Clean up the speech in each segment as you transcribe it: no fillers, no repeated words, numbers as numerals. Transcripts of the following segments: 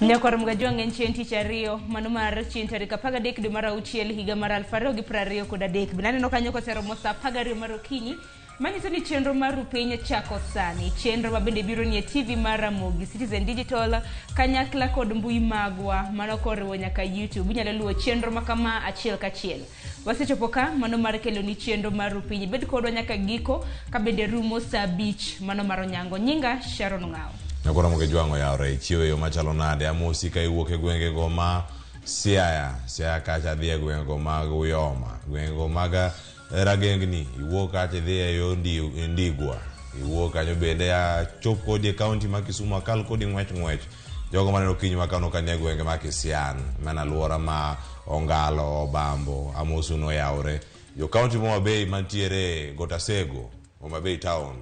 Nyakwar Mgajwang' en chieng' tich ariyo mano mar chieng' tarik 13 dwe mar auchiel higa mar 2023. Bende aneno kanyo koseromo saa 12 mar okinyi manyiso ni chenro mar Rupiny chako sani. Chenro ma bende biro nie TV mar Ramogi Citizen Digital kanyakla kod mbui magwa mano koriwo nyaka YouTube. Inyalo luwo chenro ma kama achiel kachiel. Wasechopo ka mano mar keloni chenro mar Rupiny. Bed kodwa nyaka giko ka bende rumo saa 5 mano mar onyango. Nyinga Sharon Ng'awo. Nyakoro Mgejwang' oyawore ichiewo e yo machalo nade? Amosi ka iwuok e gwengego ma Siaya, Siaya kacha dhi e gwengego mag Uyoma, gwengego mag Ragengni, iwuok kacha idhi e yo Ndigwa, iwuok kanyo bende achop kodi e kaunti ma Kisumu, akal kodi ng'wech ng'wech. Jogo maneno kiny ma kano kanie gwenge ma Kisian, mana alwora ma Ongalo, Obambo, amosu noyawore. Jo kaunti ma Homa Bay mantiere Gotasego, Homa Bay town,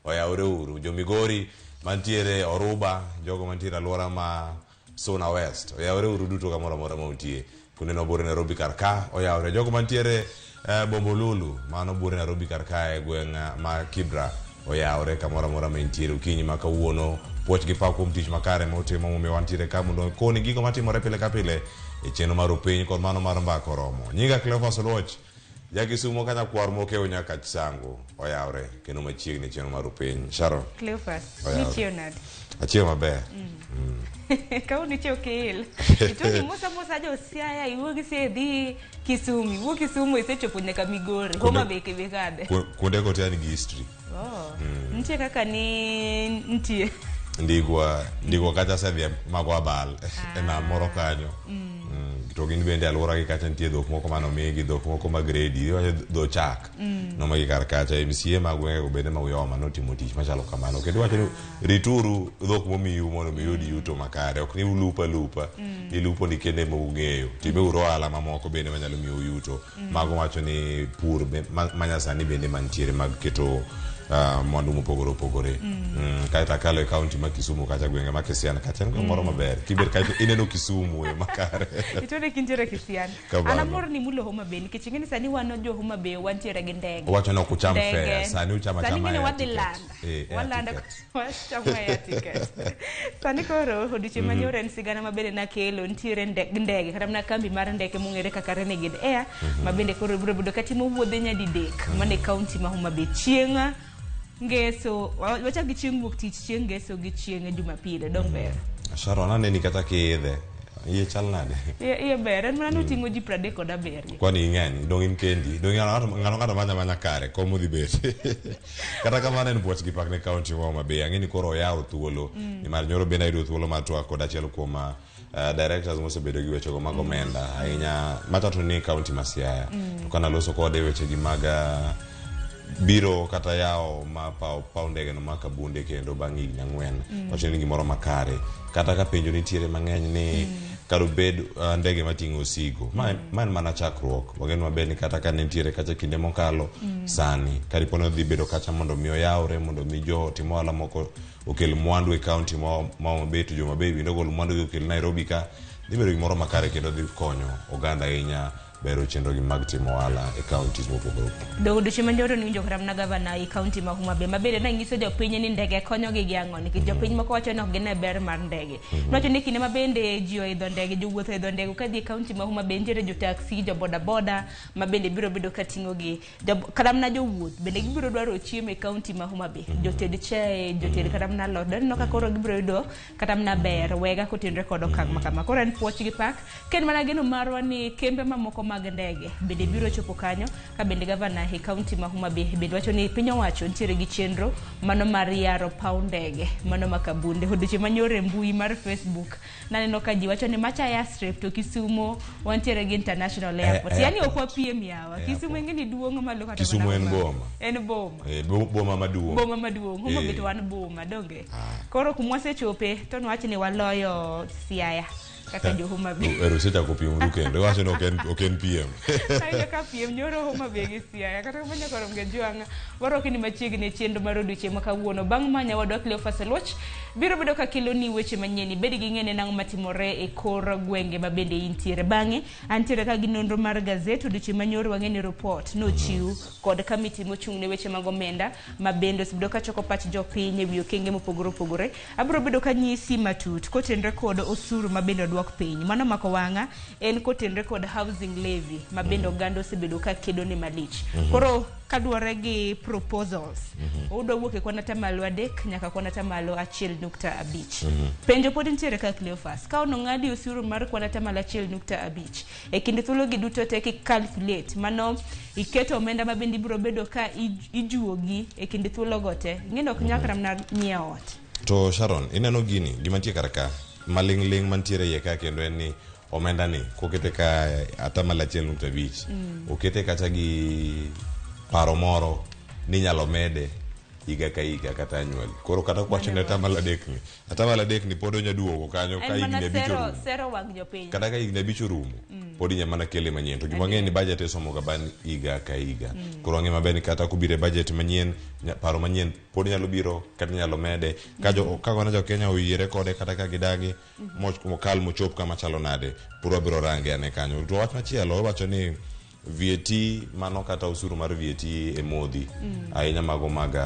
oyawore uru. Jo Migori mantiere Oruba, jogo mantiere alwora ma Suna West, oyawore uru duto kamoro amora ma untie. Kuonde no buore Nairobi kar ka oyawore. Jogo mantiere eh, Bombolulu, mano buore Nairobi kar ka e gweng' eh, ma Kibra oyawore kamoro amora ma intiere okinyi ma kawuono. Puoch gi pak kuom tich makare ma utimo momiyo wantiere ka mondo koni gigo matimore pile ka pile e chenro mar upiny kod mano mar mbaka oromo. Nyinga Cleophas Oluoch. Jakisumo ka nyakwar mokew nyaka Chisango oyawre kendo machiegni e chenro mar upiny. Sharon. Cleophas, Oyawre. nichiew nade? Achiew maber. Kawuono ichiew kiil. Itoni mosa mosa jo Siaya iwuok isedhi Kisumu, iwuok Kisumu isechopo nyaka Migori, Homa Bay be kade. Kuonde go te an gi history. Oh. Nitie kaka ni nitie. Ndigwa, Ndigwa kacha asedhi mago abal e nam moro kanyo. To gin bende alwora gi kacha nitie dhok moko mane omigi, dhok moko ma gredi, iwacho dho chak. Nomagi kar kacha, MCA mag gwengego bende ma Uyoma notimo tich machalo kamano. Kendo iwacho ni rituru dhok momiu mondo mi uyud yuto makare. Ok ni ulupo alupa, ilupo ni kende ema ung'eyo. Timeuru ohala mamoko bende manyalo miyo yuto. Mago wacho ni pur manyasani bende mantiere mag keto mwandu mopogore opogore. Kaeto akalo e kaunti ma Kisumu kacha gwenge ma Kisian kacha en gweng' moro maber. Kibet kacha ineno Kisumu e makare. Itone kintiere Kisian. Kamano. An amor ni mulo Homa Bay nikech ing'e ni sani wan jo Homa Bay wantiere gi ndege. Owacho ni ok ucham Ndege. fare, sani uchamo Sani achama ing'e ni air wadhi ticket. landa. Eh, air Walanda ticket. wachamo air ticket. Sani koro odiochieng' manyoro en sigana ma bende nakelo nitiere ndege kata mana kambi mar ndeke mong'ere kaka Renegade Air ma bende koro biro bedo katimo wuodhe nyadidek mana e kaunti ma Homa Bay chieng' ngeso wachak gi chieng' wuok tich chieng' ngeso gi chieng' jumapil dong ber. Sharon aneni kata kiidhe. Iye chal nade? Iye ber en mana ni oting'o ji 37. Kwani ing'eny, dong in kendi. Dong ng'ato ng'ato manya manya kare kom odhi bet. Kata kamano en puoch gi pak ne kaunti ma Homa Bay. Ang'e ni koro oyawo thuolo. Nimar nyoro bende ayudo thuolo mar twak kod achiel kuom directors mosebedo gi wechego mag omenda ahinya matatu ni kaunti ma Siaya. To kana loso kode wechegi mag biro kata yawo ma paw, paw ndege no ma Kabunde kendo bang' higni 4. Wacho ni gimoro makare. Kata ka penjo nitiere mang'eny ni kar obed ndege mating'o osigo. Ma en mana chakruok. Wageno maber ni kata ka ne nitiere kacha kinde mokalo sani karipo ni odhi bedo kacha mondo mi oyawre mondo mi jo tim ohala moko okel mwandu e kaunti ma Homa Bay to jo Homa Bay bende ogol mwandu gi okel Nairobi ka dhi bedo gimoro makare kendo dhi konyo oganda ahinya bero chenrogi mag timo ohala e counties mopogore opogore. Do odiochieng' manyoro niwinjo kata mana gavana e kaunti ma Homa Bay ma bende nanyiso jopiny ni ndege konyogi gi ang'o nikech jopiny moko wacho ni ok gine ber mar ndege. Nowacho ni kinde ma bende ji oidho ndege, jowuoth oidho ndege kadhi e kaunti ma Homa Bay nitiere jo taxi, jo boda boda ma bende biro bedo ka ting'o gi. Kata mana jowuoth bende gibiro dwaro chiemo e kaunti ma Homa Bay. Joted chae, joted kata mana alot. Aneno ka koro gibiro yudo kata mana ber wega kotenore kod okang' ma kama. Koro en puoch gi pak. Ka en mana geno marwa ni kembe mamoko mag ndege bende biro chopo kanyo ka bende gavana e kaunti ma Homa Bay bende wacho ni piny owacho nitiere gi chenro mano mar yaro paw ndege mano ma Kabunde. Odiochieng' manyoro e mbui mar Facebook naneno ka ji wacho ni macha airstrip to Kisumo wantiere gi international airport. Yani ok wapiem yawa. Kisumo ing'e ni duong' malo kata Kisumo en boma. En boma. Boma maduong'. Boma maduong'. Homa Bay to wan boma donge. Koro kuma wasechope to nwach ni waloyo Siaya. Kaka jo Homa Bay. Ero usechako pimoru kendo. Iwacho ni ok en piem. Awinjo ka piem nyoro Homa Bay gi Siaya. Kata kamano nyaka rom Gajwang', warwaki ni machiegni e chenro mar odiochieng' ma kawuono. Bang' ma nyawadwa Cleophas Oluoch biro bedo ka keloni weche manyien. Ibed gi ng'e ni nang'o matimore e kor gwenge ma bende intiere. Bang'e, antiere ka gi nonro mar gazet odiochieng' ma nyoro wang'e ni report nochiw kod kamiti mochung' ne weche mag omenda ma bende osebedo ka choko pach jopiny e wi okenge mopogore opogore. Abiro bedo ka nyisi matut kotenre kod osuru ma bende oduok piny. Mano mako wang'a en kotenre kod housing levy ma bende oganda osebedo ka kedo ne malich. Koro kaluwore gi proposals, udwa wuok e kwan atamalo 3 nyaka kwan atamalo 1.5. Penjo pod nitiere ka Cleophas, ka ono ng'adi osuru mar kwan atamalo 1.5 e kind thuolo gi duto te ki calculate mano iketo omenda ma bende ibiro bedo ka ijuogi e kind thuolo go te, ing'e ok nyal kata mana nyiewo ot. To Sharon, ineno gini, gima nitie kar ka, maling'ling' mantiere iye ka kendo en ni omenda ni kokete ka atamalo 1.5, okete kacha gi paro moro ni inyalo mede higa ka higa kata annually. Koro kata kwacho ni atamalo 3 ni, atamalo 3 ni pod onya duogo kanyo ka En mana higni 5 sero, orumo. sero wang' jopiny. Kata ka higni 5 orumo, pod inya mana kele manyien. To gima wang'eyo ni budget isomo ga bang' higa ka higa. Koro wang'eyo maber ni kata kobiro e budget manyien, paro manyien pod nyalo biro kata inyalo mede. Ka jo ka gona jo Kenya oyiere kode kata ka gidagi, mokal mochop kama chalo nade, pod wabiro range ane kanyo. To wach machielo, iwacho ni VAT, mano kata osuru mar VAT e modhi ahinya mago mag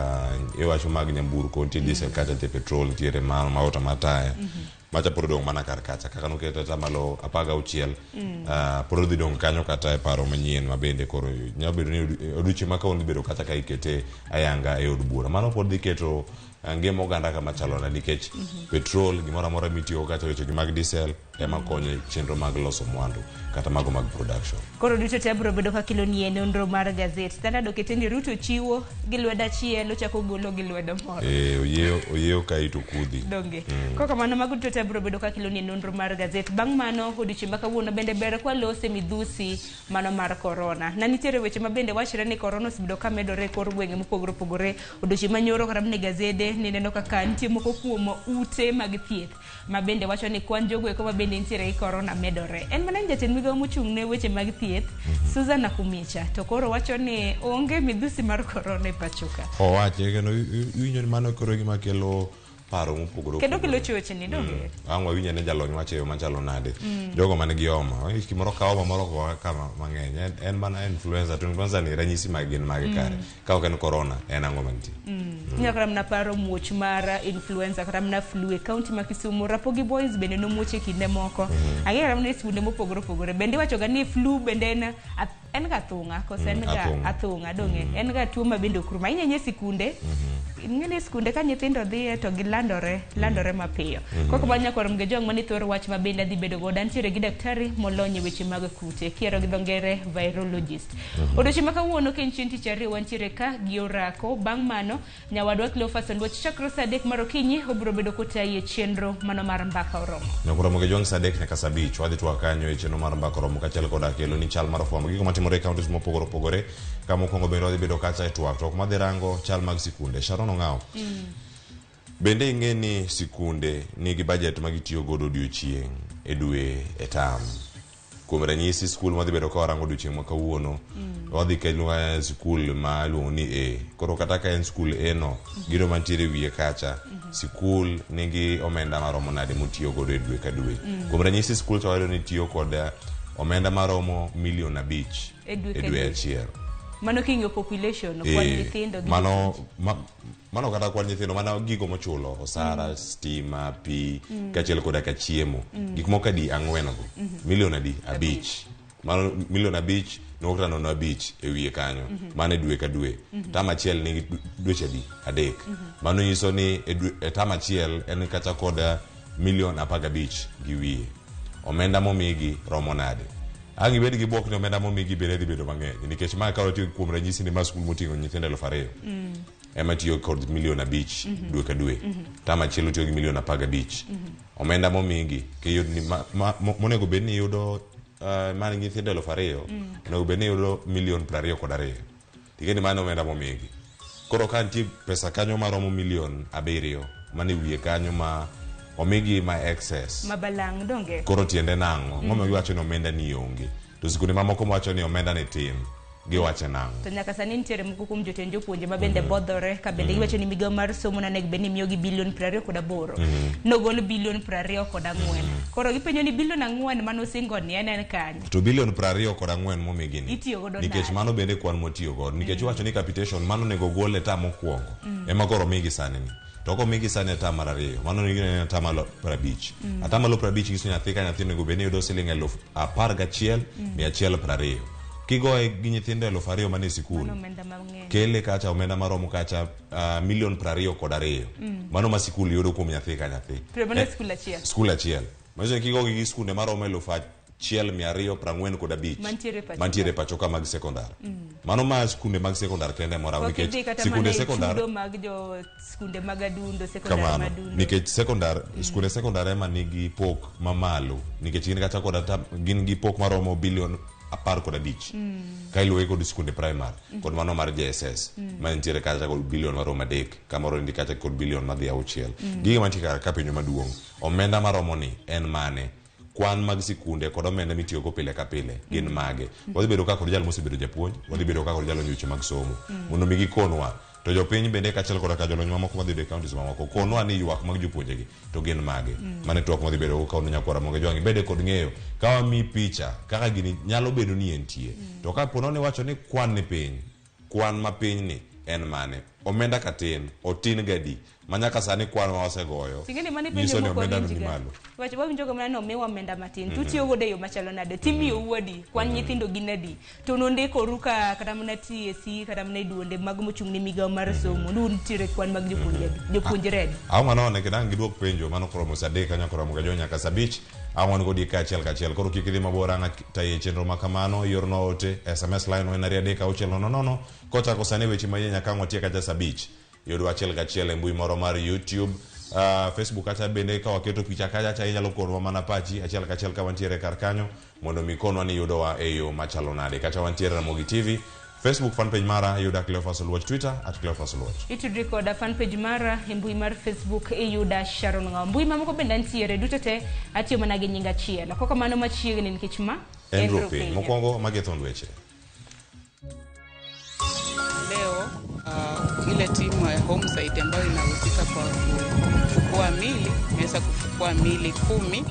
iwacho mag nyamburko, nitie diesel kacha, nitie petrol, nitiere mano mauta mar taya macha pod odong' mana kar kacha kaka noket atamalo 16, pod odhi dong' kanyo kata e paro manyien ma bende koro nyalo bedo ni odiochieng' ma kawuono dhi bedo kata ka ikete ayanga e od bura. Mano pod dhi keto ngima oganda kama chalo nade, nikech petrol gimoro amora mitiyogo kata wechegi mag diesel ema konyo e chenro mag loso mwandu kata mago mag production. Koro duto te abiro bedo ka keloni e nonro mar gazet. Standard okete ni Ruto chiwo gi lwedo achiel, ochako golo gi lwedo moro. Oyieyo ka ito kudhi. Donge. Koro kamano mago duto te abiro bedo ka keloni e nonro mar gazet. Bang' mano odiochieng' ma kawuono bende ber kwalose midhusi mano mar corona. Na nitiere weche ma bende wachre ni corona osebedo ka medore e kor gwenge mopogore opogore. Odiochieng' ma nyoro kata mana e gazede nineno kaka nitie moko kuom ute mag thieth ma bende wacho ni kwan jogo eko ma bende nitiere gi corona medore. En mana ni jatend migawo mochung' ne weche mag thieth, Susan Nakhumicha, to koro wacho ni onge midhusi mar corona e pacho ka. Owache kendo iwinjo ni mano koro gima kelo paro mopogore Kendo kelo opogore. chochni, donge? Ang' wawinj ane jalony wacho e yo machalo nade. Jogo man gi homa, gimoro ka homa moro koa ka mang'eny, en mana influenza, to influenza ni ranyisi mag gin mage kare. Ka ok en corona, en ang'o mantie? Inyalo kata mana paro muoch mar influenza kata mana flu e kaunti ma Kisumu. Rapogi Boys bende nomuoch e kinde moko. Ang'eyo kata mana e skunde mopogore opogore. Bende iwacho ga ni flu bende en ga athung'a, koso en ga Athung'a. athung'a, donge? En ga tuo ma bende ok rum. Ahinya ahinya e sikunde. Ing'e ni sikunde ka nyithindo dhiye to gilandore, landore mapiyo. Koro kamano nyaka warom gi jong' mane thoro wach ma bende adhi bedo godo. Antiere gi daktari molony e weche mag kute, kiero gi dho ngere virologist. Odiochieng' ma kawuono ka en chieng' tich ariyo wantiere ka gi orako. Bang' mano nyawadwa Cleophas Oluoch chakre saa 3 mar okinyi obiro bedo kotayi e chenro mano mar Mbaka Oromo. Nyaka oromo gi jong' saa 3 nyaka saa 5 wadhi twak kanyo e chenro mar Mbaka Oromo kaachiel koda kelo ni chal mar fwambo gigo matimore e counties mopogore opogore. Ka mokwongo bende wadhi bedo kacha e twak twak madhi rango chal mag sikunde. Sharon Ong'awo. Bende ing'e ni sikunde nigi budget ma gitiyo godo odiochieng' e dwe e tam. Kuom ranyisi skul madhi bedo ka warango odiochieng' ma kawuono, wadhi kelo skul ma iluongo ni A. Koro kata ka en skul A no, gino mantiere wiye kacha, sikul nigi omenda maromo nade motiyo godo e dwe ka dwe. Kuom ranyisi skul cha wayudo ni tiyo kod omenda maromo milion 5 E dwe e ka dwe dwe. achiel. Mano king'iyo population, kwan nyithindo gi Mano kata kwan nyithindo, mano gigo mochulo, osara, stima, pi, kaachiel koda ka chiemo. Gik moko adi 4 go? Milion adi? 5. Mano milion 5 nukta nono 5 e wiye kanyo. Mano e dwe ka dwe. Tam achiel nigi dweche adi? 3. Mano nyiso ni e tam achiel en kata kod milion 15 gi wiye. Omenda momigi romo nade? Ang' ibed gi bwok ni omenda momigi bende dhi bedo mang'eny nikech ma ka watiyo kuom ranyisi ni ma skul moting'o nyithindo 2000 ema tiyo kod milion 5 dwe ka dwe. Tam achiel otiyo gi milion 15. Omenda momigi kiyud ni monego bed ni iyudo man nyithindo 2000, onego bed ni iyudo milion 22. Ting'e ni mano omenda momigi. Koro ka nitie pesa kanyo maromo milion 7 mane wiye kanyo ma Omigi ma excess. Mabalang' donge? Koro tiende nang'o? Ang'o ma giwacho ni omenda ni onge? To sikunde mamoko mawacho ni omenda ni tin, giwacho nang'o? To nyaka sani nitiere moko kuom jotend jopuonje ma bende bodhore ka bende giwacho ni migawo mar somo nonego bed ni miyogi bilion 28. Nogol bilion 24. Koro gipenjo ni bilion 4 manosingo ni en en kanye? To bilion 24 momigi ni Itiyo godo nikech nade? mano bende kwan motiyo godo nikech iwacho ni capitation mano onego gol e tam mokwongo ema koro omigi sani ni. To komigi sani atamalo 2, mano onego ni atamalo 50. Atamalo 50 nyiso nyathi ka nyathi onego bed ni yudo siling 11,120. Kigoye gi nyithindo 2,000 manie sikul, Mano omenda mang'eny. kele kacha omenda maromo kacha milion 22. Mano ma sikul yudo kuom nyathi ka nyathi. To mano skul achiel. Skul achiel. Manyiso ni kigogi gi skunde maromo 1,245 Mantiere pacho mantiere pacho ka mag sekondar. Mano ma skunde mag sekondar kende mora Pok nikech idhi kata sikunde mana e sekondar chudo mag jo skunde mag adundo, sekondar kamano madundo. nikech sekondar skunde sekondar ema nigi pok mamalo nikech gin kata kod gin gi pok maromo bilion 15 ka iluwe kod skunde primary kod mano mar JSS ma nitiere kata kod bilion maromo 3 kamoro nitie kata kod bilion madhi 6. Gige mantie kar ka penjo maduong' omenda maromo ni en mane? Kwan mag sikunde kod omenda mitiyogo pile ka pile gin mage? Wadhi bedo ka kod jal mosebedo japuonj, wadhi bedo ka kod jalony weche mag somo mondo mi gikonwa. To jopiny bende kaachiel koda ka jolony mamoko madhi yudo e counties mamoko konwa ni ywak mag jopuonjegi to gin mage. Mano e twak mwadhi bedo go ka un nyakwara Ramogi Ajwang' ibede kod ng'eyo ka wamiyi picha kaka gini nyalo bedo ni entie. To ka pono ni iwacho ni kwan ni piny, kwan mapiny ni en mane? Omenda ka tin, otin gadi? Ma nyaka sani kwan ma wasegoyo Ting'eni mano nyiso ipenjo ni mok omenda no ni wawinjga. malo. Wach wawinjo ga mana ni omiwa omenda matin. To utiyo godo e yo machalo nade? Timiyo adi? Kwan nyithindo gin adi? To nundikoru ka kata mana TSC kata mana e duonde mag mochung' ne migawo mar somo. Ni untiere kwan mag jopuonje adi? Jopuonjre adi? Ang' wanone kendo ang' giduok penjo mano koromo saa 3 kanyo koromo ga nyaka saa 5 ang' wan kodi kaachiel kachiel koro kik idhi mabor ang' tayi e chenro ma kamano yornwa ote SMS line en 2 3 6 0 0 kochako sani weche manyien nyaka ang' watiek kacha saa 5 yudwa achiel kachiel e mbui moro mar YouTube Facebook kacha bende ka waketo picha kacha cha inyalo konwa mana pachi achiel kachiel ka wantiere kar kanyo mondo mi konwa ni yudowa e yo machalo nade kacha wantiere Ramogi TV Facebook fan page mara yuda Cleophas Oluoch Twitter at Cleophas Oluoch. Itudri koda fan page mara e mbui mar Facebook iyuda Sharon Ng'awo. Mbui mamoko bende antiere duto te atiyo mana gi nying achiel. Kok kamano machiegni nikech ma En Rupiny. Mokwongo magi thond weche. Leo ile timu ya homicide ambayo inahusika kwa kufukua mili imeweza kufukua mili 10.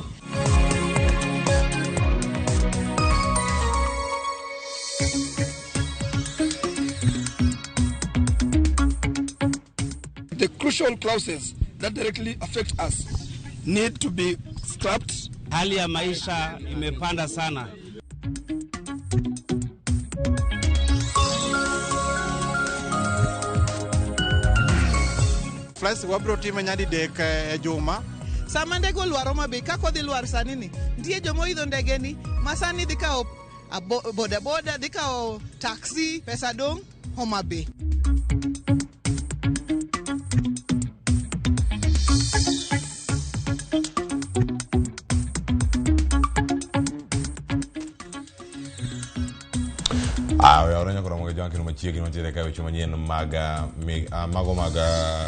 The crucial clauses that directly affect us need to be scrapped. Hali ya maisha imepanda sana. Flights wabro time nyadidek e juma. Sama ndege olwar Homa Bay, kaka odhi lwar sani ni, nitie joma oidho ndege ni, ma sani dhi kawo boda boda, dhi kawo taxi, pesa dong' Homa Bay. Oyawore nyaka Ramogi Ajwang' kendo machiegni mantiere ka weche manyien mag mago mag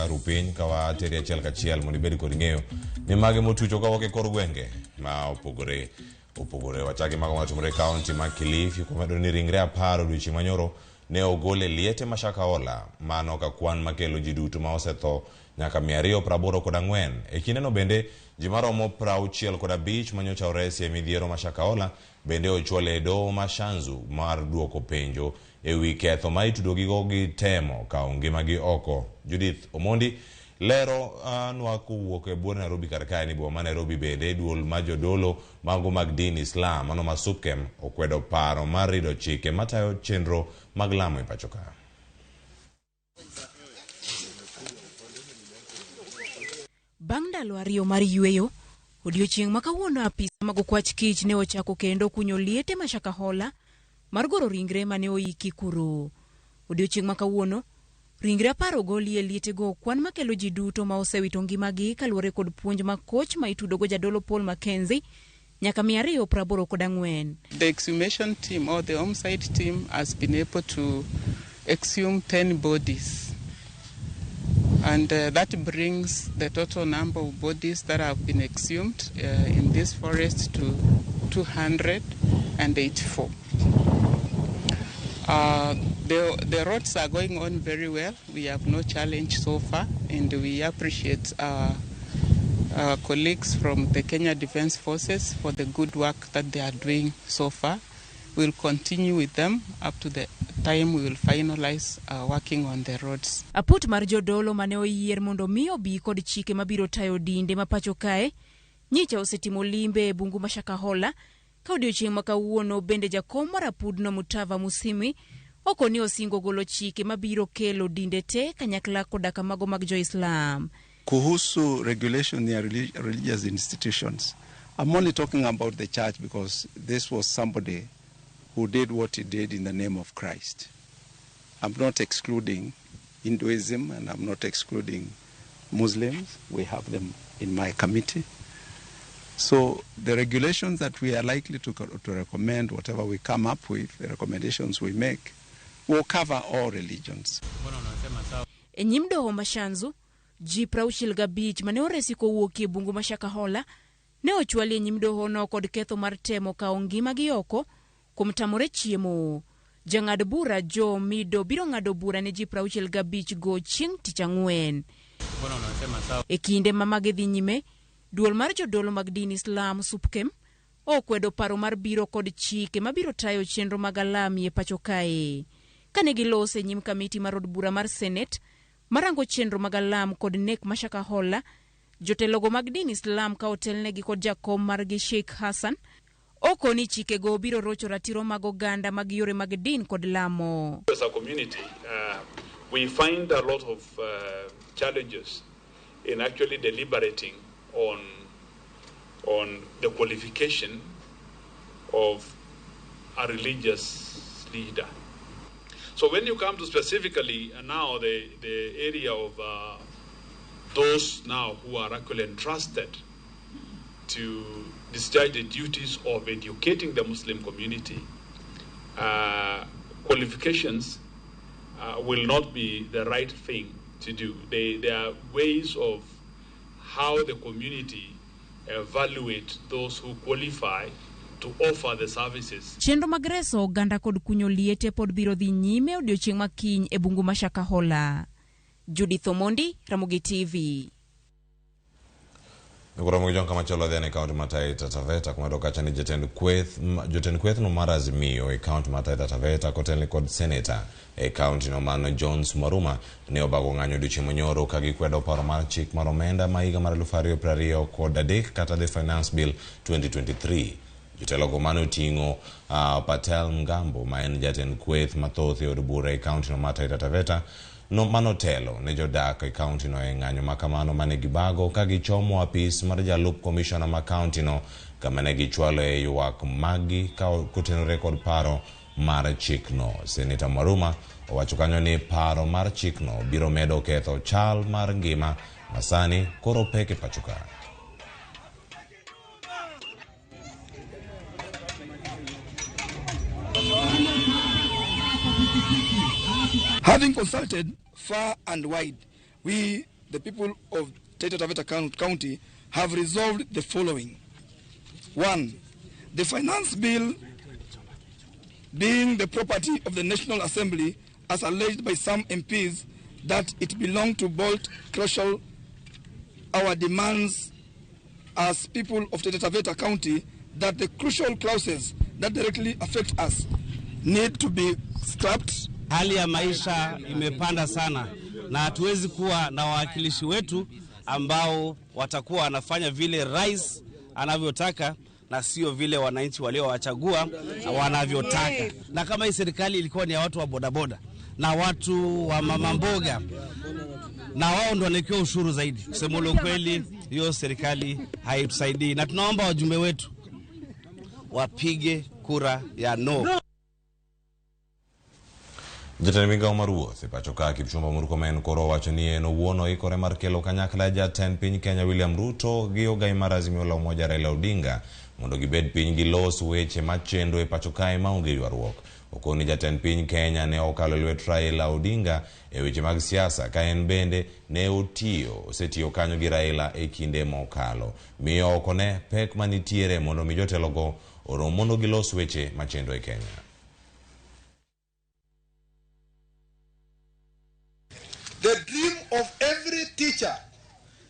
rupiny ka wateri achiel kachiel mondo ibed kod ng'eyo ni mage motucho kawuok e kor gwenge ma opogore opogore. Wachaki mago matimore e kaunti ma Kilifi kumedo ni ringre 10 odiochieng' manyoro ne ogol e liete ma Shakahola mano ka kwan makelo ji duto ma osetho nyaka 284. E kindeno bende ji maromo 65 manyocha oresi e midhiero ma Shakahola bende ochwal e doho ma Shanzu mar duoko penjo e wi ketho ma itudogigo gi temo kawo ngimagi oko. Judith Omondi lero nwa kowuok e buore Nairobi kar kae ni boma ma Nairobi bende duol ma jodolo mago mag din Islam mano ma Supkem okwedo paro mar rido chike matayo chenro mag lamo e pacho ka. Bang' ndalo 2 mar yweyo, odiochieng' ma kawuono apisa mag okwach kich ne ochako kendo kunyo liete ma Shakahola mar goro ringre mane oiki kuro. Odiochieng' ma kawuono, ringre 10 ogoli e lietego kwan makelo ji duto ma osewito ngimagi kaluwore kod puonj ma koch ma itudogo jadolo Paul Mackenzie nyaka 284. The exhumation team or the homicide team has been able to exhume 10 bodies. And that brings the total number of bodies that have been exhumed in this forest to 284. The roads are going on very well. We have no challenge so far, and we appreciate our colleagues from the Kenya Defence Forces for the good work that they are doing so far. We'll continue with them up to the time we will finalize working on the roads. Aput mar jodolo mane oyier mondo mi obi kod chike mabiro tayo dinde ma pacho kae nyicha osetimo limbe e bungu ma Shakahola ka odiochieng' ma kawuono bende jakom mar apudno Mutava Musimi okoni osingo golo chike mabiro kelo dinde te kanyakla koda kamago mag jo-Islam. Kuhusu regulation ya religious institutions, I'm only talking about the church because this was somebody who did what he did in the name of Christ. I'm not excluding Hinduism and I'm not excluding Muslims. We have them in my committee. So the regulations that we are likely to recommend, whatever we come up with, the recommendations we make, will cover all religions. E nyim doho ma Shanzu, ji 65 mane oresi kowuok e bungu ma Shakahola ne ochwali e nyim dohono kod ketho mar temo kawo ngimagi oko kuom tamore chiemo. Jang'ad bura Joe Mido biro ng'ado bura ne ji 65 go chieng' tich ang'wen. E kinde ma magi dhi nyime, duol mar jodolo mag din Islam Supkem okwedo paro mar biro kod chike mabiro tayo chenro mag alami e pacho kae. Kane gilose e nyim kamiti mar od bura mar Senate marango chenro mag alam kod nek ma Shakahola, jotelogo mag din Islam ka otelnegi kod jakom margi Sheikh Hassan okoni chikego biro rocho ratiro mag oganda mag yore mag din kod lamo. As a community, we find a lot of challenges in actually deliberating on the qualification of a religious leader. So when you come to specifically now the area of those now who are actually entrusted to discharge the duties of educating the Muslim community, qualifications will not be the right thing to do. There are ways of how the community evaluate those who qualify to offer the services. Chenro mag reso oganda kod kunyo liete pod biro dhi nyime odiochieng' ma kiny e bungu ma Shakahola. Judith Omondi, Ramogi TV. Ramogi John kamachielo dhi e kaunti ma Taita Taveta kuma kacha ni jatend kweth no mar Azimio e kaunti ma Taita Taveta kotelni kod seneta e kaunti no mano Jones Mwaruma ne obago ng'anyo odiochieng' manyoro ka gikwedo paro mar chik mar omenda ma higa mar 2023 kata the Finance Bill 2023. Jotelogo mane oting'o Patel Mgambo ma en jatend kweth mathoth e od bura e kaunti no mar Taita Taveta no manotelo ne jodak e kaunti no e ng'anyo makamano mane gibago ka gichomo apis mar jalup komishona ma kaunti no kama ne gichwalo e ywak maggi ka kotenore kod paro mar chikno. Seneta Mwaruma owacho kanyo ni paro mar chikno biro medo ketho chal mar ngima masani koro pek e pacho ka. Having consulted far and wide, we, the people of Taita Taveta County, have resolved the following. 1. The finance bill, being the property of the National Assembly, as alleged by some MPs that it belonged to Bolt crucial our demands as people of Taita Taveta County that the crucial clauses that directly affect us need to be scrapped. Hali ya maisha imepanda sana na hatuwezi kuwa na wawakilishi wetu ambao watakuwa wanafanya vile rais anavyotaka na sio vile wananchi waliowachagua wanavyotaka. Na kama hii serikali ilikuwa ni ya watu wa bodaboda na watu wa mama mboga, na wao ndio wanakiwa ushuru zaidi, kusema ule ukweli, hiyo serikali haitusaidii, na tunaomba wajumbe wetu wapige kura ya no. Jatend migao mar wuoth e pacho ka Kipchumba Murkomen koro owacho ni en owuon oikore mar kelo kanyakla jatend piny Kenya William Ruto gi ogai mar Azimio la Umoja Raila Odinga mondo gibed piny gilos weche machendo e pacho kae maonge ywaruok. Okoni jatend piny Kenya ne okalo lwet Raila Odinga e weche mag siasa ka en bende ne otiyo osetiyo kanyo gi Raila e kinde mokalo. Miyo ok one pek manitiere mondo mi jotelogo orom mondo gilos weche machendo e Kenya. The dream of every teacher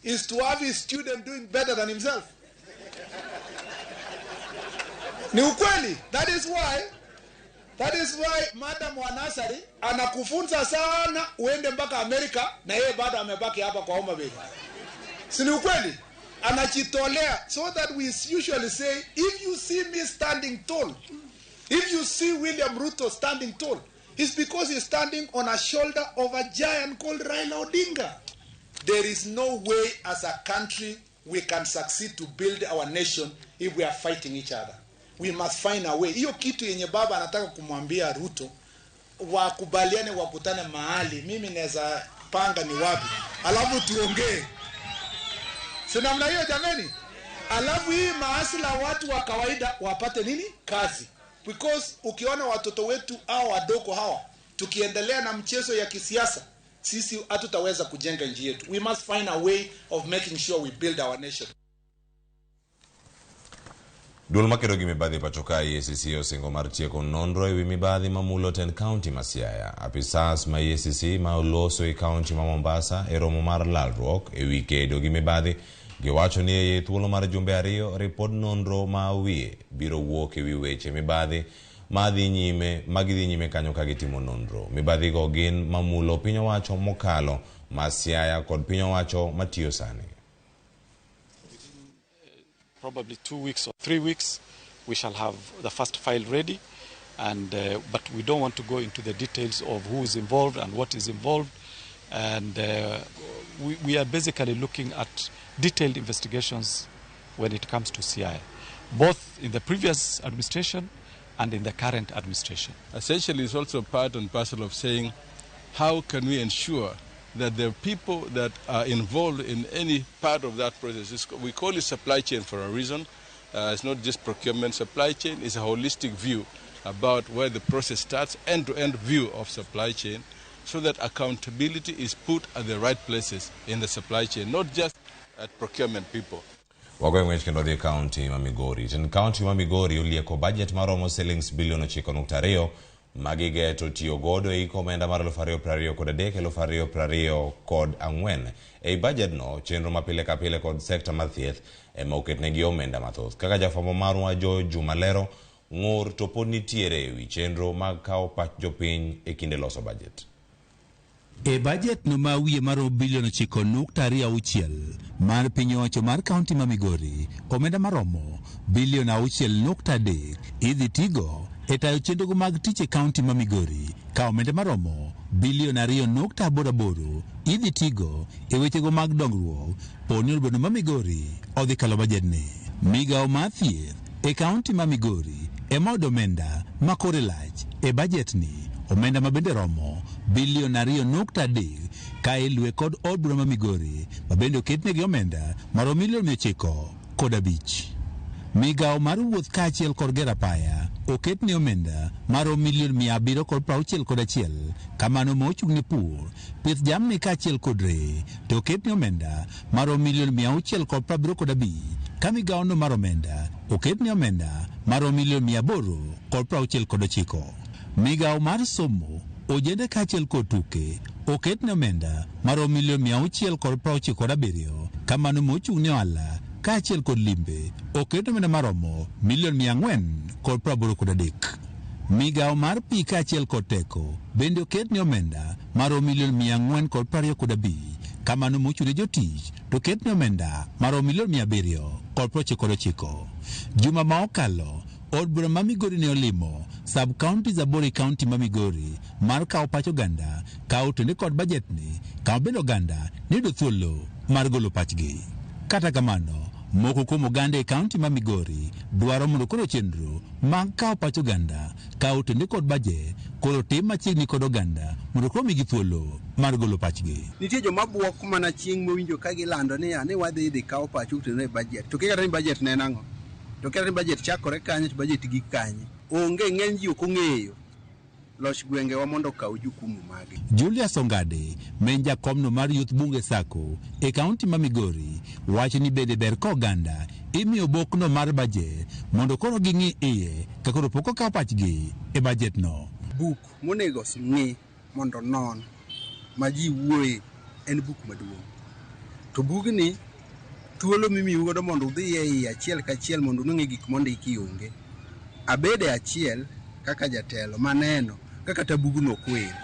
is to have his student doing better than himself. Ni ukweli. That is why madam wa nursery anakufunza sana uende mpaka Amerika na yeye bado amebaki hapa kwa Homa Bay. Si ni ukweli? Anajitolea so that we usually say, if you see me standing tall, if you see William Ruto standing tall, it's because he's standing on a shoulder of a giant called Raila Odinga. There is no way as a country we can succeed to build our nation if we are fighting each other. We must find a way. Hiyo kitu yenye baba anataka kumwambia Ruto, wakubaliane, wakutane mahali, mimi naweza panga ni wapi, alafu tuongee. Si namna hiyo jameni? Alafu hii mahustler, watu wa kawaida wapate nini? Kazi. Because ukiona watoto wetu hao wadogo hawa, tukiendelea na mchezo ya kisiasa, sisi hatutaweza kujenga nchi yetu. We must find a way of making sure we build our nation. Duol makedo gi mibadhi e pacho ka EACC osingo mar tieko nonro ewi mibadhi mamulo tend kaunti ma Siaya. Apisas ma EACC ma oloso e kaunti ma Mombasa e romo mar lalruok ewi kedo gi mibadhi giwacho ni e thuolo mar jumbe 2 ripod nonro ma wiye biro wuok ewi weche mibadhi madhi nyime magidhi nyime kanyo ka gitimo nonro. Mibadhi go gin mamulo piny owacho mokalo ma Siaya kod piny owacho matiyo sani. Probably 2 weeks or 3 weeks, we shall have the first file ready. And, but we don't want to go into the details of who is involved and what is involved. And we are basically looking at detailed investigations when it comes to Siaya, both in the previous administration and in the current administration. Essentially, it's also part and parcel of saying, how can we ensure that the people that are involved in any part of that process, we call it supply chain for a reason. It's not just procurement. Supply chain is a holistic view about where the process starts, end-to-end view of supply chain, so that accountability is put at the right places in the supply chain, not just at procurement people. Wagoyo ng'wech kendo dhi e kaunti ma Migori. Tend kaunti ma Migori olieko bajet maromo silings bilion 9.2 magigeto tiyo godo e hik omenda mar 2023 2024. Ei bajet no, chenro ma pile ka pile kod sekta mar thieth ema oketnegi omenda mathoth. Kaka jafwambo marwa Joe Juma lero, ng'ur to pod nitiere ewi chenro mag kawo pach jopiny e kinde loso bajet. E bajet no ma wiye maromo bilion 9.26 mar piny owacho mar kaunti ma Migori, omenda maromo bilion 6.3 idhi tigo e tayo chenrogo mag tich e kaunti ma Migori, ka omenda maromo bilion 2.88 idhi tigo e wechego mag dongruok poni od bura ma Migori odhi kalo bajedni. Migawo mar thieth e kaunti ma Migori ema oyudo omenda ma kore lach e bajet ni, omenda ma bende romo bilion 2.3, ka iluwe kod od bura ma Migori ma bende oketnegi omenda maromo milion 905. Migawo mar wuoth kaachiel kod gero apaya oketne omenda maromo milion 761, kamano ma ochung' ne pur, pith jamni kaachiel kod ree to oketne omenda maromo milion 675, ka migawono mar omenda oketne omenda maromo milion 869. Migawo mar somo, ojende kaachiel kod tuke oketne omenda maromo milion 697, kamano mochung' ne ohala kaachiel kod limbe oketne omenda maromo milion 483. Migawo mar pi kaachiel kod teko bende oketne omenda maromo milion 425, kamano mochung' ne jotich to oketne omenda maromo milion 799. Juma ma okalo, od bura ma Migori ne olimo sub counties 8 e kaunti ma Migori mar kawo pach oganda ka otene kod bajet ni, kama bende oganda ne yudo thuolo mar golo pachgi. Kata kamano, moko kuom oganda e kaunti ma Migori dwaro mondo koro chenro mag kawo pach oganda ka otene kod bajet koro tim machiegni kod oganda mondo koro migi thuolo mar golo pachgi. Nitie joma buok mana chieng' mowinjo ka gilando niya ni wadhi dhi kawo pachu otenore e budget, to kia kata ni budget ne en ang'o, to kia kata ni budget chakore kanye to budget gik kanye. Onge, ng'eny ji ok ong'eyo. Loch gwengewa mondo okaw jukumu mage. Julius Ongade, ma en jakomno mar Youth Bunge Sacco e kaunti ma Migori, wacho ni bende ber ka oganda imiyo obokno mar bajet mondo koro ging'i iye ka koro pok okaw pachgi e bajet no. Buk monego ng'i mondo non ma ji wuoye en buk maduong'. To bugni thuolo mimiu godo mondo udhi e iye achiel kachiel mondo unung'e gik mondiki onge. Abede achiel kaka jatelo maneno ka kata bugno ok wer.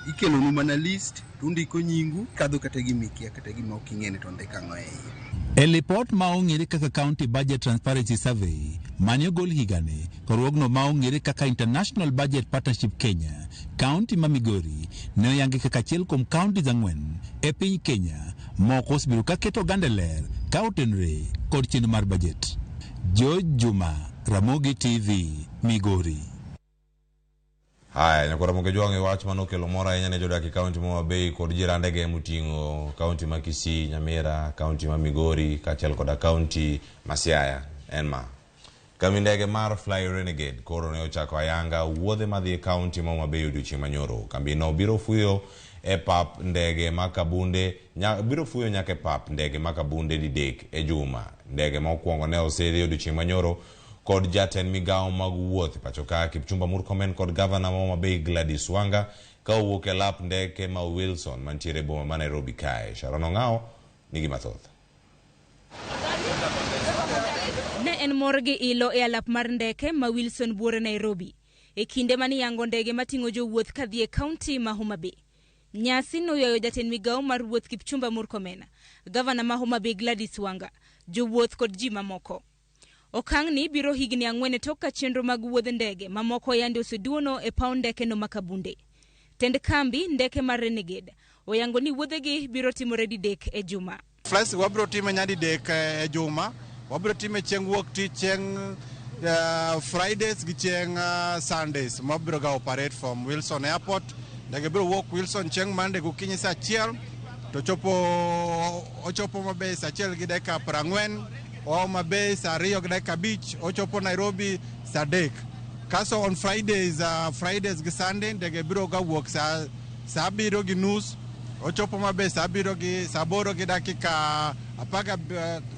Ikelonu mana list to undiko nyingu kadho kata gima ikia kata gima ok ing'e ni to ondik ang'o e iye. E lipot ma ong'ere kaka County Budget Transparency Survey mane ogol higani riwruogno ma ong'ere kaka International Budget Partnership Kenya, kaunti ma Migori ne oyangi kaka achiel kuom counties 4 e piny Kenya moko osebedo ka keto oganda e ler ka otenore kod chenro mar bajet. George Juma, Ramogi TV, Migori. Haya, nyakora Moke Jwang' e wach manokelo mor ahinya ne jodak e kaunti ma Homa Bay kod jirandege moting'o kaunti ma Kisii, Nyamira, kaunti ma Migori kaachiel koda kaunti ma Siaya en ma. Kambi ndege mar Fly Renegade koro ne ochako ayanga wuodhe madhi e kaunti ma Homa Bay odiochieng' manyoro. Kambino biro fuyo e pap ndege ma Kabunde biro fuyo nyaka e pap ndege ma Kabunde didek e juma. Ndege ma okwongo ne osidhi odiochieng' manyoro kod jatend migawo mag wuoth e pacho ka Kipchumba Murkomen kod gavana ma Homa Bay Gladys Wanga ka owuok e lap ndeke ma Wilson mantiere e boma ma Nairobi kae. Sharon Ong'ao nigi mathoth. Ne en mor gi ilo e alap mar ndeke ma Wilson Buore Nairobi e kinde mane iyango ndege mating'o jowuoth kadhi e kaunti ma Homa Bay. Nyasi noywayo jatend migawo mar wuoth Kipchumba Murkomen, gavana ma Homa Bay Gladys Wanga, jowuoth kod ji mamoko. Okang'ni biro higni 4 e tok ka chenro mag wuodh ndege mamoko yande oseduono e paw ndeke no ma Kabunde. Tend kambi ndeke mar Renegade oyango ni wuodhegi biro timore didek e juma. Flights wabiro time nyadidek e juma, wabiro time chieng' wuok tich, chieng' Fridays gi chieng' Sundays mabiro ga operate from Wilson Airport. Ndege biro wuok Wilson chieng' Monday gokinyi saa 1 to chopo ochopo Homa Bay saa 1:40, oa Homa Bay saa 2:05, ochopo Nairobi saa 3. Kaso on Fridays gi Sunday ndege biro ga wuok saa 7:30, ochopo Homa Bay saa 7 gi saa 8 gi dakika apaga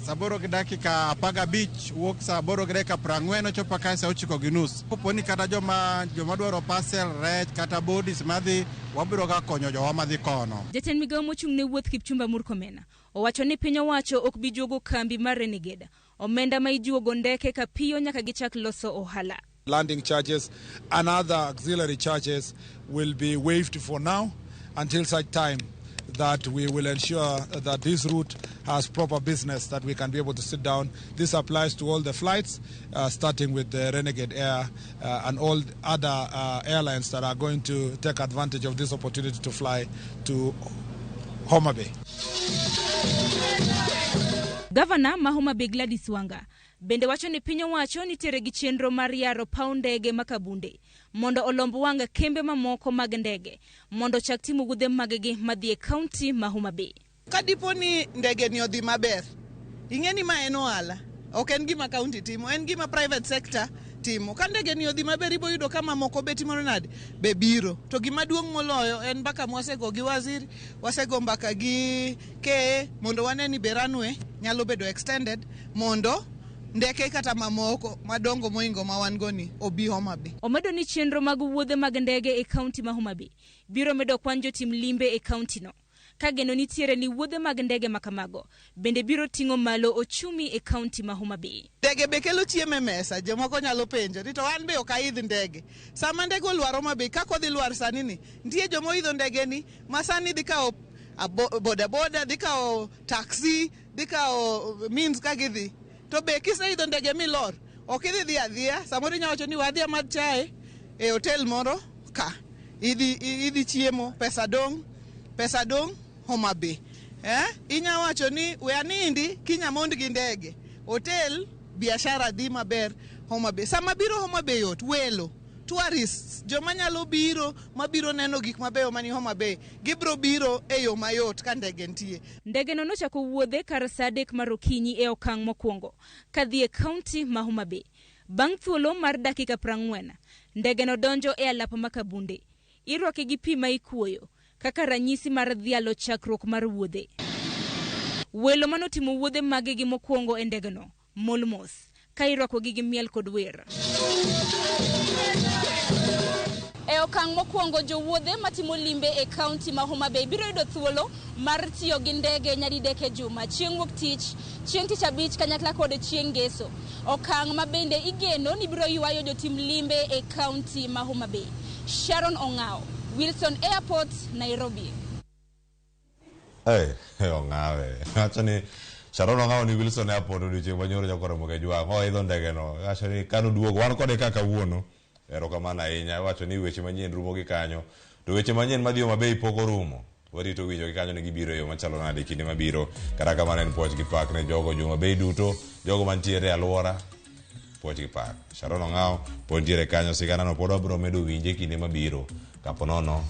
saa 8:15, wuok saa 8:40, ochopo kae saa 9:30. Kopo ni kata joma dwaro parcel, rech kata bodies madhi, wabiro ga konyo jowa madhi kono. Jatend migawo mochung' ne wuoth Kipchumba Murkomen owacho ni piny owacho ok bi juogo kambi mar Renegade omenda ma ijuogo ndeke ka piyo nyaka gichak loso ohala. Landing charges and other auxiliary charges will be waived for now until such time that we will ensure that this route has proper business that we can be able to sit down. This applies to all the flights, starting with the Renegade Air and all other airlines that are going to take advantage of this opportunity to fly to Homa Bay. Gavana ma Homa Bay Gladys Wanga bende wacho ni piny owacho nitiere gi chenro mar yaro paw ndege ma Kabunde mondo olomb wang' kembe mamoko mag ndege mondo ochak timo wuodhe maggi madhi e kaunti ma Homa Bay. Ka dipo ni ndege ni odhi maber, ing'e ni ma en ohala, ok en gima kaunti timo, en gima private sector timo. Ka ndege ni odhi maber, ibo yudo ka mamoko be timore nade, be biro. To gima duong' moloyo en mbaka mwasego gi waziri, wasego mbaka gi KA mondo wane ni be runway nyalo bedo extended mondo ndeke kata mamoko madongo moingo ma wan go ni obi Homa Bay. Omedo ni chenro mag wuodhe mag ndege e kaunti ma Homa Bay biro medo kwan jotim limbe e kaunti no. Ka geno nitiere ni wuodhe mag ndege makamago bende biro ting'o malo ochumi e kaunti ma Homa Bay. Ndege be kelo chiemo e mesa, jomoko nyalo penjo ni to an be ok aidh ndege. Sama ndege olwar Homa Bay, kaka odhi lwar sani ni, nitie joma oidho ndege ni ma sani dhi kawo boda boda, dhi kawo taxi, dhi kawo means ka gidhi. To be kiseidho ndege milor, ok idhi dhi adhiya, samoro inyalo wacho ni wadhi amadh chae e hotel moro ka. Idhi chiemo, pesa dong' Homa Bay. Inya wacho ni we anindi kinya mond gi ndege. Hotel biashara dhi maber Homa Bay. Sama biro Homa Bay yot, welo, tourists, joma nyalo biro mabiro neno gik mabeyo mani Homa Bay, gibiro biro e yo mayot ka ndege nitie. Ndege no nochako wuodhe kar saa 3 mar okinyi e okang' mokwongo kadhi e kaunti ma Homa Bay. Bang' thuolo mar dakika 40, ndegeno donjo e alap ma Kabunde. Irwake gi pi ma ikuoyo kaka ranyisi mar dhialo chakruok mar wuodhe. Welo manotimo wuodhe magegi mokwongo e ndegeno mol mos ka irwakogi gi miel kod wer. E okang' mokwongo, jowuodhe matimo limbe e kaunti ma Homa Bay biro yudo thuolo mar tiyo gi ndege nyadidek e juma, chieng' wuok tich, chieng' tich abich kanyakla kod chieng' ngeso. Okang' ma bende igeno ni biro ywayo jotim limbe e kaunti ma Homa Bay. Sharon Ong'ao, Wilson Airport, Nairobi. Hey, ong'awe. Wacho ni Sharon Ong'awo ni Wilson Airport odiochieng' manyoro nyakoro Mokejwang'. Oidho ndege no. Wacho ni kanoduogo wan kode kaka kawuono. Erokamano ahinya. Wacho ni weche manyien rumo gi kanyo. To weche manyien madhi Homa Bay pok orumo. Warito winjo gi kanyo ni gibiro e yo machalo nade kinde mabiro. Kata kamano en puoch gi pak ne jogo jo Homa Bay duto, jogo mantiere e alwora, puoch gi pak. Sharon Ong'awo pod nitiere kanyo, sigana no pod wabiro medo winje kinde mabiro. Kapo nono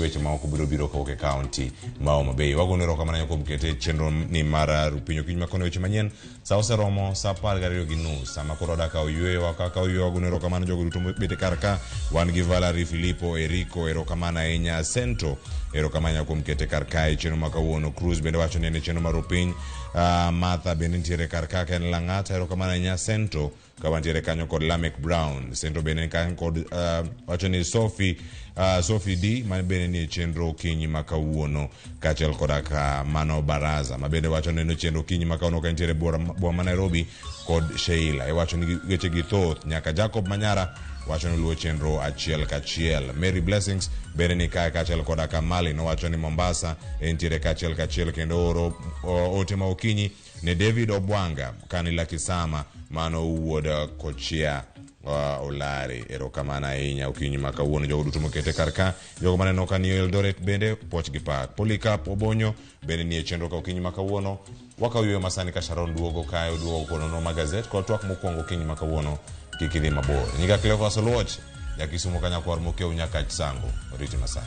weche mamoko biro biro kowuok e kaunti ma Homa Bay. Wagono erokamano ahinya kuom kete chenro ni mar Rupiny Okinyi makono weche manyien. Sa oseromo sa 12:30 sama koro wadak kawo yueyo wakawo yueyo. Wagono erokamano jogo duto mobet kar ka. Wan gi Valerie Filippo Eriko, erokamano ahinya. Sento, erokamano ahinya kuom kete kar kae chenro ma kawuono. Cruz bende wacho ni en e chenro mar Rupiny. Martha bende nitiere kar ka ka en Lang'ata, erokamano ahinya. Sento ka wantiere kanyo kod Lamek Brown. Sento bende kanyo kod wacho ni Sophie, Sophie D ma bende nie chenro okinyi ma kawuono kaachiel koda ka mano Baraza ma bende wacho ni chenro okinyi ma kawuono ka nitiere boma ma Nairobi kod Sheila. Iwacho ni weche gi thoth nyaka Jacob Manyara wacho ni luwo chenro achiel kachiel. Mary Blessings bende ni kae kaachiel koda ka Mali nowacho ni Mombasa entiere kachiel kachiel kendo oro ote ma okinyi ne David Obwanga Kanila Kisama mano wuod Kochia Olari. Erokamano ahinya okinyi ma kawuono jogo duto mokete kar ka. Jogo maneno ka ni Eldoret bende puoch gi pak. Polycarp Obonyo bende nie chenro ka okinyi ma kawuono. Wakawo yueyo masani ka Sharon duogo kae oduogo konono ma gazet kod twak mokwongo okinyi ma kawuono. Kik idhi mabor. Nyinga Cleophas Oluoch, Jakisumo ka nyakwar Mokeu Nyakach Sango. Oriti masani.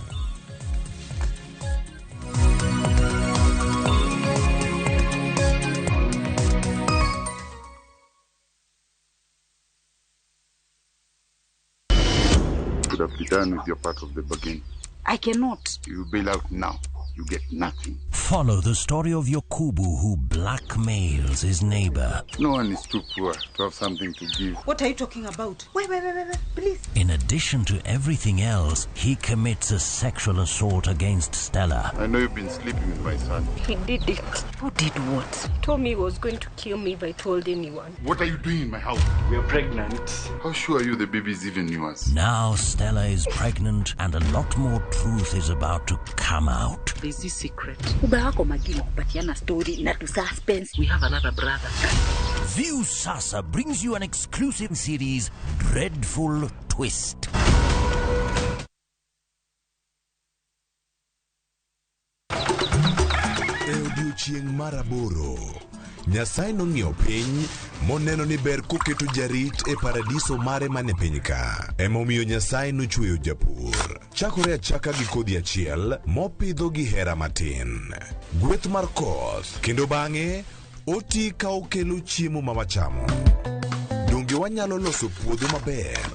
Could have be done with your part of the bargain. I cannot. You bail out now, you get nothing. Follow the story of Yokubu who blackmails his neighbor. No one is too poor to have something to give. What are you talking about? Wait, wait, wait, wait, wait, please. In addition to everything else, he commits a sexual assault against Stella. I know you've been sleeping with my son. He did it. Who did what? He told me he was going to kill me if I told anyone. What are you doing in my house? We are pregnant. How sure are you the baby is even yours? Now Stella is pregnant and a lot more truth is about to come out. There's this secret. Uba wako makini kupatiana story na tu suspense. We have another brother. View Sasa brings you an exclusive series, Dreadful Twist. E odiechieng' mar aboro, Nyasaye nong'iyo piny moneno ni ber koketo jarit e paradiso mare mane piny ka. Emomiyo Nyasaye nochweyo japur. Chakore achaka gi kodhi achiel mopidho gi hera matin. Gweth mar koth kendo bang'e oti ka okelo chiemo ma wachamo. Donge wanyalo loso puodho maber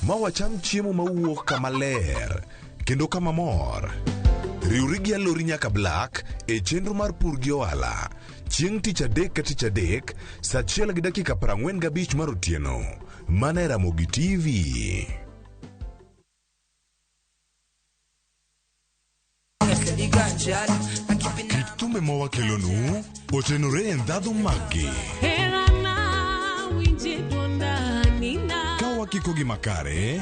ma wacham chiemo mawuok kama ler kendo kama mor? Riwri gi Alori nyaka Black e chenro mar pur gi ohala chieng' tich adek ka tich adek saa 1:45 mar otieno mana e Ramogi TV. Kit thumbe ma wakelonu otenore e ndhadhu maggi. Ka wakikogi makare,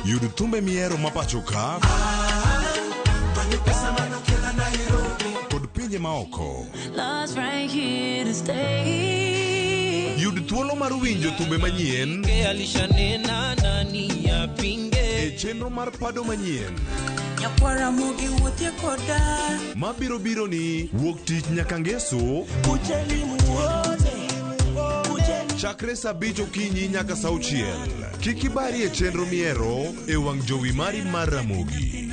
yud thumbe mihero ma pacho ka kod pinje maoko. Love's right here to stay. Yud thuolo mar winjo thumbe manyien Alishanena nani apinge. e chenro mar pado manyien Nyakwara mogi wuothie koda. mabiro biro ni wuok tich nyaka ngeso Kujeni muone. chakre saa 5 okinyi nyaka saa 6. Kik ibari e chenro mihero e wang' jowi mari mar Ramogi.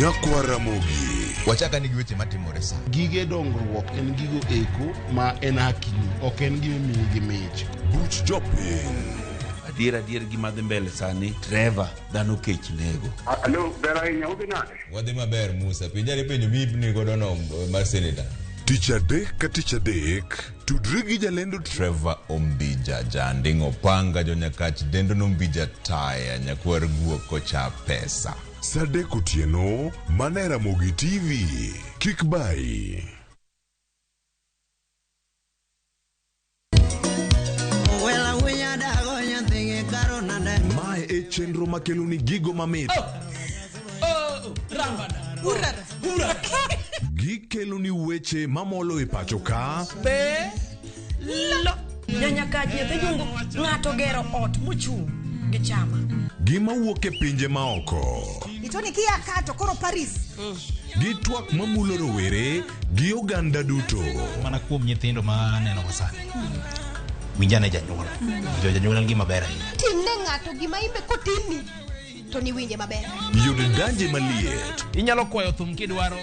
Nyakwar Ramogi, Wachaka ni gi weche matimore sa. Gige dongruok en gigo eko ma en hakini, ok en gima imiyi gi mich. Buch jopiny. Adier adier gima dhi mbele sani, Trevor, dhano kech nego. Alo, ber ahinya, udhi nade? Wadhi maber Musa, penjane penjo miipni godo no mar seneta. Tich adek ka tich adek, tudri gi jalendo Trevor Ombija, janding' opanga jonyakach dendo nombija taya nyakwar guok kocha pesa. Sa adek otieno, mana e Ramogi TV. Kik bayi. Mae e chenro makeloni gigo mamit. Gikeloni weche mamolo e pacho ka. Be lo nyanyakach nyathi jungu ng'ato gero ot mochung' gi chama. Gima wuok e pinje maoko. Itoni kia ka to koro Paris. Gi twak mamulo rowere gi oganda duto. Mana kuom nyithindo ma aneno go sani. Winjane janyuol. Jo janyuol en gima ber ahinya. Timne ng'ato gima imbe kotimni to niwinje maber. Yud danje maliet. Inyalo kwayo thum kidwaro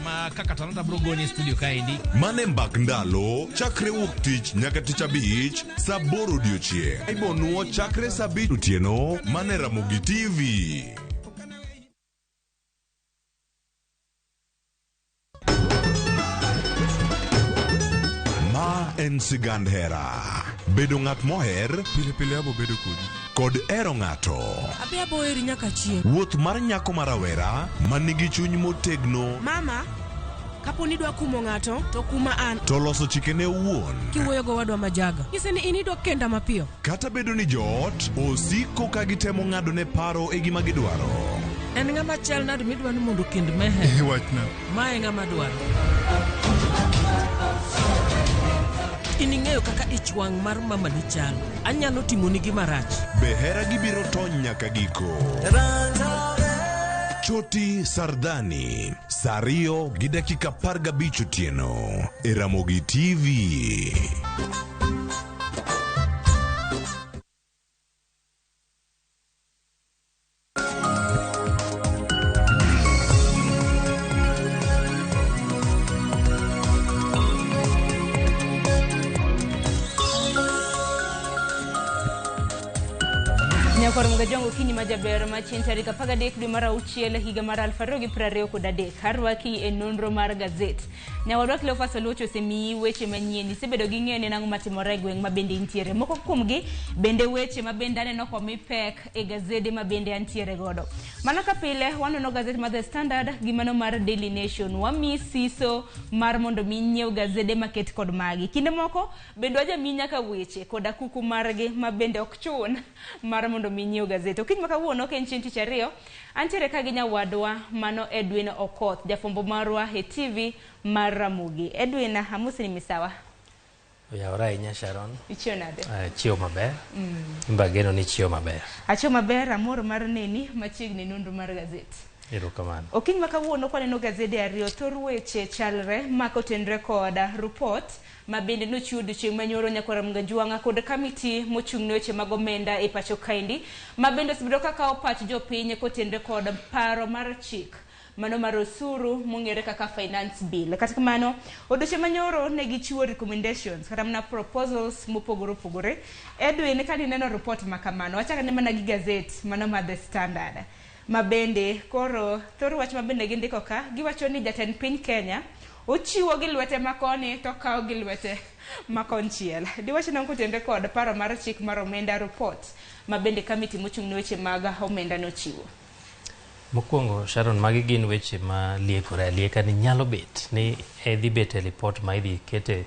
ma kaka Talanta bro goni e studio kaendi. Mane mbak ndalo chakre wuok tich nyaka tich abich saa aboro odiochieng'. Ibonuo chakre saa abich otieno mane Ramogi TV. Ma en sigand hera. Bedo ng'at moher pile pile abo bedo kodi kod hero ng'ato. Abi abo heri nyaka chieng'. Wuoth mar nyako ma rawera ma nigi chuny motegno Mama, kapo ni idwa kumo ng'ato, to kuma an. to loso chikene owuon. Kiwuoyo gowadwa majaga. Nyise ni in idwa kenda mapiyo. Kata bedo ni joot osiko ka gitemo ng'adone paro e gima gidwaro. En ng'ama chal nade midwa ni mondo okend Meher? Wachna. Ma e ng'ama dwaro. In ing'eyo kaka ich wang' mar mamani chalo. Anyalo timoni gima rach. Be hera gibiro tony nyaka giko? Choti Sardani, saa ariyo gi dakika 15 otieno e Ramogi TV. Nyakwar Mugajongo okinyi ma jaber ma chieng' tarik 13 dwe mar auchiel higa mar 2023 arwaki e nonro mar gazet. Nyawadwa Cleophas Oluoch osemiyi weche manyien isebedo gi ng'eyo ni nang'o matimore e gweng' ma bende intiere. Moko kuomgi bende weche ma bende aneno komi pek e gazede ma bende antiere godo. Mana ka pile wanono gazet mar The Standard gi mano mar Daily Nation. Wamiyi siso mar mondo mi inyiew gazede maket kod magi. Kinde moko bende wajamiyi nyaka weche koda kuku margi ma bende ok chun mar mondo mi inyiew gazet. Okinyi ma kawuono ka en chieng' tich ariyo, antiere ka gi nyawadwa mano Edwin Okoth, jafwambo marwa e TV mar Ramogi. Edwin, amosi ni misawa. Oyawore ahinya Sharon. Ichiew nade? Achiew maber. Imbe ageno ni ichiew maber. Achiew maber, amor mar neni machiegni nonro mar gazet. Erokamano. Okinyi ma kawuono kwaneno gazede ariyo, thor weche chalre ma kotenre kod rupot ma bende nochiw odiochieng' manyoro nyakwar Mgajwang'a kod kamiti mochung' ne weche mag omenda e pacho kaendi ma bende osebedo ka kawo pach jopiny kotenre kod paro mar chik mano mar osuru mong'ere kaka finance bill. Kata kamano, odiochieng' manyoro ne gichiwo recommendations kata mana proposals mopogore opogore. Edwin, ka nineno report ma kamano, wachak ane mana gi gazet mano mar The Standard ma bende koro thor wach ma bende gindiko ka giwacho ni jatend piny Kenya ochiwo gi lwete makoni to okawo gi lwete makonchiel. Diwach nang'o kotenre kod paro mar chik mar omenda report ma bende kamiti mochung' ne weche mag omenda nochiwo? Mokwongo Sharon, magi gin weche ma liekore alieka ni nyalo bet ni dhi bet e report ma idhi kete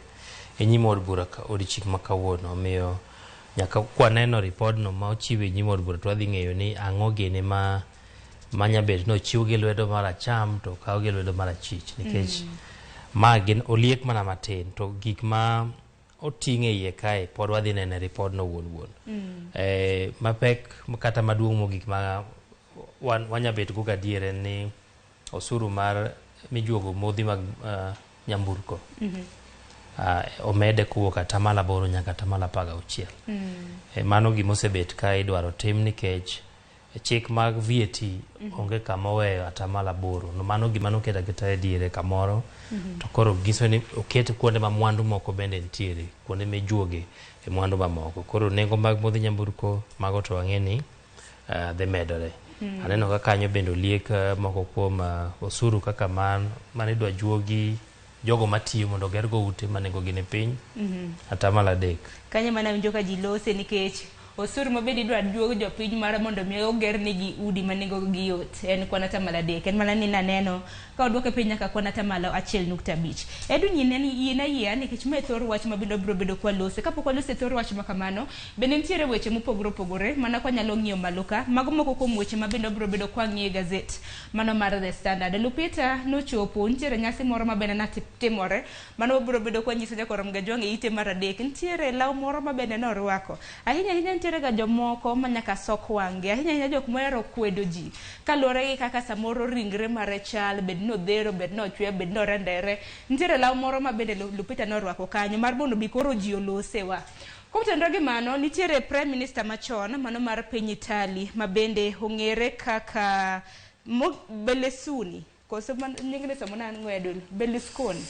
e nyim od bura odiochieng' ma kawuono. Omiyo nyaka kwaneno ripodno ma ochiw e nyim od bura to wadhi ng'eyo ni ang'o gini ma manya bet ni ochiw gi lwedo mar acham to okaw gi lwedo mar achich nikech ma gin oliek mana matin to gik ma oting' e iye kae pod wadhi neno e ripodno wuon wuon. Mapek kata maduong' mogik ma wanya bet go gadier en ni osuru mar mijuogo modhi mag nyamburko omede kowuok 8% nyaka 16%. Mano gima osebet ka idwaro tim nikech Chik mag VAT onge kama oweyo 8%. No, mano gima noketo aketa e diere kamoro. To koro nyiso ni oket kuonde ma mwandu moko bende nitiere, kuonde mijuoge e mwandu mamoko. Koro nengo mag modhi nyamburko mago to wang'e ni dhi medore. Aneno ka kanyo bende oliek moko kuom osuru kaka man mane idwa juogi jogo matiyo mondo ogergo ute ma nengogi ni piny 3%. Kanyo mana winjo ka ji lose nikech osuru ma bende idwa juog jopiny mar mondo mi oger negi udi ma nengogi yot en kwan 3%. En mana ni naneno ka oduoke piny nyaka kwan 1.5%. Edwin, yien ayiea nikech mae thor wach ma bende wabiro bedo kwalose. Kapok walose thor wach ma kamano, bende nitiere weche mopogore opogore mana kwanyalo ng'iyo malo ka. Mago moko kuom weche ma bende wabiro bedo kwang'iyo e gazet mano mar The Standard. Lupita nochopo, nitiere nyasi moro ma bende natimore mano wabiro bedo kwanyiso jakor Mgajwang' e ite mar adek. Nitiere law moro ma bende norwako. Ahinya ahinya nitiere ga jomoko ma nyaka sok wang'gi. Ahinya ahinya jok mohero kwedo ji. Kaluwore gi kaka samoro ringre mare chal, bed ni odhero, bed ni ochwe, bed ni orendere. Nitiere law moro ma bende Lupita norwako kanyo mar mondo bi koro ji olosewa. Kotenore gi mano, nitiere Prime Minister machon mano mar piny Italy ma bende ong'ere kaka Berlusconi. Koso nyingni somo nang'o Edwin? Berlusconi.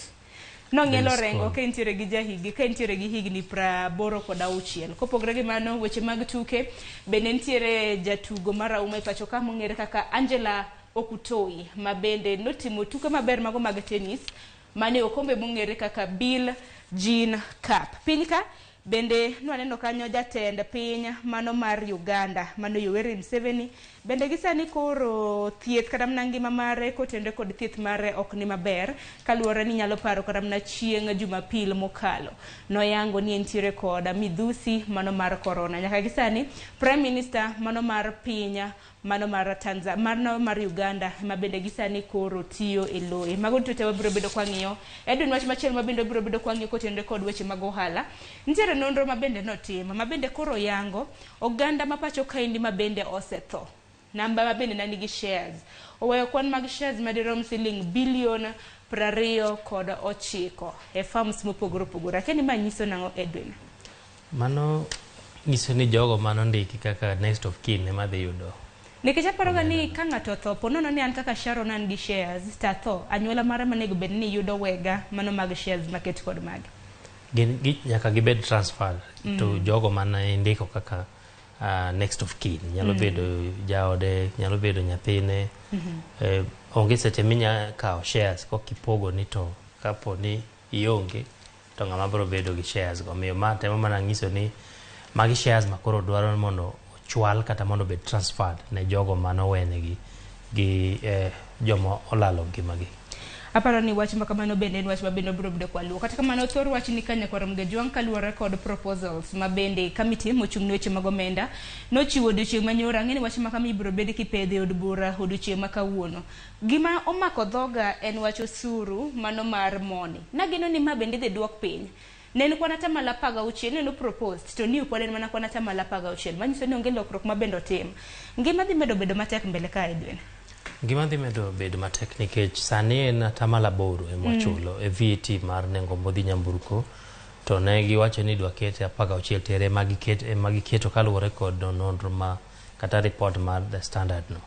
Nong'ielo orengo ka entiere gi jahigi ka entiere gi higni 86. Kopogore gi mano, weche mag tuke bende nitiere jatugo marahuma e pacho ka mong'ere kaka Angela Okutoyi ma bende notimo tuke maber mago mag tennis mane okombe mong'ere kaka Bill Jean Cup. Piny ka bende nwaneno kanyo jatend piny mano mar Uganda mano Yoweri Museveni bende gi sani koro thieth kata mana ngima mare kotenore kod thieth mare ok ni maber kaluwore ni nyalo paro kata mana chieng' Jumapil mokalo noyango ni entiere kod midhusi mano mar corona. Nyaka gi sani Prime Minister mano mar piny mano mar Tanzania mano mar Uganda ma bende gi sani koro tiyo e loye. Mago duto te wabiro bedo kwang'iyo. Edwin, wach machielo ma bende wabiro bedo kwang'iyo kotenore kod weche mag ohala. Nitiere nonro ma bende notim ma bende koro yango oganda ma pacho kaendi ma bende osetho. Namba ma bende nigi shares. Oweyo kwan mag shares madirom siling bilion 29 e firms mopogore opogore. Akia ni ma nyiso nang'o Edwin? Mano nyiso ni jogo manondiki kaka next of kin ema dhi yudo. Nikech aparoga ni ka ng'ato otho, po nono ni an kaka Sharon an gi shares, to atho, anyuola mara monego bed ni yudo wega mano mag shares maket kod mage. Gin nyaka gibed transferred to jogo mane indiko kaka next of kin. Nyalo bedo jaode, nyalo bedo nyathine. Onge seche minya kawo shares kokipogo ni to kapo ni ionge to ng'ama biro bedo gi shares go. Omiyo ma temo mana nyiso ni magi shares ma koro dwaro mondo ochwal kata mondo obed transferred ne jogo manowenegi gi joma olalo ngimagi. Aparo ni wach ma kamano bende en wach ma bende obiro bedo kwaluwo. Kata kamano thor wach ni ka nyakwar Mgajwang' kaluwore kod proposals ma bende committee mochung' ne weche mag omenda nochiwo odiochieng' manyoro. Ang'e ni wach ma kama ibiro bed kipedho e od bura odiochieng' ma kawuono. Gima omako dhoga en wach osuru mano mar moni. Nageno ni ma bende idhi duok piny. Ne en kwan 16% neno proposed to new pod en mana kwan 16%. Manyiso ni onge lokruok ma bende otim. Ngima dhi medo bedo matek mbele ka Edwin. Ngima dhi medo bedo matek nikech sani en 8% ema wachulo e VAT mar nengo modhi nyamburko to ne giwacho ni idwa kete 16 tere ema giketo kaluwore kod nonro ma kata report mar The Standard no.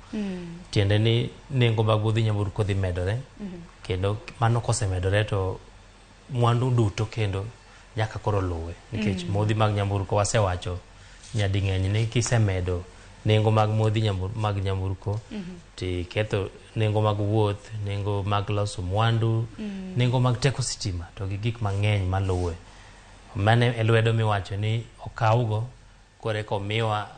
Tiende ni nengo mag modhi nyamburko dhi medore kendo mano kosemedore to mwandu duto kendo nyaka koro luwe nikech modhi mag nyamburko wasewacho nyading'eny ni kisemedo nengo mag modhi mag nyamburko tiketho nengo mag wuoth, nengo mag loso mwandu, nengo mag teko sitima to gi gik mang'eny maluwe. Mano e lwedo miwacho ni okawgo koro eka omiwa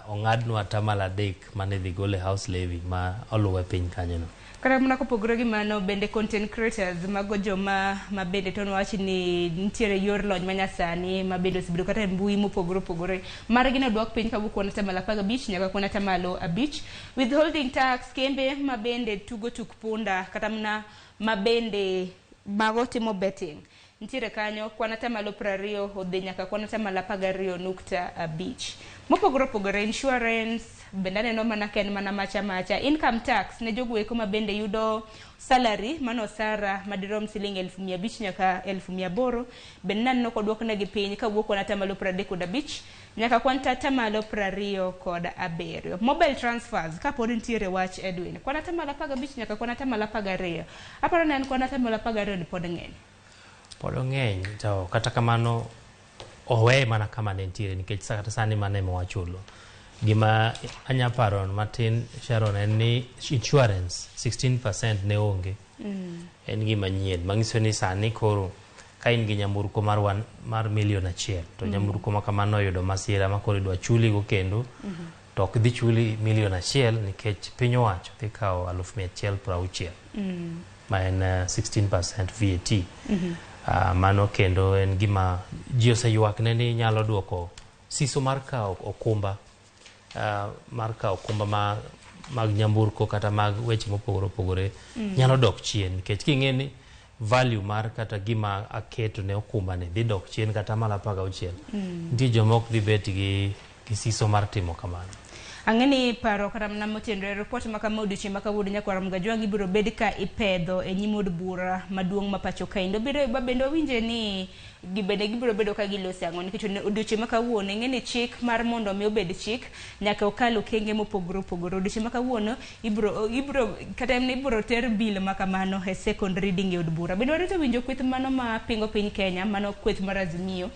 ong'adnwa 3% mane idhi gol e house levy ma oluwe piny kanyono. Kata mana kopogore gi mano bende content creators mago joma ma bende to nwach ni nitiere yor lony manyasani ma bende osebedo kata e mbui mopogore opogore margi nodwok piny kawuok kuom 15% nyaka kuom 5%. Withholding tax kembe ma bende tugo tuk punda kata mana ma bende mago timo betting nitiere kanyo kwan 20% odhi nyaka kwan 12.5%. Mopogore opogore insurance bende aneno mana ka en mana macha macha. Income tax ne jogo eko ma bende yudo salary mano osara madirom siling 500,000 nyaka 800,000 bende naneno koduok negi piny kawuok kuom 35% nyaka kwan atamalo 27. Mobile transfers kapod nitiere wach Edwin, kwan atamalo 15 nyaka kwan atamalo 12. Aparo ni en kwan atamalo 12 ni pod ng'eny. Pod ong'eny to kata kamano oweye mana kama ne nitiere nikech kata sani mano ema wachulo. Gima anya paro matin Sharon en ni insurance 16% ne onge. En gima nyien manyiso ni sani koro ka in gi nyamburko mar milion 1 to nyamburko ma kamano oyudo masira ma koro idwa chuligo kendo to ok dhi chuli milion 1 nikech piny owacho dhi kawo 160,000 ma en 16% VAT. Mano kendo en gima ji oseywak ne ni nyalo duoko siso mar kawo okumba mar kawo okumba mag nyamburko kata mag weche mopogore opogore nyalo dok chien nikech king'e ni value mar kata gima aketo ne okumba ni dhi dok chien kata malo 16. Nitie joma ok dhi bet gi siso mar timo kamano. Ang'e ni paro kata mana motenore report ma kama odiochieng' ma kawuono nyakwar Mgajwang' ibiro bed ka ipedho e nyim od bura maduong' ma pacho kaendi. Bende wawinje ni bende gibiro bedo ka gilose ang'o nikech odiochieng' ma kawuono ing'e ni chik mar mondo mi obed chik nyaka okal okenge mopogore opogore. Odiochieng' ma kawuono ibiro kata en ibiro ter bill ma kamano e second reading e od bura. Bende warito winjo kweth mano ma pingo piny Kenya, mano kweth mar Azimio.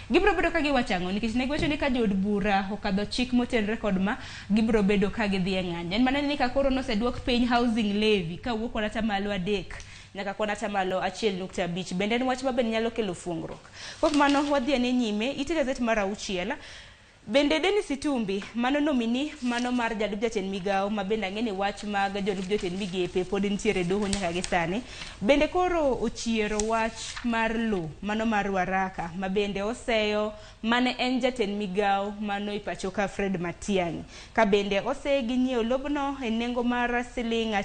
Gibiro bedo ka giwacho ang'o nikech ne giwacho ni ka jood bura okadho chik motenore kod ma gibiro bedo ka gidhi e ng'anyo. En mana ni ka koro noseduok piny housing levy kawuok kwan atamalo 3 nyaka kwan atamalo 1.5. Bende en wach ma bende nyalo kelo fuongruok. Kok mano wadhi ane nyime ite gazet mar 6. Bende Dennis Itumbi mano nomini mano mar jalup jatend migao ma bende ang'e ni wach mag jolup jotend migepe pod nitiere doho nyaka gi sani. Bende koro ochiero wach mar lo mano mar Ruaraka ma bende oseyo mane en jatend migao mano e pacho ka Fred Matiang'i. Ka bende oseye gi nyiewo lobno e nengo mar siling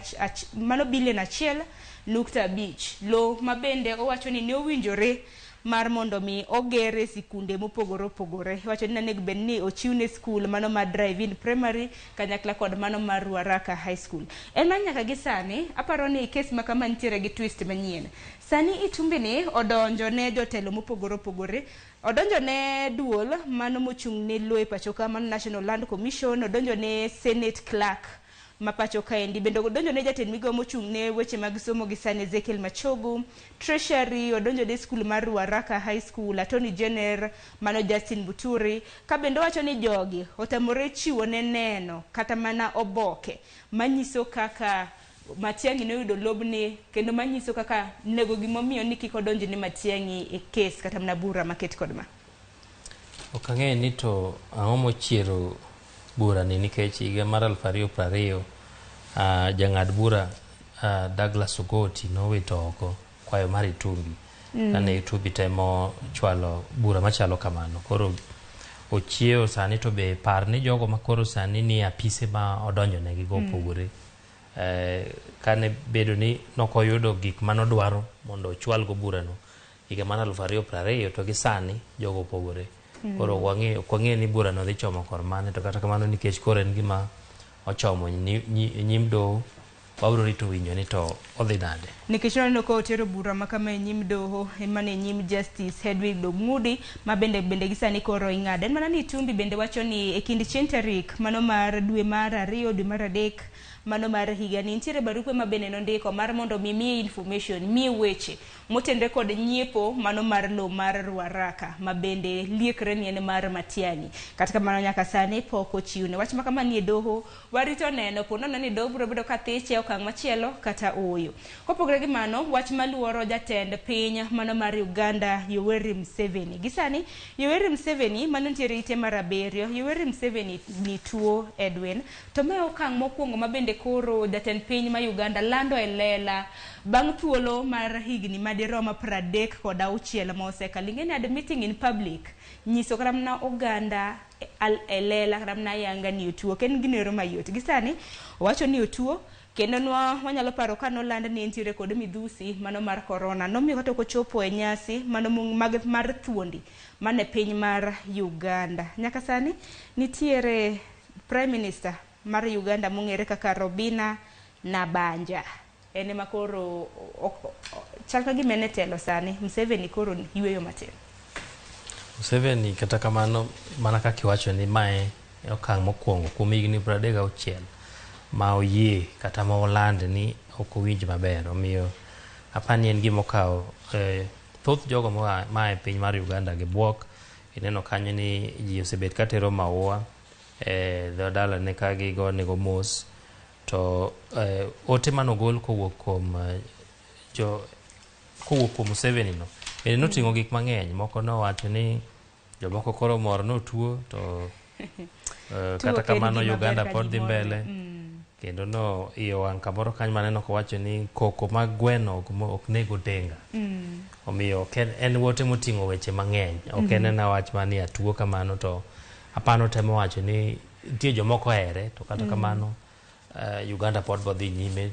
mano bilion 1.5. Lo ma bende owacho ni ne owinjore mar mondo mi ogere sikunde mopogore opogore. Wacho ni onego bed ni ochiwne skul mano mar Drive-In Primary kanyakla kod mano mar Ruaraka High School. En mana nyaka gi sani aparo ni kes ma kama nitiere gi twist manyien. Sani Itumbi ni odonjo ne jotelo mopogore opogore, odonjo ne duol mano mochung' ne lo e pacho ka mano National Land Commission, odonjo ne Senate Clerk ma pacho kaendi, bende odonjo ne jatend migao mochung' ne weche mag somo gi sani Ezekiel Machogu, Treasury, odonjo ne skul mar Ruaraka High School, Attorney General mano Justin Muturi, ka bende owacho ni jogi otamore chiwo ne neno kata mana oboke manyiso kaka Matiang'i noyudo lobni kendo manyiso kaka nego gimomiyo ni kik odonj ne Matiang'i e kes kata mana bura maket kod ma. Ok ang'eyo ni to ang'o mochiero bura ni nikech higa mar 2020 jang'ad bura Douglas Ogoti nowito oko kwayo mar Itumbi. Kane Itumbi temo chwalo bura machalo kamano. Koro ochiewo sani to be par ni jogo ma koro sani ni apise ma odonjo negi go opogore. Kane bedo ni nokoyudo gik manodwaro mondo ochwal go burano higa mar 2020 to gi sani jogo opogore. Koro ok wang'eyo ni burano dhi chomo kor mane to kata kamano nikech koro en gima ochomo nyim doho wabiro rito winjo ni to odhi nade. Nikech waneno ka otero bura ma kama e nyim doho mana e nyim Justice Hedwig Dogmudi ma bende gi sani koro ing'ado. En mana ni Itumbi bende wacho ni e kind chieng' tarik mano mar dwe mar 2 dwe mar 3 mano mar higa ni nitiere barupe ma bende nondiko mar mondo mi miye information, miye weche motenre kod nyiepo mano mar lo mar Ruaraka ma bende liekre ni en mar Matiang'i. Kata kamano nyaka sani pok ochiwne wach ma kama nie doho. Warito neno po nono ni doho biro bedo ka thiche okang' machielo kata ooyo. Kopogore gi mano, wach maluoro jatend piny mano mar Uganda Yoweri Museveni. Gi sani Yoweri Museveni mano nitiere ite mar 7, Yoweri Museveni ni tuo Edwin. To mae okang' mokwongo ma bende koro jatend piny ma Uganda lando e lela bang' thuolo mar higni madirom 36 ma osekalo. Ing'e ni admitting in public nyiso kata mana oganda e lela kata mana ayanga ni otuo ok en gino mayot. Gi sani owacho ni otuo kendo wanyalo paro ka noland ni entiere kod midhusi mano mar corona nomiyo kata ok ochopo e nyasi mano mar thuondi mane piny mar Uganda. Nyaka sani nitiere Prime Minister mar Uganda mong'ere kaka Robina Nabanja. En ema koro chal ka gima en e telo sani. Museveni koro yweyo matin. Museveni kata kamano mana kaka iwacho ni mae e okang' mokwongo kuom higni 36 ma oyie kata ma oland ni ok owinj maber. Omiyo apani en gima okawo thoth jogo moa e piny mar Uganda gi bwok. Ineno kanyo ni ji osebet katero maua e dho dalane ka gigonego mos. To ote manogol kowuok kuom kowuok kuom Museveni no bende noting'o gik mang'eny. Moko nowacho ni jomoko koro mor notuo to kata kamano Uganda pod dhi mbele. Kendo no iye wang' kamoro kanyo maneno kowacho ni koko mag gweno ok nego denga. Omiyo en ote moting'o weche mang'eny. Ok en ena wach mani atuo kamano to apano temo wacho ni nitie jomoko ohere to kata kamano Uganda pod bodhi nyime,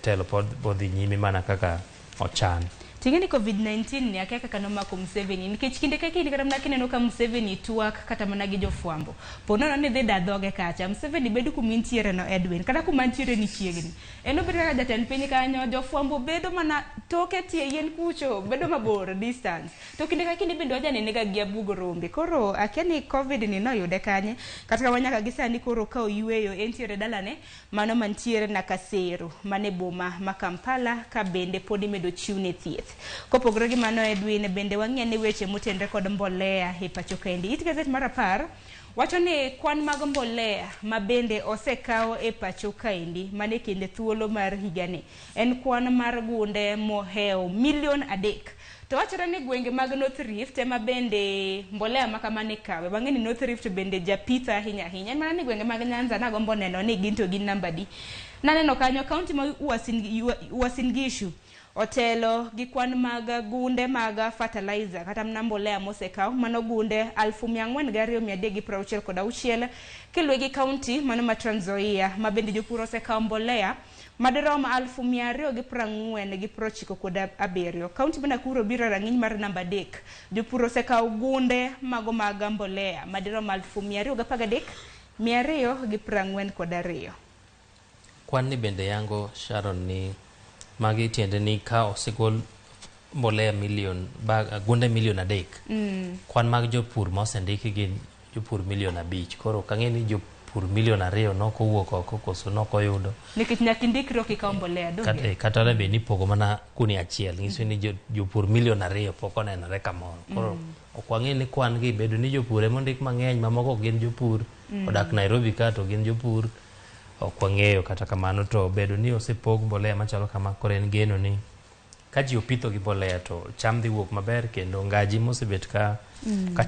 telo pod bodhi nyime mana kaka ochan. Ting'e ni COVID-19 ni akia kaka nomako Museveni nikech kinde ka kinde kata mana kineno ka Museveni twak kata mana gi jofwambo po nono ni dhi da dhoge kacha Museveni bedo kuma intiere no Edwin kata kuma ntiere ni chiegni en obedo kaka jatend piny kanyo jofwambo bedo mana toke tie yien kucho bedo mabor distance to kinde ka kinde bende wajanene ga gi abuog rombe koro akia ni COVID ni noyude kanye kata kamano nyaka gi sani koro ka oyweyo entiere dalane mano mantiere Nakasero mane boma ma Kampala ka bende pod imedo chiwne thieth. Kopogore gi mano Edwin bende wang'e ni weche motenre kod mbolea e pacho kaendi. It gazet mar 10 wacho ni kwan mag mbolea ma bende osekaw e pacho kaendi mane kinde thuolo mar higani en kwan mar gunde mohewo 3 milion. To wachore ni gwenge mag North Rift ema bende mbolea ma kamano ikawe. Wang'e ni North Rift bende japitho ahinya ahinya. En mana ni gwenge mag Nyanza nagombo neno ni gin to gin namba di. Naneno kanyo kaunti ma Uasin Gishu otelo gi kwan mag gunde mag fertilizer kata mana mbolea mosekaw mano gunde 4,366 kiluwe gi kaunti mano ma Trans Nzoia ma bende jopur osekawo mbolea madirom 247,97. Kaunti ma Nakuru biro rang'iny mar namba 3. Jopur osekawo gunde mago mag mbolea madirom 213,242. Kwan ni bende yango Sharon ni magi tiende ni ka osegol mbolea milion gunde 3 milion. Kwan mag jopur ma osendiki gin jopur 5 milion. Koro ok ang'e ni jopur 2 milion nokowuok oko koso nokoyudo. Nikech nyaka indikri ok ikaw mbolea donge? Kata ne bed ni ipogo mana gunia achiel nyiso ni jopur 2 milion pok onenore kamoro. Koro ok wang'e ni kwan gi bedo ni jopur ema ondik mang'eny mamoko ok gin jopur. Odak Nairobi ka to gin jopur. Ok wang'eyo kata kamano to bedo ni osepog mbolea machalo kama koro en geno ni ka ji opitho gi mbolea to cham dhi wuok maber kendo ngaji mosebet ka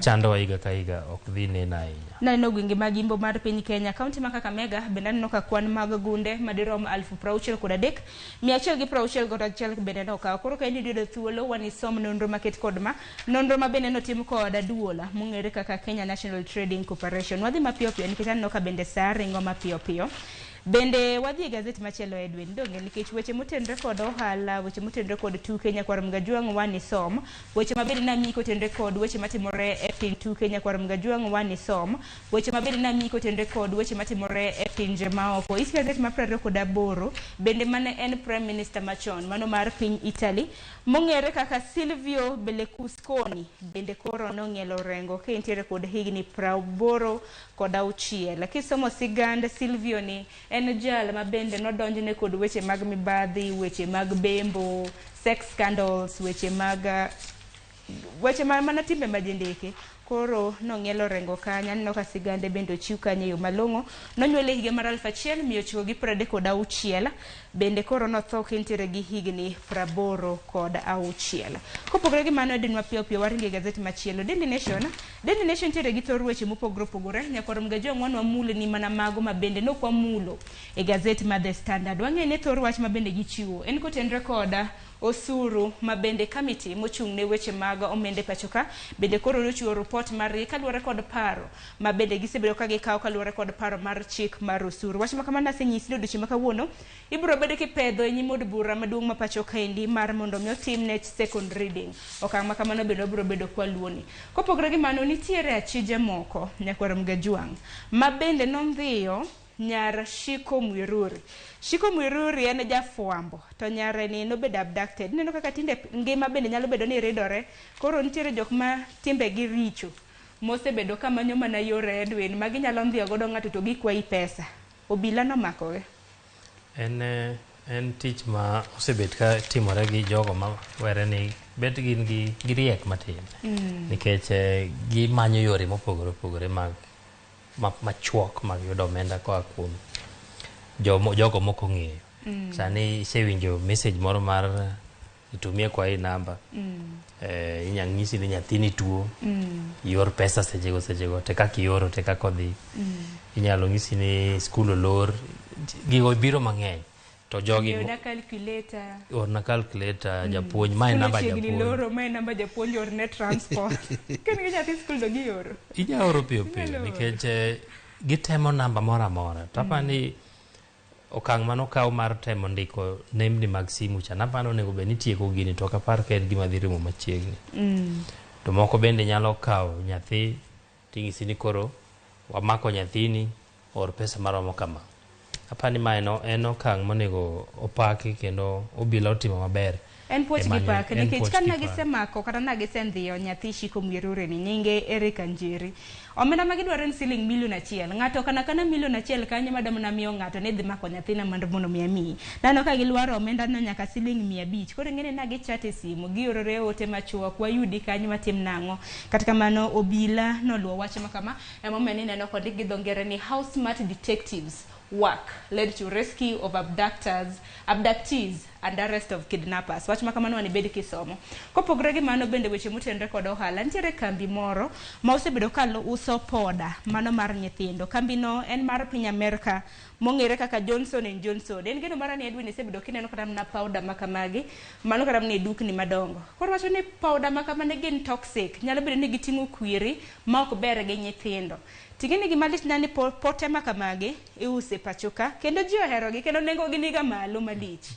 chandowa higa ka higa ok dhi neno ahinya. Naneno gwenge mag imbo mar piny Kenya, kaunti ma Kakamega bende aneno ka kwan mag gunde madirom 63,161 bende nokaw. Koro ka in iyudo thuolo wanisom nonro maket kod ma nonro ma bende notim kod duola mong'ere kaka Kenya National Trading Corporation. Wadhi mapiyo piyo nikech aneno ka bende saa ringo mapiyo piyo. Bende wadhi e gazet machielo Edwin donge nikech weche motenre kod ohala, weche motenre kod tuke nyakwar Mgajwang' wanisom, weche mabende namiyi kotenre kod weche matimore e piny tuke nyakwar Mgajwang' wanisom, weche mabende namiyi kotenre kod weche matimore e pinje maoko. It gazet mar 28 bende mane en Prime Minister machon mano mar piny Italy mong'ere kaka Silvio Berlusconi bende koro nong'ielo rengo ka entiere kod higni 86. Kisomo sigand Silvio ni en jal ma bende nodonjne kod weche mag mibadhi, weche mag bembo, sex scandals, weche mag weche mana timbe majendeke. Koro nong'ielo rengo kanyo. Aneno ka sigande bende ochiw kanyo e yo malong'o. Nonyuole e higa mar 1936 bende koro notho ka entiere gi higni 86. Kopogore gi mano Edwin mapiyo piyo waringo e gazet machielo Daily Nation. Daily Nation nitiere gi thor weche mopogore opogore. Nyakwar Mgajwang' wan wamulo ni mana mago ma bende nok wamulo e gazet mar The Standard. Wang'e ni thor wach ma bende gichiwo en kotenre kod osuru ma bende kamiti mochung' ne weche mag omenda e pacho ka bende koro nochiwo report margi kaluwore kod paro ma bende gisebedo ka gikawo kaluwore kod paro mar chik mar osuru. Wach ma kamano asenyisi ni odiochieng' ma kawuono ibiro bedo kipedho e nyim od bura maduong' ma pacho kaendi mar mondo mi otimne second reading. Okang' ma kamano bende wabiro bedo kwaluoni. Kopogore gi mano nitiere achije moko nyakwar Mgajwang' ma bende nondhiyo nyar Shiko Mwiruri. Shiko Mwiruri en jafwambo to nyare ni nobedo abducted. Ineno kaka tinde ngima bende nyalo bedo ni ridore. Koro nitiere jok ma timbegi richo. mosebedo ka manyo mana yore Edwin ma ginyalo ndhiyo godo ng'ato to gikwayi pesa. Obila nomakogi. En, eh, en tich ma osebet ka timore gi jogo ma were ni bet gin gi giriek matin nikech eh, gimanyo yore mopogore opogore mag machuok mag yudo omenda koa kuom jomo, jogo mok ong'eyo. Sani isewinjo message moro mar itumie kwa hii namba inya ng'isi ni nyathini tuo ior pesa sechego sechego te kaka ioro te kaka odhi inyalo ng'isi ni skul olor gigo biro mang'eny to jogi Orna calculator. orna calculator japuonj mae Skul namba ochiegni japuonj loro, mae namba japuonj orne transport. Ka nigi nyathi skul to gioro. inya oro piyo piyo Inyalo oro. nikech eh, gitemo namba moro amora to apa ni okang' manokaw mar temo ndiko nembni mag simu cha napani onego bed ni tieko gini to ok apar ka en gima dhi rumo machiegni to moko bende nyalo kawo nyathi ting'isi ni koro wamako nyathini or pesa maromo kama apani ma en, en okang' monego opaki kendo obila otimo maber En puoch e gi manyo- pak en nikech puoch ka gi ne pak. gisemako kata na gisendhiyo nyathi Shiko Mwirure ni nyinge Eric Njeri. Omenda ma gidwaro en siling milion achiel. Ng'ato kana kana milion achiel kanyo madam na miyo ng'ato ni dhi mako nyathina mondo mondo mi amiyi. Nano ka gilwaro omenda no nyaka siling 500. Koro ing'eni na gichat e simu, giorore ote machuok, wayudi kanyo watim nang'o. Kata kamano obila noluwo wach ma kama emomiyo nineno kondik gi dho ngere ni how smart detectives work led to rescue of abductors, abductees and arrest of kidnappers. Wach ma kamano wanibed kisomo. Kopogore gi mano bende weche motenore kod ohala, nitiere kambi moro ma osebedo ka uso poda mano mar nyithindo. Kambi no en mar piny Amerka mong'ere kaka Johnson and Johnson. En geno mara ni Edwin isebedo kineno kata mana powder ma kamagi, mano kata mana e dukni madongo. Koro wacho ni powder ma kamano gin toxic, nyalo bedo ni giting'o kwiri ma ok ber gi nyithindo. Ting'eni gima lich na ni pote ma kamagi iuso e pacho ka kendo ji oherogi kendo nengogi niga malo malich.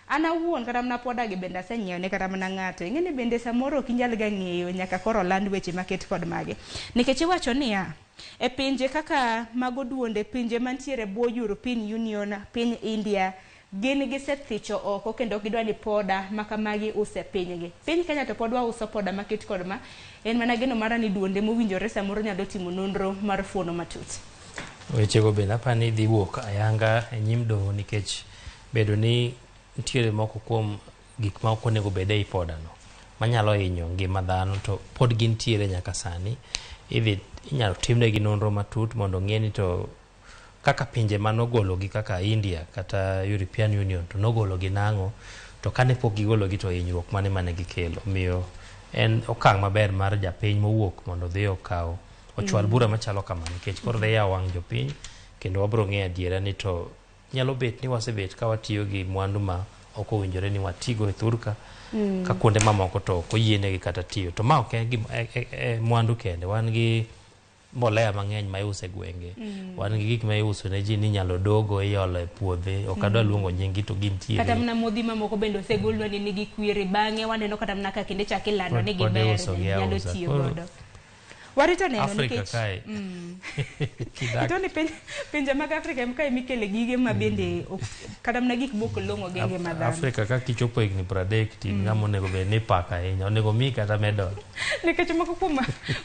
An awuon kata mana poda gi bende asenyiewo ne kata mana ng'ato. Ing'eni bende samoro ok inyal ga ng'eyo nyaka koro land weche maket kod magi. Nikech iwacho niya, e pinje kaka mago duonde, pinje mantiere e bwo European Union, piny India, gin gisethicho oko kendo ok gidwa ni poda ma kamagi use pinygi. Piny Kenya to pod wauso poda maket kod ma, en mana geno mara ni duonde mowinjore samoro nyalo timo nonro mar fuono matut. Wechego bende apani dhi wuok ayanga e nyim doho nikech bedo ni nitiere moko kuom gik ma ok onego bed ei podano manyalo hinyo ngima dhano to pod gintiere nyaka sani. Idhi inyalo timnegi nonro matut mondo ong'e ni to kaka pinje manogologi kaka India kata European Union to nogologi nang'o to kane pok gigologi to hinyruok mane mane gikelo. Omiyo en okang' maber mar japiny mowuok mondo odhi okaw ochwal bura machalo kama nikech koro dhi yawo wang' jopiny kendo wabiro ng'eyo adiera ni to nyalo bet ni wasebet ka watiyo gi mwandu ma ok owinjore ni watigo e thurka ka kuonde mamoko to ok oyienegi kata tiyo to ma ok en gima e mwandu kende wan gi mbolea mang'eny ma iuso e gwenge wan gi gik ma iuso ne ji ni inyalo dogo iolo e puothe ok adwa luongo nying gi to gintiere Kata mana modhi mamoko bende osegolwa ni nigi kwiri bang'e waneno kata mana ka kinde chak ilando ni Pod giber iuso gi nyalo ausa. tiyo Koro godo. Warito neno Afrika nikech kae kidak Ito ni pinje mag Afrika ema kae mikele gige ma bende ok, kata mana gik mok long'o gi ngima dhano. Afrika ka kichopo higni 30 to in ng'ama onego bed ni ipako ahinya onego miyi kata medal Nikech moko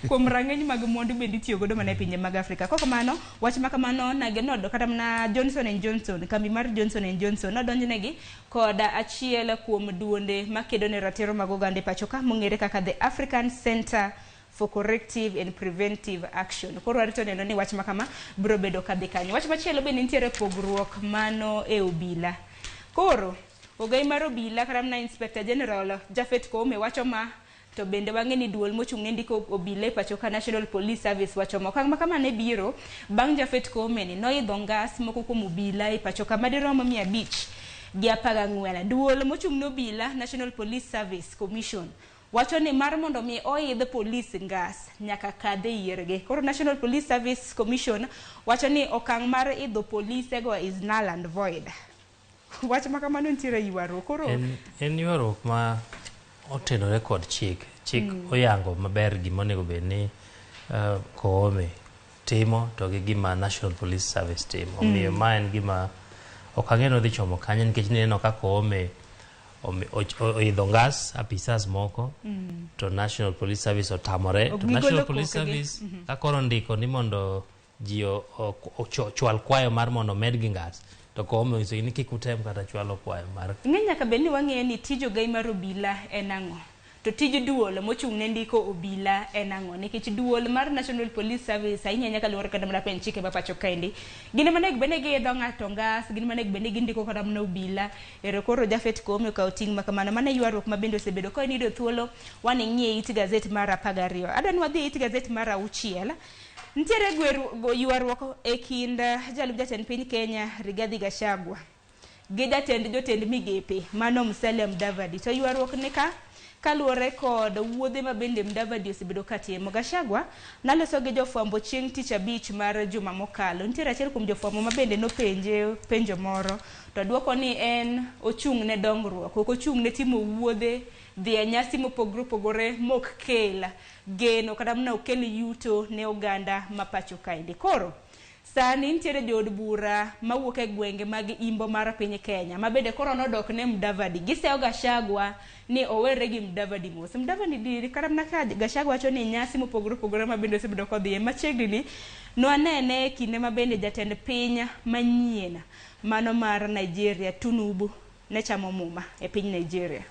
kuom rang'iny mag mwandu bende itiyo godo mana e pinje mag Afrika. Kok kamano, wach ma kamano nagenodo kata mana Johnson and Johnson, kambi mar Johnson and Johnson nodonjnegi kod achiel kuom duonde makedo ne ratiro mag oganda e pacho ka mong'ere kaka the African Center for Corrective and Preventive Action. Koro warito neno ni wach ma kama biro bedo kadhi kanyo. Wach machielo bende nitiere pogruok mano e obila. Koro ogai mar obila kata mana Inspector General Japhet Koome wacho ma to bende wang'e ni duol mochung' ne ndiko obila e pacho ka National Police Service wacho ma okang' ma kama ne biro bang' Japhet Koome ni noidho ngas moko kuom obila e pacho ka madirom 514. Duol mochung' ne obila National Police Service Commission wacho ni mar mondo mi oidh polis ngas nyaka kadh e yiergi. Koro National Police Service Commission wacho ni okang' mar idho polisego is null and void. Wach ma kamano nitiere ywaruok. Koro en ywaruok ma otenore kod chik. Chik oyango maber gima onego bed ni Koome timo to gi gima National Police Service timo. Omiyo ma en gima ok ang'e ni odhi chomo kanye nikech nineno ka Koome Oidho ngas apisas moko to National Police Service otamore. Ok To gigolo National Police kokegi. Service ka koro ndiko ni mondo ji ochwal kwayo mar mondo omedgi ngas, to Koome onyisogi ni kik utem kata chwalo kwayo mar Ing'e nyaka bed ni wang'eyo ni tij ogai mar obila en ang'o. To tij duol mochung' ne ndiko obila en ang'o? Nikech duol mar National Police Service ahinya ahinya kaluwore kata mana pend chike ma pacho kaendi. Gin ema onego bed ni giidho ng'ato ngas, gin ema onego bed ni gindiko kata mana obila. Ero koro Japhet Koome okawo ting' ma kamano. Mano e ywaruok ma bende osebedo ka in iyudo thuolo waning'iye it gazet mar 12. Adwa ni wadhi e it gazet mar 6. Nitiere ywaruok e kind jalup jatend piny Kenya Rigathi Gachagua gi jatend jotend migepe mano Musalia Mudavadi. To ywaruok ni ka kaluwore kod wuodhe ma bende Mudavadi osebedo ka timo. Gachagua naloso gi jofwambo chieng' tich abich mar juma mokalo. Nitiere achiel kuom jofwambo ma bende nopenje penjo moro to dwoko ni en ochung' ne dongruok, ok ochung' ne timo wuodhe dhi e nyasi mopogore opogore mok kel geno kata mana ok kel yuto ne oganda ma pacho kaendi. Koro sani nitiere jood bura mawuok e gwenge mag imbo mar piny Kenya ma bende koro nodok ne Mudavadi. Giseyo Gachagua ni owere gi Mudavadi mos. Mudavadi di kata mana ka Gachagua wacho ni nyasi mopogore opogore ma bende osebedo kodhiye machiegni ni nwanene e kinde ma bende jatend piny manyien mano mar Nigeria Tinubu ne chamo muma e piny Nigeria.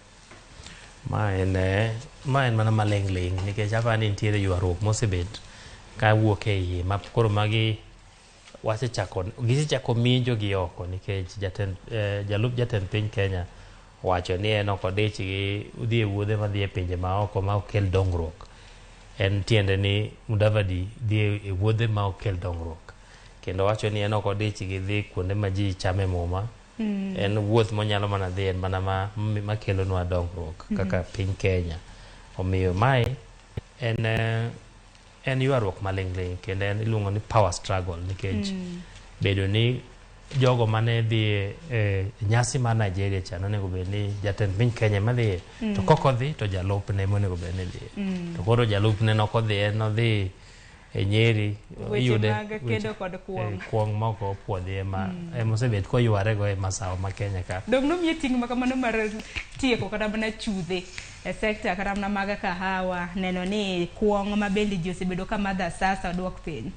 Ma en mana maling' ling' nikech aparo ni nitiere ywaruok mosebet kawuok e iye ma koro magi gisechako minjo gi oko nikech jalup jatend piny Kenya wacho ni en ok odich gi dhi e wuodhe madhi e pinje maoko ma ok kel dongruok. En tiende ni Mudavadi dhi e wuodhe ma ok kel dongruok. Kendo wacho ni en ok odich gi dhi kuonde ma ji chame muma. En wuoth monyalo mana dhi en mana makelonwa dongruok kaka piny Kenya. Omiyo mae en ywaruok maling'ling' kendo en iluongo ni power struggle nikech bedo ni jogo mane dhi e nyasi mar Nigeria cha nonego bed ni jatend piny Kenya ema dhiye, to kok odhi to jalupne ema onego bed ni dhiye. To koro jalupne nok odhi, en nodhi e Nyeri, Weche iyude mag kedo kod kuong'. Kuong' ma ok opuodhi ema osebet koywarego e masawa ma Kenya ka. Dong' nomiye ting' ma kamano mar tieko kata mana chudhe e sekta kata mana mag kahawa, neno ni kuong' ma bende ji osebedo ka madho asasa oduok piny.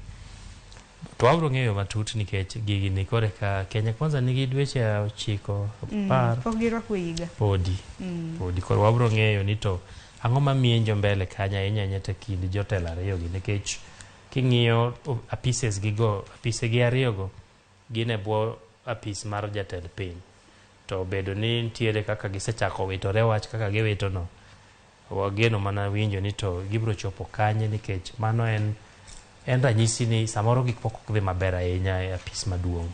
To wabiro ng'eyo matut nikech gigi ni kore ka Kenya Kwanza nigi dweche 9, 10. Pok girwako higa. Podi. Podi. Koro wabiro ng'eyo ni to ang'o ma mienjo mbele kanyo ahinya ahinya to kind jotelo ariyo gi nikech king'iyo apises gi go, apise gi ariyo go gin e bwo apis mar jatend piny. To bedo ni nitiere kaka gisechako witore wach kaka giwito no, wageno mana winjo ni to gibiro chopo kanye nikech mano en ranyisi ni samoro gik moko ok dhi maber ahinya e apis maduong'.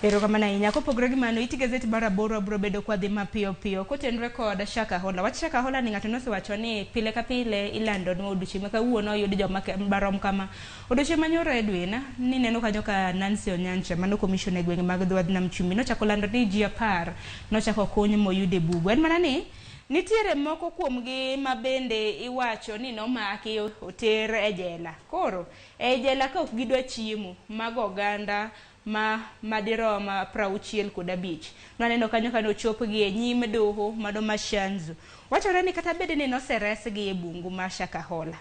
Erokamano ahinya. Kopogore gi mano, it gazet mar 8 biro bedo kwadhi mapiyo piyo. Kotenore kod Shakahola. Wach Shakahola ni ng'ato nosewacho ni pile ka pile ilandonwa odiochieng' ma kawuono oyud joma marom kama. Odiochieng' manyoro Edwin, nineno kanyo ka Nancy Onyancha, mano commissioner e gwenge mag dho wadh Nam Chumbi, nochako lando ni ji 10 nochako kuny moyud e bugo. En mana ni nitiere moko kuomgi ma bende iwacho ni nomaki oter e jela. Koro, e jela ka ok gidwa chiemo mag oganda ma madirom 65. Nwaneno kanyo ka nochopgi e nyim doho mano ma Shanzu. Wachore ni kata bed ni noseresgi e bungu ma Shakahola,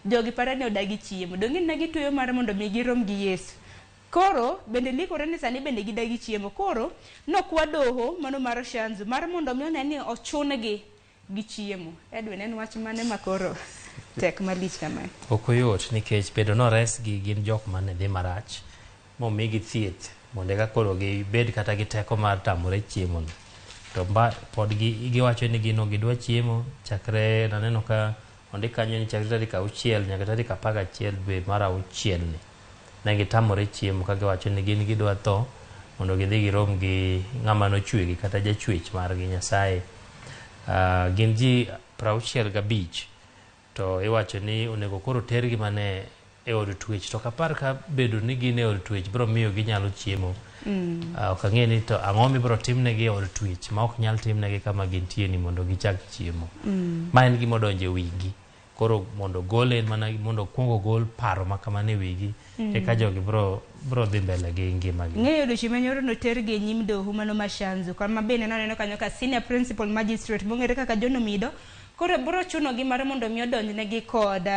jogi paro ni odagi chiemo. Donge ne gitweyo mar mondo mi girom gi Yesu. Koro bende likore ni sani bende gidagi chiemo. Koro nokwa doho mano mar Shanzu mar mondo mi one ni ochun-gi gi chiemo. Edwin, en wach mane ma koro tek malich kamae? Ok oyot nikech bedo noresgi gin jok mane dhi marach momigi thieth mondo eka koro gibed kata gi teko mar tamore chiemo no. To pod giwacho ni gin ok gidwa chiemo chakre naneno ka ondik kanyo ni chakre tarik 6 nyaka tarik 11 dwe mar 6 ni. Ne gitamore chiemo ka giwacho ni gin gidwa tho mondo gidhi girom gi ng'ama nochwegi kata jachwech margi Nyasaye. Gin ji 65 to iwacho ni onego koro tergi mana e od twech. To ok apar ka bedo ni gin e od twech biro miyo ginyalo chiemo. Ok ang'e ni to ang'o mibiro timnegi e od twech ma ok nyal timnegi kama gintie ni mondo gichak chiemo. Ma en gima odonjo e wigi. Koro mondo gole en mana mondo okuong ogol paro ma kamano e wigi eka jogi bro bro dhi mbele gi ngimagi. Ng'eyo odiochieng' manyoro notergi e nyim doho mano ma Shanzu kama bende naneno kanyo ka senior principal magistrate mong'ere kaka John Omido koro bro chunogi mar mondo mi odonjnegi kod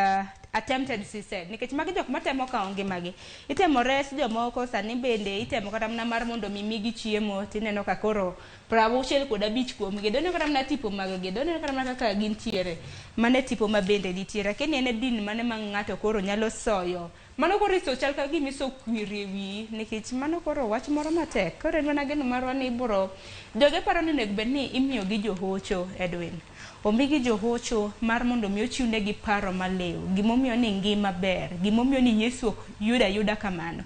attempted suicide nikech magi jok matemo kawo ngimagi. Itemo res jomoko sani bende itemo kata mana mar mondo mi migi chiemo tineno ka koro 65 kuomgi doneno kata mana tipo mag gi doneno kata mana kaka gintiere. Mano e tipo ma bende nitiere. Akia ni en e din mane ma ng'ato koro nyalo soyo. Mano koro iso chal ka gima iso kwiri e wiyi nikech mano koro wach moro matek. Koro en mana geno marwa ni ibro joge paro ni onego bed ni imiyogi johocho Edwin. Omigi johocho mar mondo mi ochiwnegi paro maliw. Gimomiyo ni ngima ber. Gimomiyo ni Yesu ok yud ayuda kamano.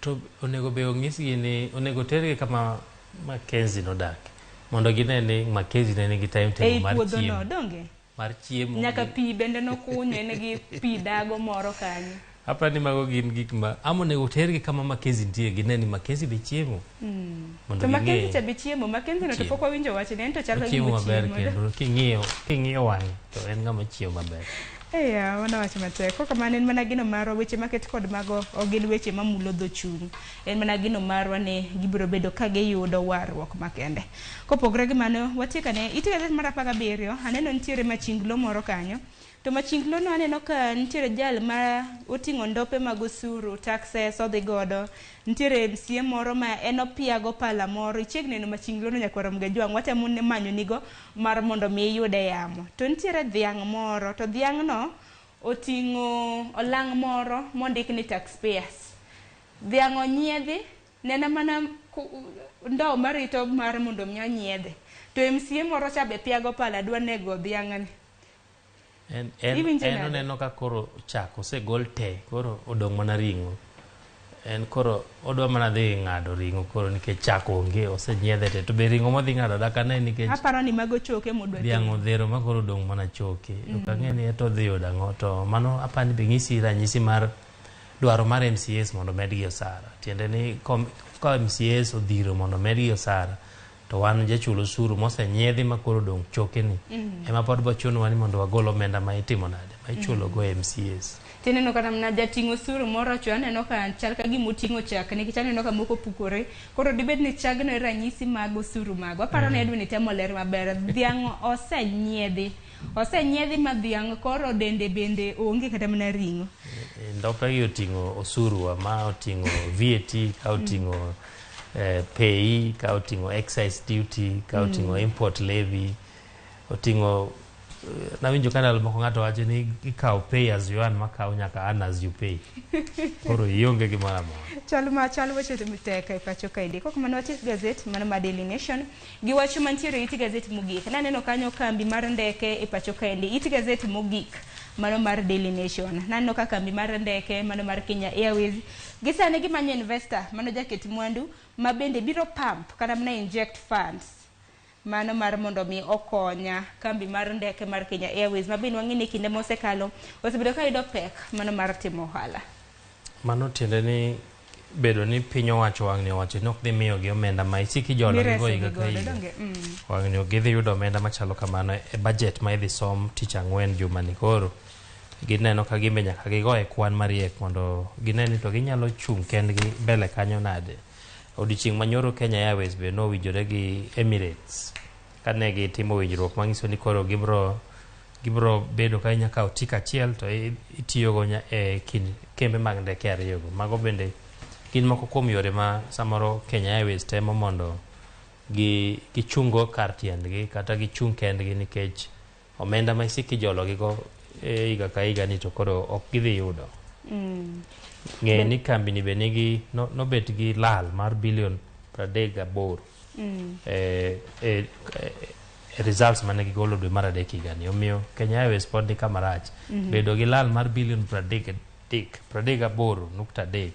To onego be onyisgi ni onego tergi kama Mackenzie nodake mondo gine ni Mackenzie ne nigi timetable Ei mar puodho no chiemo donge? mar chiemo Nyaka pi bende nokunyo en gi pi dago moro kanyo. Aparo ni mago gin gik ma ama onego tergi kama Mackenzie nitie gine ni Mackenzie be chiemo mondo To Mackenzie ging'e cha be chiemo, Mackenzie no to Chiemo. pok wawinjo wachne, en to chal ka ochiemo gima maber ochiemo. kendo king'iyo king'iyo wang'e to en ng'ama chiemo maber. Eya, mano wach matek. Kok kamano en mana geno marwa weche maket kod mago ok gin weche mamulo dho chuny. En mana geno marwa ni gibiro bedo ka giyudo warruok makende. Kopogore gi mano, watiek ane it gazet mar 17, aneno nitiere machinglo moro kanyo. To machinglo no aneno ka nitiere jal ma oting'o ndope mag osuru, taxes odhi godo. Nitiere MCA moro ma en opiago pala moro. Ichiegni neno machinglo no nyakwar Mgajwang'. Watemo manyo nigo mar mondo mi iyude yamo. To nitiere dhiang' moro, to dhiang'no oting'o olang' moro mondik ni taxpayers. Dhiang' onyiedhi, nena mana ndowo marito mar mondo mi onyiedhe. To MCA moro cha be piago pala dwa nego dhiang'ni. En, en, Iwinjo en nade? oneno ka koro chak osegol te, koro odong' mana ring'o. En koro odwa mana dhi ng'ado ring'o koro nikech chak onge, osenyiedhe te. To be ring'o modhi ng'ado dak ane nikech Aparo ni mago choke modwa dhiang' timo. odhero ma koro odong' mana choke. Ok ang'e ni eto odhi yudo ang'o. To mano apani ni be ng'isi ranyisi mar dwaro mar MCAs mondo omedgi osara. Tiende ni ka MCAs odhiro mondo omedgi osara, to wan jachul osuru mosenyiedhi ma koro odong' choke ni, ema pod bochunowa ni mondo wagol omenda ma itimo nade, ma ichulo go MCAs. Tineno kata mana jating' osuru moro cho aneno ka chal ka gima oting'o chak nikech aneno ka moko pukore. Koro dibed ni chagno e ranyisi mag osuru mago. Aparo ni Edwin itemo ler maber. Dhiang' osenyiedhi. Osenyiedhi ma dhiang' koro dende bende onge kata mana ring'o. Ndope gi oting'o osuru wa, ma oting'o VAT, ka oting'o PAYE, ka oting'o excise duty, ka oting'o import levy, oting'o nawinjo ka ndalo moko ng'ato wacho ni ikawo pay as you earn makawo nyaka earn as you pay. Koro ionge gimoro amora. Chal ma chal weche tek e pacho kaendi. Kok mano watiek gazet mano ma Daily Nation gi wach mantiere e it gazet mogik. Naneno kanyo kambi mar ndeke e pacho kaendi. It gazet mogik mano mar Daily Nation. Naneno ka kambi mar ndeke mano mar Kenya Airways gi sani gimanyo investor mano jaket mwandu ma bende biro pump kata mana inject funds mano mar mondo mi okonya kambi mar ndeke mar Kenya Airways ma bende wang'e ni kinde mosekalo osebedo ka yudo pek mano mar timo ohala. Mano tiende ni bedo ni piny owacho wang'ni owacho ni ok dhi miyogi omenda ma isik ijolo gigo higa ka higa. Wang'ni ok gidhi yudo omenda machalo kamano e budget ma idhi som tich ang'wen jumani koro. Gineno ka gimbe nyaka gigo e kwan mariek mondo gine ni to ginyalo chung' kendgi mbele kanyo nade. Odiochieng' manyoro Kenya Airways be nowinjore gi Emirates kane gitimo winjruok manyiso ni koro gibro bedo ka inya kawo tik achiel to itiyogo e kind kembe mag ndeke ariyogo. Mago bende gin moko kuom yore ma samoro Kenya Airways temo mondo gichungo kar tiendgi kata gichung' kendgi nikech omenda ma isik ijolo gigo e higa ka higa ni to koro ok gidhi yudo. Ng'e ni kambi ni be nigi nobet gi lal mar bilion 38 e results mane gigolo dwe mar adek higani. Omiyo Kenya Airways pod ni kama rach. Bedo gi lal mar bilion 38.3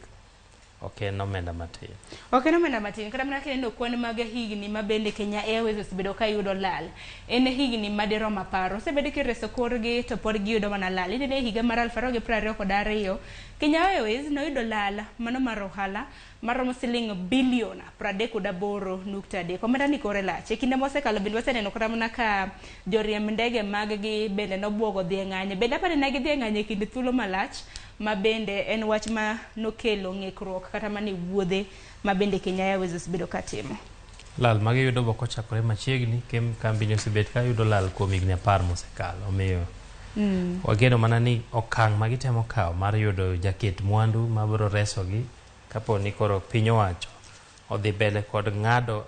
Ok en omenda matin. Ok en omenda matin, kata mana kineno kwan mag higni ma bende Kenya Airways osebedo ka yudo lal. En higni madirom 10. Osebedo kireso korgi to pod giyudo mana lal. Ineno e higa mar 2022, Kenya Airways noyudo lal mano mar ohala maromo siling bilion 38.3. Omenda ni kore lach. E kinde mosekalo bende waseneno kata mana ka joriemb ndege mag gi bende nobuogo dhi e ng'anyo. Bende apani ne gidhi e ng'anyo e kind thuolo malach ma bende en wach ma nokelo ng'ikruok kata mana e wuodhe ma bende Kenya Airways osebedo ka timo. Lal ma giyudo bok ochakore machiegni, kambi ni osebet ka yudo lal kuom higni 10 mosekalo. Omiyo wageno mana ni okang' ma gitemo kawo mar yudo jaket mwandu mabiro resogi kapo ni koro piny owacho odhi mbele kod ng'ado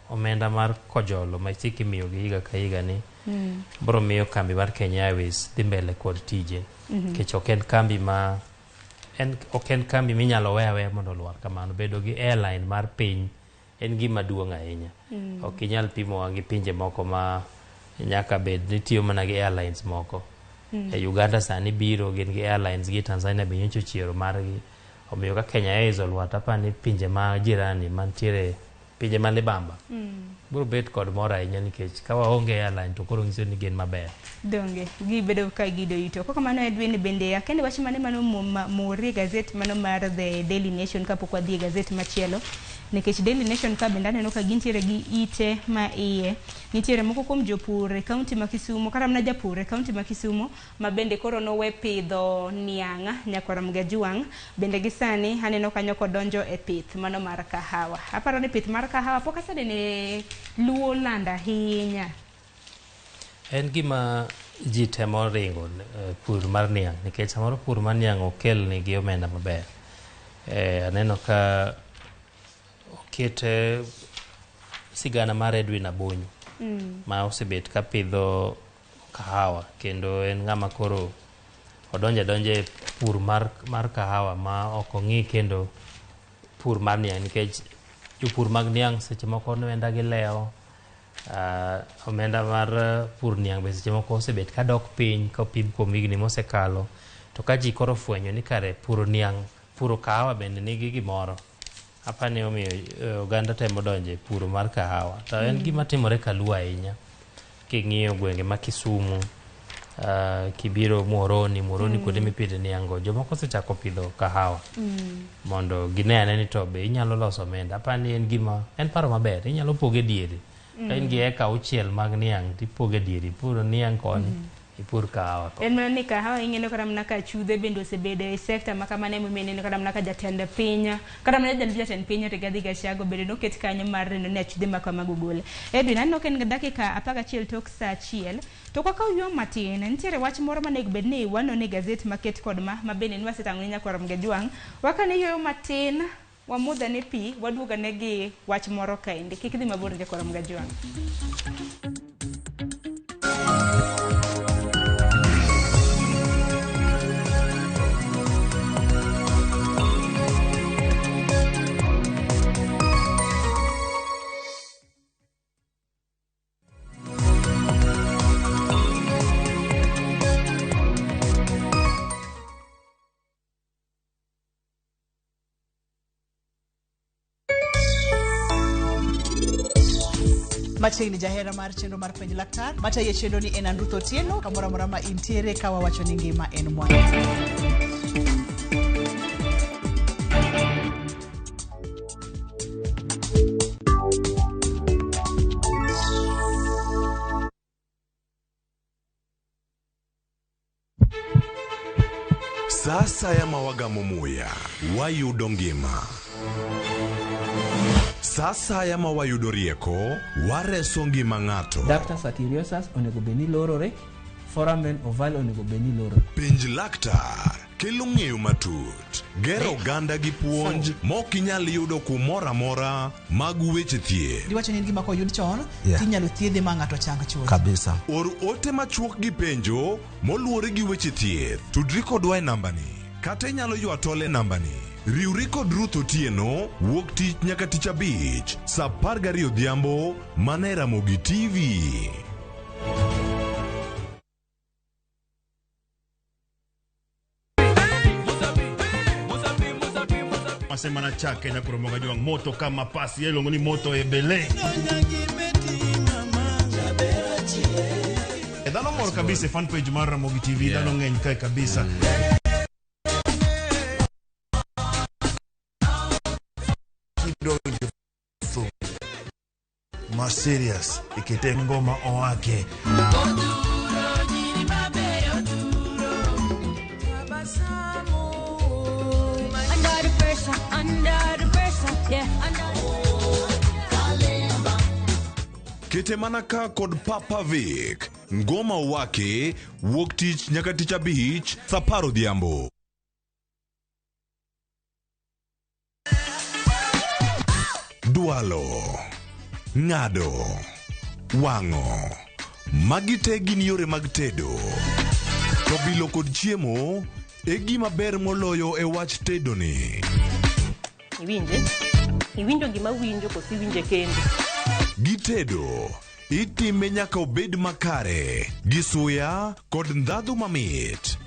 omenda mar kojolo ma isiko imiyogi higa ka higa ni biro miyo kambi mar Kenya Airways dhi mbele kod tije. Nikech ok en kambi ma ok en kambi minyalo we aweya mondo olwar kamano. Bedo gi airline mar piny en gima duong' ahinya. Ok inyal pimowa gi pinje moko ma nyaka bed ni tiyo mana gi airlines moko. E Uganda sani biro gin gi airlines gi Tanzania be nyocha ochiero margi. Omiyo ka Kenya Airways olwar to apani pinje ma jirani mantiere pinje ma libamba biro bet kod mor ahinya nikech ka waonge airline to koro nyiso ni gin maber. Donge gibedo ka gido ito. Koko mano Edwin bende akende wach mane mano mori gazet mano mar The Daily Nation kapok wadhi e gazet machielo. Nikech Daily Nation ka bende aneno ka gintiere gi ite ma iye. Nitiere moko kuom jopur e kaunti ma Kisumu, kata mana japur e kaunti ma Kisumu ma bende koro nowe pidho niang' nyakwar Mgajuang'. Bende gi sani aneno kanyo kodonjo e pith mano mar kahawa. Aparo ni pith mar kahawa pok asenene Luo land ahinya. En gima ji temo ringo pur mar niang' nikech samoro pur mar niang' ok kel nigi omenda maber. Aneno ka oket sigana mar Edwin Abonyo ma osebet ka pidho kahawa kendo en ng'ama koro odonjo adonja e pur mar kahawa ma ok ong'i kendo pur mar niang' nikech jopur mag niang' seche moko omenda gilewo, omenda mar pur niang' be seche moko osebet ka dok piny kopim kuom higni mosekalo. To ka ji koro ofwenyo ni kare puro niang', puro kahawa bende nigi gimoro, apani omiyo oganda temo donjo e puro mar kahawa. To en gima timore Kaluo ahinya. King'iyo gwenge ma Kisumu, kibiro Muhoroni, Muhoroni kuonde mipidhe niang' go, jomoko osechako pidho kahawa mondo gine ane ni to be inyalo loso omenda. Apani en gima, en paro maber, inyalo poge diere. Ka in gi eka 6 mag niang' tipoge diere, ipuro niang' koni, ipur kahawa koni. En mana ni kahawa ing'eno kata mana ka chudhe bende osebedo e sekta ma kamano emomiyo ineno kata mana ka jatend piny, kata mana jalup jatend piny Rigathi Gachagua bende noket kanyo mar neno ni achudhe ma kamago ogol. Edwin, aneno ka en gi dakika 11 tok saa 1. To kaka yo matin, nitiere wach moro manego bed ni wanone e gazet maket kod ma bende nwasetang'o ni nyakwar Mgajuang'. Wakane yueyo matin, wamodhane pi, waduogane gi wach moro kaendi. Kik idhi mabor nyakwar Mgajuang'. Machiegni jahera mar chenro mar Penj Laktar. Matayo chenro ni en Ruth Otieno, kamoro amora ma intiere ka wawacho ni ngima en mwandu. Sasa ya mawagamo muya wayudo ngima. Sasa ya mawayudo rieko wareso ngima ng'ato. Ductus arteriosus onego bed ni lorore, foramen ovale onego bed ni lorore. Penj laktar kelo ng'eyo matut, gero oganda gi puonj mok inyal yudo kumoro amora mag weche thieth. Diwacho ni en gima koyud chon, tinyalo thiedhe ma ng'ato chang chuth. Kabisa. Or ote machuok gi penjo moluwore gi weche thieth. Tudri kodwa e nambani kata inyalo ywa tol e nambani. Riwri kod Ruth Otieno wuok tich nyaka tich abich saa 12 odhiambo mana e Ramogi TV. Wasemana chake nyakoro moga jwang' moto kama pasi iluongo ni moto e bele. Dhano mor kabisa e fan page mar Ramogi TV, dhano ng'eny kae kabisa. Kidonjo thum ma serious ikete ngoma owake. Under the pressure, under the pressure, yeah, under Kete mana ka kod Papa Vic. Ngoma wake wuok tich nyaka tich abich saa apar odhiambo. Dwalo, ng'ado, wang'o. Magi te gin yore mag tedo. To bilo kod chiemo e gima ber moloyo e wach tedo ni. Iwinje? Iwinjo gima winjo koso iwinje kendi? Gitedo, itime nyaka obed makare, gi suya kod ndhadhu mamit.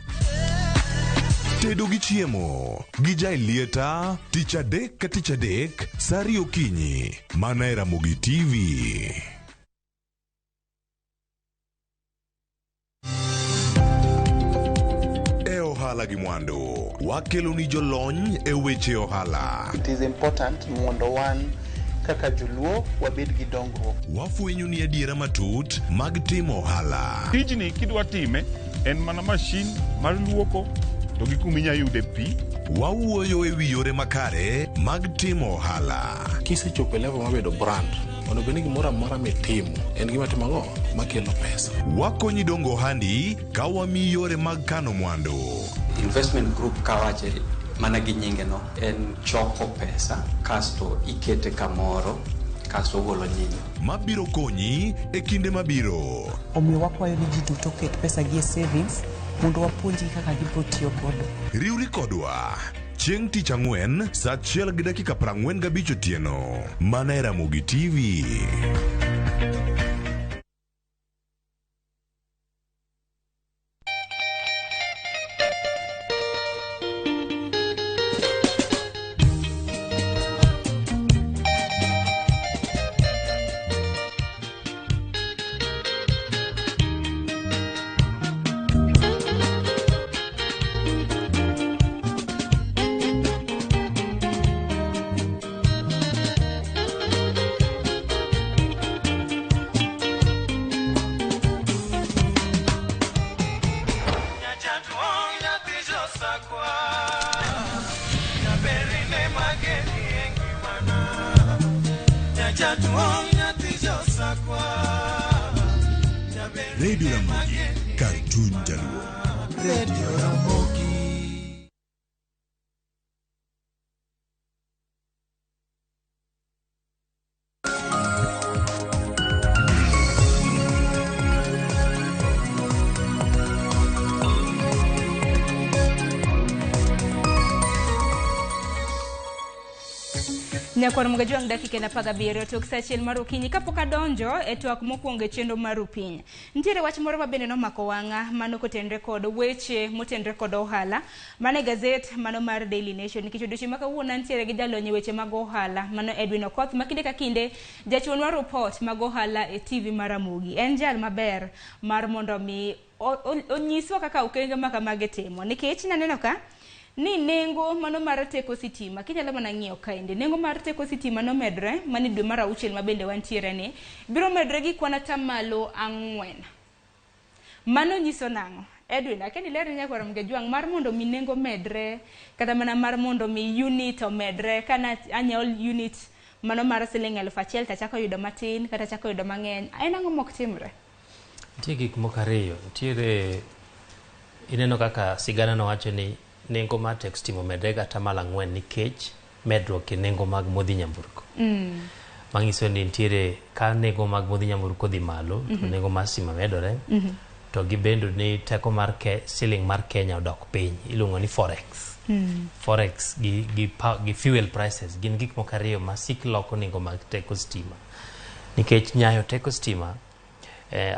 Tedo gi chiemo gi Jaelieta tich adek ka tich adek saa ariyo okinyi mana e Ramogi TV. E ohala gi mwandu, wakelo ni jolony e weche ohala. It is important mondo wan kaka joluo wabed gi dongruok. Wafwenyo ni adiera matut mag timo ohala. Tijni kidwa time en mana mashin mar luoko to gi kuma inya yude pi. Wawuoyo e wi yore makare mag timo ohala. Kisechopo e level mar bedo brand, onego bed ni gimoro amora mitimo en gima timo ang'o makelo pesa. Wakonyi dongo ohandi ka wamiyi yore mag kano mwandu. Investment group kawache mana gi nyinge no en choko pesa kasto ikete kamoro kasto ogolo nyinyo. Mabiro konyi e kinde mabiro. Omiyo wakwayo ni ji duto oket pesa gi e savings mondo wapuonjgi kaka gibiro tiyo godo. Riwri kodwa chieng' tich ang'wen saa achiel gi dakika 45 otieno mana e Ramogi TV. Radio Ramogi, kar chuny jaluo. Radio Ramogi. Nyakwar Mugajwang' dakika en 17 tok saa achiel mar okinyi kapok adonjo e twak mokwongo e chenro mar Rupiny. Nitiere wach moro mabende nomako wang'a mano kotenre kod weche motenre kod ohala mano e gazet mano mar Daily Nation nikech odiochieng' ma kawuono antiere gi jalony e weche mag ohala mano Edwin Okoth ma kinde ka kinde jachiwonwa ripot mag ohala e TV mar Ramogi. En jal maber mar mondo mi onyiswa kaka okenge ma kamagi timo nikech naneno ka ni nengo mano mar teko sitima kinyalo mana ng'iyo kaendi nengo mar teko sitima nomedre mani dwe mar auchiel ma bende wantiere ni biro medre gi kwan atamalo 4. Mano nyiso nang'o? Edwin, akia ni ler ne nyakwar Mgejwang' mar mondo mi nengo medre kata mana mar mondo mi unit omedre kana anyiewo unit mano mar siling 1000 tachako yudo matin kata achako yudo mang'eny en ang'o mok timre? Nitie gik moko ariyo, nitiere ineno kaka sigana nowacho ni nengo mar teko stima omedre gi atamalo 4 nikech medruok e nengo mag modhi nyamburko. Manyiso ni nitiere ka nengo mag modhi nyamburko odhi malo to nengo mar stima medore to gibendo ni teko mar siling mar Kenya odok piny iluongo ni forex. Forex gi fuel prices gin gik moko ariyo ma sik loko nengo mag teko stima nikech nyayo teko stima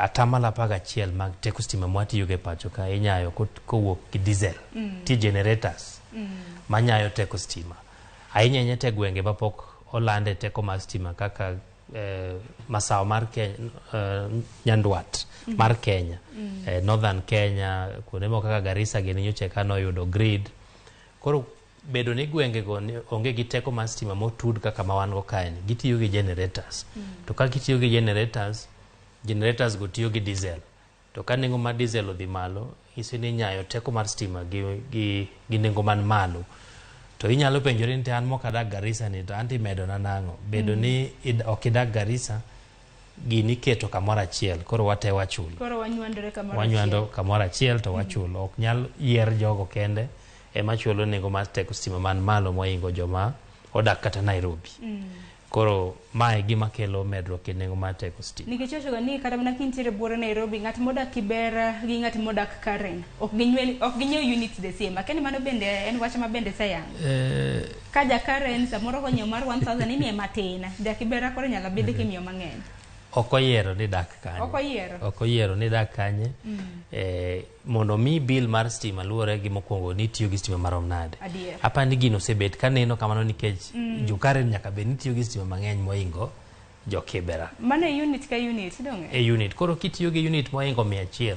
atamalo 11 mag teko stima mwatiyogo e pacho ka inyayo kowuok gi diesel. Nitie generators manyayo teko stima. Ahinya ahinya to e gwenge mapok olande teko mar stima kaka eh, masawa mar Kenya, eh, nyandwat mar Kenya, northern Kenya, kuonde moko kaka Garissa gini nyocha eka noyudo grid. Koro bedo ni gwengego ni onge gi teko mar stima motud kaka ma wan go kae ni, gitiyo gi generators. To ka gitiyo gi generators, generators go tiyo gi diesel. To ka nengo mar diesel odhi malo, nyiso ni nyayo teko mar stima gi nengo man malo. To inyalo penjori ni to an mok adak Garissa ni to anto imedona nang'o? Bedo ni ok idak Garissa, gini iketo kamoro achiel, koro wate wachulo. Koro wanywandore kamoro Wanywando achiel. kamoro achiel to wachulo. Ok nyal yier jogo kende ema chulo nengo mar teko stima man malo mohingo joma odak kata Nairobi. Koro mae gima kelo medruok e nengo mar teko stima. Nikech iwachoga ni kata mana kintiere buore Nairobi, ng'at modak Kibera gi ng'at modak Karen ok ginyiew units the same. Akia ni mano bende en wach ma bende iseyang. Ka ja Karen samoro konyiewo mar 1000 imiye matin, ja Kibera koro nyalo bed kimiyo mang'eny. Ok oyiero ni dak kanye. Ok oyiero. Ok oyiero ni dak kanye. Mondo mi bill mar stima luwore gi mokwongo ni itiyo gi stima marom nade. Adier. Apani ni gino osebet kaneno kamano nikech jo Karen nyaka bed ni tiyo gi stima mang'eny mohingo jo Kibera. Mano e unit ka unit donge? E unit. Koro kitiyo gi unit mohingo 100,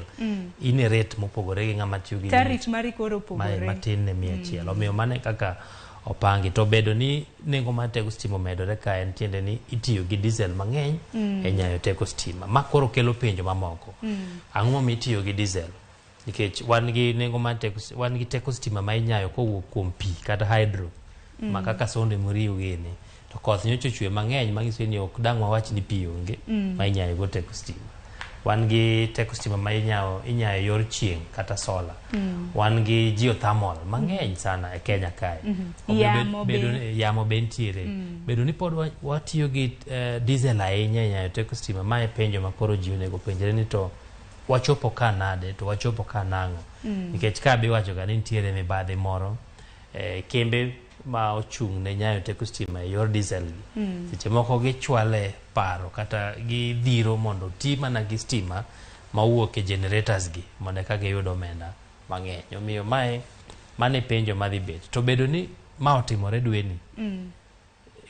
in e rate mopogore gi ng'ama tiyo gi Tariff mari koro opogore. matin ne 100. Omiyo mano e kaka opangi. To bedo ni nengo mar teko stima omedore ka en tiende ni itiyo gi diesel mang'eny e nyayo teko stima. Ma koro kelo penjo mamoko. Ang'o momiyo itiyo gi diesel? Nikech wan gi nengo mar teko, wan gi teko stima ma inyayo kowuok kuom pi kata hydro. Ma kaka Sonde Muriu gini. To koth nyocha ochwe mang'eny manyiso ni ok dang' wawach ni pi onge ma inyayo go teko stima. Wan gi teko stima ma inyayo yor chieng' kata solar. Wan gi geothermal mang'eny sana e Kenya kae. Omiyo Yamo bedo be. ni yamo be nitiere. Bedo ni pod watiyo gi diesel ahinya e nyayo teko stima, mae penjo ma koro ji onego penjre ni to wachopo ka nade, to wachopo ka nang'o. Nikech ka be iwacho ga ni nitiere mibadhi moro, kembe ma ochung' ne nyayo teko stima e yor diesel gi. Seche moko gichwale paro kata gidhiro mondo oti mana gi stima mawuok e generators gi mondo eka giyud omenda mang'eny. Omiyo mae mane penjo madhi bet. To bedo ni ma otimore dweni,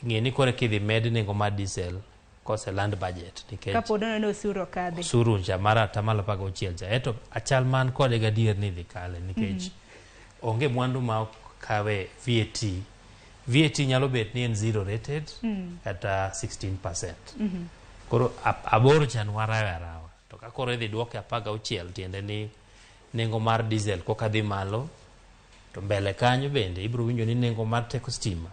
ng'e ni koro kidhi med nengo mar diesel koseland budget nikech Kapo nono ni osuru okadhi. osuru cha mar 60% cha eto achal man kode gadier ni dhi kale nikech onge mwandu ma ok kawe VAT. VAT nyalo bet ni en zero rated kata 16%. Koro 8 cha nwarawe arawa. To ka koro idhi duoke 16 tiende ni nengo mar diesel koka dhi malo, to mbele kanyo bende ibiro winjo ni nengo mar teko stima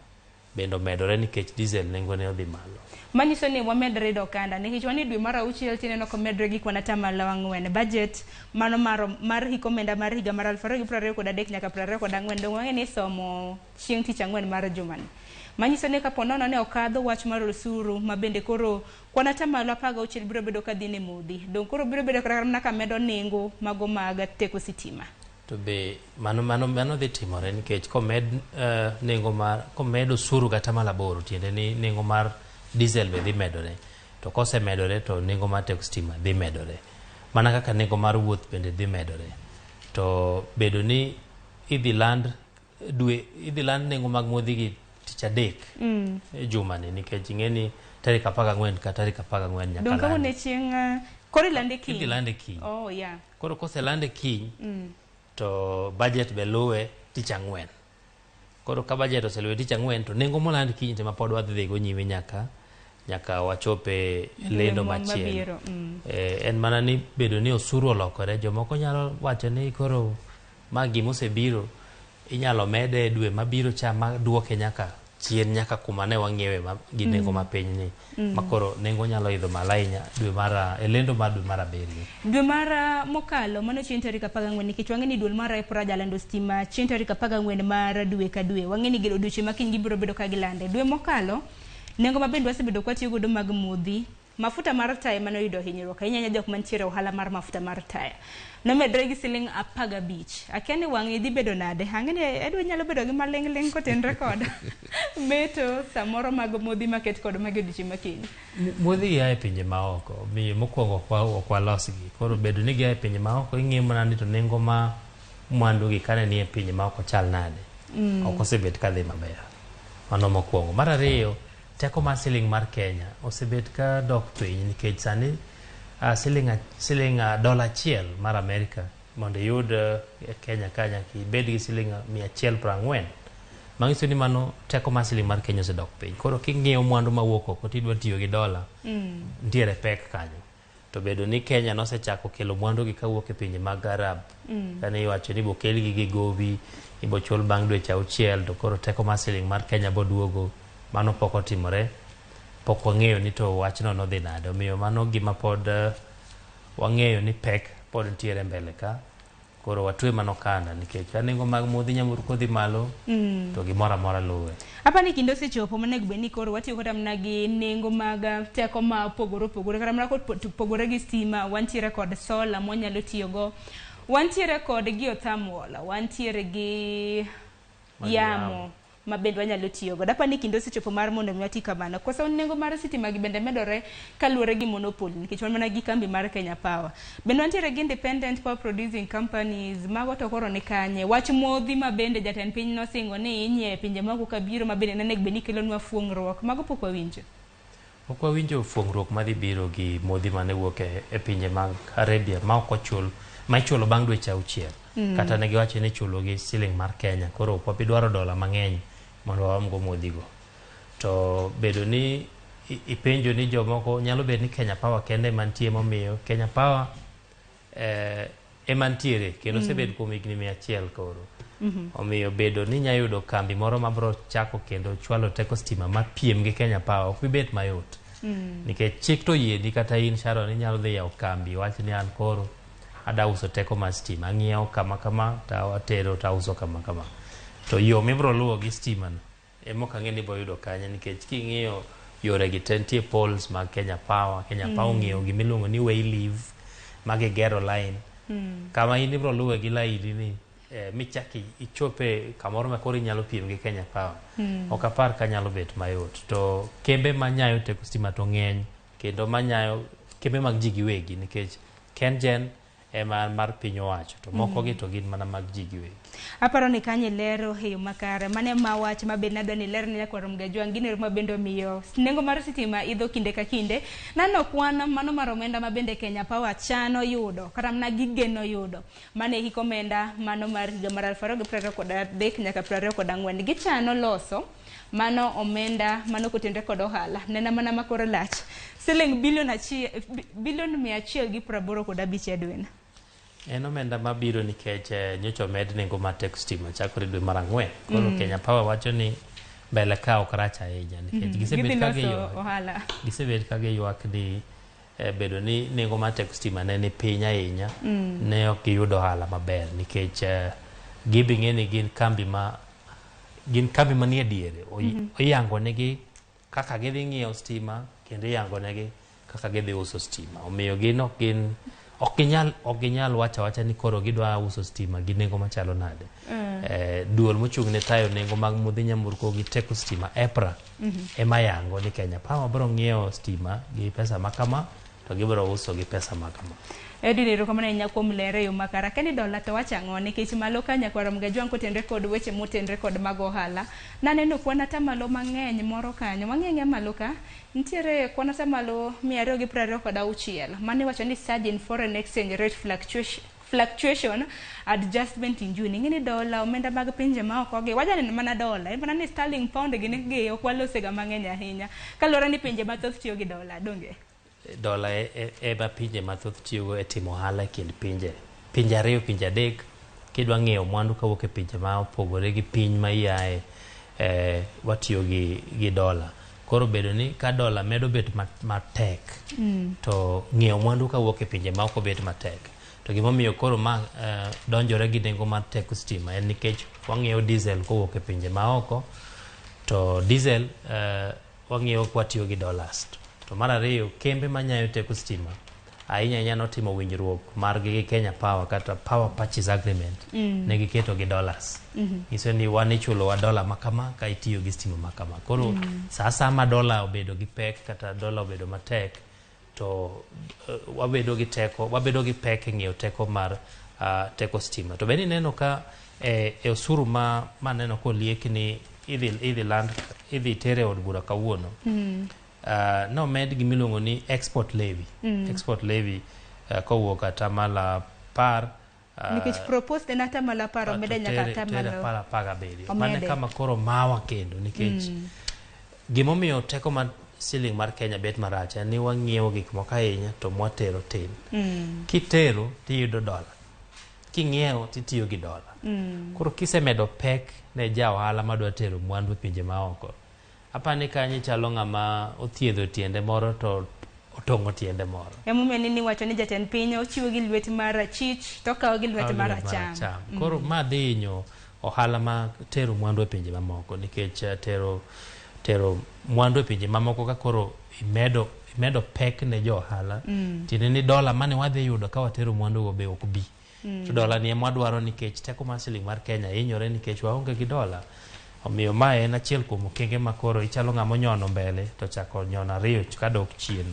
bende omedore nikech diesel nengone odhi malo. Manyiso ni wamedre yudo okanda nikech wan e dwe mar 6 tineno komedre gi kwan 4%. Budget mano mar hik omenda mar higa mar 2023 nyaka 24 dong wang'e ni isomo chieng' tich ang'wen mar jumani. Manyiso ni kapo nono ne okadho wach mar osuru ma bende koro kwan 16% biro bedo ka dhi ne modhi. Dong koro biro bedo kata mana ka medo nengo mago mag teko sitima. To be mano dhi timore nikech komed nengo mar komed osuru gi 8% tiende ni nengo mar diesel be dhi medore. To kosemedore to nengo mar teko stima dhi medore. Mana kaka nengo mar wuoth bende dhi medore. To bedo ni idhi land dwe idhi land nengo mag modhi gi tich adek e jumani nikech ing'e ni tarik 14 ka tarik 14 nyaka Dong kawuono landi. e chieng' koro ilande kiny. Idhi lande kiny. Oh yeah. Koro koselande kiny to budget be luwe tich ang'wen. Koro ka budget oseluwe tich ang'wen to nengo moland kiny to ema pod wadhi dhigo nyime nyaka wachope lendo machielo. Mabiro. En mana ni bedo ni osuru olokore, jomoko nyalo wacho ni koro ma gima osebiro inyalo mede e dwe mabiro cha ma duoke nyaka chien nyaka kuma ne wang'iewe gi nengo mapiny ni. Ma koro nengo nyalo idho malo ahinya dwe mar e lendo mar dwe mar 7. Dwe mar mokalo mano chieng' tarik 14 nikech wang'e ni duol mar EPRA jalando stima chieng' tarik 14 mar dwe ka dwe. Wang'e ni odiochieng' ma kiny gibiro bedo ka gilande. Dwe mokalo nengo ma bende wasebedo ka watiyo godo mag modhi mafuta mar taya mane oyudo hinyruok ahinya ahinya jok mantiere ohala mar mafuta mar taya nomedore gi siling 15. Akia ni wang'ni dhi bedo nade. Ang'e ni Edwin nyalo bedo gi maling' ling' kotenre kod meto samoro mag modhi maket kod mag odiochieng' ma kiny. Modhi gi a e pinje maoko, omiyo mokwongo ok walosgi. Koro bedo ni gia e pinje maoko ing'iyo mana ni to nengo ma mwandu gi kane nie pinje maoko chal nade. Ok osebet kadhi maber. Mano mokwongo. Mar ariyo, teko mar siling mar Kenya osebet ka dok piny nikech sani siling, siling $1 mar Amerika mondo iyud e Kenya ka nyaka ibed gi siling 140. Manyiso ni mano teko mar siling mar Kenya osedok piny. Koro king'iyo mwandu mawuok oko tidwa tiyo gi dola, nitiere pek kanyo. To bedo ni Kenya nosechako kelo mwandu gi kawuok e pinje mag Arab, kane iwacho ni bokelgi gi gowi, ibochul bang' dweche 6, to koro teko mar siling mar Kenya boduogo. Mano pok otimore, pok wang'eyo ni to wachno nodhi nade. Omiyo mano gima pod wang'eyo ni pek pod nitiere mbele ka. Koro watwe mano kanda nikech ka nengo mag modhi nyamburko dhi malo, to gimoro amora luwe. Apa ni kinde osechopo monego bed ni koro watiyo kata mana gi nengo mag teko ma opogore opogore, kata mana kopogore gi stima, wantiere kod sola mwanyalo tiyogo, wantiere kod geothermal, wantiere gi yamo ma bende wanyalo tiyo godo. Apa ni kinde osechopo mar mondo mi wati kamano. Koso nengo mar sitima gi bende medore kaluwore gi monopoly nikech wan mana gi kambi mar Kenya Power. Bende wantiere gi independent power producing companies, mago to koro ni kanye? Wach modhi ma bende jatend piny nosingo ni inyiewo e pinje maoko kabiro ma bende nonego bed ni kelonwa fuong'ruok. Mago pok wawinjo. Pok wawinjo fuong'ruok madhi biro gi modhi mane wuok e pinje mag Arabia ma ok ochul, ma ichulo bang' dweche 6. Kata ne giwacho ni ichulo gi siling mar Kenya. Koro ok wabi dwaro dola mang'eny mondo waom go modhigo. To bedo ni ipenjo ni jomoko nyalo bet ni Kenya Power kende ema nitie, momiyo Kenya Power ema nitiere kendo osebet kuom higni 100 koro. Omiyo bedo ni inya yudo kambi moro mabro chako kendo chwalo teko stima mapiem gi Kenya Power ok bi bet mayot. Nikech chik to oyieni kata in Sharon inyalo dhi yawo kambi iwach ni an koro ada uso teko mar stima, ang'iewo kama kama to atero to auso kama kama. To yo mibro luwo gi stima no ema ok ang'e ni ibo yudo kanye, nikech king'iyo yore gi te nitie poles mag Kenya Power. Kenya Power ong'iewo gima iluongo ni wayleave ma gigero line. Kama in ibro luwe gi laini ni michak ichope kamoro ma koro inyalo piem gi Kenya Power. Ok apar ka nyalo bet mayot. To kembe manyayo teko stima to ng'eny, kendo manyayo kembe mag ji giwegi, nikech KenGen ema mar piny owacho, to moko gi to gin mana mag ji giwegi. Aparo ni kanyo ilero e yo makare. Mane ma wach ma bende nadwa ni iler ne nyakwar Mgajwang' gino ma bende omiyo nengo mar sitima idho kinde ka kinde. Nano kwan mano mar omenda ma bende Kenya Power chano yudo, kata mana gigeno yudo. Mane hik omenda mano mar higa mar 2023 nyaka 2024. Gichano loso mano omenda mano kotenre kod ohala. Nena mana makoro lach. Siling bilion 185 Edwin. En omenda mabiro nikech nyocha omed nengo mar teko stima chakore dwe mar 4. Koro Kenya Power wacho ni mbele ka ok rach ahinya nikech gisebet ka giywak ni bedo ni nengo mar teko stima ne ni piny ahinya, ne ok giyudo ohala maber nikech gibing'e ni gin kambi manie diere. Iyango negi kaka gidhi ng'iewo stima kendo iyango negi kaka gidhi uso stima. Omiyo gin ok ginyal wacho awacha ni koro gidwa uso stima gi nengo machalo nade. Duol mochung' ne tayo nengo mag modhi nyamburko gi teko stima EPRA ema yango ni Kenya Power biro ng'iewo stima gi pesa makama to gibiro uso gi pesa makama. Edwin, erokamano ahinya kuom lere yo makare. Kani dola to wacho ang'o nikech malo ka nyakwar Mgajwang' kotenre kod weche motenre kod mag ohala. Naneno kwan atamalo mang'eny moro kanyo. Wang'eng'e malo ka nitiere kwan atamalo 226. Mane wacho ni surge in foreign exchange rate fluctuation adjustment in June. Ing'e ni dola omenda mag pinje ma oko gi wajaneno mana dola, en mana ni sterling pound gi gi ok walosega mang'eny ahinya. Kaluwore ni pinje mathoth tiyo gi dola, donge? Dola ema pinje mathoth tiyogo e timo ohala e kind pinje. Pinje 2, pinje 3, kidwa ng'iewo mwandu kawuok e pinje ma opogore gi piny ma iae, watiyo gi dola. Koro bedo ni ka dola medo bet matek, to ng'iewo mwandu kawuok e pinje ma oko bet matek. To gimomiyo koro ma donjore gi nengo mar teko stima en nikech wang'iewo diesel kowuok e pinje ma oko, to diesel wang'iewo kwatiyo gi dollars. To mar ariyo, kembe manyayo teko stima ahinya ahinya notimo winjruok margi gi Kenya Power kata Power Purchase Agreement, ne giketo gi dollars. Nyiso ni wan ichulowa dola makama ka itiyo gi stima makama. Koro sa asaya ma dola obedo gi pek kata dola obedo matek, to wabedo gi teko, wabedo gi pek e ng'iewo teko mar teko stima. To bende ineno ka e osuru ma maneno koliek ni idhi, idhi land idhi tere od bura kawuono nomed gimiluongo ni export levy. Export levy kowuok atamalo 10 Nikech proposed en atamalo 10 omede nyaka atamalo 17. Mano e Omede. kama koro mawa kendo nikech gimomiyo teko mar siling mar Kenya bet marach en ni wang'iewo gik moko ahinya to mwatero tin. Kitero tiyudo dola, king'iewo titiyo gi dola. Koro kisemedo pek ne ja ohala madwa tero mwandu e pinje maoko, apani kanyo ichalo ng'ama othiedho tiende moro to otong'o tiende moro. Emomiyo nini iwacho ni jatend piny ochiwo gi lwet mar achich to okawo gi lwet mar acham. Koro ma dhi hinyo ohala ma tero mwandu e pinje mamoko nikech tero mwandu e pinje mamoko ka koro imedo pek ne jo ohala, tiende ni dola mane wadhi yudo ka watero mwandu go be ok bi. To dola ni ema wadwaro nikech teko mar siling mar Kenya hinyore nikech waonge gi dola. Omiyo mae en achiel kuom okenge ma koro ichalo ng'ama onyono mbele to chako nyono ariyo kadok chien.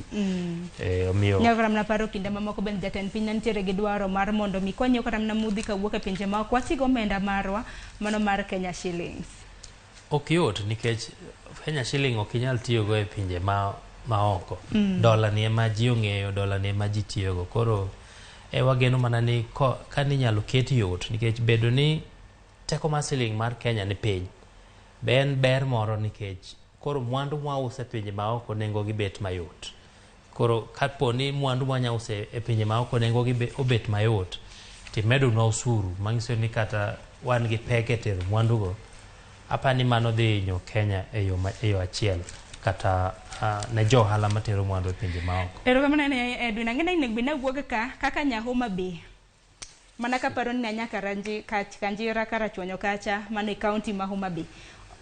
Omiyo Nyalo kata mana paro kinde mamoko bende jatend piny ne nitiere gi dwaro mar mondo mi kwanyiewo kata mana modhi kawuok e pinje maoko wati gi omenda marwa mano mar Kenya shillings. Ok yot nikech Kenya shilling ok inyal tiyogo e pinje ma oko. Dola ni ema ji ong'eyo, dola ni ema ji tiyogo. Koro wageno mana ni ka ninyalo ket yot nikech bedo ni teko mar siling mar Kenya ni piny be en ber moro nikech koro mwandu mwauso e pinje maoko nengo gi bet mayot. Koro kapo ni mwandu mwanya uso e pinje maoko nengo gi obet mayot, timedonwa osuru manyiso ni kata wan gi pek e tero mwandu go, apani mano dhi hinyo Kenya e yo achiel kata ne jo ohala matero mwandu e pinje maoko. Erokamano ne Edwin, ang'e ni onego bed ni awuok ka kaka nya Homa Bay. Mana kaparo ni nyaka Ranji Kanjira Karachuonyo kacha mano e kaunti ma Homa Bay.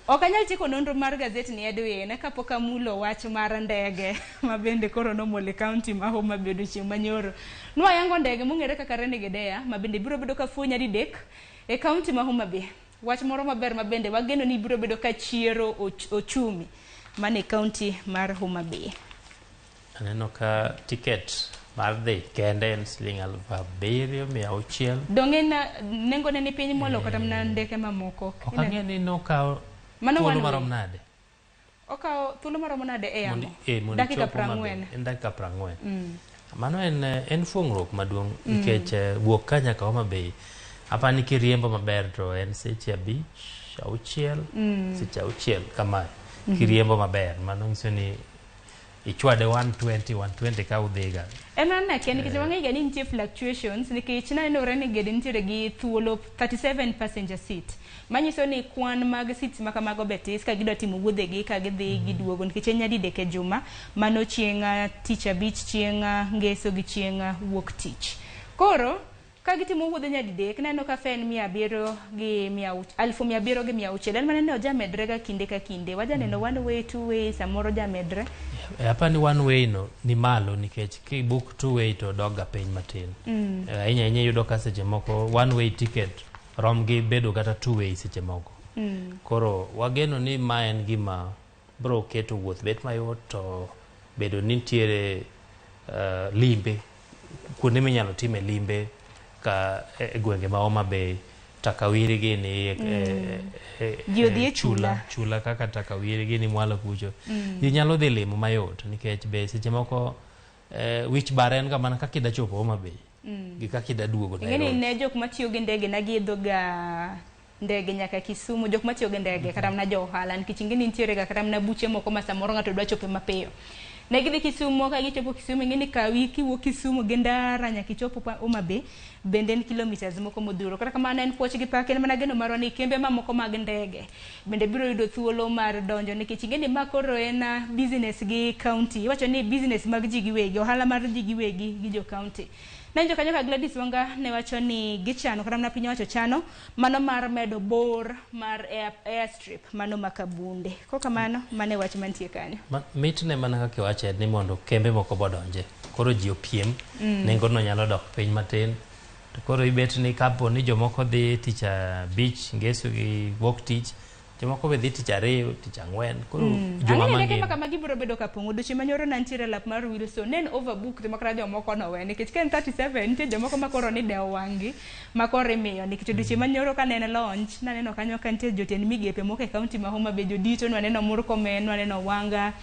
Ok anyal tieko nonro mar gazet ni Edwin kapok amulo wach mar ndege ma bende koro nomol e kaunti ma Homa Bay odiochieng' manyoro. Nwayango ndege mong'ere kaka Renegade Air ma bende biro bedo ka fuo nyadidek e kaunti ma Homa Bay. Wach moro maber ma bende wageno ni biro bedo ka chiero ochumi mane kaunti mar Homa Bay. Aneno ka tiket mar dhi kende en siling 7600. Dong' en nengone ni piny molo kata mana ndeke mamoko. Ok ang'e ni nokawo Mano thuolo one way. marom nade. Okawo thuolo maromo nade e yamo? Mondo Dakika ichop Homa Bay, 40. En dakika 40. Mano en fuong'ruok maduong' nikech wuok ka nyaka Homa Bay apani kiriembo maber to en seche 5, 6, seche 6 kamae. Kiriembo maber mano nyiso ni ichwade 120 120 ka udhiga. En mana nakia nikech wang'eyo ga ni nitie fluctuations nikech naneno Renegade nitiere gi thuolo 37 passenger seat. Manyiso ni kwan mag seats ma kamago be tis ka gidwa timo wuodhegi ka gidhi giduogo nikech en nyadidek e juma mano chieng' tich abich, chieng' ngeso gi chieng' wuok tich. Koro ka gitimo wuodhe nyadidek naneno ka fare en 700,600. En mana ni ojamedre ga kinde ka kinde. Wajaneno one way, two way, samoro jamedre. Apani one way no ni malo nikech kibook two way to dok ga piny matin. Ahinya ahinya iyudo ka seche moko one way ticket rom gi bedo kata two way seche moko. Koro wageno ni ma en gima bro keto wuoth bet mayot to bedo ni nitiere limbe kuonde minyalo time limbe ka e gwenge ma Homa Bay Takawiri gini Ji odhi e chula. Chula kaka Takawiri gini mwalo kucho. Ji nyalo dhi limo mayot nikech be seche moko wich bar en ga mana kaka ida chopo Homa Bay gi kaka ida duogo Ing'e ni Nairobi. ne jok matiyo gi ndege ne giidho ga ndege nyaka Kisumu, jok matiyo gi ndege kata mana jo ohala nikech ing'e ni nitiere ga kata mana buche moko ma samoro ng'ato dwa chope mapiyo. Ne gidhi Kisumu, ka gichopo Kisumu ing'e ni kawi kiwuok Kisumu gi ndara nyaka ichop Homa Bay bende en kilometers moko modhuro. Kata kamano en puoch gi pak en mana geno marwa ni kembe mamoko mag ndege bende biro yudo thuolo mar donjo nikech ing'e ni ma koro en business gi county. Iwacho ni business mag ji giwegi, ohala mar ji giwegi gi jo county. Nawinjo kanyo ka Gladys Wanga ne wacho ni gichano kata mana piny owacho chano mano mar medo bor mar airstrip mano ma Kabunde. Kokamano mano e wach mantie kanyo. Mitne mana kaka iwache ni mondo kembe moko bodonje. Koro ji opiem, nengo no nyalo dok piny matin. To koro ibet ni kapo ni jomoko dhi tich abich, ngeso gi wuok tich, Jomoko be dhi tich ariyo, tich ang'wen, koro juma Ang'e ni ndeke mangima. ma kamagi biro bedo ka pong'o. Odiochieng' manyoro nantiere e lap mar Wilson, ne en overbooked ma kata jomoko nowe nikech ka en 37 nitie jomoko ma koro nidewo wang'gi ma koro imiyo nikech odiochieng' manyoro kane en launch naneno kanyo ka nitie jotend migepe moko e kaunti ma Homa Bay, jodito, nwaneno Murkomen, nwaneno Wanga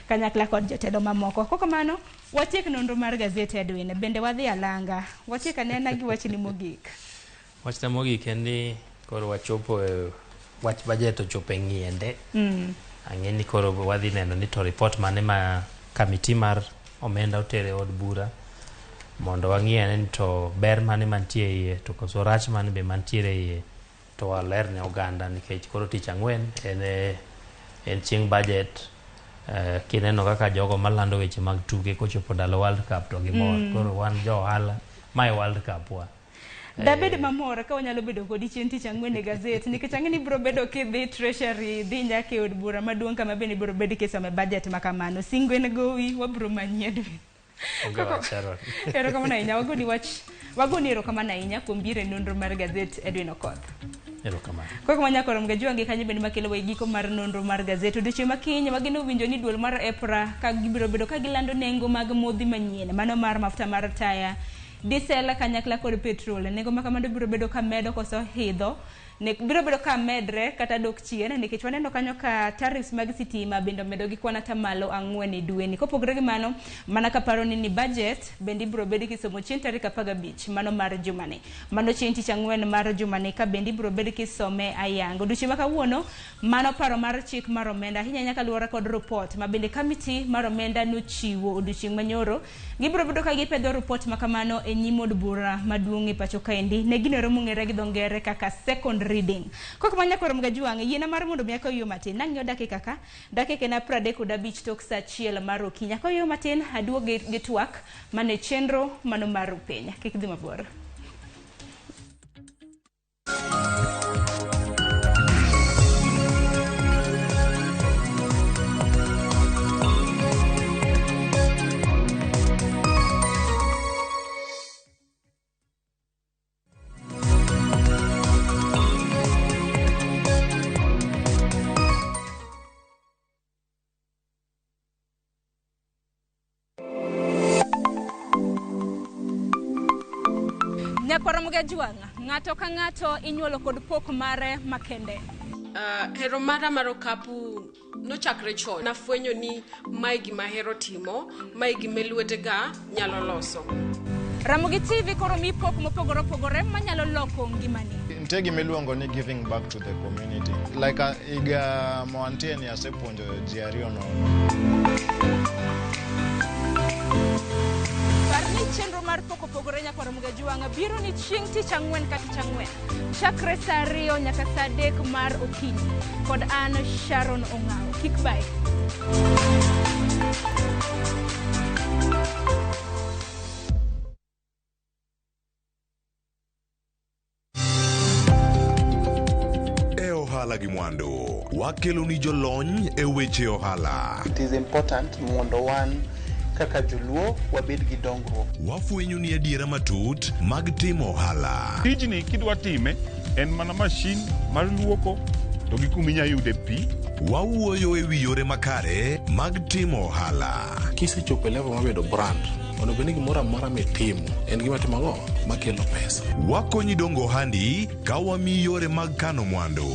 kanyakla kod jotelo mamoko. Kokamano, watiek nonro mar gazet Edwin, bende wadhi alanga. Watiek anena gi wachni mogik. Wachna mogik en ni koro wachopo e wach budget ochopo e ng'iende. Ang'e ni koro wadhi neno ni to report mane ma kamiti mar omenda otere e od bura mondo wang'i ane ni to ber mane mantie e iye to koso rach mane be mantiere e iye to waler ne oganda nikech koro tich ang'wen en en chieng' budget. Kineno kaka jogo malando weche mag tuke kochopo ndalo World Cup to gimor. Koro wan jo ohala mae World Cup wa. Dabed mamor ka wanyalo bedo kodi chieng' tich ang'wen e gazet nikech ang'e ni ibiro bedo kidhi treasury dhi nyaka e od bura maduong' kama bende ibiro bedo kisome budget ma kamano. Singo en gowi, wabiro manyi Edwin. Onge wach Sharon. Erokamano ahinya, wagoni wach wagoni erokamano ahinya kuom biro e nonro mar gazet Edwin Okoth. Erokamano. Koko manyako rom gajuangi kanyo bende makelo wa e giko mar nonro mar gazet. Odiochieng' ma kiny wageno winjo ni duol mar EPRA ka gibiro bedo ka gilando nengo mag modhi manyien mano mar mafuta mar taya, diesel kanyakla kod petrol. Nengo ma kamano biro bedo ka medo koso hidho ne biro bedo ka medre kata dok chien nikech waneno kanyo ka tariffs mag sitima bende omedo gi kwan atamalo 4 e dweni. Kopogore gi mano, mana kaparo ni budget bende ibiro bed kisomo chieng' tarik 15 mano mar jumani. Mano chieng' tich ang'wen mar jumani ka bende ibiro bed kisome ayanga. Odiochieng' ma kawuono, mano paro mar chik mar omenda ahinya ahinya kaluwore kod report ma bende kamiti mar omenda nochiwo odiochieng' manyoro. Gibiro bedo ka gipedho report ma kamano e nyim od bura maduong' e pacho kaendi ne gino ero mong'ere gi dho ngere kaka second reading. Kok ma nyakoro Mgajuang', yiena mar mondo mi akaw yo matin. Nang'iyo dakika ka, dakika en 35 tok saa 1 mar okinyi. Akaw yo matin, aduog gi twak mane chenro mano mar Upenya. Kik dhi mabor. Nyakwara Mgajuang', ng'ato ka ng'ato inyuolo kod pok mare makende. Hero mara mar okapu nochakre chon. Nafwenyo ni mae gima ahero timo, mae gima lwetega nyalo loso. Ramogi TV koro mi pok mopogore opogore manyalo loko ngimani. Nitie gima iluongo ni giving back to the community. Like higa moantie ni asepuonjo ji 2 nono. Par ni chenro mar pok opogore nyakwara Mgajuang' biro ni chieng' tich ang'wen ka tich ang'wen. Chakre saa 2 nyaka saa 3 mar okinyi. Kod an Sharon Ong'awo. Kik bae. E ohala gi mwandu, wakelo ni jolony e weche ohala. It is important mondo wan kaka joluo wabed gi dongruok. Wafwenyo ni adiera matut mag timo ohala. Tijni kidwa time en mana mashin mar luoko to gi kuma inya yude pi. Wawuoyo e wi yore makare mag timo ohala. Kisechopo e level mar bedo brand, onego bed ni gimoro amora mitimo en gima timo ang'o makelo pesa. Wakonyi dongo ohandi ka wamiyi yore mag kano mwandu.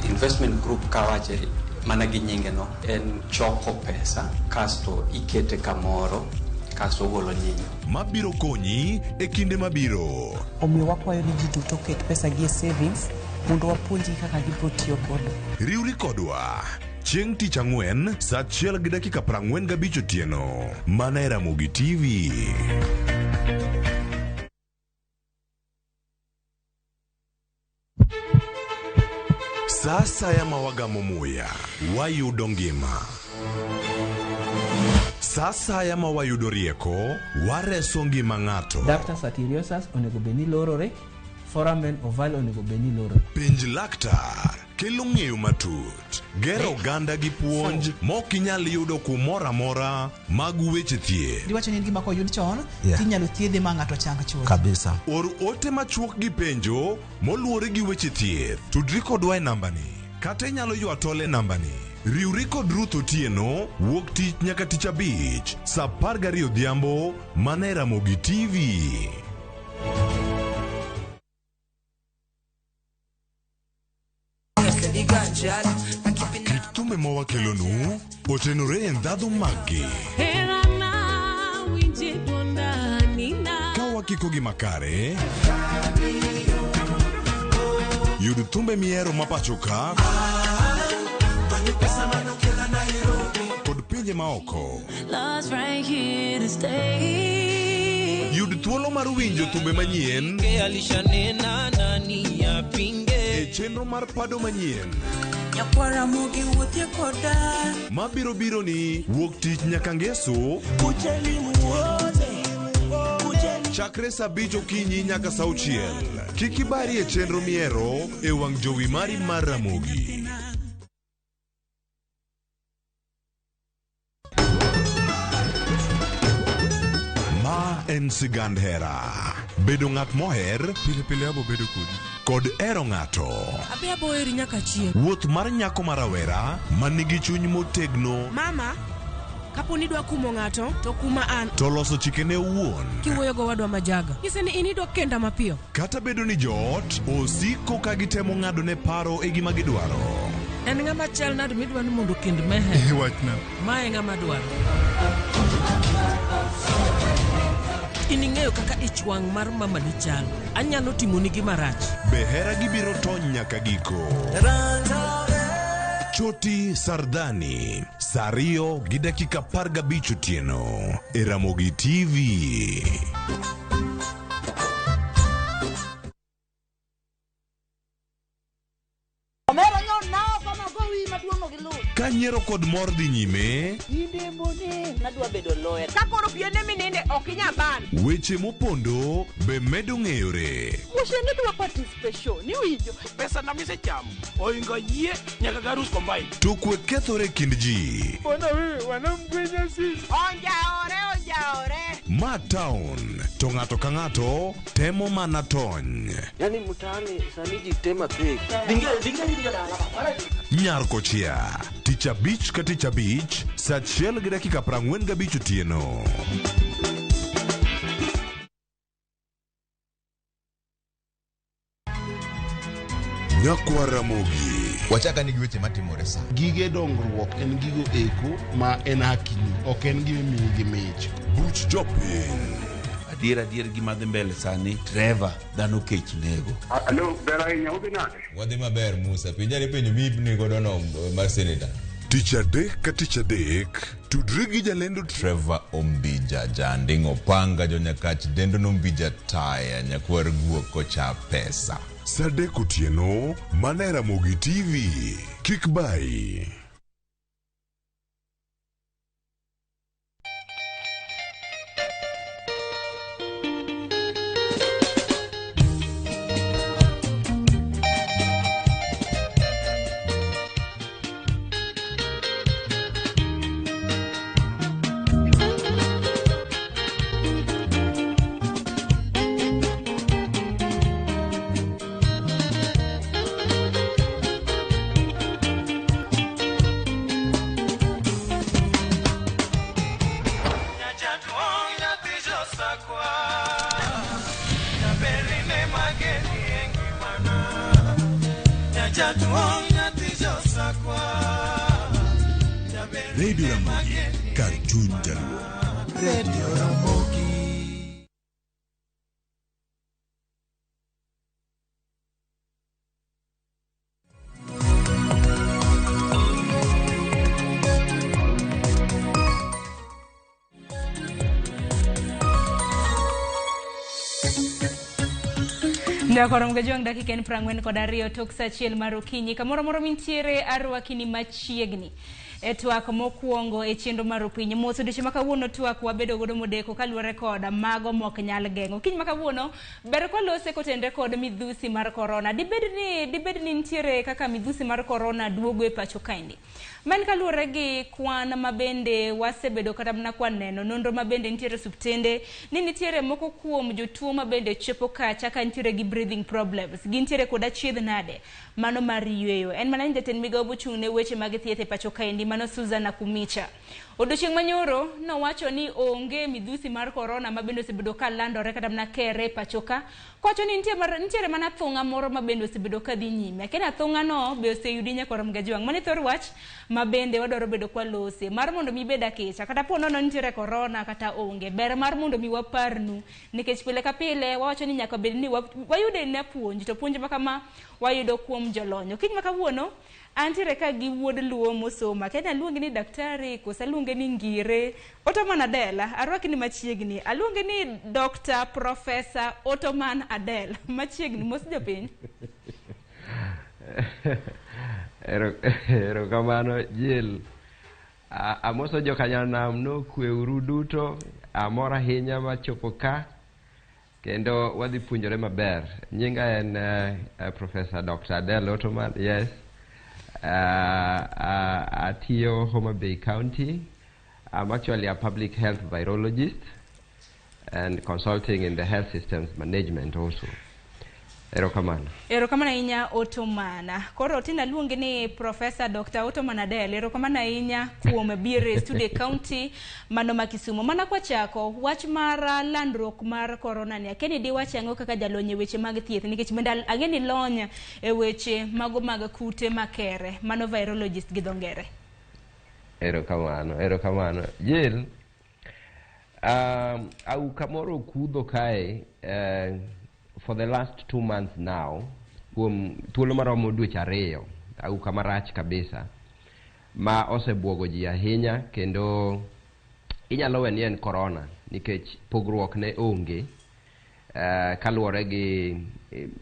Investment group kawache mana gi nyinge no en choko pesa kasto ikete kamoro kasto ogolo nyinyo. Mabiro konyi e kinde mabiro. Omiyo wakwayo ni ji duto oket pesa gi e savings mondo wapuonjgi kaka gibiro tiyo godo. Riwri kodwa chieng' tich ang'wen saa 1:45 otieno mana e Ramogi TV. Sa asaya ma wagamo muya, wayudo ngima. Sa asaya ma wayudo rieko, wareso ngima ng'ato. Ductus arteriosus onego bed ni lorore, foramen ovale onego bed ni lorore. Penj laktar kelo ng'eyo matut, gero oganda gi puonj mok inyal yudo kumoro amora mag weche thieth. Giwacho ni en gima koyud chon Yeah. tinyalo thiedhe ma ng'ato chang chuth. Kabisa. Or ote machuok gi penjo moluwore gi weche thieth. Tudri kodwa e nambani. Kata inyalo ywa tol e nambani. Riwri kod Ruth Otieno wuok tich nyaka tich abich saa 12 odhiambo mana e Ramogi TV. Kit thumbe ma wakelonu otenore e ndhadhu maggi. Ka wakikogi makare, yud thumbe mihero ma pacho ka kod pinje maoko. Love's right here to stay. Yud thuolo mar winjo thumbe manyien Alishanena nani yapinge e chenro mar pado manyien Nyakwara mogi wuothie koda mabiro biro ni wuok tich nyaka ngeso chakre saa abich okinyi nyaka saa auchiel. Kik ibari e chenro mihero e wang' jowi mari mar Ramogi. Ma en sigand hera. Bedo ng'at moher Pile pile abo bedo kodi. kod hero ng'ato. Abi aboheri nyaka chieng'. Wuoth mar nyako ma rawera ma nigi chuny motegno Mama, kapo ni idwa kumo ng'ato, to kuma an. to loso chikene owuon. Kiwuoyo gowadwa majaga. Nyise ni in idwa kenda mapiyo. Kata bedo ni joot osiko ka gitemo ng'adone paro e gima gidwaro. En ng'ama chal nade midwa ni mondo okend Meher? Wachna. Ma e ng'ama dwaro. In ing'eyo kaka ich wang' mar mamani chalo. Anyalo timoni gima rach. Be hera gibiro tony nyaka giko? Choti Sardani, saa ariyo gi dakika 15 otieno e Ramogi TV. Omera nyo nao kama go wi maduong' no gi luth. Ka nyiero kod mor dhi nyime, Inde mbone nadwa bedo lawyer. Ka koro piende mininde ok inyal ban. weche mopondo be medo ng'eyore. Wuoche ni dwa participation iwinjo. Pesa na misechamo oingo yie nyaka garus combine. To kwe kethore e kind ji. Bwana wewe wanamgwenya sisi. Onjaore onjaore. Ma town to ng'ato ka ng'ato temo mana tony. Yaani mtaani sani ji tema pek. Nyar kochia tich abich ka tich abich saa achiel gi dakika 45 otieno. Nyakwa Ramogi. Wachaka ni gi weche matimore sa. Gige dongruok en gigo eko ma en hakini, ok en gima imiyi gi mich. Buch jopiny. Adier adier gima dhi mbele sani, Trevor, dhano kech nego. Alo, ber ahinya, udhi nade? Wadhi maber Musa, penjane penjo miipni godo no mar seneta. Tich adek ka tich adek, tudri gi jalendo Trevor Ombija, Janding' Opanga, Jonyakach, Dendo Nombija Taya, Nyakwar Guok kocha pesa. Saa adek otieno, mana e Ramogi TV. Kik bayi. Radio Ramogi, kar chuny jaluo. Radio Ramogi. Nyakoro mgajuang' dakika en 42 tok saa achiel mar okinyi. Kamoro moro mintiere arwaki ni machiegni. E twak mokwongo e chenro mar Opinyi. Mos odiochieng' ma kawuono twak wabedo godo modeko kaluwore kod mago mok nyal geng'o. Kiny ma kawuono ber kwalose kotenre kod midhusi mar korona. Dibed ni nitiere kaka midhusi mar korona duogo e pacho kaendi. Man kaluwore gi kwan mabende wasebedo kata mana kwaneno nonro mabende nitiere osiptende ni nitiere moko kuom jotuo mabende chopo kacha ka nitiere gi breathing problems. Gintiere kod achiedh nade mano mar yweyo. En mana ni jatend migawo mochung' ne weche mag thieth e pacho kaendi mano Susan Nakhumicha. Odiochieng' manyoro nowacho ni onge midhusi mar korona mabende osebedo ka landore kata mana kere e pacho ka. Kowacho ni nitiere mana thung'a moro mabende osebedo ka dhi nyime. Akia ni athung'a no be oseyudi nyakwar Mgajwang'. Mano e thor wach mabende wadwaro bedo kwalose mar mondo mi ibed akicha kata po nono nitiere korona kata onge. Ber mar mondo mi waparnu nikech pile ka pile wawacho ni nyaka bed ni wayude na puonj to puonj ma kama wayudo kuom jolony. Okinyi ma kawuono antiere ka gi wuod Luo mosomo. Akia ni aluonge ni daktari koso aluonge ni ngire. Ottoman Adel, arwaki ni machiegni. Aluonge ni Dr. Professor Ottoman Adel. Machiegni, mos jopiny. Erokamano Jill. Amoso jokanyanam nokweuru duto. Amor ahinya machopo ka kendo wadhi puonjore maber. Nyinga en Professor Dr. Adel Ottoman, yes. Atiyo Homa Bay County. I'm actually a public health virologist and consulting in the health systems management also. Erokamano. Erokamano ahinya Ottoman. Koro tinda aluongi ni Professor Dr. Ottoman Adel. Erokamano ahinya kuom biro e studio county mano ma Kisumu. Mana kwachako wach mar landruok mar korona ni akia ni diwach ang'o kaka jalony e weche mag thieth nikech bende ang'e ni lony e weche mago mag kute makere mano virologist gi dho ngere. Erokamano, erokamano. Jill, auka moro okudho kae for the last 2 months now, kuom thuolo maromo dweche 2, auka marach kabisa ma osebuogo ji ahinya kendo inyalo we ni en korona nikech pogruok ne onge kaluwore gi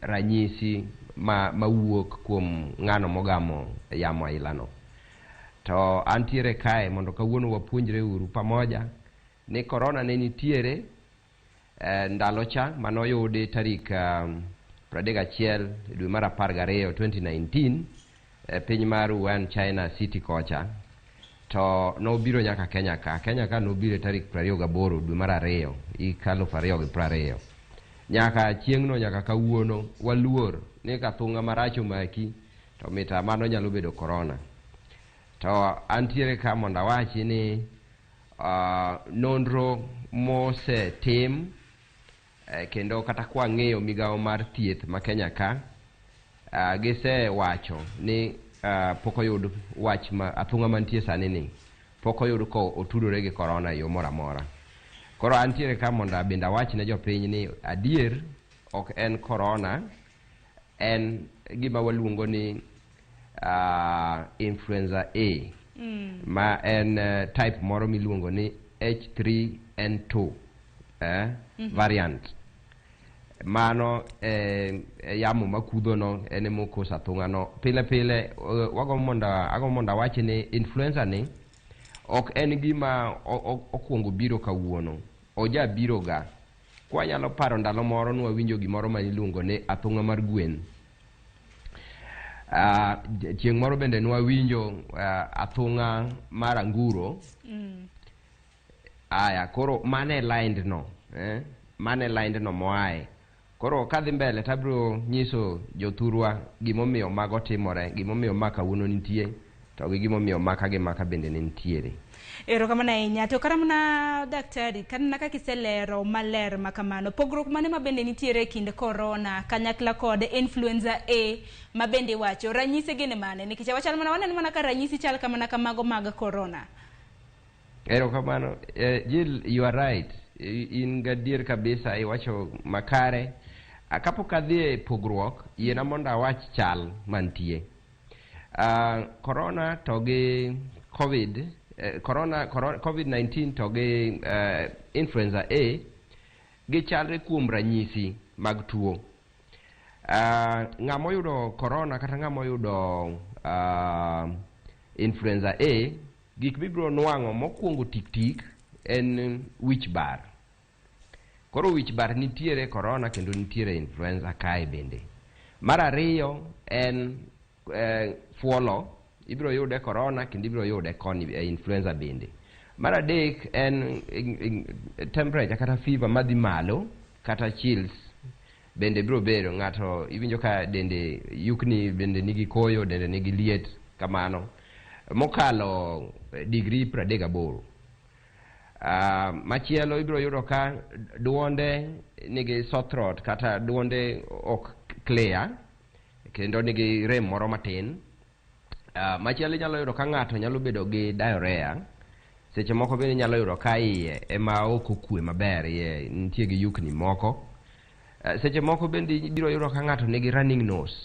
ranyisi mawuok kuom ng'ano mogamo yamo ailano. To antiere kae mondo kawuono wapuonjre uru pamoja ni korona ne nitiere ndalo cha manoyudi tarik 31 dwe mar 12 2019 e piny mar Wuhan, China City kocha. To nobiro nyaka Kenya ka. Kenya ka nobiro tarik 28 dwe mar 2 hik 2020. Nyaka chieng'no nyaka kawuono waluor ni ka thung'a marach omaki to mita mano nyalo bedo korona. To antiere ka mondo awachi ni nonro mosetim kendo kata kwang'iyo migawo mar thieth ma Kenya ka gisewacho ni pok oyud wach ma athung'a mantie sani ni pok oyud ko otudore gi korona e yo moro amora. Koro antiere ka mondo bende awach ne jopiny ni adier ok en korona, en gima waluongo ni influenza A ma en type moro miluongo ni H3N2 variant. Mano yamo makudho no en emokoso athung'a no. Pile pile agombo mondo awach ni influenza ni ok en gima okwongo biro kawuono, oja biro ga. Kwanyalo paro ndalo moro nwawinjo gimoro ma iluongo ni athung'a mar gwen. Chieng' moro bende nwawinjo athung'a mar anguro. Aya, koro mane lined no, mane lined no moae. Koro kadhi mbele tabiro nyiso jothurwa gimomiyo mago timore, gimomiyo ma kawuono nitie, to gi gimomiyo maka gi maka bende ne nitiere. Erokamano ahinya. To kata mana daktari, kata kaka iselero maler ma kamano, pogruok mane ma bende nitiere e kind korona kanyakla kod influenza A ma bende iwacho? Ranyisi gin mane? Nikech wachal mana waneno mana ka ranyisi chal kamana kamago mag korona. Erokamano. Jill, you are right. In gadier kabisa iwacho makare. Kapok adhi e pogruok, yiena mondo awach chal mantie. Corona to gi COVID, corona, COVID-19 to gi influenza A gichalre kuom ranyisi mag tuo. Ng'ama oyudo corona kata ng'ama oyudo influenza A gik mibiro nwang'o mokwongo tik tik en wich bar. Koro wich bar nitiere corona kendo nitiere influenza kae bende. Mar ariyo en fuolo, ibiro yude corona kendo ibiro yude koni e influenza bende. Mar adek en temperature kata fever madhi malo kata chills bende biro bedo ng'ato iwinjo ka dende yukni bende nigi koyo dende nigi liet kamano mokalo degree 38. Machielo ibiro yudo ka duonde nigi sore throat kata duonde ok clear kendo nigi rem moro matin. Machielo inyalo yudo ka ng'ato nyalo bedo gi diarrhea. Seche moko bende inyalo yudo ka iye ema ok okwe maber, iye nitie gi yukni moko. Seche moko bende ibiro yudo ka ng'ato nigi running nose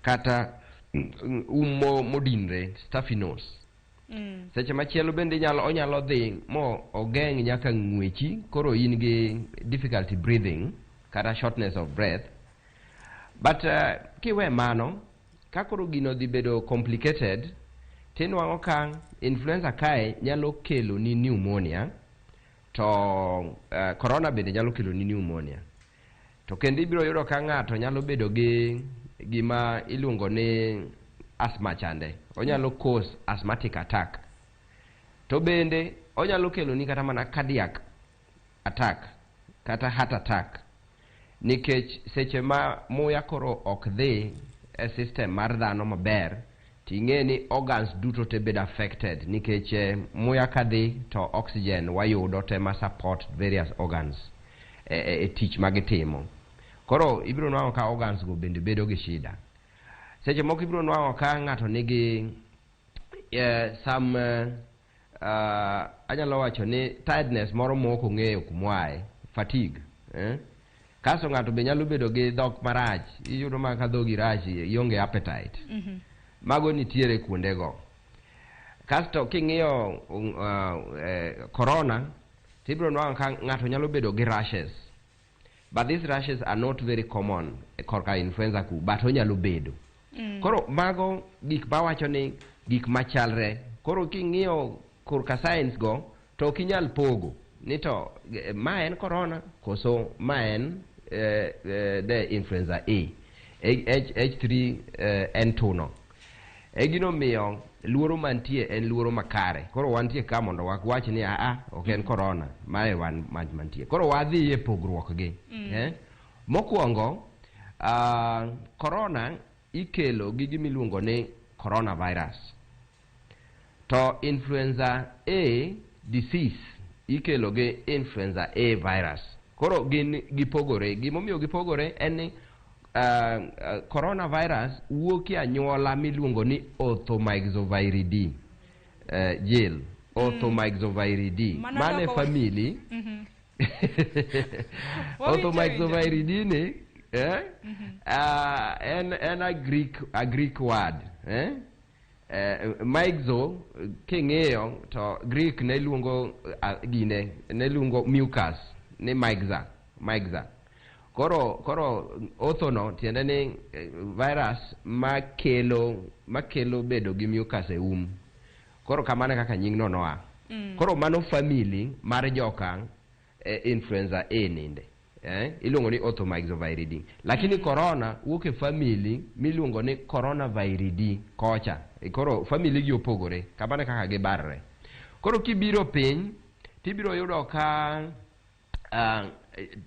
kata modinre, stuffy nose. Seche machielo bende onyalo dhi mo ogeng' nyaka ng'wechi, koro in gi difficulty breathing kata shortness of breath. But kiwe mano, ka koro gino dhi bedo complicated, tinwang'o ka influenza kae nyalo kelo ni pneumonia, to corona bende nyalo kelo ni pneumonia. To kendo ibiro yudo ka ng'ato nyalo bedo gi gima iluongo ni asthma chande, onyalo cause asthmatic attack. To bende onyalo kelo ni kata mana cardiac attack kata heart attack, nikech seche ma muya koro ok dhi e system mar dhano maber, ting'e ni organs duto te bedo affected, nikech muya kadhi to oxygen wayudo te ma support various organs e tich magitimo. Koro ibiro nwang'o ka organs go bende bedo gi shida. Seche moko ibiro nwang'o ka ng'ato nigi some anyalo wacho ni tiredness moro ma ok ong'eyo kumoaye, fatigue. Kasto ng'ato be nyalo bedo gi dhok marach, iyudo ma ka dhogi rach, ionge appetite. Mago nitiere kuondego. Kasto king'iyo corona, tibiro nwang'o ka ng'ato nyalo bedo gi rashes. But these rashes are not very common korka influenza ku, but onyalo bedo. Koro mago gik mawacho ni gik machalre. Koro king'iyo korka science go, to ok inyal pogo ni to ma en corona koso ma en the influenza A H3 N2 no. E gino miyo luoro mantie en luoro makare. Koro wantie ka mondo wawach ni a ok en corona, mae wan mantie. Koro wadhi e pogruok gi. Mokwongo, corona ikelo gi gima iluongo ni coronavirus. To influenza A disease ikelo gi influenza A virus. Koro gin gipogore. Gimomiyo gipogore en ni coronavirus wuok e anyuola miluongo ni Orthomyxoviridae. Jill, Orthomyxoviridae. Mano e family. Orthomyxoviridae ni en a Greek word. Myxo king'iyo to Greek ne luongo gine, ne luongo mucus ni myxa. Koro ortho no tiende ni virus makelo bedo gi mucus e um. Koro kamano kaka nying no noa. Koro mano family mar joka influenza A ninde. Iluongo ni Orthomyxoviridae. Lakini corona wuok e family miluongo ni Coronaviridae kocha. Koro family gi opogore, kamano kaka gibarre. Koro kibiro piny tibiro yudo ka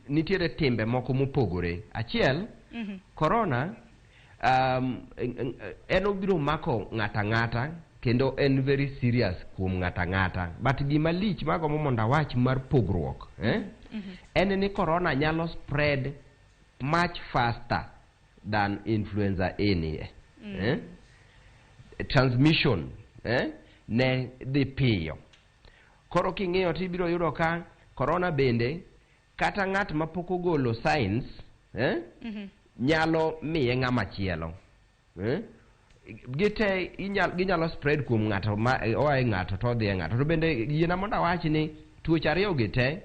nitiere timbe moko mopogore. Achiel, corona en obiro mako ng'ata ng'ata kendo en very serious kuom ng'ata ng'ata. But gima lich magombo mondo awach mar pogruok, en ni corona nyalo spread much faster than influenza A ni. Transmission ne dhi piyo. Koro king'iyo tibiro yudo ka corona bende kata ng'at mapok ogolo signs nyalo miye ng'ama chielo. Gite ginyalo spread kuom ng'ato ma oa e ng'ato to odhi e ng'ato. To bende yiena mondo awach ni tuoche ariyo gi te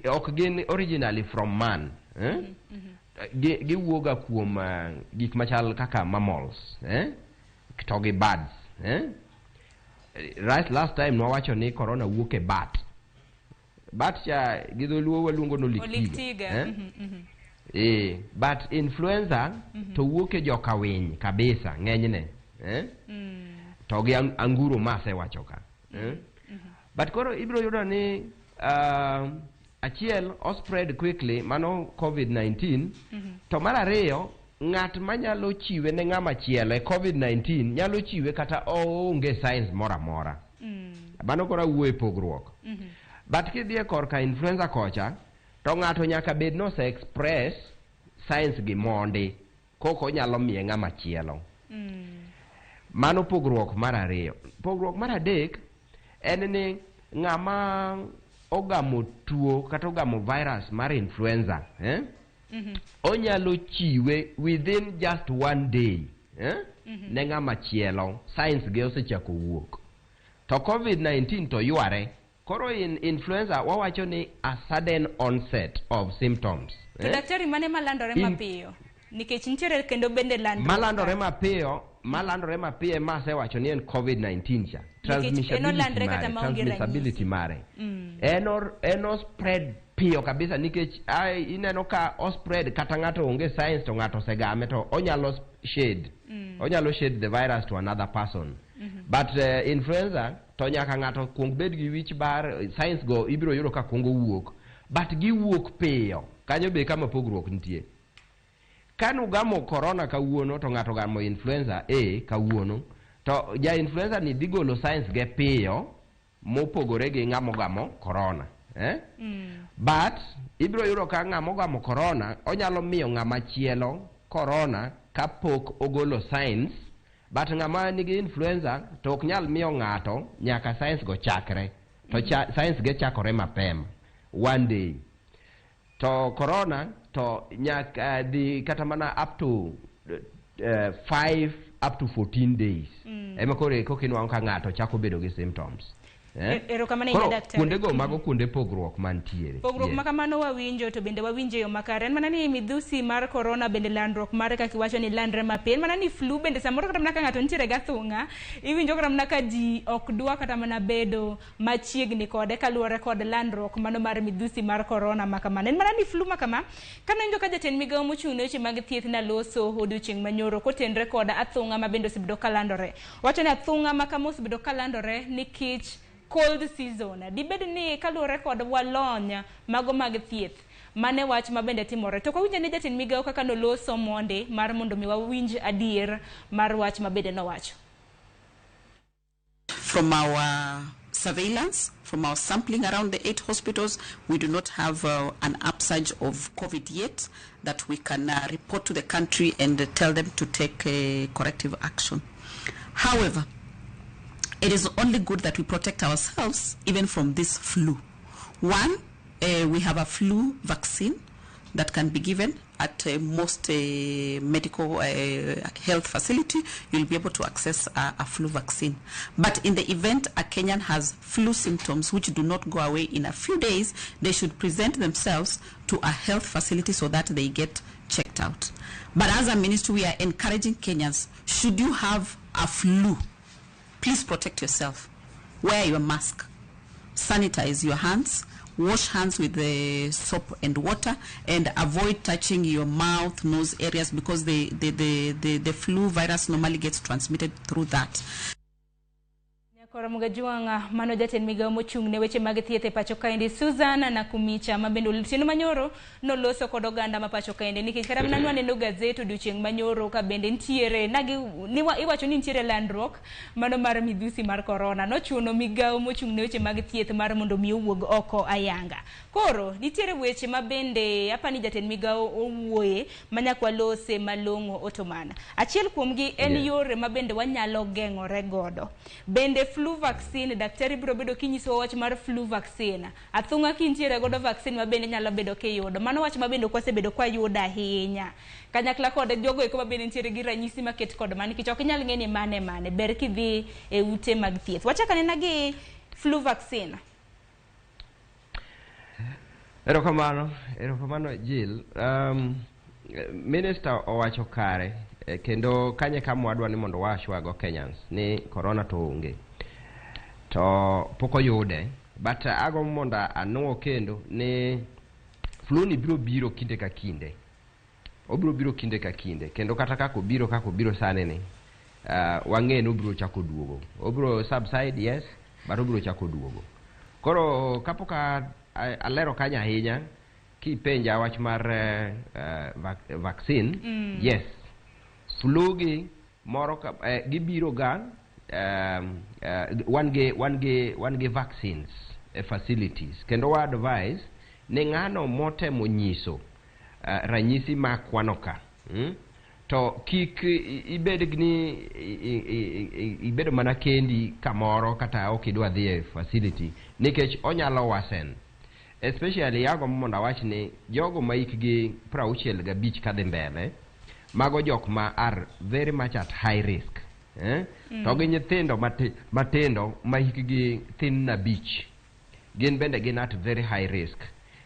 ok gin originally from man. Giwuoga kuom gik machal kaka mammals to gi birds. Right, last time nwawacho ni corona wuok e bat. Bat cha gi dholuo waluongo ni oliktiga. Oliktiga. Eh? Eh, but influenza to wuok e joka winy kabisa ng'enyne. Eh? To gi anguro ma asewacho ka. Eh? But koro ibiro yudo ni achiel o spread quickly, mano COVID-19. To mar ariyo, ng'at manyalo chiwe ne ng'ama chielo e COVID-19 nyalo chiwe kata oonge signs moro amora. Mano koro awuoyo e pogruok. But kidhi e korka influenza kocha, to ng'ato nyaka bed ni ose express signs gi mondi koko onyalo miye ng'ama chielo. Mano pogruok mar ariyo. Pogruok mar adek en ni ng'ama ogamo tuo kata ogamo virus mar influenza, eh? Onyalo chiwe within just one day, eh? Ne ng'ama chielo, signs ge osechako wuok. To COVID-19 to yware. Koro in influenza wawacho ni a sudden onset of symptoms. To eh? daktari, mane malandore mapiyo? Nikech nitiere kendo bende landruok. Malandore mapiyo ema asewacho ni en COVID-19 cha. Nikech en olandre kata maonge ranyisi. Transmissibility mare. En o spread piyo kabisa nikech ai, ineno ka o spread kata ng'ato onge signs to ng'ato osegame to onyalo shed. Onyalo shed the virus to another person. But influenza to nyaka ng'ato kuong bed gi wich bar, signs go ibiro yudo ka kuongo wuok. But giwuok piyo. Kanyo be kama pogruok nitie. Kanugamo corona kawuono to ng'ato gamo influenza A kawuono, to ja influenza ni dhi golo signs ge piyo mopogore gi ng'amo gamo corona, eh? But ibiro yudo ka ng'amo gamo corona onyalo miyo ng'ama chielo corona kapok ogolo signs, but ng'ama nigi influenza to ok nyal miyo ng'ato nyaka signs go chakre to signs ge chakore mapema one day, to corona to nyaka dhi kata mana up to 5 up to 14 days ema koro koka inwang'o ka ng'ato chako bedo gi symptoms, eh? Erokamano ahinya, Koro daktari. kuondego mago kuonde pogruok mantiere. Pogruok ma kamano wawinjo, to bende wawinjo e yo makare. En mana ni midhusi mar corona bende landruok mare kaka iwacho ni landre mapiyo. En mana ni flu bende samoro kata mana ka ng'ato nitiere gathung'a, iwinjo kata mana ka ji ok dwa kata mana bedo machiegni kode kaluwore kod landruok mano mar midhusi mar corona ma kamano. En mana ni flu ma kama, kane ka jatend migawo mochung' ne weche mag thieth naloso odiochieng' manyoro kotenre kod athung'a ma bende osebedo kalandore. Wacho ni athung'a ma kama osebedo kalandore nikech cold season. Dibed ni kaluwore kod walony mago mag thieth, mane wach ma bende timore. To kwawinjo ni jatend migawo kaka noloso mondi mar mondo mi wawinj adier mar wach ma bende nowacho. From our surveillance, from our sampling around the 8 hospitals, we do not have an upsurge of COVID yet that we can report to the country and tell them to take corrective action. However, it is only good that we protect ourselves even from this flu. One, we have a flu vaccine that can be given at most medical health facility. You'll be able to access a flu vaccine. But in the event a Kenyan has flu symptoms which do not go away in a few days, they should present themselves to a health facility so that they get checked out. But as a ministry, we are encouraging Kenyans, should you have a flu, please protect yourself. Wear your mask. Sanitize your hands. Wash hands with the soap and water, and avoid touching your mouth, nose areas, because the flu virus normally gets transmitted through that. Koro Mugajuanga, mano jatend migawo mochung' ne weche mag thieth e pacho kaendi, Susan Nakumicha, ma bende otieno manyoro noloso kod oganda ma pacho kaendi, nikech kata mana nwaneno gazet odiochieng' manyoro ka bende nitiere nagi niwa, iwacho ni nitiere landruok mano mar midhusi mar corona. Nochuno migawo mochung' ne weche mag thieth mar mondo mi owuog oko ayanga. Koro nitiere weche ma bende apani jatend migawo owuoye ma nyaka walose malong'o otomana. Achiel kuomgi en yore ma bende wanyalo geng'ore godo. Bende flu vaccine, daktari biro bedo kinyisowa wach mar flu vaccine. Athung'a kintiere godo vaccine ma bende nyalo bedo kiyudo. Mano wach ma bende ok wasebedo kwayudo ahinya. Kanyakla kod jogo eko ma bende nitiere gi ranyisi maket kod mano, nikech ok inyal ng'e ni mane mane. Ber kidhi e ute mag thieth. Wachak anena gi flu vaccine. Erokamano, erokamano Jill. Minister owacho kare, kendo kanye kama wadwa ni mondo washwago Kenyans ni corona to onge. To pok oyude. But agombo mondo anuo kendo ni flu ni biro biro kinde ka kinde. Obiro biro kinde ka kinde. Kendo kata kaka obiro sani ni, wang'e ni obiro chako duogo. Obiro subside, yes, but obiro chako duogo. Koro kapok alero kanyo ahinya, kipenja wach mar vaccine, yes, flu gi moro ka, gibiro ga wan gi vaccines e facilities kendo wa advise ni ng'ano motemo nyiso ranyisi ma kwano ka, To kik ibed ni ibedo mana kendi kamoro kata ok idwa dhi e facility nikech onyalo worsen. Especially agombo mondo awach ni jogo ma hikgi 65 kadhi mbele, mago jok ma are very much at high risk. To gi nyithindo matindo ma hikgi thin na 5, gin bende gin at very high risk.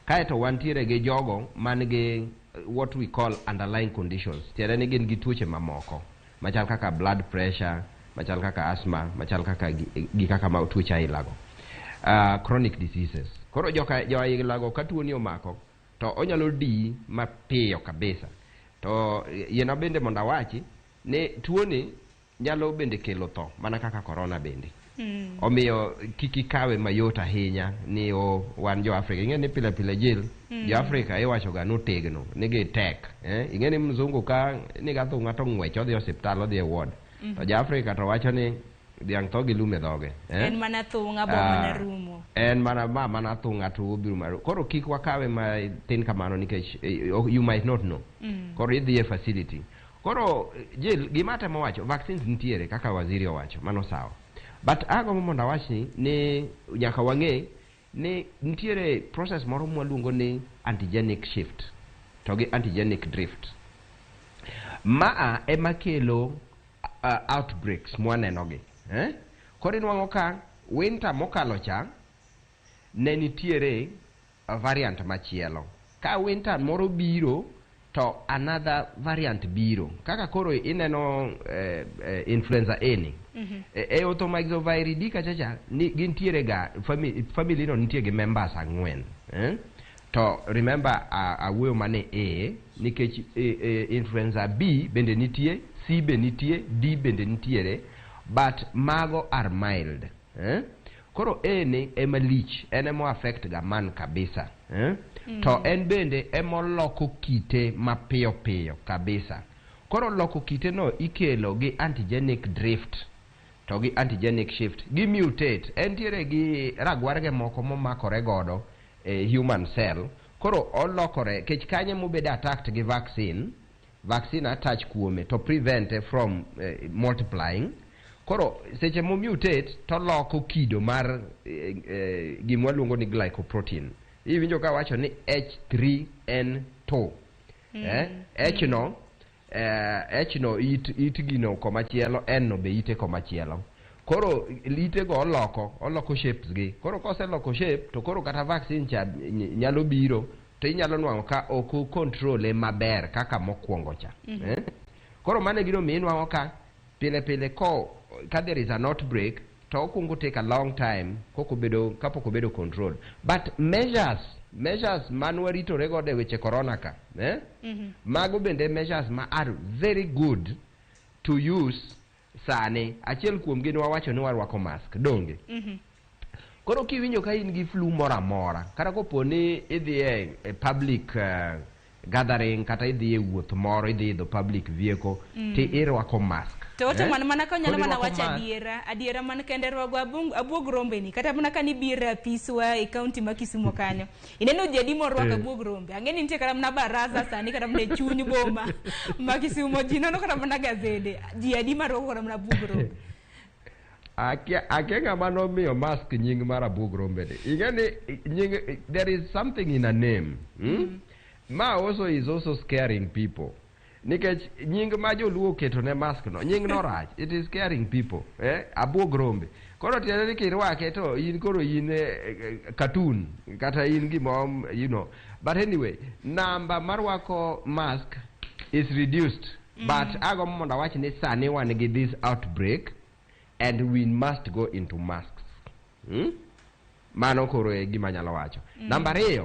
Kaeto wantiere gi jogo man gi what we call underlying conditions, tiende ni gin gi tuoche mamoko machal kaka blood pressure, machal kaka asthma, machal kaka gi kaka ma tuoche ailago, chronic diseases. Koro joka jo ailago ka tuo ni omako to onyalo di mapiyo kabisa. To yiena bende mondo awachi ni tuo ni nyalo bende kelo tho mana kaka corona bende. Omiyo kik ikawe mayot ahinya ni o wan jo Afrika. Ing'e ni pile pile jil, jo Afrika iwacho ga notegno, ni gi tek. Ing'e ni mzungu ka niga thung'a to ng'wech odhi e osiptal, odhi e ward. To jo Afrika to wacho ni dhiang' tho gi lum e dhoge. En mana thung'a bo mana rumo. En mana ma mana thung'a to obiro mar. Koro kik wakawe matin kamano nikech you might not know. Koro idhi e facility. Koro Jill, gima atemo wacho, vaccines nitiere kaka waziri owacho, mano sawa. But agombo mondo awach ni nyaka wang'e ni nitiere process moro mwaluongo ni antigenic shift to gi antigenic drift. Maa ema kelo outbreaks mwaneno gi. Koro inwang'o ka winter mokalo cha ne nitiere variant machielo. Ka winter moro biro to another variant biro. Kaka koro ineno influenza A ni. E orthomyxoviridae kachacha ni gintiere ga family no nitie gi members 4. To remember awuoyo mane A nikech influenza B bende nitie, C be nitie, D bende nitiere, but mago are mild. Koro A ni ema lich, en ema affect ga man kabisa. To en bende ema oloko kite mapiyo piyo kabisa. Koro loko kite no ikelo gi antigenic drift to gi antigenic shift. Gi mutate, entiere gi ragwarge moko momakore godo e human cell. Koro olokore, kech kanye mobedo attacked gi vaccine, vaccine attach kuome to prevent from multiplying. Koro seche mo mutate to loko kido mar gima waluongo ni glycoprotein. Iwinjo ka wacho ni H3N2. H no, H no it gino komachielo, N no be ite komachielo. Koro ite go oloko shapes gi. Koro koseloko shape to koro kata vaccine cha nyalo biro to inyalo nwang'o ka ok control maber kaka mokwongo cha. Koro mano e gino miyo inwang'o ka pile pile ko ka there is an outbreak to okwongo take a long time kapok obedo control. But measures manwaritore godo e weche corona ka, Mago bende measures ma are very good to use sani. Achiel kuom gi wawacho ni warwako mask, donge? Koro kiwinjo ka in gi flu moro amora, kata kopo ni idhi e public gathering kata idhi e wuoth moro, idhi idho public vehicle, ti irwako mask. To oto mana ka onyalo Koro mana irwako wacho mask. adiera man kende rwago abuog rombe ni, kata mana ka nibiro e apiswa e kaunti ma Kisumu kanyo. Ineno ji adi morwako abuog rombe? Ang'e ni nitie kata mana baraza sani, kata mana e chuny boma ma Kisumu, ji nono kata mana gazede. Ji adi marwako kata mana abuog rombe? Akia ng'ama nomiyo mask nying mar abuog rombe ni. Ing'e ni nying, there is something in a name. Ma also is also scaring people. Nikech nying ma joluo oketo ne mask no, nying no rach. It is scaring people. Abuog rombe. Koro tiende ni kirwake to in koro in cartoon kata in gima, you know. But anyway, number marwako mask is reduced. But agombo mondo awach ni sani wan gi this outbreak and we must go into masks. Mano koro e gima anyalo wacho. Namba 2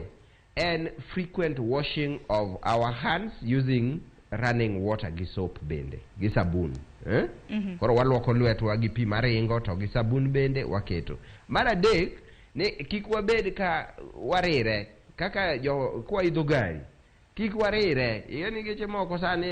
en frequent washing of our hands using running water gi soap bende, gi sabun. Koro waluoko lwetwa gi pi maringo to gi sabun bende waketo. Mar 3 ni kik wabed ka warire kaka jo kwa idho gari. Kik warire, ing'e geche moko sani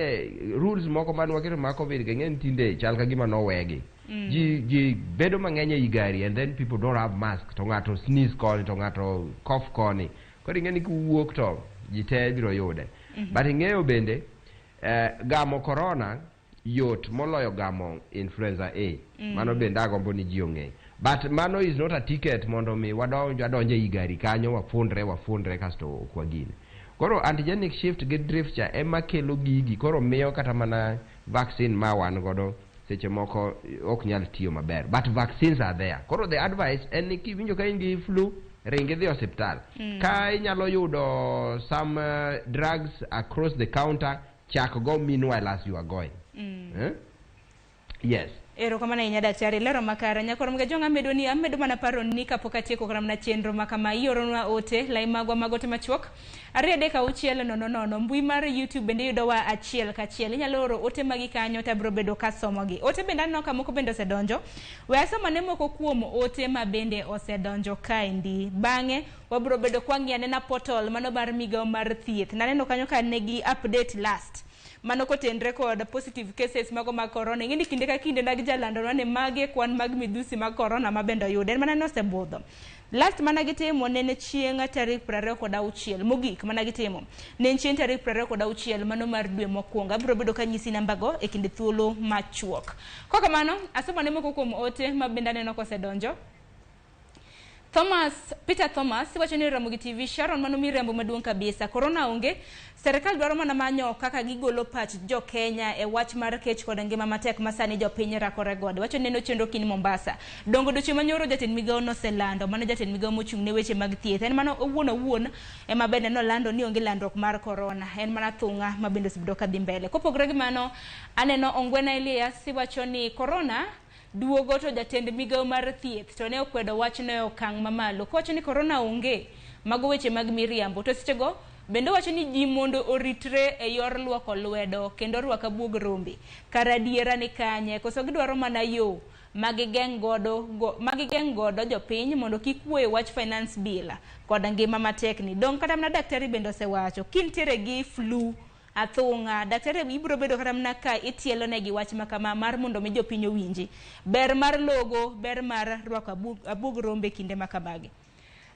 rules moko mane waketo mag COVID ga ing'e tinde chal ka gima nowegi. Ji bedo mang'eny ei gari and then people don't have mask, to ng'ato sneeze koni to ng'ato cough koni. Koro ing'e ni kuwuok to ji te biro yude. But ing'eyo bende gamo corona yot moloyo gamo influenza A. Mano bende agombo ni ji ong'e. But mano is not a ticket mondo mi wadonj ei gari kanyo wafundre kasto ok wagine. Koro antigenic shift gi drift cha ema kelo gigi, koro miyo kata mana vaccine ma wan godo seche moko ok nyal tiyo maber. But vaccines are there. Koro the advice en ni kiwinjo ka in gi flu, ring idhi osiptal. Ka inyalo yudo some drugs across the counter, chak go meanwhile as you are going. Yes. Erokamano ahinya daktari, lero makare. Nyakoro Mgajwang' amedo ni amedo mana paro ni kapok atieko kata mana chenro ma kama, ioronwa ote lai magwa mag ote machuok 2 3 6 0 0. Mbui mar YouTube bende yudowa achiel kachiel. Inyalo oro ote magi kanyo to abiro bedo kasomogi. Ote bende aneno ka moko bende osedonjo. We asomane moko kuom ote ma bende osedonjo kaendi. Bang'e wabiro bedo kwang'iyo anena portal mano mar migawo mar thieth. Naneno kanyo ka negi update last. Mano kotenre kod positive cases mago mag corona. Ing'e ni kinde ka kinde nag jalandonwa ni magi e kwan mag midhusi mag corona ma bende oyudo. En mana nosebudho. Last mana gitimo nene chieng' tarik 26 mogik mana gitimo. Ne en chieng' tarik 26 mano mar dwe mokwongo. Abiro bedo kanyisi nambago e kinde thuolo machuok. Kok kamano, asomane moko kuom ote ma bende aneno kosedonjo. Peter Thomas wacho ni Ramogi TV, Sharon mano miriambo maduong' kabisa. Corona onge, serikal dwaro mana manyo kaka gigolo pach jo Kenya e wach mar kech kod ngima matek ma sani jopiny rakore godo. Wacho neno chenro kiny Mombasa. Dongo dweche manyoro jatend migawo noselando, mano jatend migawo mochung' ne weche mag thieth. En mano owuon owuon ema bende nolando ni onge landruok mar corona. En mana thung'a ma bende osebedo ka dhi mbele. Kopogore gi mano, aneno Ongwena Elias wacho ni corona duogo to jatend migawo mar thieth to ne okwedo wachno e okang' mamalo. Kowacho ni corona onge, mago weche mag miriambo. To sechego bende owacho ni ji mondo oritre e yor luoko lwedo kendo rwako abuog rombe. Kar adiera ni kanye? Koso gidwaro mana yo ma gigeng' godo jopiny mondo kik wuo e wach finance bill kod ngima matek ni. Dong' kata mana daktari bende osewacho kintiere gi flu athung'a, daktari ibiro bedo kata mana ka itielo negi wach makama mar mondo mi jopiny owinji ber mar logo, ber mar rwako abuog rombe kinde makamagi.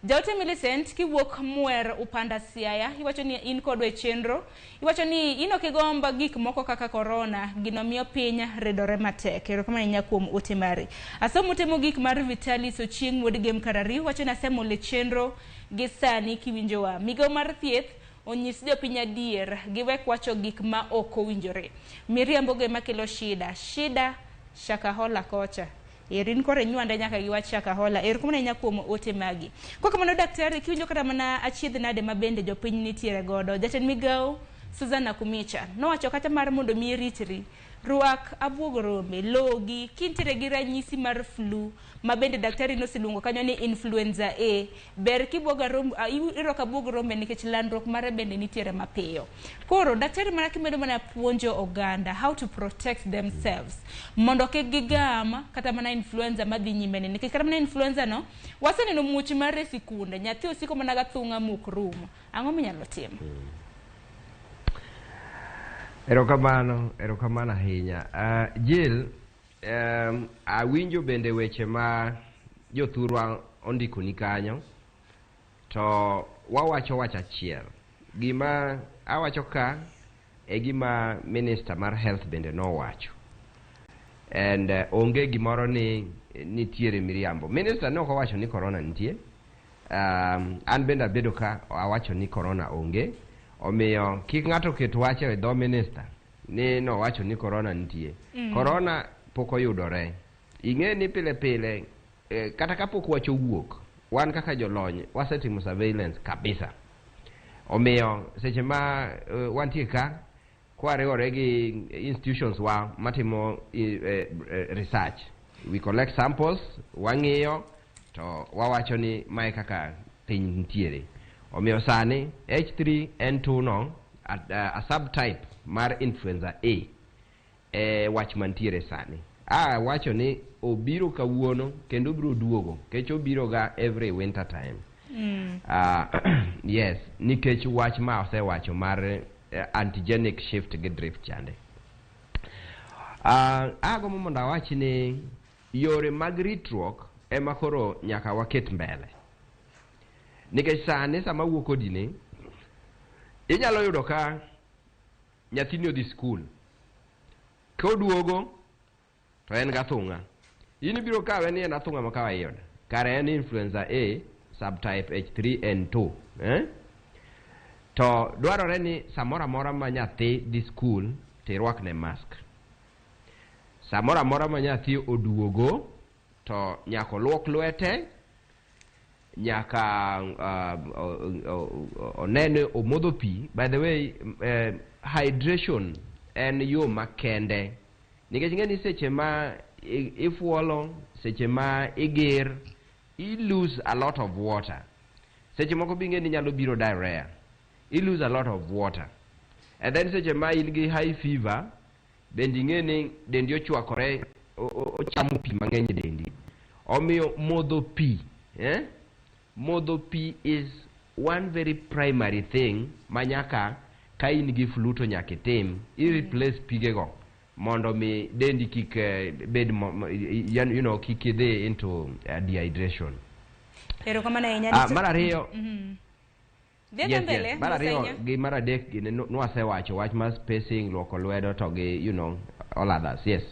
Jaote Millicent kiwuok Mwer Upanda Siaya iwacho ni in kodwa e chenro. Iwacho ni in ok igomb gik moko kaka corona, gino miyo piny ridore matek. Erokamano ahinya kuom ote mari. Asomo ote mogik mar Vitalis Ochieng' wuod Gem Karariu wacho ni asemolo e chenro gi sani kiwinjowa. Migawo mar thieth onyis jopiny adier, giwek wacho gik ma ok owinjore. Miriambo ge makelo shida. Shida shakahola kocha. Erin koro inywande nyaka gi wach shakahola. Erokamano ahinya kuom ote magi. Kok kamano daktari, kiwinjo kata mana achiedh nade ma bende jopiny nitiere godo. Jatend migawo Susan Nakhumicha nowacho kata mar mondo mi ritri, rwak abuog rombe, logi, kintiere gi ranyisi mar flu ma bende daktari noseluongo kanyo ni influenza A, ber irwako abuog rombe nikech landruok mare bende nitiere mapiyo. Koro daktari mana kimedo mana puonjo oganda how to protect themselves mondo kik gigam kata mana influenza madhi nyime ni, nikech kata mana influenza no waseneno muoch mare sikunde, nyathi osiko mana ga thung'a mok rum. Ang'o minyalo timo? Erokamano, erokamano ahinya. Jill, awinjo bende weche ma jothurwa ondikoni kanyo, to wawacho wach achiel. Gima awacho ka e gima Minister mar Health bende nowacho. And onge gimoro ni nitiere miriambo. Minister ne ok owacho ni corona nitie. An bende abedo ka awacho ni corona onge. Omiyo kik ng'ato ket wach e dho minister ni nowacho ni corona nitie. Corona pok oyudore. Ing'e ni pile pile kata kapok wach owuok, wan kaka jolony wasetimo surveillance kabisa. Omiyo seche ma wantie ka kwariwore gi institutions wa matimo research, we collect samples, wang'iyo To wawacho ni mae kaka piny nitiere. Omiyo sani H3N2 no a subtype mar influenza A e wach mantiere sani. A wacho ni obiro kawuono kendo obiro duogo nikech obiro ga every winter time. Yes, nikech wach ma osewacho mar antigenic shift gi drift chande. Agombo mondo awach ni yore mag ritruok ema koro nyaka waket mbele. Nikech sani sama wuok kodi ni, inyalo yudo ka nyathini odhi skul. Koduogo to en gathung'a. In ibiro kawe ni en athung'a ma kawaida. Kare en influenza A subtype H3N2. Eh? To dwarore ni samoro amora ma nyathi dhi skul to irwakne mask. Samoro amora ma nyathi oduogo to nyaka oluok lwete, nyaka onene omodho pi. By the way, hydration en yo makende. Nikech ing'e ni seche ma ifuolo, seche ma iger, i lose a lot of water. Seche moko be ing'e ni nyalo biro diarrhea. I lose a lot of water. And then seche ma in gi high fever, bende ing'e ni dendi ochwakore, ochamo pi mang'eny e dendi. Omiyo modho pi, eh? Modho pi is one very primary thing ma nyaka ka in gi flu to nyaka itim, i replace pigego mondo mi dendi kik bed you know, kik idhi into dehydration. Erokamano ahinya. Mar ariyo, Dhi mbele, Yes. Mar ariyo Mosenya. gi mar adek gini nwasewacho wach mar spacing, luoko lwedo to gi you know all others. Yes.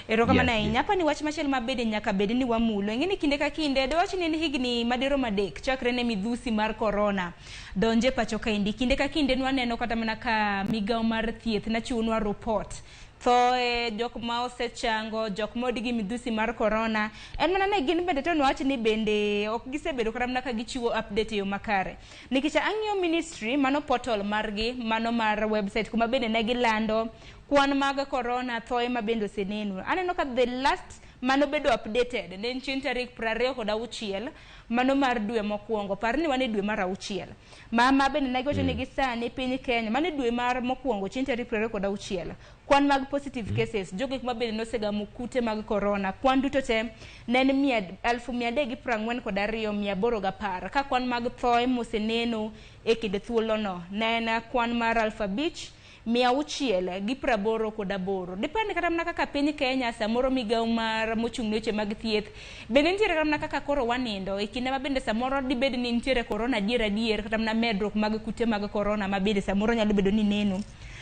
Erokamano Yes, ahinya. yes. Apani wach machielo ma bende nyaka bed ni wamulo. Ing'e ni kinde ka kinde dwach ni en higni madirom 3 chakre ne midhusi mar korona donje pacho kaendi. Kinde ka kinde nwaneno kata mana ka migawo mar thieth nachiwonwa report. Thoe, jok ma osechango, jok ma odi gi midhusi mar korona. En mana ne gin bende to nwach ni bende ok gisebedo kata mana ka gichiwo update e yo makare. Nikech ang'iyo ministry, mano portal margi, mano mar website kuma bende ne gilando kwan mag korona, thoe ma bende oseneno. Aneno ka the last mano bedo updated ne en chieng' tarik 26 mano mar dwe mokwongo. Par ni wan e dwe mar 6. Ma bende ne giwacho ni gi sani piny Kenya, mano e dwe mar mokwongo chieng' tarik 26. Kwan mag positive cases, jogo ma bende nosegamo kute mag korona, kwan duto te ne en 342,810. Ka kwan mag thoe moseneno e kinde thuolono ne en kwan mar 5,688. Depend kata mana kaka piny Kenya samoro migawo mar mochung' ne weche mag thieth bende nitiere kata mana kaka koro wanindo e kinde ma bende samoro dibed ni nitiere korona adier adier kata mana medruok mag kute mag korona ma bende samoro nyalo bedo ni neno.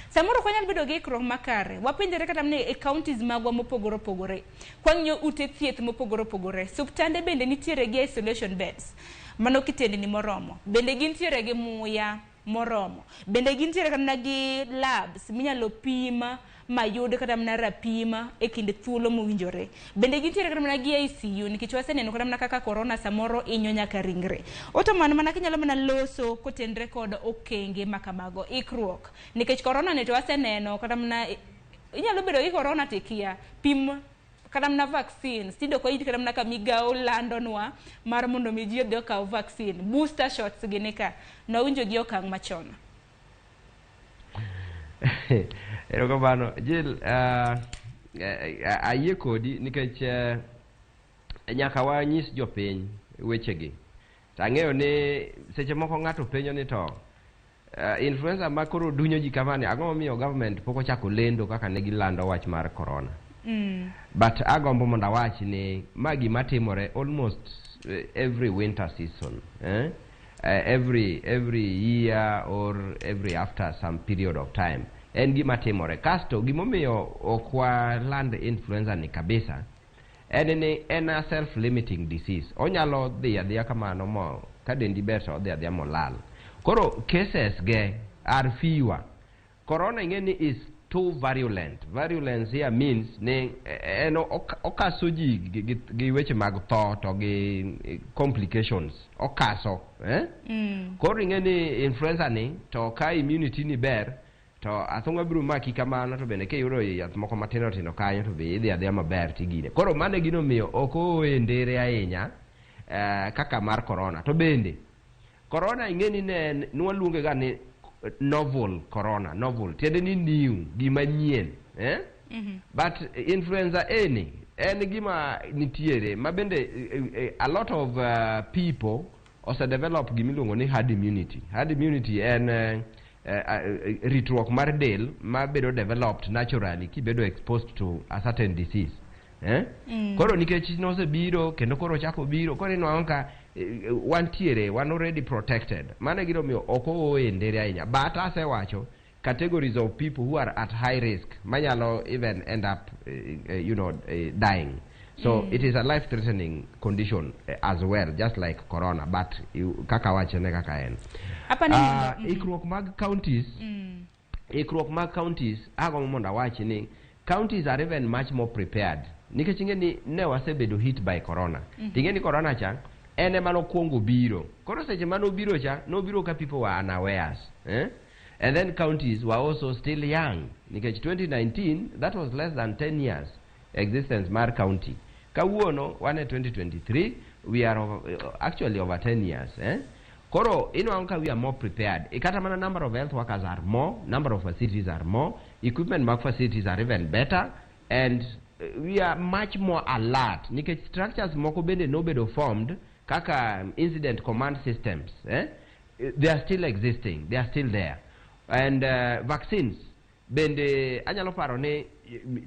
Samoro ok wanyal bedo gi ikruok makare. Wapenjore kata mana e counties magwa mopogore opogore. Kwang'iyo ute thieth mopogore opogore. Suptande bende nitiere gi isolation beds. Mano kitendni moromo. Bende gintiere gi muya moromo. Bende gintiere kata mana gi labs minyalo pim mayud kata mana rapim e kind thuolo mowinjore. Bende gintiere kata mana gi ICU nikech waseneno kata mana kaka korona samoro hinyo nyaka ringre. Otoman mana kinyalo mana loso kotenre kod okenge makamago ikruok. Nikech korona ni to waseneno kata mana inyalo bedo gi korona to ikia pim kata mana vaccines tinde ok wayud kata mana ka migawo landonwa mar mondo mi ji odhi okaw vaccine booster shots gini ka nwawinjo gi okang' machon. Erokamano Jill, ayie kodi nikech nyaka wanyis jopiny wechegi. To ang'eyo ni seche moko ng'ato penjo ni to influenza ma koro dunyo ji kamani, ang'o momiyo government pok ochako lendo kaka ne gilando wach mar corona? But agombo mondo awach ni ma gima timore almost every winter season, eh? Every year or every after some period of time en gima timore. Kasto gimomiyo ok waland influenza ni kabisa en ni en a self limiting disease. Onyalo dhi adhiya kamano mo ka dendi ber to odhi adhiya molal. Koro cases ge are fewer. Corona ing'e ni is too virulent. Virulence here means ni en okaso ji gi weche mag tho to gi complications. Okaso, eh? Koro ing'e ni influenza ni to ka immunity ni ber To athung'a biro maki kamano to bende kiyudo yath moko matindo tindo kanyo to be idhi adhiya maber tigine. Koro mano e gino miyo ok ooye ndere ahinya kaka mar corona. To bende corona ing'e ni ne en nwaluonge ga ni novel corona, novel tiende ni new, gima nyien, eh? But influenza A ni en gima nitiere ma bende a lot of people ose develop gima iluongo ni herd immunity. Herd immunity en ritruok mar del ma bedo developed naturally kibedo exposed to a certain disease. Eh? Koro nikech nosebiro kendo koro ochako biro koro inwang'o ka wantiere wan already protected. Mano e gima omiyo ok ooye ndere ahinya. But asewacho categories of people who are at high risk manyalo even end up dying. So it is a life threatening condition as well, just like corona, but kaka wachene kaka en. Apa ni mondo- Ikruok mag counties, ikruok mag counties agombo mondo awach ni counties are even much more prepared nikech ing'e ni ne wasebedo hit by corona. Ting'e ni corona cha en ema nokwongo biro. Koro seche mane obiro cha, nobiro ka people were unawares, eh? And then counties were also still young nikech 2019, that was less than 10 years existence mar county. Kawuono wan e 2023, we are actually over 10 years, eh? Koro inwang'o ka we are more prepared. E kata mana number of health workers are more, number of facilities are more, equipment mag facilities are even better, and we are much more alert nikech structures moko bende nobedo formed kaka incident command systems, eh? They are still existing, they are still there. And vaccines bende anyalo paro ni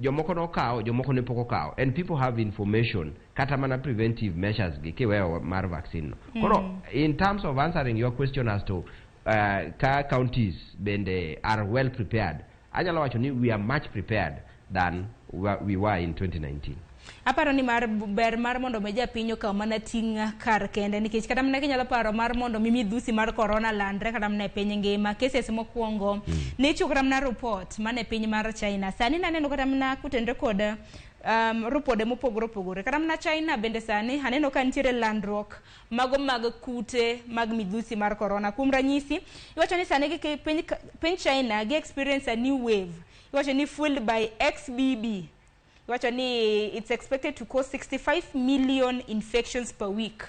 jomoko nokawo, jomoko ne pok okawo, and people have information kata mana preventive measures gi kiweyo mar vaccine no. Koro in terms of answering your question as to ka counties bende are well prepared, anyalo wacho ni we are much prepared than we were in 2019. Aparo ni mar ber mar mondo mi japiny okaw mana ting' kar kende nikech kata mana kinyalo paro mar mondo mi midhusi mar corona landre kata mana e piny ngima, cases mokwongo ne ichiwo kata mana report mana e piny mar China. Sani naneno kata mana kotenore kod ripode mopogore opogore. Kata mana China bende sani aneno ka nitiere landruok mago mag kute mag midhusi mar corona. Kuom ranyisi, iwacho ni sani gi piny China gi experience a new wave. Iwacho ni fueled by XBB. Iwacho ni it's expected to cause 65 million infections per week.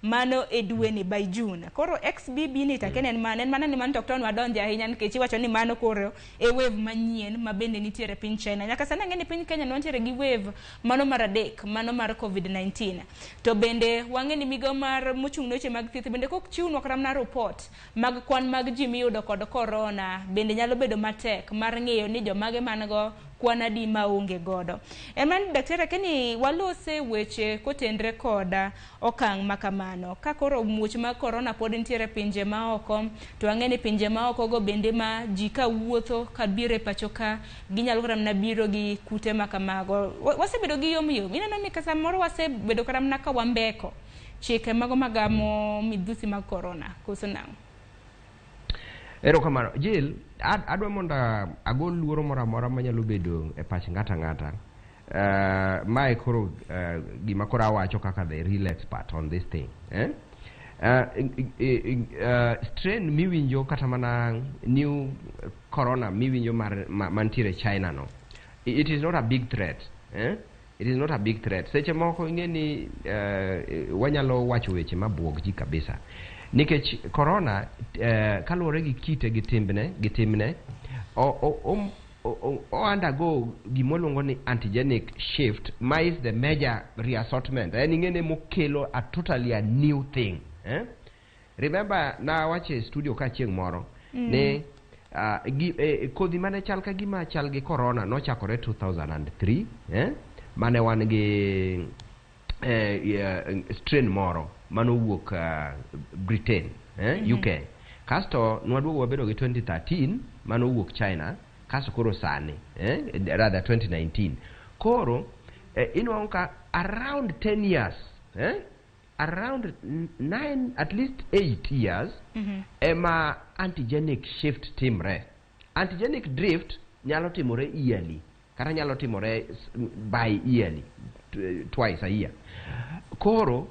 Mano e dweni by June. Koro XBB ni takene en mano, en mana ni mano to ok ton wadonje ahinya nikech iwacho ni mano koro e wave manyien ma bende nitiere piny China. Nyaka sani ang'e ni piny Kenya nwantiere gi wave mano mar adek, mano mar COVID-19. To bende wang'e ni migawo mar mochung' ne weche mag thieth bende kok chiwnwa kata mana report mag kwan mag ji miyudo kod corona bende nyalo bedo matek mar ng'eyo ni jomage man go kwan adi maonge godo. Ema ni daktari akeni walose weche kotenre kod okang' ma kamano. Ka koro muoch mag corona pod nitiere pinje maoko, to wang'e ni pinje maoko go bende ma ji ka wuotho ka biro e pacho ka ginyalo kata mana biro gi kute ma kamago. Wasebedo gi yom yom. Ineno ni samoro wasebedo kata mana ka wambeko chike mago magamo midhusi mag corona. Koso nang'o? Erokamano. Jill, adwa mondo agol luoro moro amora manyalo bedo e pach ng'ato ang'ata. Mae koro gima koro awacho kaka the real expert on this thing. Eh? Strain miwinjo kata mana new corona miwinjo mar mantiere China no, it is not a big threat. Eh? It is not a big threat. Seche moko ing'e ni wanyalo wacho weche mabuog ji kabisa. Nikech corona kaluwore gi kite gi timbne, gi timne, o undergo gima ni antigenic shift, ma is the major reassortment. En ing'e ni mokelo a totally a new thing. Eh? Remember na wacho e studio ka chieng' moro ni kodhi mane chal ka gima chal gi corona nochakore 2003, eh? Mane wan gi strain moro manowuok Britain, eh? UK. Kasto nwaduogo wabedo gi 2013 manowuok China, kasto koro sani, eh? Rather 2019. Koro inwang'o ka around 10 years, eh? Around 9, at least 8 years ema antigenic shift timre. Antigenic drift nyalo timore yearly, kata nyalo timore bi yearly, twice a year. Koro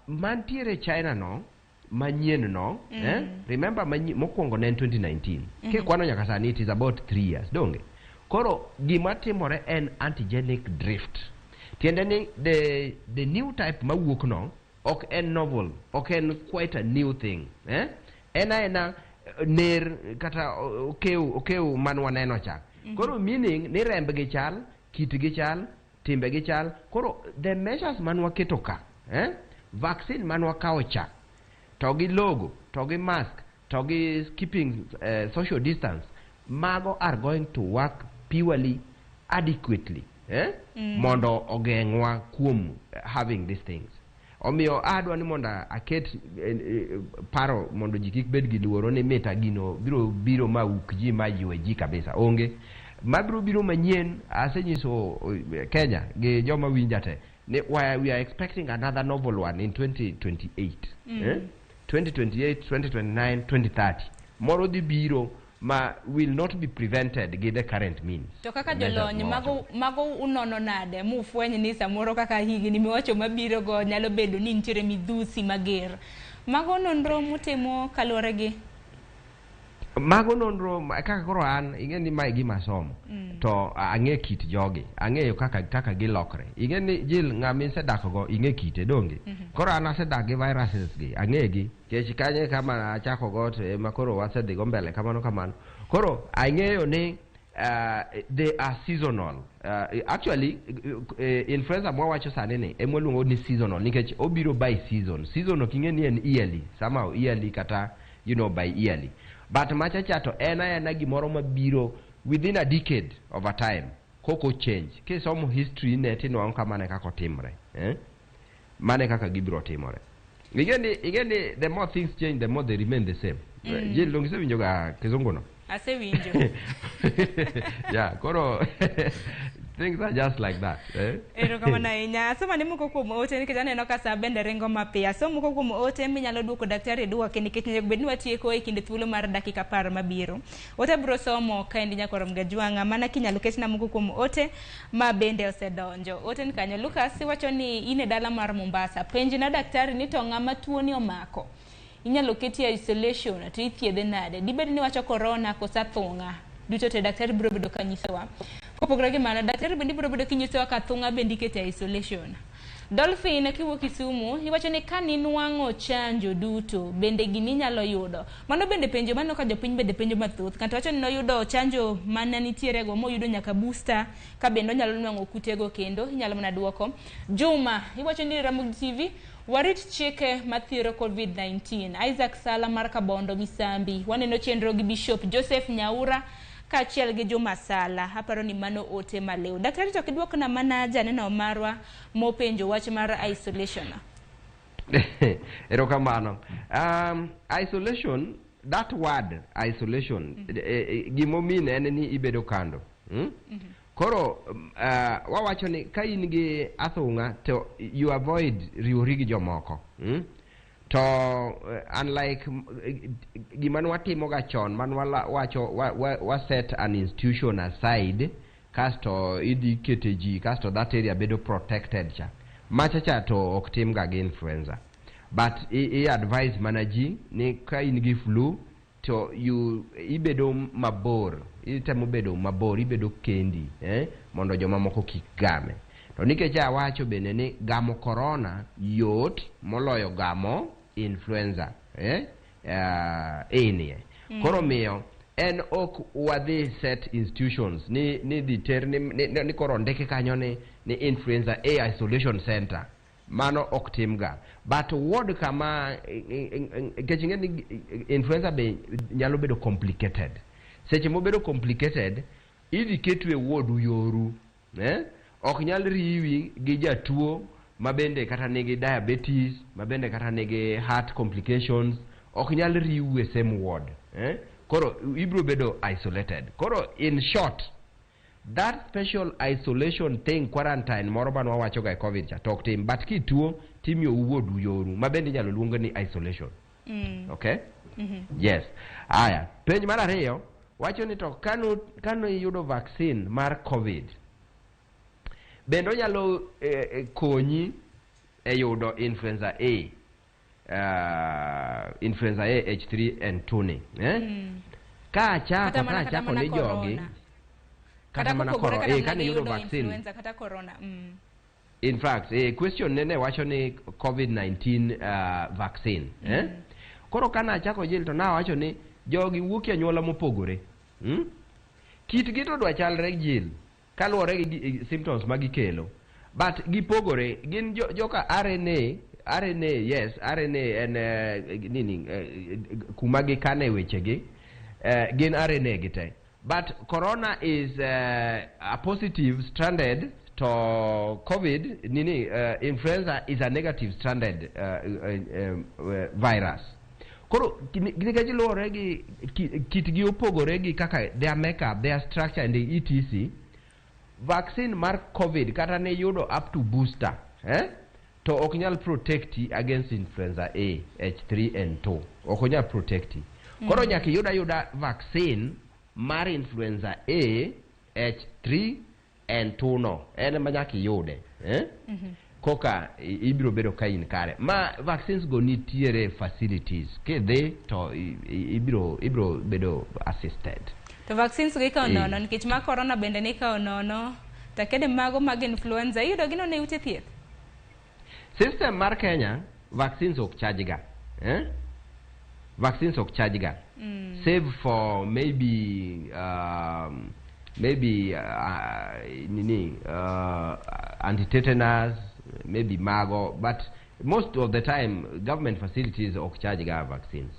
mantiere China no Manyien no, eh? Remember mokwongo ne en 2019. Kikwano nyaka sani, it is about 3 years, donge? Koro gima timore en antigenic drift. Tiende ni the new type mawuok no ok en novel, ok en quite a new thing, eh? En aena ner kata okew man waneno cha. Koro meaning ni rembgi chal, kitgi chal, timbegi chal. Koro the measures man waketo ka, eh? Vaccine man wakawo cha, to gi logo, to gi mask, to gi keeping social distance, mago are going to work purely adequately, eh? Mondo ogeng'wa kuom having these things. Omiyo adwa ni mondo aket paro mondo ji kik bed gi luoro ni mita gino biro biro ma uk ji, ma ywe ji kabisa. Onge. Mabiro biro manyien, asenyiso Kenya gi joma winja te ni we are expecting another novel one in 2028. Eh? 2028, 2029, 2030. Moro dhi biro ma will not be prevented gi the current means. To kaka Measures jolony mawacho. Mago unono nade mufweny ni samoro kaka higni miwacho mabiro go nyalo bedo ni nitiere midhusi mager? Mago nonro mutimo kaluwore gi Mago nonro kaka koro an ing'e ni mae gima asomo to ang'e kit jogi, ang'eyo kaka gilokre. Ing'e ni Jill, ng'ama isedak go ing'e kite, donge? Koro an asedak gi viruses gi, ang'e gi kech kanye kama achako go to ema koro wasedhi go mbele kamano kamano. Koro ang'eyo ni they are seasonal. Actually influenza mwawacho sani ni ema waluongo ni seasonal nikech obiro by season. Season ok ing'e ni en yearly, somehow yearly kata by yearly, but macha cha to en aena gimoro mabiro within a decade of a time koko change. Kisomo history ne tinwang'o ka mano e kaka otimre, eh? Mano e kaka gibiro timore. Ing'e ni the more things change, the more they remain the same. Jill, donge isewinjo ga kizungu no? Asewinjo. Yeah, koro things are just like that, eh? Erokamano ahinya. Asoma ne moko kuom ote nikech aneno ka sa bende ringo mapiyo. Asom moko kuom ote minyalo duoko daktari duoke nikech onego bed ni watieko e kinde thuolo mar dakika 10 mabiro. Ote biro somo kaendi nyakwar Mgajwang'a mana kinyalo ketna moko kuom ote ma bende osedonjo. Ote ni kanyo. Lucas iwacho ni in e dala mar Mombasa. Penjna daktari ni to ng'ama tuoni omako inyalo keti e isolation to ithiedhe nade? Dibed ni wacho corona koso athung'a? Duto te daktari biro bedo ka nyisowa. Kopogore gi mano, daktari bende biro bedo kinyisowa ka athung'a bende ikete e isolation. Dolphin kiwuok Kisumu iwacho ni ka ninwang'o chanjo duto bende gini inyalo yudo. Mano bende penjo maneno ka jopiny bende penjo mathoth. Ng'ato wacho ni noyudo chanjo mane nitiere go moyudo nyaka booster ka bende onyalo nwang'o kutego kendo inyalo mana duoko. Juma iwacho ni Ramogi TV warit chike mathiero COVID-19. Isaac Sala mar Kabondo Misambi waneno chenro gi Bishop Joseph Nyaura kaachiel gi Juma Sala. Aparo ni mano ote maliw. Daktari to kiduokna mana janeno marwa mopenjo wach mar isolation. Erokamano. Isolation, that word isolation, gimomean en ni ibedo kando, Koro wawacho ni ka in gi athung'a to you avoid riwori gi jomoko, To unlike gima nwatimoga chon man wacho wa set an institution aside kasto idhi kete ji kasto that area bedo protected cha macha cha to ok timga gi influenza, but i advise mana ji ni ka in gi flu to you ibedo mabor, itemo bedo mabor, ibedo kendi, mondo jomamoko kik game. To nikech awacho bende ni gamo corona yot moloyo gamo influenza, inie. Koro miyo en ok wadhi set institutions ni dhi ter ni koro ndiki kanyo ni influenza A isolation center. Mano ok timga, but ward kama nikech ing'e ni influenza be nyalo bedo complicated. Seche mobedo complicated, idhi ketu e ward yoru, eh? Ok nyal riwi gi jatuo ma bende kata nigi diabetes, ma bende kata nigi heart complications, ok nyal riwu e same ward, eh? Koro ibiro bedo isolated. Koro in short, that special isolation thing, quarantine moro mane wawacho ga e COVID cha, to ok tim, but kituo timiyou wuodu yoru ma bende inyalo luong ni isolation. Okay. Yes. Aya, penj mar ariyo wacho ni to kano iyudo vaccine mar COVID, bende onyalo konyi e yudo influenza A? influenza A H3N2 ni, eh? Ka achako Kata mana ka kata achako mana ni jogi corona. Kata mana kopogore corona, kata eh, mana kane yudo giyudo vaccine. influenza kata corona. In fact, question nene wacho ni COVID-19 vaccine, eh? Koro kana achako jil to nawacho ni jogi wuok e anyuola mopogore. Kitgi to dwa chalre jil kaluwore gi symptoms ma gikelo. But gipogore, gin joka RNA, RNA, yes, RNA en nini, kuma gikane wechegi, gin RNA gite. But corona is a positive stranded to COVID, nini, influenza is a negative stranded virus. Koro nikech luwore gi kitgi opogore gi kaka their makeup, their structure and the etc. Vaccine mar COVID kata ne yudo up to booster, eh? To ok nyal protect against influenza A H3N2. Ok onyal protect. Koro nyaka iyud ayuda vaccine mar influenza A H3N2 no. En ema nyaka iyude, eh? Koka ibiro bedo ka in kare. Ma vaccines go nitiere facilities. Kidhi to ibiro bedo assisted. To vaccines go ikawo nono nikech mar corona bende nikawo nono. To kede mago mag influenza iyudo gi nono e ute thieth. System mar Kenya, vaccines ok charge ga. Eh? Vaccines ok charge ga. Save for maybe nini, anti-tetanus, maybe mago, but most of the time government facilities ok charge ga vaccines.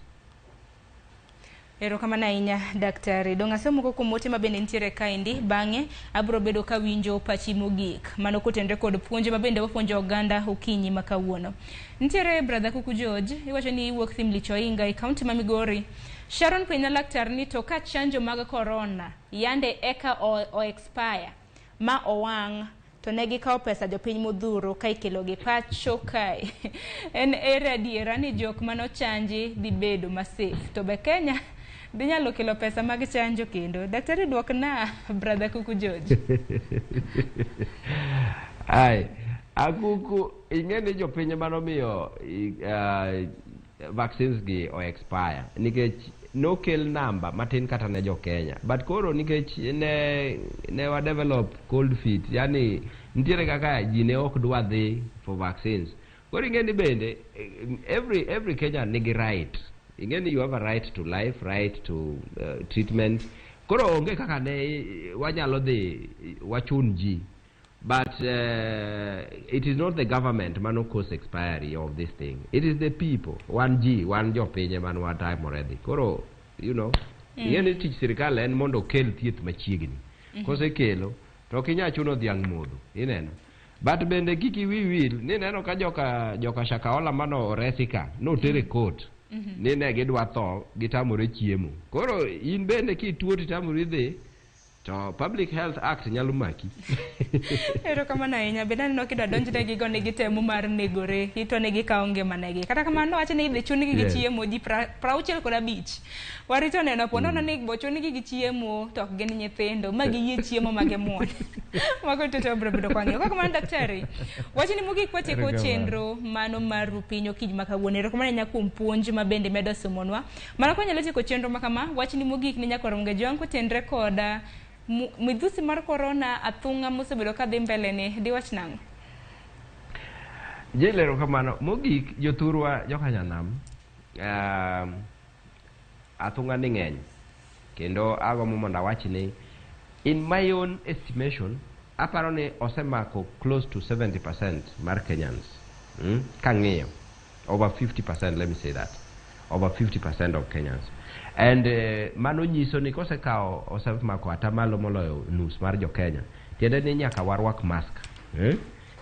Erokamano ahinya, daktari. Dong' asomo moko kuom ote mabende nitiere kaendi, bang'e abiro bedo kawinjo pachi mogik. Mano kotenore kod puonj mabende wapuonjo oganda okinyi ma kawuono. Nitiere brother Kuku George, iwacho ni iwuok Thimlich Oinga e kaunti ma Migori. Sharon penja laktar ni to ka chanjo mag corona yande eka o expire ma owang' to ne gikawo pesa jopiny modhuro ka ikelogi pacho kae. En ere adiera ni jok manochanji dhi bedo ma safe, to be Kenya dhi nyalo kelo pesa mag chanjo kendo? Daktari duok na brother Kuku George. Ai, akuku ing'e ni jopiny manomiyo vaccines gi o expire nikech nokel namba matin kata ne jo Kenya, but koro nikech ne wa develop cold feet, yani nitiere kaka ji ne ok dwa dhi for vaccines. Koro ing'e ni bende every Kenyan nigi right. Ing'e ni you have a right to life, right to treatment. Koro onge kaka ne wanyalo dhi wachun ji. But it is not the government mano cause expiry of this thing. It is the people. Wan ji, wan jopiny ema watamore dhi. Koro, ing'e ni tich sirikal en mondo okel thieth machiegni. Kosekelo, to ok inyal chuno dhiang' modho, ineno. But bende kik iwi wil, ni neno ka joka Shakahola mano oresi ka, notere court. Ni ne gidwa tho, gitamore chiemo. Koro in bende kituo titamori dhi, to Public Health Act nyalo maki. Erokamano ahinya. Bende aneno kidwa donjne gigo ni gitemo mar negore, ito ni gikawo ngimanegi. Kata kamano wacho ni idhi chun-gi gi chiemo ji 65. Warito neno po nono ni bo chun-gi gi chiemo to ok gin nyithindo ma giyie chiemo ma gimuon. Mago duto wabiro bedo kwang'iyo. Kaka kamano daktari, wachni mogik watieko chenro mano mar piny okinyi ma kawuono. Erokamano ahinya kuom puonj ma bende medo somonwa. Mana kwanyalo tieko chenro ma kama, wachni mogik ni nyakwar Onge Jwang' kotenre koda midhusi mar corona athung'a mosebedo kadhi mbele ni, diwach nang'o? Jil, erokamano. Mogik, jothurwa jokanyanam, athung'a ni ng'eny. Kendo agombo mondo awach ni, in my own estimation, aparo ni osemako close to 70% mar Kenyans. Kang'iyo. Over 50%, let me say that. Over 50% of Kenyans. And mano nyiso ni kosekawo osemako atamalo moloyo nus mar jo Kenya. Tiende ni nyaka warwak mask. Eh?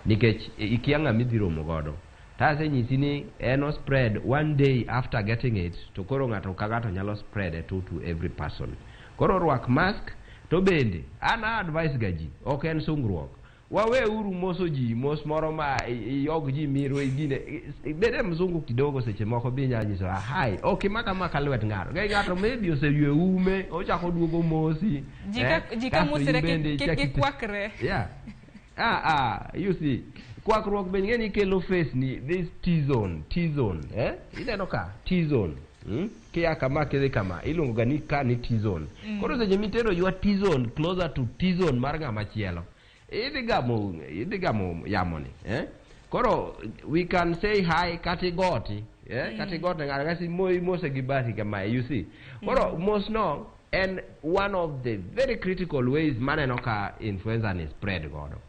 Nikech ikia ng'ama idhi romo godo. Tasenyisi ni en o spread one day after getting it, to koro ng'ato ka ng'ato nyalo spread it to every person. Koro rwak mask, to bende an a advice ga ji, ok en sungruok. Waweuru moso ji mos moro ma iyog ji miro igine bede mzungu kidogo seche moko bi inya nyiso hai ok imaka maka lwet ng'ato ka ng'ato maybe oseywe ume ochako duogo mosi. Ji ka kasto mosre in bende kik ichak gikwakre. Yeah. You see. Kwakruok be ing'e ni kelo face ni this T zone, T zone, eh? Ineno ka T zone. Kia kama kidhi kama iluongo ga ni ka ni T zone. Koro seche mitero your T zone closer to T zone mar ng'ama chielo, idhi gamo yamo ni, eh? Koro we can say hi kata igoti, eh? Kata igote ng'ato kasi imose gi bathi kamae, you see. Koro mos no en one of the very critical ways maneno ka influenza ni spread godo.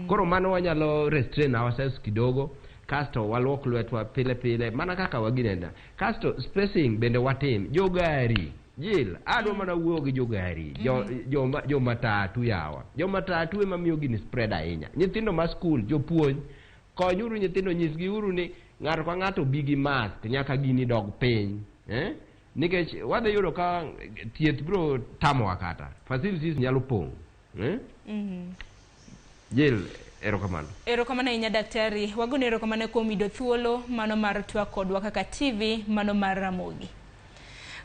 Koro mano wanyalo restrain ourselves kidogo, kasto waluok lwetwa pile pile mana kaka waginenda. Kasto spacing bende watim. Jogari, Jill, adwa mana wuoyo gi jogari, jo matatu yawa. Jo matatu ema miyo gini spread ahinya. Nyithindo ma school, jopuonj, konyuru nyithindo, nyisgi uru ni ng'ato ka ng'ato bi gi mask nyaka gini dog piny. Eh? Nikech wadhi yudo ka thieth biro tamowa kata. Facilities nyalo pong'. Eh? Jill, erokamano. Erokamano ahinya daktari. Wagone erokamano kuom yudo thuolo mano mar twak kodwa kaka TV mano mar Ramogi.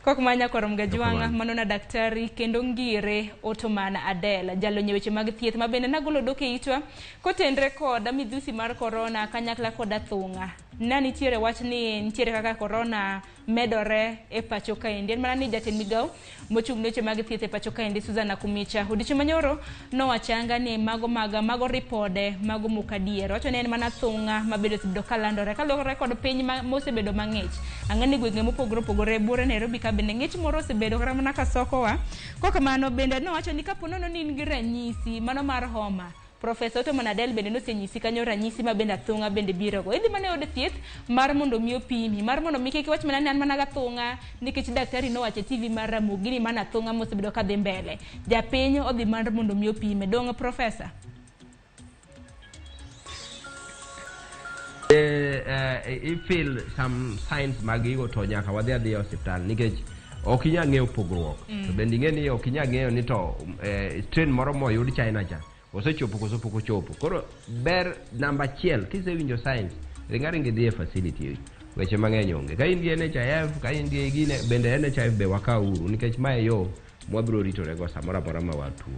Kok manya koro Mgajwang'a mano na daktari kendo ngire Ottoman Adel jalony e weche mag thieth ma bende nagolo dok e itwa kotenre kod midhusi mar corona kanyakla kod athung'a. Na nitiere wach ni nitiere kaka corona medore e pacho kaendi. En mana ni jatend migawo mochung' ne weche mag thieth e pacho kaendi Susan Nakhumicha odiochieng' manyoro nowachanga ni mago ripode mago mok adier. Wacho ni en mana thung'a mabedo osebedo kalandore kaluwore kod piny mosebedo mang'ich. Ang'e ni gwenge mopogore opogore buore Nairobi ka bende ng'ich moro osebedo kata mana kasokowa. Kokamano bende nowacho ni kapo nono ni in gi ranyisi mano mar homa, Professor Ottoman Adel bende nosenyisi kanyo ranyisi ma bende athung'a bende birogo. Idhi mana e od thieth mar mondo mi opimi, mar mondo mi kik iwach mana ni an mana gathung'a nikech daktari nowacho e TV mar Ramogi ni mana athung'a mosebedo kadhi mbele. Japiny odhi mar mondo mi opime. Dong' Professor? I feel some signs mag gigo to nyaka wadhi adhiya e osiptal nikech ok inyal ng'eyo pogruok. To bende ing'e ni ok inyal ng'eyo ni to strain moro moyud China cha osechopo koso pok ochopo. Koro ber namba achiel kisewinjo signs, ringa ringa idhi e facility. Weche mang'eny onge. Ka in gi NHIF, ka in gi gine, bende NHIF be wakaw uru nikech mae yo mwabiro ritorego samoro amora ma watuo.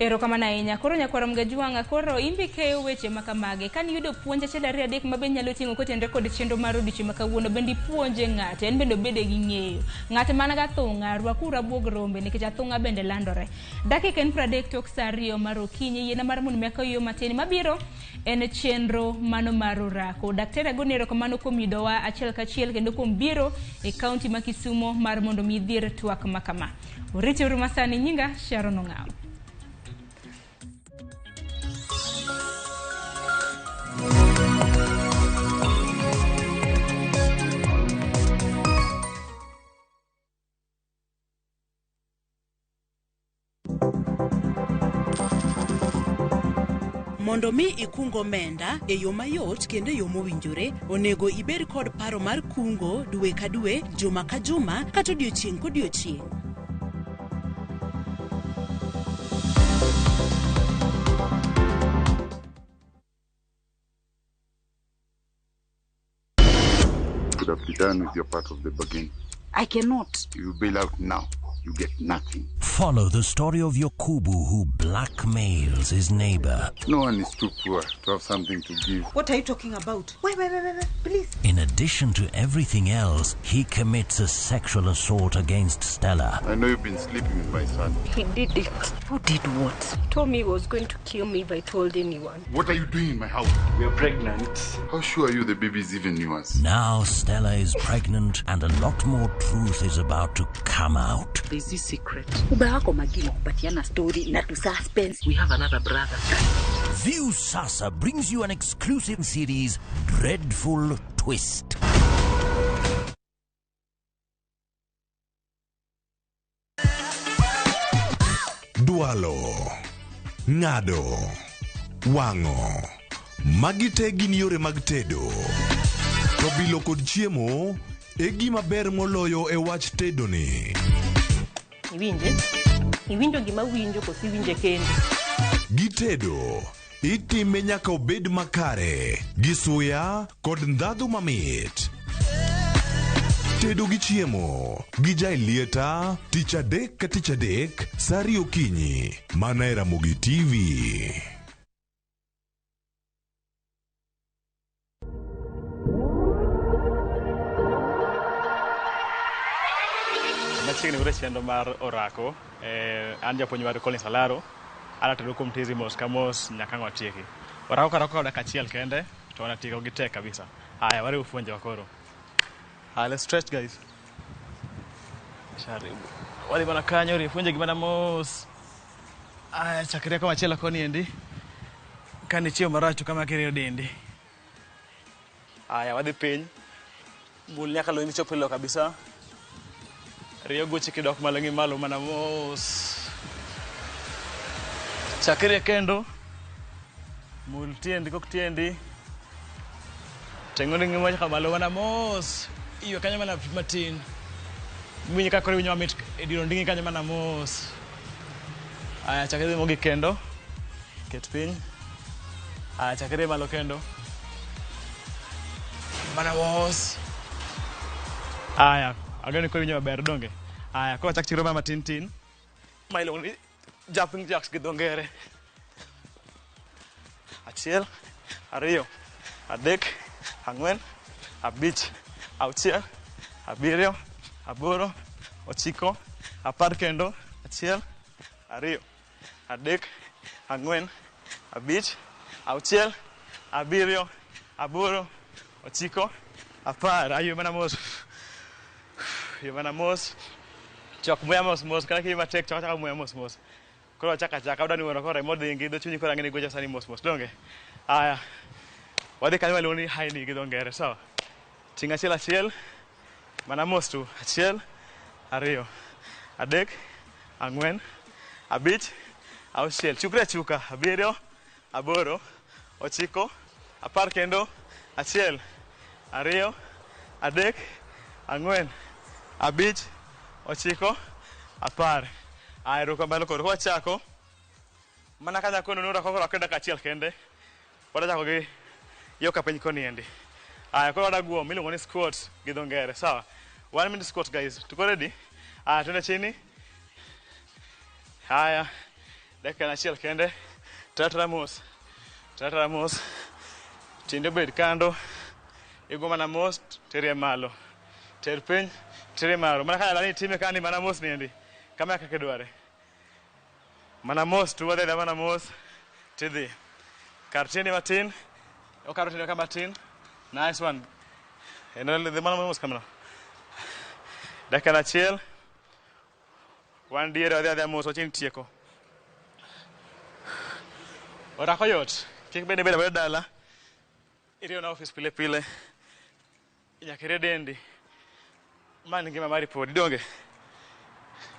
Erokamano ahinya. Koro nyakwar Mgajwang'a, koro imbe keyo weche makamage. Kane iyudo puonj achiel ariyo adek ma be nyalo ting'o kotenre kod chenro mar odiochieng' ma kawuono, bende ipuonje ng'ato, en bende obede gi ng'eyo. Ng'at man gathung'a, rwakuru abuog rombe nikech athung'a bende landore. Dakika en 30 tok saa 2 mar okinyi, yiena mar mondo mi akaw yo matin mabiro en chenro mano mar orako. Daktari agoni erokamano kuom yudowa achiel kachiel kendo kuom biro e kaunti ma Kisumo mar mondo mi idhir twak makama. Oriti uru masani, nyinga Sharon Ong'awo. Mondo mi ikung omenda e yo mayot kendo e yo mowinjore, onego ibed kod paro mar kungo dwe ka dwe, juma ka juma, kata odiochieng' kodiochieng'. Could have done with your part of the bargain. I cannot. You bail out now, you get nothing. Follow the story of Yokubu who blackmails his neighbor. No one is too poor to have something to give. What are you talking about? Wait, wait, wait, wait, wait, please. In addition to everything else, he commits a sexual assault against Stella. I know you've been sleeping with my son. He did it. Who did what? He told me he was going to kill me if I told anyone. What are you doing in my house? We are pregnant. How sure are you the baby is even yours? Now Stella is pregnant and a lot more truth is about to come out. There's this secret. Uba wako magini kupatiana story na tu suspense. We have another brother. View Sasa brings you an exclusive series, Dreadful Twist. Dwalo, ng'ado, wang'o. Magi te gin yore mag tedo. To bilo kod chiemo e gima ber moloyo e wach tedoni. Iwinje? Iwinjo gima winjo koso iwinje kendi? Gitedo, itime nyaka obed makare, gi suya kod ndhadhu mamit. Tedo gi chiemo gi Jailieta tich adek ka tich adek saa 2 okinyi mana e Ramogi TV. Machiegni ure chenro mar orako, an japuonj mar Collins Alaro, anatero kuom tizi mos ka mos nyaka ang' watieki. Orako ka orako dakika achiel kende, to wanatieko gi tek kabisa. Haya, wariwo fuonjewa koro. Haya, let's stretch guys. Sharibu. Wadhi mana kanyo, rie fuonjegi mana mos. Aya, chakre komachielo koni endi. Ka nichiewo marach to kama kirieyo dendi. Aya, wadhi piny. Bul nyaka loyi michop e lowo kabisa. Rio guchi kidok malo gi malo mana mos. Chakre kendo. Mul tiendi kok tiendi. Teng'o ringri nyaka malo mana mos. Iywe kanyo mana matin. Iwinjo ka koro iwinjo mamit e dir onding'i kanyo mana mos. Aya, chak idhi mogik kendo. Ket piny. Aya, chak idhi malo kendo. Mana mos. Aya, ageno ni koro iwinjo maber donge? Aya, koro wachak chiro mana matin tin. Ma iluongo ni jumping jacks gi dho ngere. Achiel, ariyo, adek, ang'wen, abich, auchiel, abiriyo, aboro, ochiko, apar kendo, achiel, ariyo, adek, ang'wen, abich, auchiel, abiriyo, aboro, ochiko, apar. Aywe mana mos. Ywe mana mos. Chok muya mos mos, kata kiywe matek, chok achaka muya mos mos. Koro wachak achaka, adwa ni mondo koro remo odhingi, dho chunyi koro ang'e ni gwecho sani mos mos, donge? Aya, wadhi kanyo waluongo ni high knee gi dho ngere, sawa? Ting' achiel achiel, mana mos tu, achiel, ariyo, adek, ang'wen, abich, auchiel, chukri achuka, abiriyo, aboro, ochiko, apar kendo, achiel, ariyo, adek, ang'wen, abich, ochiko, apar. Aya, erokamano koro kwachako, mana ka nyako nonro koro orako dakika achiel kende, wadwa chako gi yo ka piny koni endi. Aya, koro wadwa guom miluongo ni squat gi dho ngere, sawa? 1 minute squat guys, tuko ready? Aya, twende chini. Haya, dakika achiel kende, tara mos, tara mos, tiendi obed kando, igo mana mos, terie malo, ter piny, terie malo. Mana ka ni time kani mana mos ni endi, kama kaka idware. Mana mos tu, wadhi mana mos, tidhi. Kar tiendi matin, okaro tiendi ka matin, nice one. Endelea dhi mana mos kamano. Dakika achiel, wan diere wadhi adhiya mos, wachien tieko. Orako yot, kik bende ibed abeda dala, iriyo na ofis pile pile, nyaka irie dendi. Ma ni ngima mari podi, donge?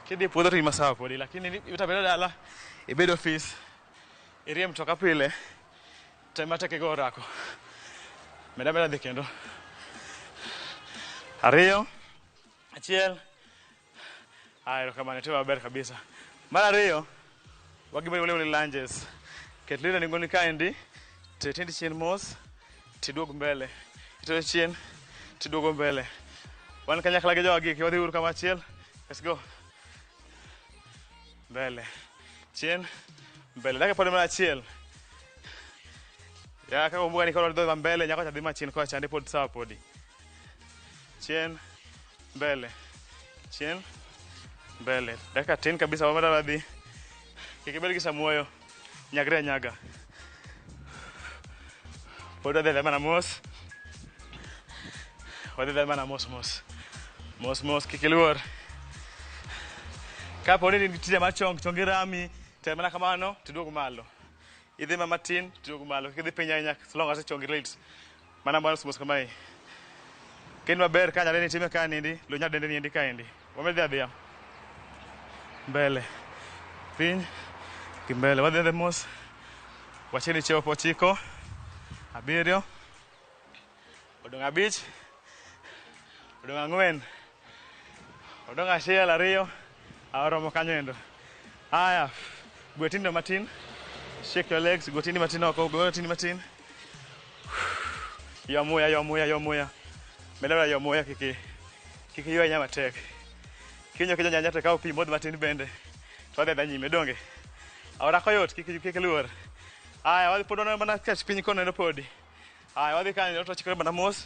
Kidhi e puodho to in masawa podi, lakini ibet abeda dala, ibed ofis, irie mtoka pile, tem matek igo orako. Med ameda dhi kendo. Ariyo, achiel, aya, erokamano, itimo maber kabisa. Mar ariyo, wagima iluongo ni lunges. Ket lwedo e nengoni kaendi, ter tiendi chien mos, tiduog mbele. Itero chien, tiduogo mbele. Wan kanyakla gi jowa giki, wadhi uru kama achiel. Let's go. Mbele, chien, mbele. Dakika pod mana achiel. Ya kaka umbuka ni koro dhi mbele, nyako cha dhi machien kocha chande pod sawa podi. Chien, mbele, chien, mbele. Dakika tin kabisa wameda dhi. Kik ibed gi samuoyo, nyagre anyaga. Pod wadhi adhiya mana mos. Wadhi adhiya mana mos mos. Mos mos, kik iluor. Kapo ni in gi tije mar chong, chongi rami, tem mana kamano, tiduog malo. Idhi ma matin, tiduog malo. Kik idhi piny ahinya, as long as chongi lit. Mana mos mos kamae. Ken maber ka nyaleni time ka nindi, lu nyadende niendi kaendi. Wamed dhi adhiya. Mbele. Piny. Gi mbele. Wadhi adhiya mos. Wachiegni chopo ochiko. Abiriyo. Odong' abich. Odong' ang'wen. Odong' achiel, ariyo. Oromo kanyo endo. Aya, gwe tindo matin. Shake your legs, gwe tindi matin oko, gwe tindi matin. Ywa muya, ywa muya, ywa muya. Med ameda ywa muya kik kik iywa ahinya matek. Kiwinjo ka ijony to ikaw pi imodh matin bende. To wadhi adhiya nyime, donge? Orako yot, kik kik iluor. Aya, wadhi pod wan mana kech piny kono endo podi. Aya, wadhi kanyo to wachikore mana mos,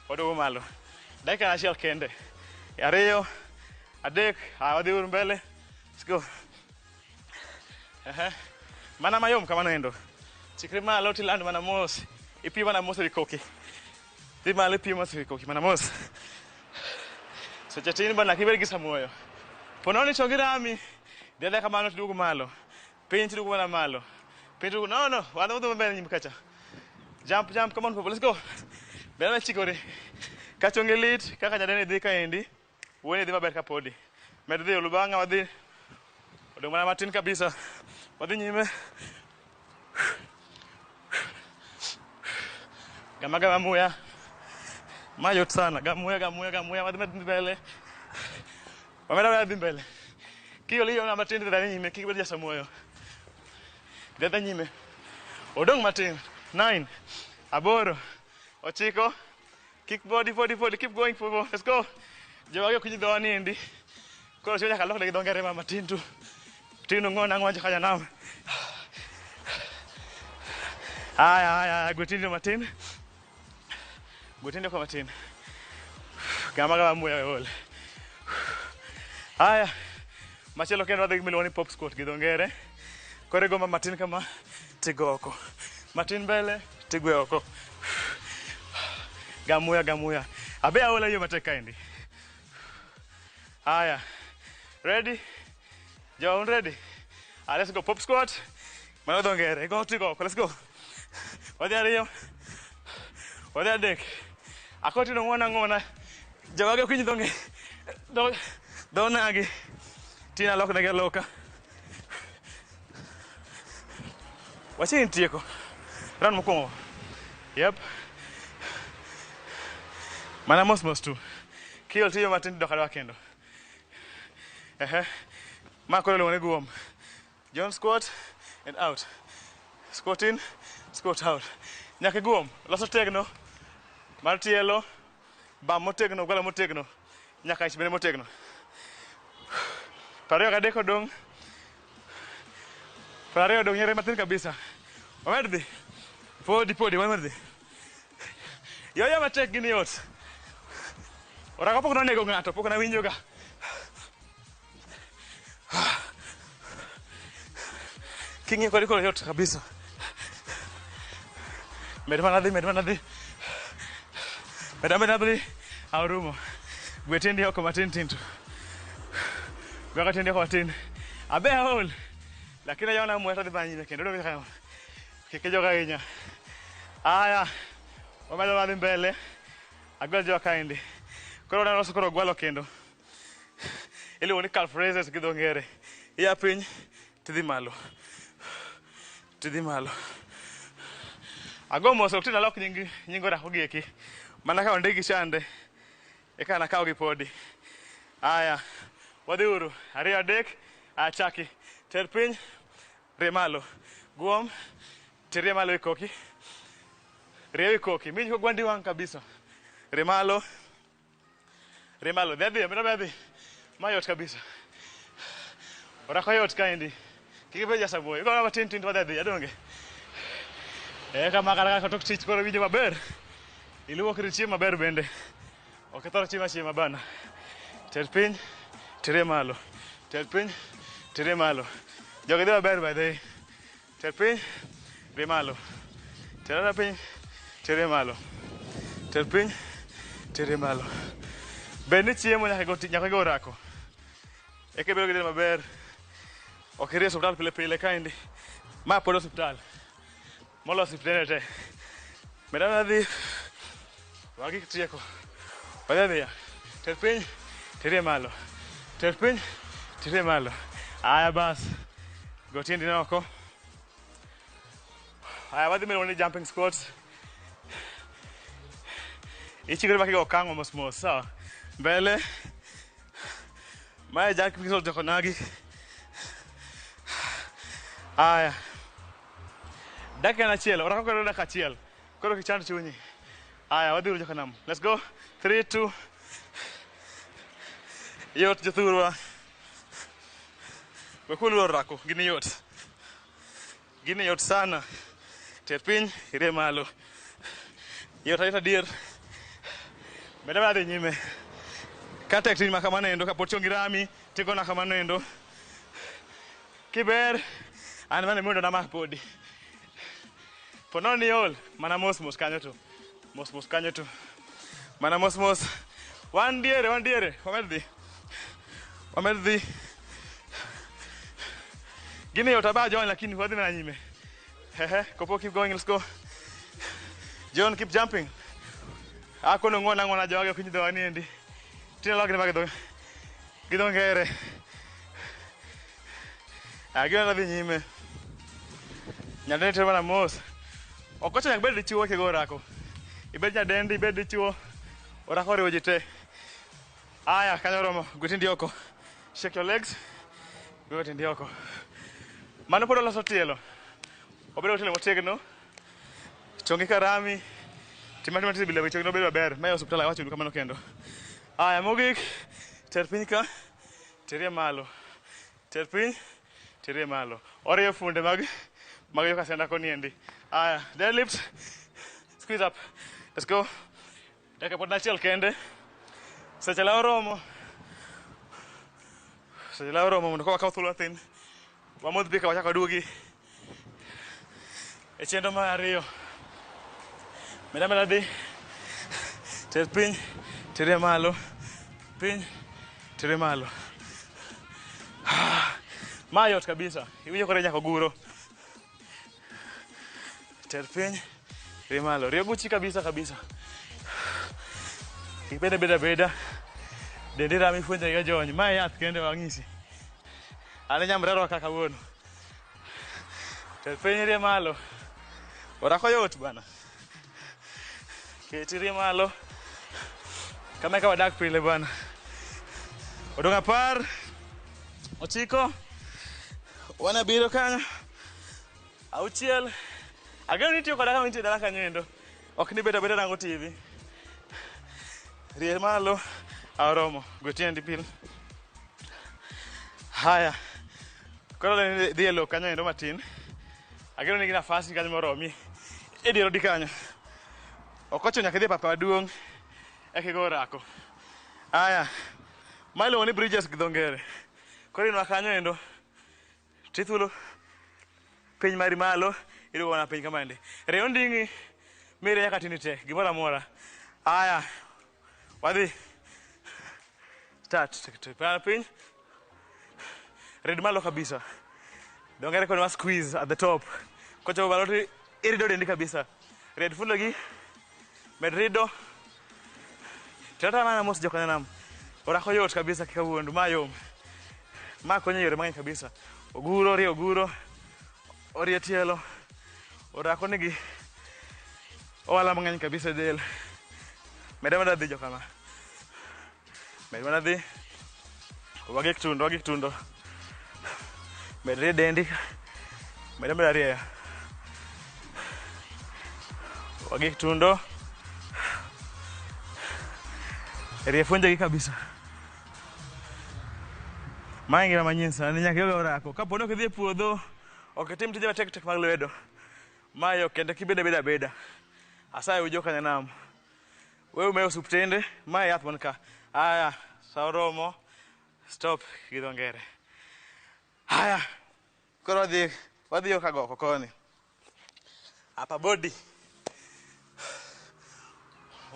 waduogo malo. Dakika achiel kende. Ariyo, Adek. Haya, wadhi uru mbele. Let's go. Mana mayom kamano endo. Chikri malo tiland mana mos. Ipi mana mos ewi koki. Dhi malo ipi mos ewi koki mana mos. Seche tin bana kibed gi samuoyo. Pononi to girami. Dhi adhiya kamano tiduogo malo. Piny tiduogo mana malo. Piny tiduogo no no, wadhi mbele nyim kacha. Jump jump, come on people, let's go. Bela chikori. Ka chongi lit, kaka nyadeni dhi kaendi. Wuoni dhi maber kapodi. Med dhi olubanga wadhi. Odong' mana matin kabisa. Wadhi nyime. Gama gama muya. Ma yot sana. Gamuya gamuya gamuya. Wadhi med mbele. Wameda wameda dhi mbele. Kiol iyo matin dhi nyime, kik ibed jasamuoyo. Dhi adhiya nyime. Odong' matin. 9, 8, 9. Kick body, body, body. Keep going, people. Let's go. Jowagi ok winj dhowa niendi. Koro chuo nyaka lokne gi dho ngere ma matin tu. Tino ng'ona ng'wanjo kanya nam. Aya, aya, aya, gwe tindo matin. Gwe tindo kwa matin. Gama gama muya we ol. Aya. Machielo kendo wadhi gi miluongo ni pop squat gi dho ngere. Koro igo ma matin kama tigo oko. Matin mbele tigwe oko. Gamuya gamuya. Abe aola hiyo matek kaendi. Aya. Ready? Jo, ready? Ah, let's go pop squat. Mano dho ngere. Igo tigo oko. Let's go. Wadhi ariyo. Wadhi adek. Ako tino ng'ona ng'ona. Jowagi ok winj dho ngere. Dho nagi. Tina loknegi aloka. Wachiegni tieko. Round mokwongo. Yep. Mana mos mos tu. Kiol tiyo matin dok adoka kendo. Ma koro iluongo ni guom. John squat and out. Squat in, squat out. Nyaka iguom. Loso tegno mar tielo, bam motegno, gwala motegno, nyaka ich bende motegno. 23 odong'. 20 odong' nyere matin kabisa. Wamed dhi. Podi podi wamed dhi. Yoyo matek gini yot. Orako pok nonego ng'ato, pok nawinjo ga. King'iyo kode koro yot kabisa. Med mana dhi, med mana dhi. Med ameda dhi. Aurumo. Gwe tiendi oko matin tin tu. Gwe tiendi oko matin. Abe aol. Lakini ajaona muya tadhi mana nyime kendo. Odong' kama. Kik ijog ahinya. Aya. Wamedo wadhi mbele. Agwel jowa kaendi. Koro wadwa loso koro ogwalo kendo. Iluongo ni calf raises gi dho ngere. Iya piny tidhi malo. Tidhi malo. Ago mos ok tin alok nying orako gi eki. Mana ka ondiki chande. Eka nakaw gi podi. Aya. Wadhi uru. 2 3. Achaki. Ter piny. Rie malo. Guom. Tirie malo e koki. Rie e koki. Winj ka gwandi wang' kabisa. Rie malo. Rie malo. Dhi adhiya, medo adhi. Ma yot kabisa. Orako yot kaendi. Kik ibed jasamuoyo. Igo matin tin to wadhi adhiya, donge? Eka ma kata ka tok tich koro iwinjo maber. Iluokri chiemo maber bende. Ok ithor chiemo achiema bana. Ter piny, tirie malo. Ter piny, tirie malo. Jogi dhi maber by the way. Ter piny, rie malo. Ter ada piny, tirie malo. Ter piny, tirie malo. Bed ni chiemo nyaka igo orako. Eka ibedo gi del maber. Ok idhi e osiptal pile pile kaendi. Ma pod osiptal. Molo osiptende te. Med ameda dhi. Wagi tieko. Wadhi adhiya. Ter piny, tirie malo. Ter piny, tirie malo. Aya bas. Go tiendi oko. Aya wadhi miluongo ni jumping squats. Ichikori ma kigo okang'o mos mos, sawa? Mbele. Mae jumping squats jokonagi. Aya. Dakika achiel, orako koro dakika achiel. Koro kichand chunyi. Aya, wadhi uru jokanam. Let's go. 3, 2. Yot jothurwa. Wekuru orako, gini yot. Gini yot sana. Ter piny, irie malo. Yot ayot adier. Med ameda dhi nyime. Katek tin makamano endo kapod chongi rami, tikona kamano endo. Kiber, an mane mondo namak podi. Pono ni ol, mana mos mos kanyo to. Mos mos kanyo to. Mana mos mos. Wan diere, wamed dhi. Wamed dhi. Gini yot aba John lakini wadhi mana nyime. Hehe, Kopo keep going, let's go. John keep jumping. Akono ng'ona ng'ona joge ok nyidho ni endi. Tine lokne mag dho. Gidho ngere. Ageno dhi nyime. Nyadendi tero mana mos. Ok ochuno nyaka ibed dichuo kigo orako. Ibed nyadendi, ibed dichuo. Orako oriwo ji te. Aya, kanyo oromo. Gwe tiendi oko. Shake your legs. Gwe tiendi oko. Mano pod oloso tielo. Obedo tielo motegno. Chongi karami. Tim atima tich bila chongi nobedo maber. Mae osiptal awachonu kamano kendo. Aya, mogik. Ter piny ka. Terie malo. Ter piny. Terie malo. Orieyo funde mag yo kasenda koni endi. Aya, deadlift. Squeeze up. Let's go. Dakika pod achiel kende. Seche law romo. Seche law romo mondo ka wakaw thuolo mathin. Wamodh pi ka wachako waduogi e chenro mar ariyo. Meda meda dhi. Ter piny, terie malo. Piny, terie malo. Ma yot kabisa. Iwinjo kore nyaka oguro. Ter piny, rie malo. Rie guchi kabisa kabisa. Kik bed abeda beda. Dendi rami fwenje gi jony. Ma e yath kende wang'isi. An e nyamrerwa ka kawuono. Ter piny, rie malo. Orako yot bwana. Keti rie malo. Kama eka wadak pile bwana. Odong' 10, 9, wan 7 kanyo, 6. Ageno ni itiyo koda kama intie dala kanyo endo. Ok ni bedo abeda rango TV. Rie malo. Aoromo. Gwe tiendi piny. Haya. Koro dhi e lo kanyo endo matin. Ageno ni gi nafasi kanyo moromi. E dier odi kanyo. Ok ochuno nyaka idhi e pap maduong' eka igo orako. Aya. Ma iluongo ni bridges gi dho ngere. Koro inwa kanyo endo. Tithulo piny mari malo, iduogo mana piny kamaendi. Rie onding'i mirie nyaka tini te, gimoro amora. Aya. Wadhi. Start. Piny. Rid malo kabisa. Dho ngere kono wa squeeze at the top. Kochopo malo to irido dendi kabisa. Ried fulogi. Med rido. Tata mana mos jokanyanam. Orako yot kabisa kikawuondu. Ma yom. Ma konyo e yore mang'eny kabisa. Oguro, rie oguro. Orie tielo. Orako nigi ohala mang'eny kabisa e del. Med ameda dhi jokama. Med mana dhi. Wagik tundo, wagik tundo. Med rie dendi. Med ameda rieyo. Wagik tundo. Rie fuonjegi kabisa. Mae ngima manyien sani, nyaka igo orako. Kapo ni ok idhi e puodho, ok itim tije matek tek mag lwedo. Mae ok kende kibedo abeda abeda. Asayo jokanyanam. Wewe umeyo osuptende, mae yath man ka. Aya, sa oromo. Stop gi dho ngere. Haya. Koro wadhi yo kagoko koni. Upper body.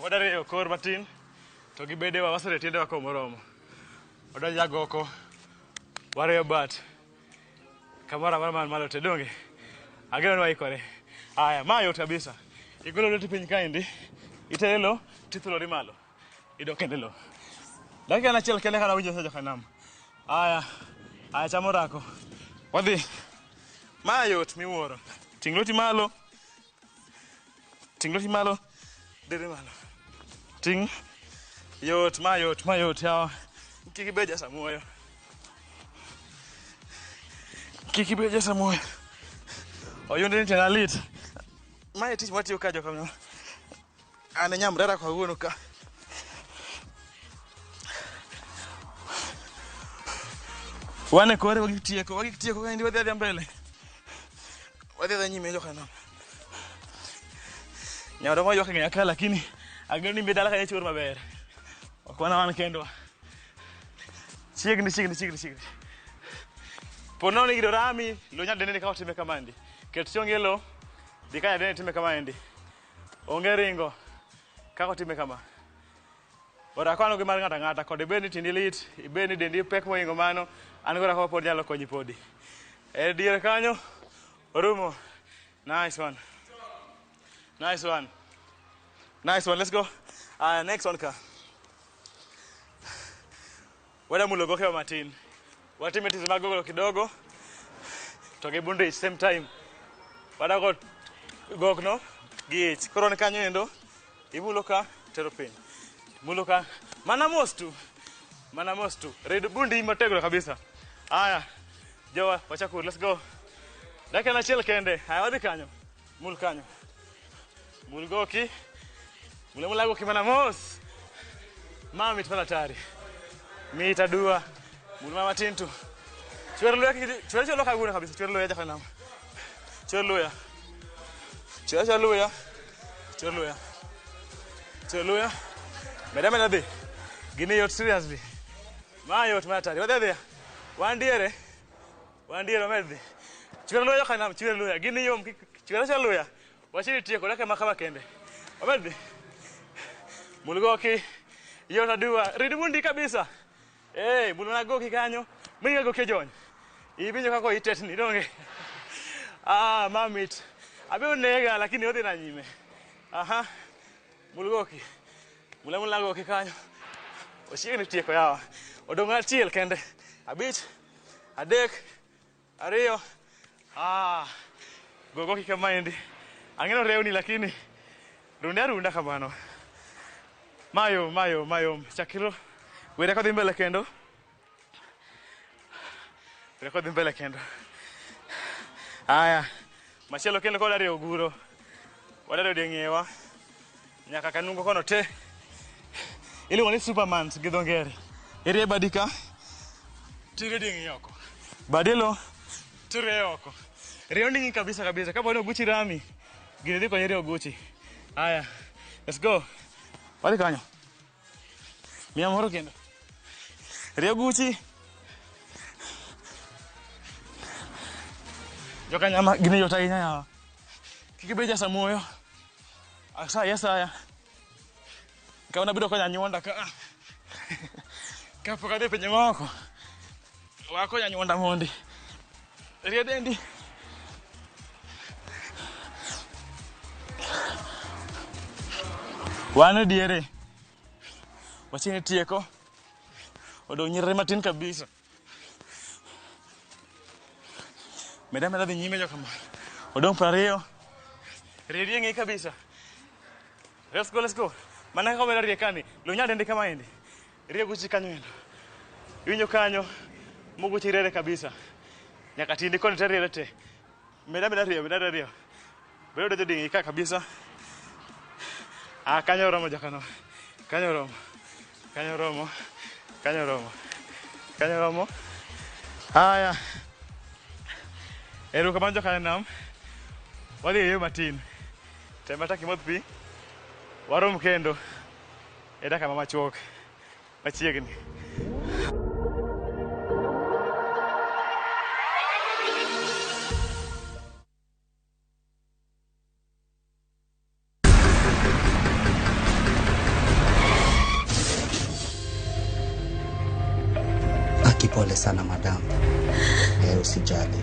Wadarieyo kor matin to gi bedewa wasere tiendewa komoromo. Wadonjo agoko. Warieyo bat. Kamoro amora man malo te donge. Ageno ni waikore. Aya, ma yot kabisa. Igolo lweti piny kaendi. Itere lo, tithulori malo. Idok kendo e lo. Dakika en achiel kende kana winjo jokanam. Aya, aya chamo orako. Wadhi. Ma yot miwuoro. Ting' lweti malo. Ting' lweti malo. Diri malo. Ting'. Yot, ma yot, ma yot yawa. Kik ibed jasamuoyo. Kik ibed jasamuoyo. Oyundi ni tienda lit. Mae tich mwatiyo ka jokanyo. An e nyamrera kawuono ka. Wan e kore wagik tieko kaendi wadhi adhiya mbele. Wadhi adhiya nyime jokanam. Nyawar moro ywak e ng'eya ka lakini ageno ni dala kanyo chur maber. Ok wana wan kendwa. Chiegni, chiegni, chiegni, chiegni. Pono ni giro rami, lo nyadende ka otime kamandi. Ket chongi e lo, dhi ka nyadende time kamaendi. Onge ringo, kaka otime kama. Orako an gi mar ng'ato ang'ata, kod ibed ni tiendi lit, ibed ni dendi pek mohingo mano, an gi orako mapod nyalo konyi podi. E diere kanyo, orumo. Nice one. Nice one. Nice one, let's go. Next one ka. Wada mulo gokewa matin. Watime tizi mag gogolo kidogo. To gi bunde ich same time. Wada go gokno gi ich. Koro ni kanyo endo, imulo ka, tero piny. Mulo ka, mana mos tu. Mana mos tu. Rid bundi motegno kabisa. Aya, jowa, wachakuru, let's go. Dakika achiel kende. Aya, wadhi kanyo. Mul kanyo. Mul goki. Mula mula goki mana mos. Ma mit mana tari. Mit adua. Mul mana matin tu. Chwer luya, chwer chwer loka guna kabisa. Chwer luya jakanam. Chwer luya. Chwer chwer luya. Chwer luya. Chwer luya. Meda meda dhi. Gini yot seriously. Ma yot mana tari. Wadhi adhiya. Wan diere. Wan diere wamed dhi. Chwer luya jakanam. Chwer luya. Gini yom. Chwer chwer luya. Wachini tieko dakika ma kama kende. Wamed dhi. Mul goki. Yot adua. Rid bundi kabisa. Eh, mul mana goki kanyo. Minga goki jony. Iwinjo kaka itetni donge. Ah, mamit. Abe onega lakini odhi na nyime. Aha. Mul goki. Mula mula goki kanyo. Ochiegni tieko yawa. Odong' achiel kende. 5, 3, 2. Ah. Go goki kamaendi. Ang'eno rewni lakini runde arunda kamano. Mayo, mayo, mayo. Chakiro. Were kodhi mbele kendo. Were kodhi mbele kendo. Aya. Machielo kendo koda riwo guro. Wadariwo ding'ewa. Nyaka kanungo kono te. Iluongo ni Superman gi dho ngere. Irie badi ka. Tirie ding'i oko. Badi lo. Tirie oko. Riyo nding'i kabisa kabisa. Kapo ni oguchi rami. Gini dhi konyi riyo oguchi. Aya. Let's go. Wadhi kanyo. Miya moro kendo. Riyo guchi. Jokanyama gini yot ahinya yawa. Kik ibed jasamuoyo. Asaya asaya. Ka nabiro konya anyuonda ka. Kapok adhi e pinje maoko. Wakonyo anyuonda mondi. Rie dendi. Wan e diere. Wachiegni tieko. Odong' nyiriri matin kabisa. Meda meda dhi nyime jokama. Odong' 20. Rie ng'i kabisa. Let's go, let's go. Mana kaka omedo rie kani. Lu nyadendi kamaendi. Rie guchi kanyo endo. Iwinjo kanyo. Muguchi riere kabisa. Nyaka tindi koni te riere te. Meda meda riyo, meda riyo. Bedo donjo ding'i ka kabisa. Ah, kanyo oromo jakano. Kanyo oromo. Kanyo oromo. Kanyo oromo. Kanyo oromo. Aya. Erokamano jokanyanam. Wadhi e yo matin. Tem matek imodh pi. Warom kendo e dakika machuok machiegni. Aki, pole sana madam. Usijali.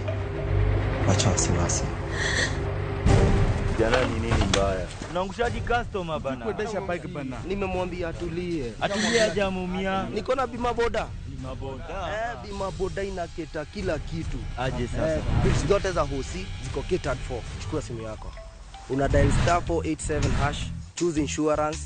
Wacha wasiwasi. Jana ni nini mbaya? Unaangushaji customer bana. Kuendesha bike bana. Nimemwambia atulie. Atulie hajamuumia. Niko na bima boda. Bima boda. Bima boda inaketa kila kitu. Aje sasa. Bills zote za hosi ziko catered for. Chukua simu yako. Una dial star 487 hash, choose insurance,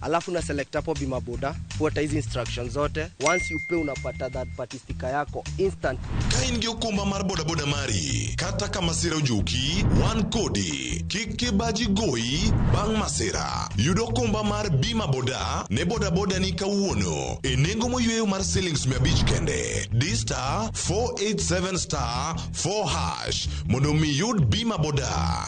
alafu una select hapo bima boda, fuata hizi instructions zote. Once you pay unapata third party sticker yako instant. Ka in gi okumba mar bodaboda mari, kata ka masira ojuki, wan kodi. Kik kibaji goyi bang' masira. Yud okumba mar bima boda ne bodaboda ni kawuono e nengo moyweyo mar silings 500 kende. Di star 487 star 4 hash mondo mi yud bima boda.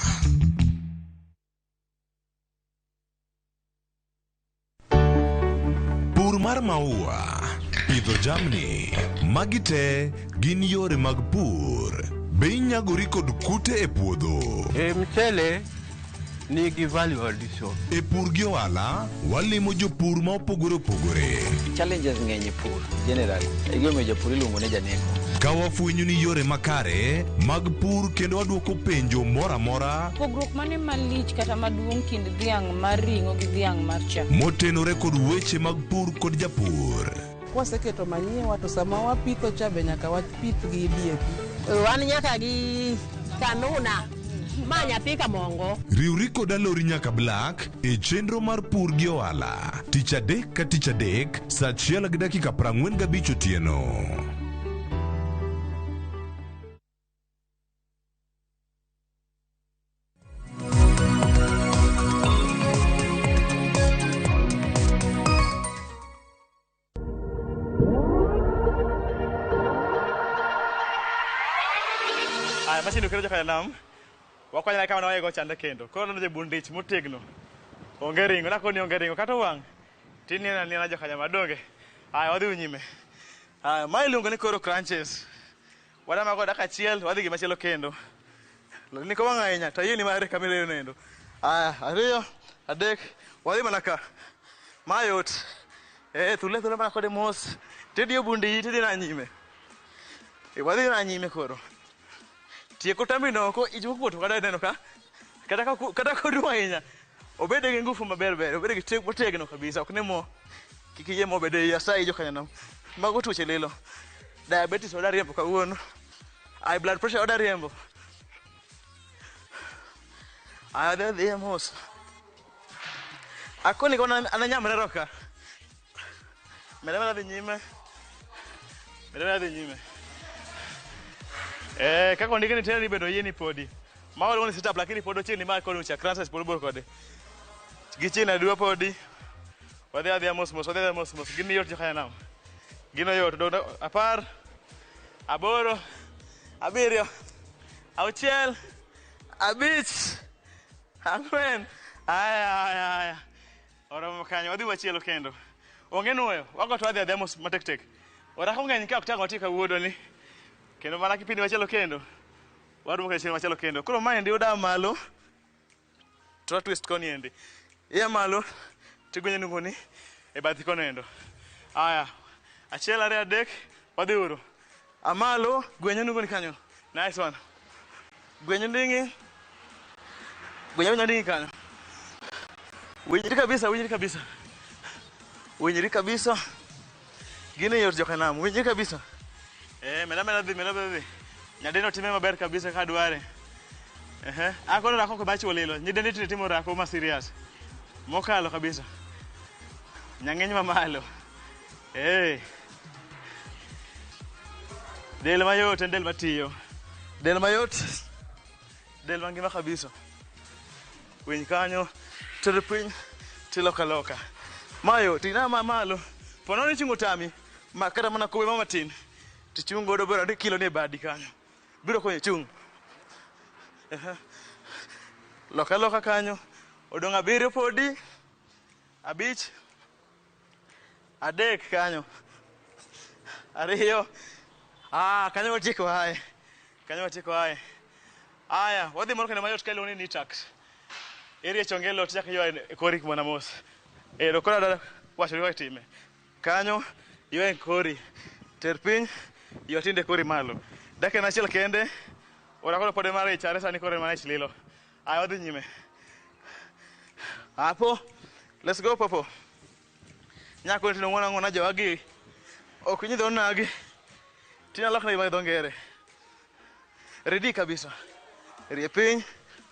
Pur mar maua, pidho Pidho jamni, magi te gin yore mag pur. Be inyagori kod kute e puodho? E mchele nigi value addition. E pur gi ohala, walimo jopur ma opogore opogore. Challenges ng'eny e pur generally. Egimomiyo japur iluongo ni janeko. Ka wafwenyo ni yore makare mag pur kendo wadwoko penjo moro amora Pogruok mane malich kata maduong' kind dhiang' mar ring'o gi dhiang' mar chak? motenore kod weche mag pur kod japur. Kwaseketo manyiwa to sama wapitho cha be nyaka wapith gi DAP. Wan nyaka gi kanuna ma nyathi kamongo. Riwri kod Alori nyaka Black e chenro mar pur gi ohala. Tich adek ka tich adek saa 1:45 otieno. Aya, machini ukelo joka nam. Wakonyana kama nawego chande kendo. Koro neno jebundich motegno. Onge ringo, nakoni onge ringo kata wang'. Tinena nena joka nyama donge. Aya, wadhi nyime. Aya, ma iluongo ni koro crunches. Wadama go dakika achiel, wadhi gi machielo kendo. Lakini ko wang' ahinya, to ayie ni mare kama nendo. Aya, ariyo, adek, wadhi mana ka. Ma yot. Thule thule mana kode mos. Tidiyo bundi, tidhi na nyime. Wadhi na nyime koro. Tieko tambi no ko ichwo kuot kata neno ka kata koduong' ahinya obede gi ngufu maber ber obede gi tek motegno kabisa ok ne mo kik iyie mo bede iya sa ijo kanyo mago tuoche lilo diabetes oda riembo kawuono high blood pressure oda riembo aya dhi dhi mos akoni kona ananyamre roka meda dhi nyime meda dhi nyime. Kaka ondike ni tena bedo yie ni podi. Ma waluongo ni sit up lakini pod ochiegni ma kod ucha crunches pod bor kode. Gi chien aduwa podi. Wadhi adhiya mos mos, wadhi adhiya mos mos. Gini yot joka nam. Gino yot. 10, 8, 7, 6, 5, 4. Aya aya aya. Oromo kanyo wadhi machielo kendo. Onge nuoyo. Wago to wadhi adhiya mos matek tek. Orako ng'eny ka ok tang' wati kawuono ni. Kendo mana kipindi machielo kendo. Warumo kendo chieng' machielo kendo. Koro maendi oda malo. To twist koni endi. Iya malo. Tigwenyo nungoni e bathi kono endo. Aya. 1 2 3 wadhi uru. Amalo gwenyo nungoni kanyo. Nice one. Gwenyo ndingi. Gwenyo ndingi kanyo. Winjri kabisa, winjri kabisa. Winjri kabisa. Gini yot joka nam, winjri kabisa. Meda dhi, meda dhi. Nyadeno time maber kabisa ka dware. Akono rako ko bacho lilo. Nyidendi tinde timo rako ma serious. Mokalo kabisa. Nyang'eny mamalo. Del mayot en del matiyo. Del mayot. Del mangima kabisa. Winj kanyo, ter piny, tiloka loka. Mayot, ina mamalo. Pono ni chungo tami, makata mana kowe matin. Tichung godo bero ndik kilo ni e badi kanyo. Biro konyo chung. Loka loka kanyo. Odong' 7 podi. 5. 3 kanyo. 2. Kanyo watieko aye. Kanyo watieko aye. Aya, wadhi moro kendo mayot ka iluongo ni knee tucks. Irie chongelo tichako ywayo e kori mana mos. Ero koro adwa wacho ni kaka itime. Kanyo ywayo e kori. Ter piny, ywa tinde kori malo. Dakika achiel kende, orako pode mar ich are sani koro en mana ich lilo. Aya, wadhi nyime. Apo, let's go popo. Nyako tino ng'ona ng'ona jowagi. Ok nyidho nagi. Tina lokna gi dho ngere. Redi kabisa. Rie piny,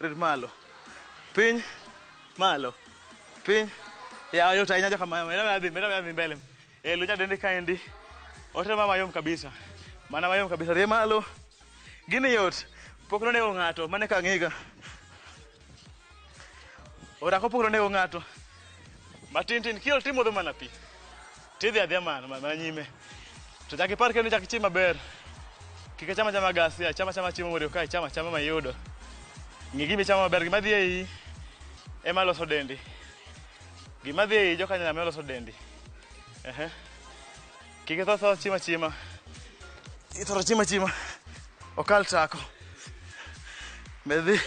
rid malo. Piny, malo. Piny. Ya yot ahinya joka mama. Meda dhi mbele. Lunya dende kaendi. Otema mayom kabisa. Mana mayom kabisa. Rie malo. Gini yot. Pok nonego ng'ato, mane ka ng'iga. Orako pok nonego ng'ato. Matin tin kiol timodho mana pi. Tidhi adhiya mana nyime. To chak ipar kendo chak ichiem maber. Kik icham achama gasia, chama chama chiemo moriwo kae, chama chama mayudo. Ng'i gima ichamo maber, gima dhi e iyi ema loso dendi. Gima dhi e iyi joka nyama ema loso dendi. Kik itho tho chiemo achiema. Ithoro chiemo achiema. Okal tako. Medhi.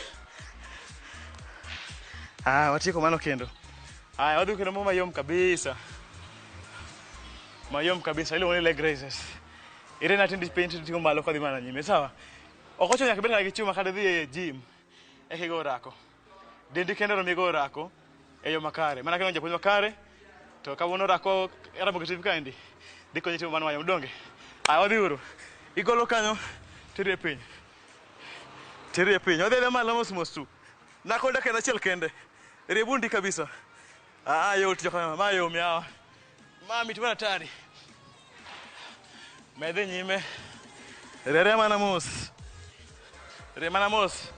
Ah, watieko mano kendo. Aya, wadhi kendo mo mayom kabisa. Mayom kabisa, iluongo ni leg raises. Irena tindi piny titing'o malo kodhi mana nyime, sawa? Ok ochuno nyaka ibed kata gi chuma kata idhi e gym eka igo orako. Dendi kende oromi go orako e yo makare. Mana kineno japuonj makare, to kawuono orako Ramogi TV kaendi, dhi konyi timo mano mayom, donge? Aya, wadhi uru. Igolo kanyo, tirie piny. Tirie piny. Wadhi adhiya malo mos mos tu. Nako dakika achiel kende. Rie bundi kabisa. Ah, yot joka, ma yom yawa. Ma mit mar hatari. Medhi nyime. Rere mana mos. Rie mana mos.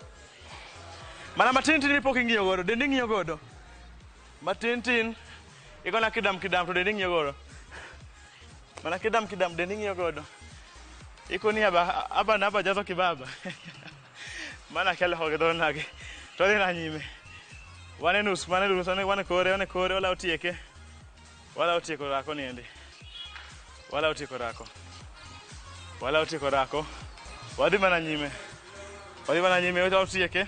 Mana matin tin mipok ing'iyo godo, dendi ng'iyo godo. Matin tin, igona kidam kidam to dendi ng'iyo godo. Mana kidam kidam dendi ng'iyo godo. Ikoni aba aba na aba jazo kibaba. Mana kelo hoge dho nage. To dhi na nyime. Wan e nus, wan e nus, wan e kore, wan e kore, wala otieke. Wala otieko rako niendi. Wala otieko rako. Wala otieko rako. Wadhi mana nyime. Wadhi mana nyime, wala otieke.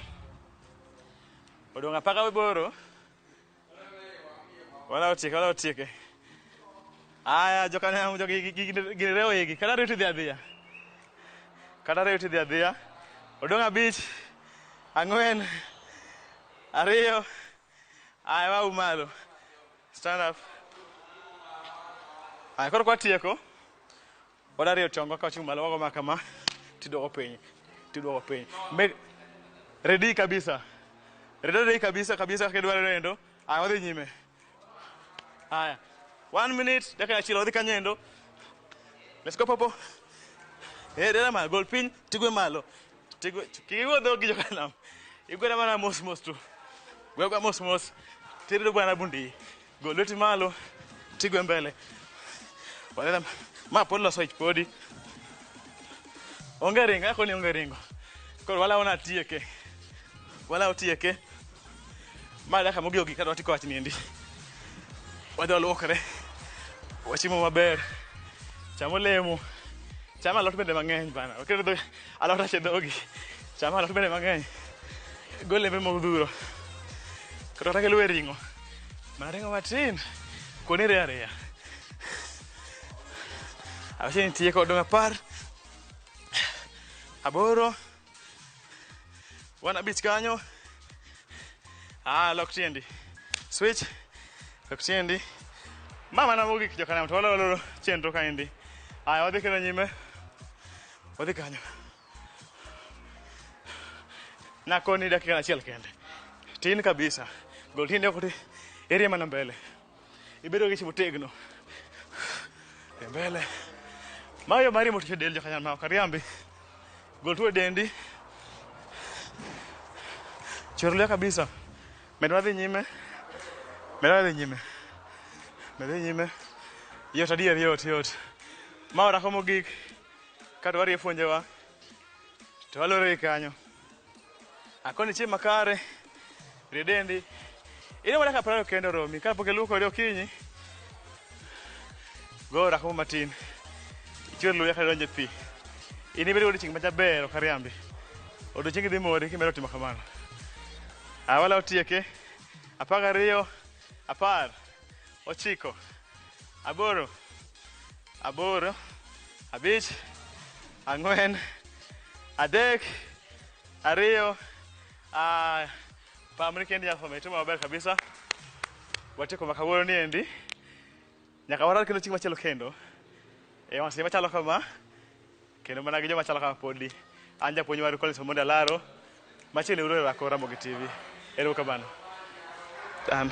Odong' apaka aboro. Wala otieke, wala otieke. Aya, jokanyo, jogi gini rewo igi. Kata ariyo tidhi adhiya. Kata ariyo tidhi adhiya. Odong' abich, ang'wen, ariyo. Aya, wau malo. Stand up. Aya, koro kwatieko. Wadariyo tongwa ka wachung' malo wago ma kama. Tidwoko piny. Tidwoko piny. Ready kabisa. Ready ready kabisa kabisa kaka idwaro endo. Aya, wadhi nyime. Aya. 1 minute, dakika achiel wadhi kanyo endo. Let's go popo. Eh, dera malo, gol piny, tigwe malo. Tigwe, kik igwe dhogi jokanam. Igwe mana mos mos tu. Gwe gwe mos mos. Tirido bwana bundi. Gol lweti malo, tigwe mbele. Wadhi ma pod loso ich podi. Onge ringo, ako ni onge ringo. Koro wala wana tieke. Wala otieke. Ma dakika mogik ogik kadwa tiko wach niendi. Wadhi waluokre. Wachiemo maber. Cham olemo. Cham alot bende mang'eny bana. Oketo dhogi, alot rach e dhogi. Cham alot bende mang'eny. Gol lembe modhuro. Kata kata kiluwe ring'o. Mana ring'o matin. Koni riyo ariya. Awacho ni tieko odong' 10. 8. Wan abich kanyo. Ah, lok tiendi. Switch. Lok tiendi. Ma mana mogik jokanam to waloro chenro kaendi. Aya, wadhi kendo nyime. Wadhi kanyo. Nakoni dakika achiel kende. Tin kabisa. Gol tiendi oko ti irie mana mbele. Ibedo gi motegno. E mbele. Mayo mari moticho del jokanyan ma ok ariambi. Gol tuo e dendi. Chwer luya kabisa. Med wadhi nyime. Med wadhi nyime. Med dhi nyime. Yot adier, yot, yot. Ma orako mogik. Kato warie fuonjewa. To walore kanyo. Akoni chiemo makare. Rie dendi. Ine dakika 20 kende oromi. Kapok iluokori okinyi. Go orako matin. Ichwer luya ka idonjo e pi. In ibedo godiochieng' majaber ok ariambi. Odiochiengi dhi mori kimedo timo kamano. Awala otieke. 12, 10, 9, 8, 8, 5, 4, 3, 2. Pamri kendi nyafome itimo maber kabisa. Watieko ma kawuono ni endi. Nyaka warar kendo chieng' machielo kendo. E wang' seche machalo kama. Kendo mana gi joma chalo kama podi. An japuonj maru Collins Omondi Alaro. Machiegni uru e Rako Ramogi TV. Erokamano. An.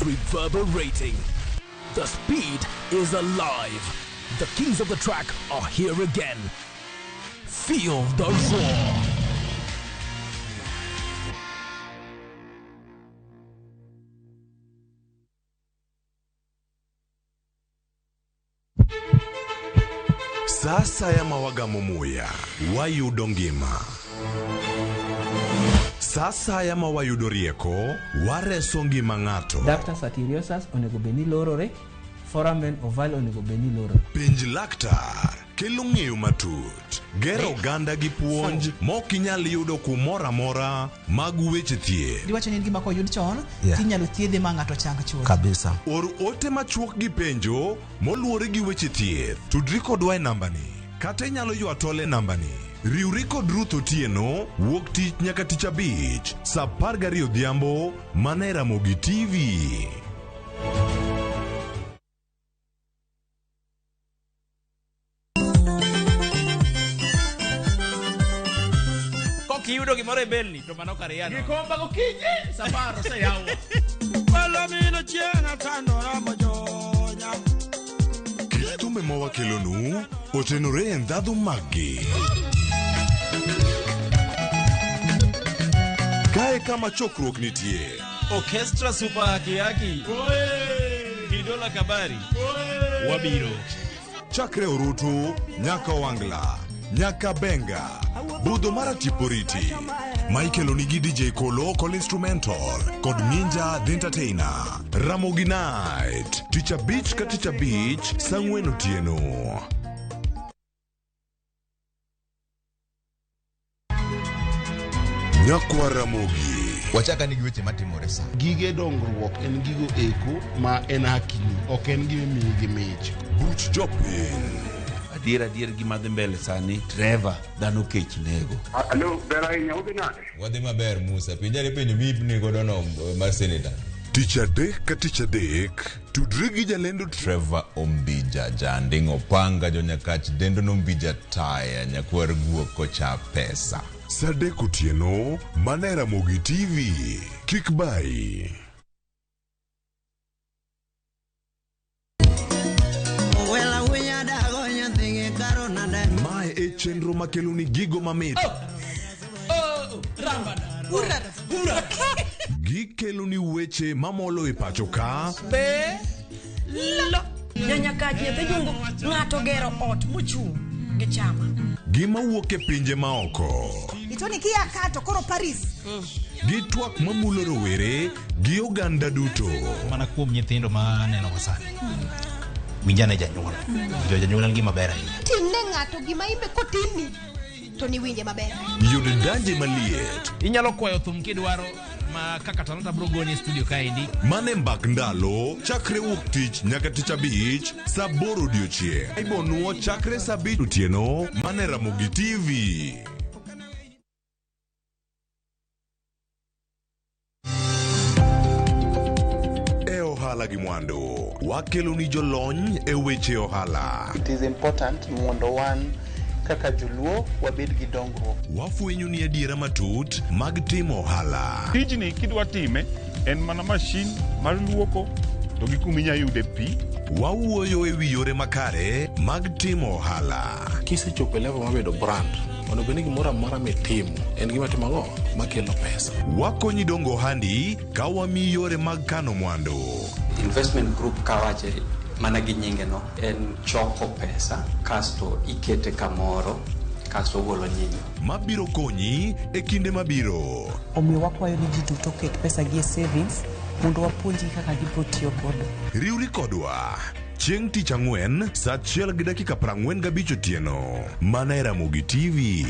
Reverberating. The speed is alive. The kings of the track are here again. Feel the roar. Sa asaya ma wagamo muya, wayudo ngima. Sa asaya ma wayudo rieko, wareso ngima ng'ato. Ductus arteriosus onego bed ni lorore, foramen ovale onego bed ni lorore. Penj laktar kelo ng'eyo matut, gero oganda gi puonj mok inyal yudo kumoro amora mag weche thieth. Diwacho ni en gima koyud chon tinyalo thiedhe ma ng'ato chang chuth. Kabisa. Or ote machuok gi penjo moluwore gi weche thieth. Tudri kodwa e nambani kata inyalo ywa tol e nambani. Riwri kod Ruth Otieno wuok tich nyaka tich abich saa 12 odhiambo mana e Ramogi TV. Kokiyudo gimoro e belni to mano kar yano. Gikomba gokinyi safar oseyawo. Palomino chieng' atandora mojonya. Kit thumbe ma wakelonu otenore e ndhadhu maggi. Kae kama chokruok nitie. Orchestra Super Haki Haki. Kidola Kabari. Wabiro. Chakre Orutu, nyaka Wangla, nyaka Benga, budho mar Atiporiti. Michael onigi DJ Kolo Kol Instrumental kod Minja The Entertainer. Ramogi Night, tich abich ka tich abich, saa 4 otieno. Nyakwa Ramogi. Wachaka ni gi weche matimore sa. Gige dongruok en gigo eko ma en hakini, ok en gima imiyi gi mich. Buch jopiny. Adier adier gima dhi mbele sani, Trevor, dhano kech nego. Alo, ber ahinya, udhi nade? Wadhi maber Musa, penjane penjo miipni godo no mar seneta. Tich adek ka tich adek, tudri gi jalendo Trevor Ombija, janding' opanga jonyakach dendo nombija taya, nyakwar guok kocha pesa. Saa 3 otieno, mana e Ramogi TV. Kik bayi. Mae e chenro makelo ni gigo mamit. Gikelo ni weche mamolo e pacho ka. Be lo nyanyakach nyathi jungu ng'ato gero ot mochung' gi chama. Gima wuok e pinje maoko. Itoni kia kato koro Paris. Gi twak mamulo rowere gi oganda duto. Mana kuom nyithindo ma aneno go sani. Winjane janyuol. Jo janyuol en gima ber ahinya. Timne ng'ato gima imbe kotimni to niwinje maber. Yud danje maliet. Inyalo kwayo thum kidwaro ma kaka talanta bro goni e studio kaendi. Mane mbak ndalo chakre wuok tich nyaka tich abich saa 8 odiochieng'. Ibonuo chakre saa 5 otieno mane Ramogi TV. E ohala gi mwandu, wakelo ni jolony e weche ohala. It is important mondo wan kaka joluo wabed gi dongruok. Wafwenyo ni adiera matut mag timo ohala. Tijni kidwa time en mana mashin mar luoko to gi kuma inya yude pi. Wawuoyo e wi yore makare mag timo ohala. Kisechopo e level mar bedo brand, onego bed ni gimoro amora mitimo en gima timo ang'o makelo pesa. Wakonyi dongo ohandi ka wamiyi yore mag kano mwandu. Investment group kawache mana gi nyinge no en choko pesa kasto ikete kamoro kasto ogolo nyinyo. Mabiro konyi e kinde mabiro. Omiyo wakwayo ni ji duto oket pesa gi e savings mondo wapuonjgi kaka gibiro tiyo godo. Riwri kodwa chieng' tich ang'wen saa 1:45 otieno mana e Ramogi TV.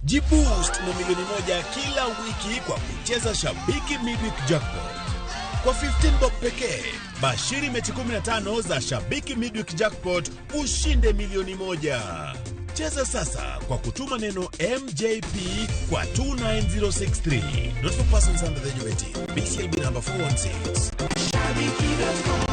Jiboost na milioni 1 kila wiki kwa kucheza Shabiki Midweek Jackpot. Kwa 15 bob pekee, bashiri mechi 15 za Shabiki Midweek Jackpot ushinde milioni 1. Cheza sasa kwa kutuma neno MJP kwa 29063. Not for persons under the age of 18. BCLB number 416. Shabiki.com.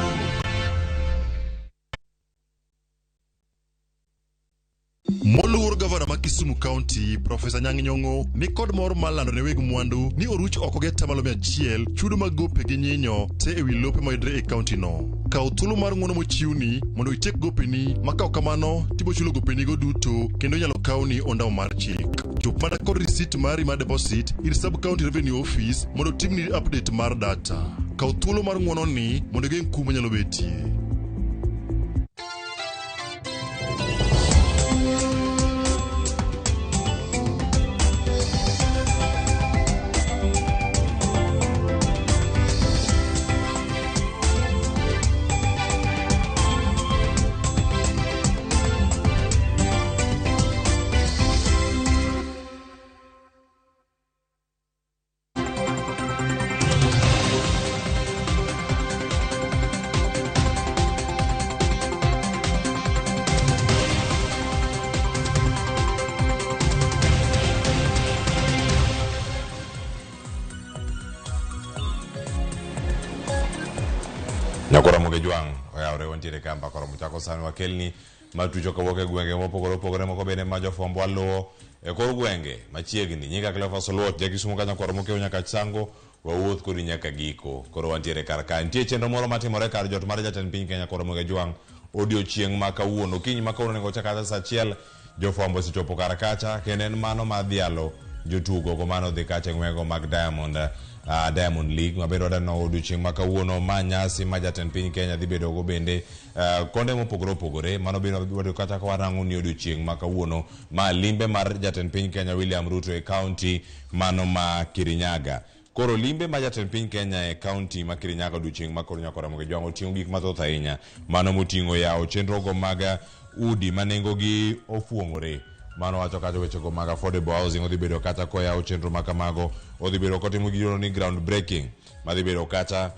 Moluor gavana ma Kisumu County, Profesa Anyang' Nyong'o ni kod mor mar lando ne weg mwandu ni oruch oko gi 100% chudo mag gope gi nyinyo te ewi lope mayudore e kaunti no. Kaw thuolo mar ng'uono mochiwni mondo itiek gopeni ma ka ok kamano tibo chulo gopenigo duto kendo inyalo kawni ondamo mar chik. Chop mana kod risit mari mar deposit ir Sub County Revenue Office mondo otimni update mar data. Kaw thuolo mar ng'uononi mondo igeng' kum manyalo betie. Nyakora Moge Jwang' oyawre wantiere ka mbaka oromo chako sani wakelni matucho kawuok e gwenge mopogore opogore moko bende ma jofwambo waluwo e kor gwenge machiegni. Nyinga Cleophas Oluoch, ja Kisumu ka nyakwar Mokew nyaka Chango, wawuoth kodi nyaka giko. Koro wantiere kar ka. Nitie chenro moro matimore kar jot mar jatend piny Kenya Koro Moge Jwang' odiochieng' ma kawuono. Okinyi ma kawuono onego chak kata saa achiel jofwambo osechopo kar kacha kendo en mano mar dhialo jotugo go mano dhi kacha e ng'wego mag Diamond Diamond League ma bende wadaneno odiochieng' ma kawuono ma nyasi ma jatend piny Kenya dhi bedo go bende konde mopogore opogore mano bende wabiro kata ka warango ni odiochieng' ma kawuono ma limbe mar jatend piny Kenya William Ruto e kaunti mano ma Kirinyaga. Koro limbe ma jatend piny Kenya e kaunti ma Kirinyaga odiochieng' ma koro nyaka Ramogi Jwang' oting'o gik mathoth ahinya mano moting'o yawo chenrogo mag udi ma nengogi ofuong'ore. Mano wacho kacha wechego mag affordable housing odhi bedo kacha koyawo chenro ma kamago odhi bedo kotimo gimiluongo ni ground breaking madhi bedo kacha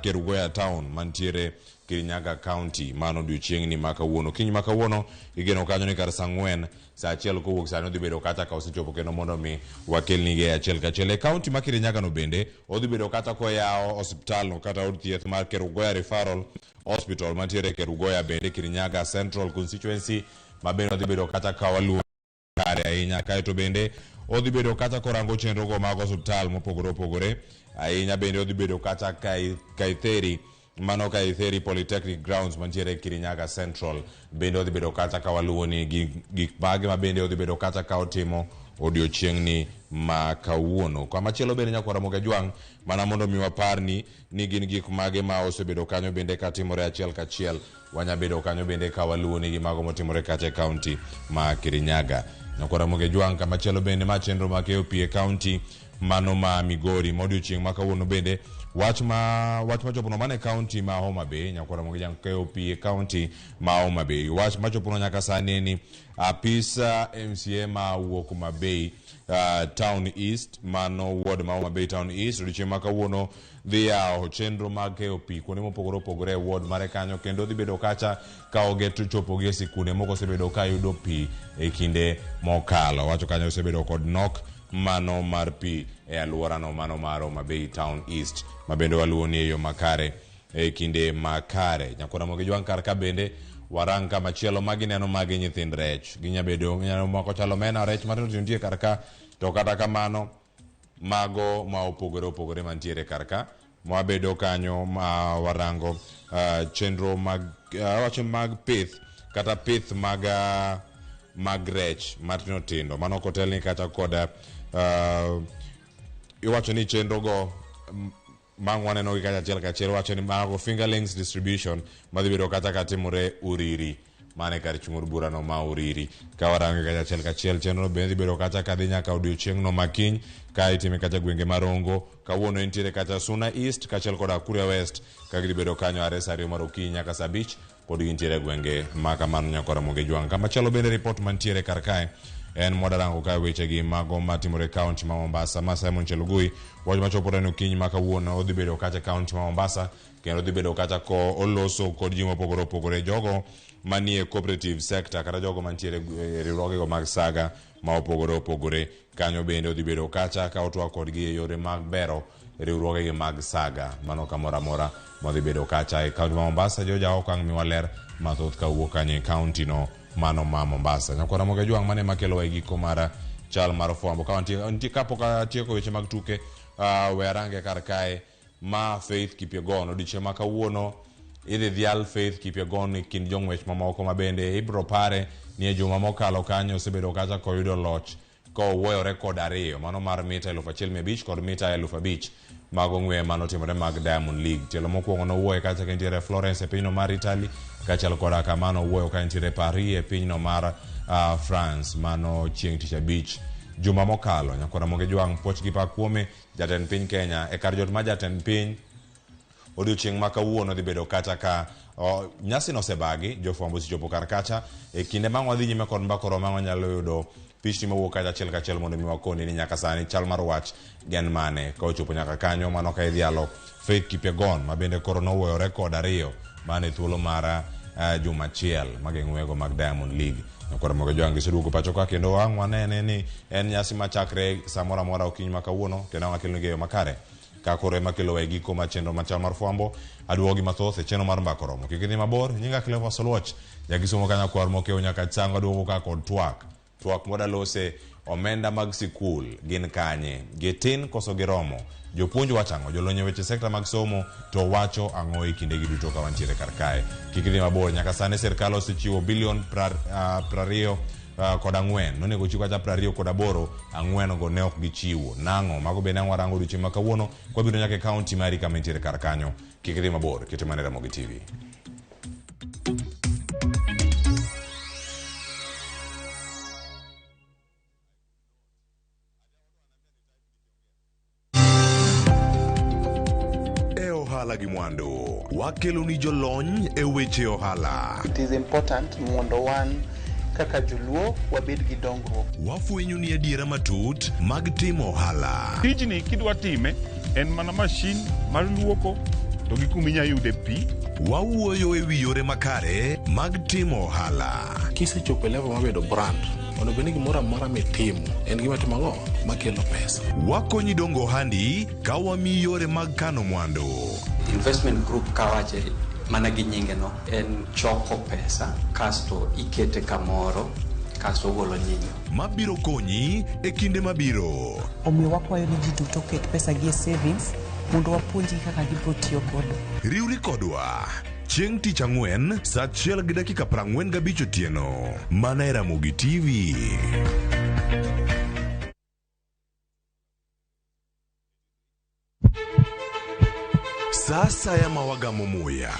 Kerugoya town mantiere Kirinyaga county mano odiochieng'ni ma kawuono. Kiny ma kawuono igeno kanyo ni kar saa ang'wen saa achiel kowuok sani odhi bedo kacha ka osechopo kendo mondo mi wakelnigi e achiel kachiel. E kaunti ma Kirinyaga no bende odhi bedo kata koyawo osiptal no kata od thieth mar Kerugoya Referral Hospital mantiere Kerugoya bende Kirinyaga Central Constituency ma bende odhi bedo kata ka waluwo kare ahinya. Kaeto bende odhi bedo kata korango chenro go mag osiptal mopogore opogore ahinya bende odhi bedo kata Kaitheri mano Kaitheri Polytechnic Grounds mantiere Kirinyaga Central bende odhi bedo kata ka waluwo ni gik mage ma bende odhi bedo kata ka otimo odiochieng'ni ma kawuono. Kamachielo bende nyakwar Ramogi Ajwang' mana mondo mi waparni ni gin gik mage ma osebedo kanyo bende katimore achiel kachiel wanya bedo kanyo bende ka waluwo ni gi mago motimore kacha e kaunti ma Kirinyaga. Nyakwar Ramogi Ajwang' kamachielo bende ma chenro ma keyo pi e kaunti mano ma Migori ma odiochieng' ma kawuono bende wach ma wach machopono mana e kaunti ma Homa Bay nyakwar Ramogi Ajwang' keyo pi e kaunti ma Homa Bay wach machopono nyaka sani en ni apisa MCA ma wuok Homa Bay Town East mano ward ma Homa Bay Town East odiochieng' ma kawuono dhi yawo chenro mag keyo pi kuonde mopogore opogore e ward mare kanyo kendo dhi bedo kacha ka ogeto chopogi e sikunde moko osebedo ka yudo pi e kinde mokalo. Wacho kanyo osebedo kod nok mano mar pi e alworano mano mar Homa Bay Town East ma bende waluwo ni e yo makare e kinde makare. Nyakwar Ramogi Jwang' kar ka bende warang kamachielo ma gineno magi nyithind rech. Ginya bedo ginyalo moko chalo omena rech matindo tindo nitie kar ka to kata kamano mago ma opogore opogore mantiere kar ka mwabedo kanyo ma warango chenro mag wacho mag pith kata pith mag mag rech matindo tindo mano ok otelni kata kod iwacho ni chenro go mang' waneno gi kacha achiel kachiel wacho ni mago fingerlings distribution madhi bedo kata katimore Uriri mane kar chung' od burano ma Uriri ka warange kacha achiel kachiel chenro bende dhi bedo kacha kadhi nyaka odiochieng'no makiny ka itime kacha gwenge ma Rongo kawuono entiere kacha Suna East kaachiel kod Kuria West ka gidhi bedo kanyo are saa ariyo mar okinyi nyaka saa abich pod gintiere e gwenge ma kamano nyaka Ramogi Jwang'. Kamachielo bende ripot mantiere kar kae en mwadarango kae wechegi mago matimore e kaunti ma Mombasa ma Simon Chelugui wach machopo neno okinyi ma kawuono odhi bedo kacha e kaunti ma Mombasa kendo odhi bedo kacha ko oloso kod ji mopogore opogore jogo manie cooperative sector kata jogo mantiere e riwruogego mag saga ma opogore opogore kanyo bende odhi bedo kacha ka otwak kodgi e yore mag bero Riwruogegi mag saga mano kamoro amora modhi bedo kacha e kaunti ma Mombasa. Joja ok ang' miwa ler mathoth kawuok kanyo e kaunti no mano ma Mombasa. Nyakwara Moge Jwang' mane makelowa e giko mar chal mar fwambo. Ka wantie nitie kapok atieko weche mag tuke, we arange kar kae ma Faith Kipyegon odiochieng' ma kawuono idhi dhial Faith Kipyegon e kind jong'wech mamoko ma bende ibro pare ni e juma mokalo kanyo osebedo kacha koyudo loch kowuoyo rekod ariyo mano mar mita 1500 kod mita 5000 mag ong'we manotimore mag Diamond League. Tielo mokwongo nowuoye kacha ka entiere Florence e pinyno mar Italy, kaachiel koda kamano owuoyo ka entiere Paris e pinyno mar France mano chieng' tich abich juma mokalo. Nyakwara Moge Jwang' puoch gi pak kuome jatend piny Kenya e kar jot mar jatend piny odiochieng' ma kawuono dhi bedo kata ka nyasi nosebagi, jofwambo osechopo kar kacha e kinde ma wadhi nyime kod mbaka oro ma wanyalo yudo pichni mawuok kacha achiel kachiel mondo mi wakoni ni nyaka sani chal mar wach gen mane ka ochopo nyaka kanyo mano ka idhialo Faith Kipyegon ma bende koro nowuoyo rekod ariyo mane thuolo mar juma achiel mageng'wego mag Diamond League. Nyakwar Moge Jwang' giseduogo pacho ka kendo ang' wanene ni en nyasi machakre samoro amora okinyi ma kawuono kendo ang' wakeloni geyo makare. Ka koro ema kelowa e giko mar chenro machal mar fwambo, aduogo gi mathoth e chenro mar mbaka oromo. Kik idhi mabor, nyinga Cleophas Oluoch, jakisumo ka nyakwar mokew nyaka chango aduogo ka kod twak. Twak mwadalose omenda mag sikul gin kanye? Gitin koso giromo? Jopuonj wacho ang'o? Jolony e weche sekta mag somo to wacho ang'o e kindegi duto ka wantiere kar kae? Kik idhi mabor, nyaka sani sirkal osechiwo bilion 24 nonego ochiw kata 28, 4 go ne ok gichiwo. Nang'o? Mago bende ang' warango odiochieng' ma kawuono kwabiro nyaka e kaunti mari kama intiere kar kanyo. Kik idhi mabor, kete mana e Ramogi TV. E ohala gi mwandu, wakelo ni jolony e weche ohala. It is important mondo wan kaka joluo wabed gi dongruok. Wafwenyo ni adiera matut mag timo ohala. Tijni kidwa time en mana mashin mar luoko to gi kuma inya yude pi. Wawuoyo e wi yore makare mag timo ohala. Kisechopo e level mar bedo brand, onego bed ni gimoro amora mitimo en gima timo ang'o makelo pesa. Wakonyi dongo ohandi ka wamiyi yore mag kano mwandu. Investment group kawache mana gi nyinge no en choko pesa kasto ikete kamoro kasto ogolo nyinyo. Mabiro konyi e kinde mabiro. Omiyo wakwayo ni ji duto oket pesa gi e savings mondo wapuonjgi kaka gibiro tiyo godo. Riwri kodwa chieng' tich ang'wen saa 1:45 otieno mana e Ramogi TV. Sa asaya ma wagamo muya,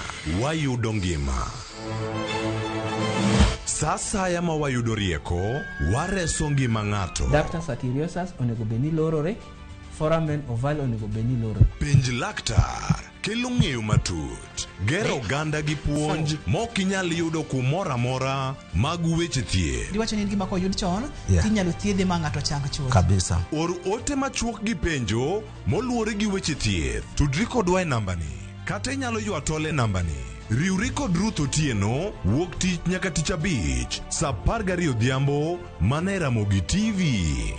wayudo ngima. Sa asaya ma wayudo rieko, wareso ngima ng'ato. Ductus arteriosus onego bed ni lorore, foramen ovale onego bed ni lorore. Penj laktar kelo ng'eyo matut, gero oganda gi puonj mok inyal yudo kumoro amora mag weche thieth. Diwacho ni en gima koyud chon, Yeah. tinyalo thiedhe ma ng'ato chang chuth. Kabisa. Or ote machuok gi penjo moluwore gi weche thieth. Tudri kodwa e nambani kata inyalo ywa tol e nambani. Riwri kod Ruth Otieno wuok tich nyaka tich abich saa 12 odhiambo mana e Ramogi TV.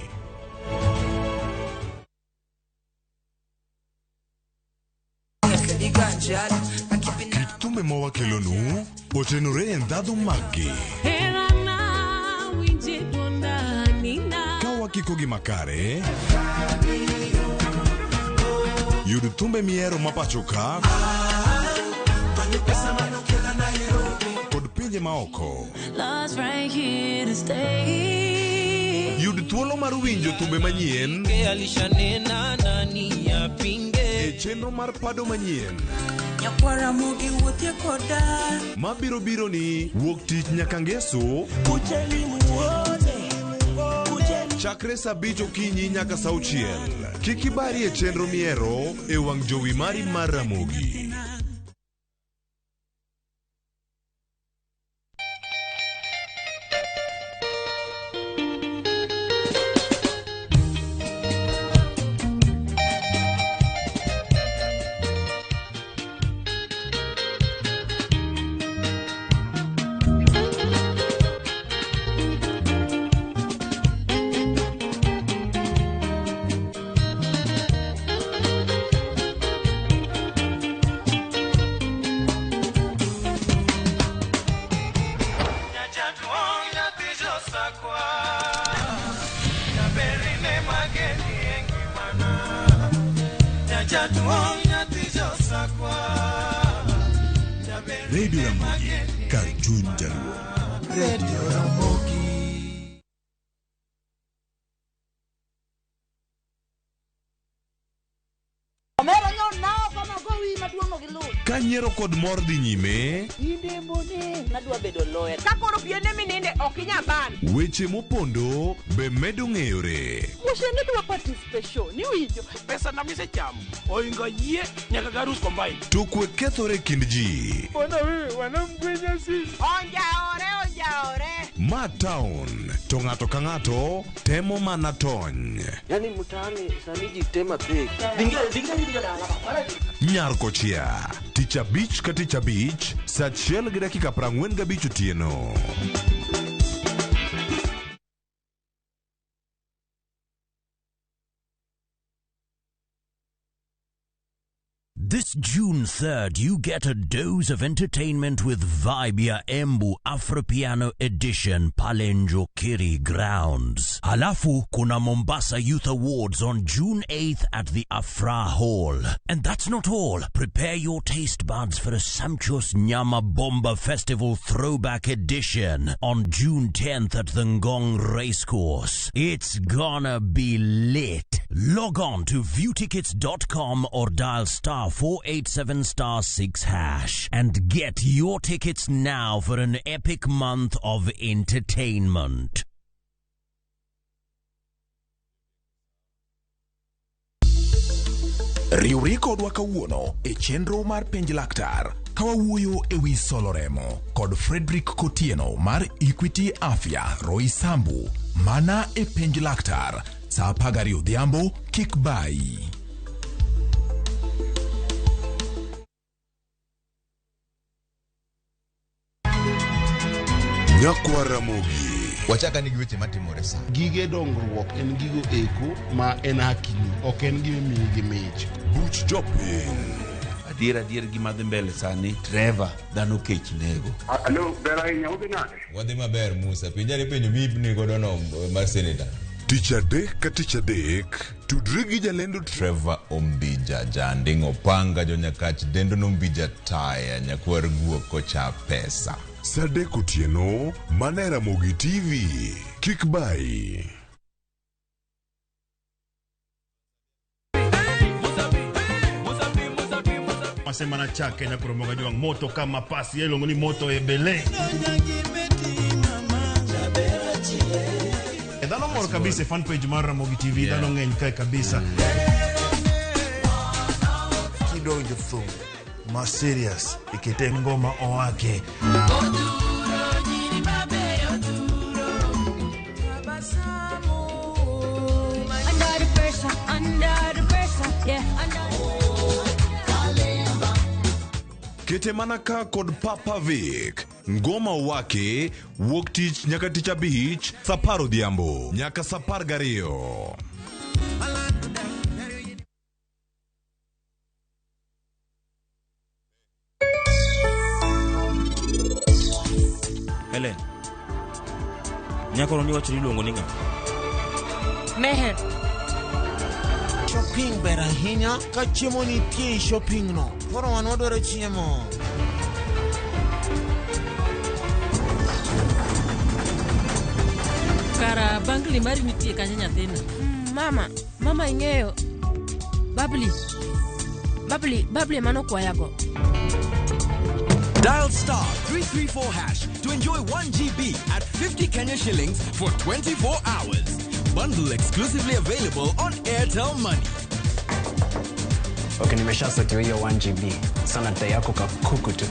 Kit thumbe ma wakelonu otenore e ndhadhu maggi. Ka wakikogi makare, yud thumbe mihero ma pacho ka kod pinje maoko. Love's right here to stay. Yud thuolo mar winjo thumbe manyien Alishanena nani yapinge. e chenro mar pado manyien Nyakwara mogi wuothie koda. mabiro biro ni wuok tich nyaka ngeso chakre saa 5 okinyi nyaka saa 6. Kik ibari e chenro mihero e wang' jowi mari mar Ramogi. Radio Ramogi, kar chuny Jaluo. Radio Ramogi. Omera nyo nao kama gowi maduong' ok iluw. Ka nyiero kod mor dhi nyime, Inde mbone nadwa bedo lawyer. Ka koro piene mininde ok inyal ban. weche mopondo be medo ng'eyore. Mushene dwa participation iwinjo. Pesa na misechamo oingo yie nyaka garus combine. To kwe kethore e kind ji. Bwana wewe wanamgwenya sisi. Onjaore onjaore. Ma town to ng'ato ka ng'ato temo mana tony. Yaani mtaani sani ji tema pek. Nyar kochia tich abich ka tich abich saa 1:45 otieno. This June 3rd, you get a dose of entertainment with Vibe ya Embu Afropiano Edition pale Njokiri Grounds. Halafu kuna Mombasa Youth Awards on June 8th at the Afra Hall. And that's not all. Prepare your taste buds for a sumptuous Nyama Bomba Festival Throwback Edition on June 10th at the Ngong Racecourse. It's gonna be lit. Log on to viewtickets.com or dial star 487 star 6 hash and get your tickets now for an epic month of entertainment. Riwri kodwa kawuono e chenro mar penj laktar ka wawuoyo e wi solo remo kod Frederick Kotieno mar Equity Afya Roy Sambu mana e penj laktar saa 12 odhiambo kik bayi. Nyakwa Ramogi. Wachaka ni gi weche matimore sa. Gige dongruok en gigo eko ma en hakini, ok en gima imiyi gi mich. Buch jopiny. Adier adier gima dhi mbele sani Trevor dhano kech nego. Alo, ber ahinya, udhi nade? Wadhi maber Musa, penjane penjo mipni godo no mar senator. Tich adek ka tich adek, tudri gi jalendo Trevor Ombija, janding opanga jonyakach dendo nombija taya nyakwar guok kocha pesa. Saa 3 otieno, mana e Ramogi TV. Kik bayi. Masema na chake na kuromoga juang moto kama pasi iluongo ni moto ebele. Dhano mor kabisa e fan page mar Ramogi TV, dhano ng'eny kae kabisa. Kidonjo thum ma serious ikete ngoma owake. Under the pressure, under the pressure, yeah, under. Kete mana ka kod Papa Vic. Ngoma wake wuok tich nyaka tich abich saa 10 odhiambo nyaka saa 12. Helen, nyako ni wacho ni iluongo ni ng'a? Meher. Shopping ber ahinya ka chiemo nitie e shopping no. Koro wan wadwaro chiemo. Kara bangli mari nitie kanyo nyathina. Mama, mama ing'eyo. Babli. Babli, babli mano kwayago. Dial star 334 hash to enjoy 1 GB at 50 Kenya shillings for 24 hours. Bundle exclusively available on Airtel Money. Okay, nimeshasotiwa hiyo 1 GB. Sana dai yako kakuku tu.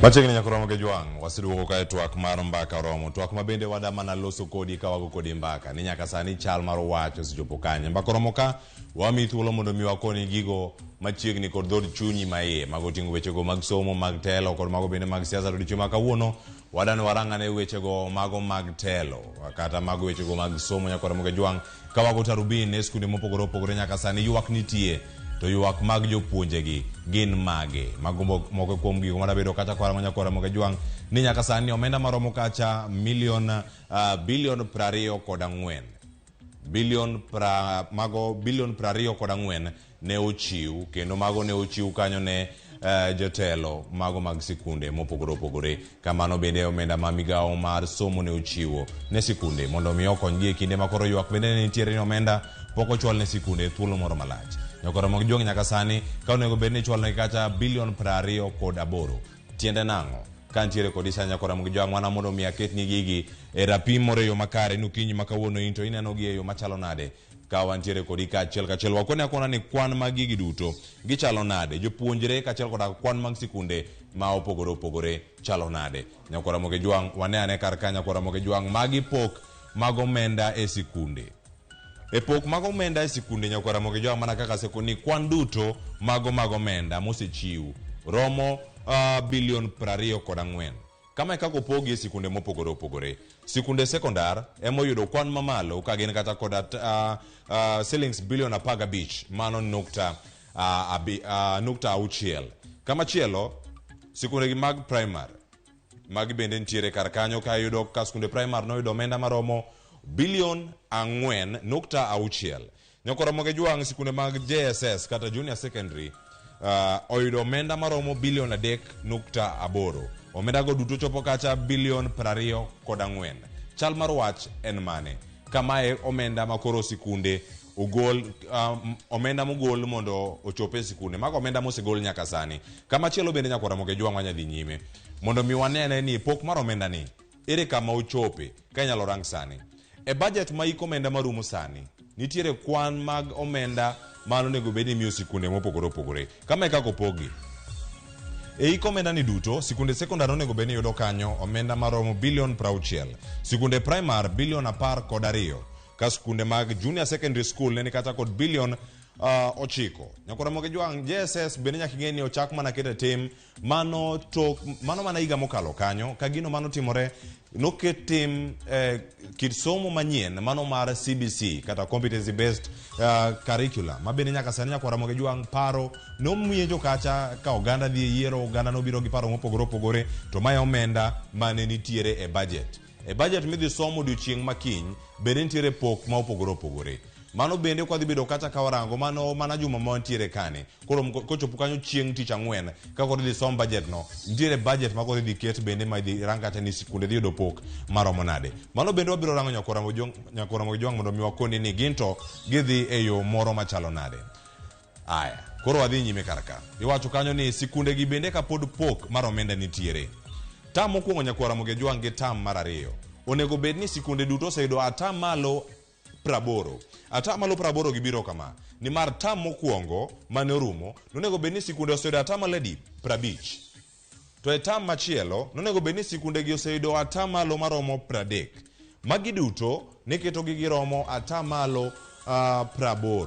Machiegni nyaka romo gi jwang', waseduogo kae twak mar mbaka oromo. Twak ma bende wada mana loso kodi ka wago kodi mbaka. Ni nyaka sani chal mar wach osechopo kanye. Mbaka oromo ka, wamiyi thuolo mondo mi wakoni gigo machiegni kod dhood chunyi ma iye. Mago oting'o wechego mag somo, mag telo kod mago bende mag siasa. To odiochieng' ma kawuono, wadani warang ane wechego mago mag telo kata mago wechego mag somo nyaka romo gi jwang'. Ka wago tarubin e skunde mopogore opogore nyaka sani ywak nitie. To ywak mag jopuonjegi gin mage? Mago moko kuom gigo madabedo kacha kwarango nyakwar Ramogi Ajwang' ni nyaka sani omenda maromo kacha milion bilion 24. Bilion pra, mago bilion 24 ne ochiw kendo mago ne ochiw kanyo ne jotelo mago mag sikunde mopogore opogore. Kamano bende omenda ma migawo mar somo ne ochiwo ne sikunde mondo mi okonygi e kinde ma koro ywak bende ne nitiere ni omenda pok ochwal ne sikunde e thuolo moro malach. Nyakwar Ramogi Jwang' nyaka sani ka onego bed ni ichwalonegi kacha bilion 28. Tiende nang'o? Ka ntiere kodi sani Nyakwar Ramogi Jwang' mana mondo mi aketni gigi e rapim moro e yo makare ni okinyi ma kawuono in to ineno gi e yo machalo nade ka wantiere kodi kaachiel kachiel. Wakone akona ni kwan mag gigi duto gichalo nade, jopuonjre kaachiel koda kwan mag sikunde ma opogore opogore chalo nade. Nyakwar Ramogi Jwang' wane ane kar ka Nyakwar Ramogi Jwang' magi pok mag omenda e sikunde. E pok mag omenda e sikunde Nyakwar Ramogi Jwang' mana kaka asekoni kwan duto mago mag omenda mosechiw romo bilion 24. Kama e kaka opogi e sikunde mopogore opogore. Sikunde sekondar ema oyudo kwan mamalo ka gin kata koda shillings bilion 15 mano nukta nukta auchiel. Kamachielo, sikunde gi mag primar magi bende nitiere kar kanyo ka iyudo ka sikunde primar noyudo omenda maromo bilion 4.6. Nyakwar Ramogi Jwang' sikunde mag JSS kata Junior Secondary oyudo omenda maromo bilion 3.8. Omenda go duto chopo kacha bilion 24. Chal mar wach en mane? Kamae omenda makoro sikunde ogol, omenda mogol mondo ochop e sikunde. Mago omenda mosegol nyaka sani. Kamachielo bende Nyakwar Ramogi Jwang' wanya dhi nyime mondo mi wanene ni pok mar omenda ni ere kama ochope ka inyalo rang sani. E budget ma hik omenda marumo sani, nitiere kwan mag omenda ma onego bed ni imiyo sikunde mopogore opogore. Kama e kaka opoggi. E hik omenda ni duto, sikunde sekondar onego bed ni yudo kanyo omenda maromo bilion 60. Sikunde primar bilion 12. Ka sikunde mag junior secondary school ne ni kata kod bilion 9. Nyakwar Ramogi Jwang', JSS bende nyaka ing'e ni ochak mana keto e tim mano tok mano mana higa mokalo kanyo ka gino mano timore noket tim kit somo manyien mano mar CBC kata competency based curriculum ma bende nyaka sani Nyakwar Ramogi Jwang' paro nomienjo kacha ka oganda dhi e yiero, oganda nobiro gi paro mopogore opogore to mae omenda mane nitiere e budget. E budget midhi somo odiochieng' ma kiny bende nitiere pok ma opogore opogore. Mano bende ok wadhi bedo kacha ka warango mano mana juma ma wantiere kani. Koro kochopo kanyo chieng' tich ang'wen ka koro idhi som budget no, nitiere budget ma koro idhi ket bende ma idhi rang kacha ni sikunde dhi yudo pok maromo nade. Mano bende wabiro rango Nyakwar Ramogi Jwang' mondo mi wakoni ni gin to gidhi e yo moro machalo nade. Aya, koro wadhi nyime kar ka. Iwacho kanyo ni sikunde gi bende kapod pok mar omenda nitiere. Tam mokwongo Nyakwar Ramogi Ajwang' gi tam mar ariyo. Onego bed ni sikunde duto oseyudo atamalo 80. Atamalo 80 gi biro kama. Nimar tam mokwongo mane orumo, nonego bed ni sikunde oseyudo atamalo adi? 50. To e tam machielo, nonego bed ni sikunde gi oseyudo atamalo maromo 30. Magi duto niketogi giromo atamalo 80.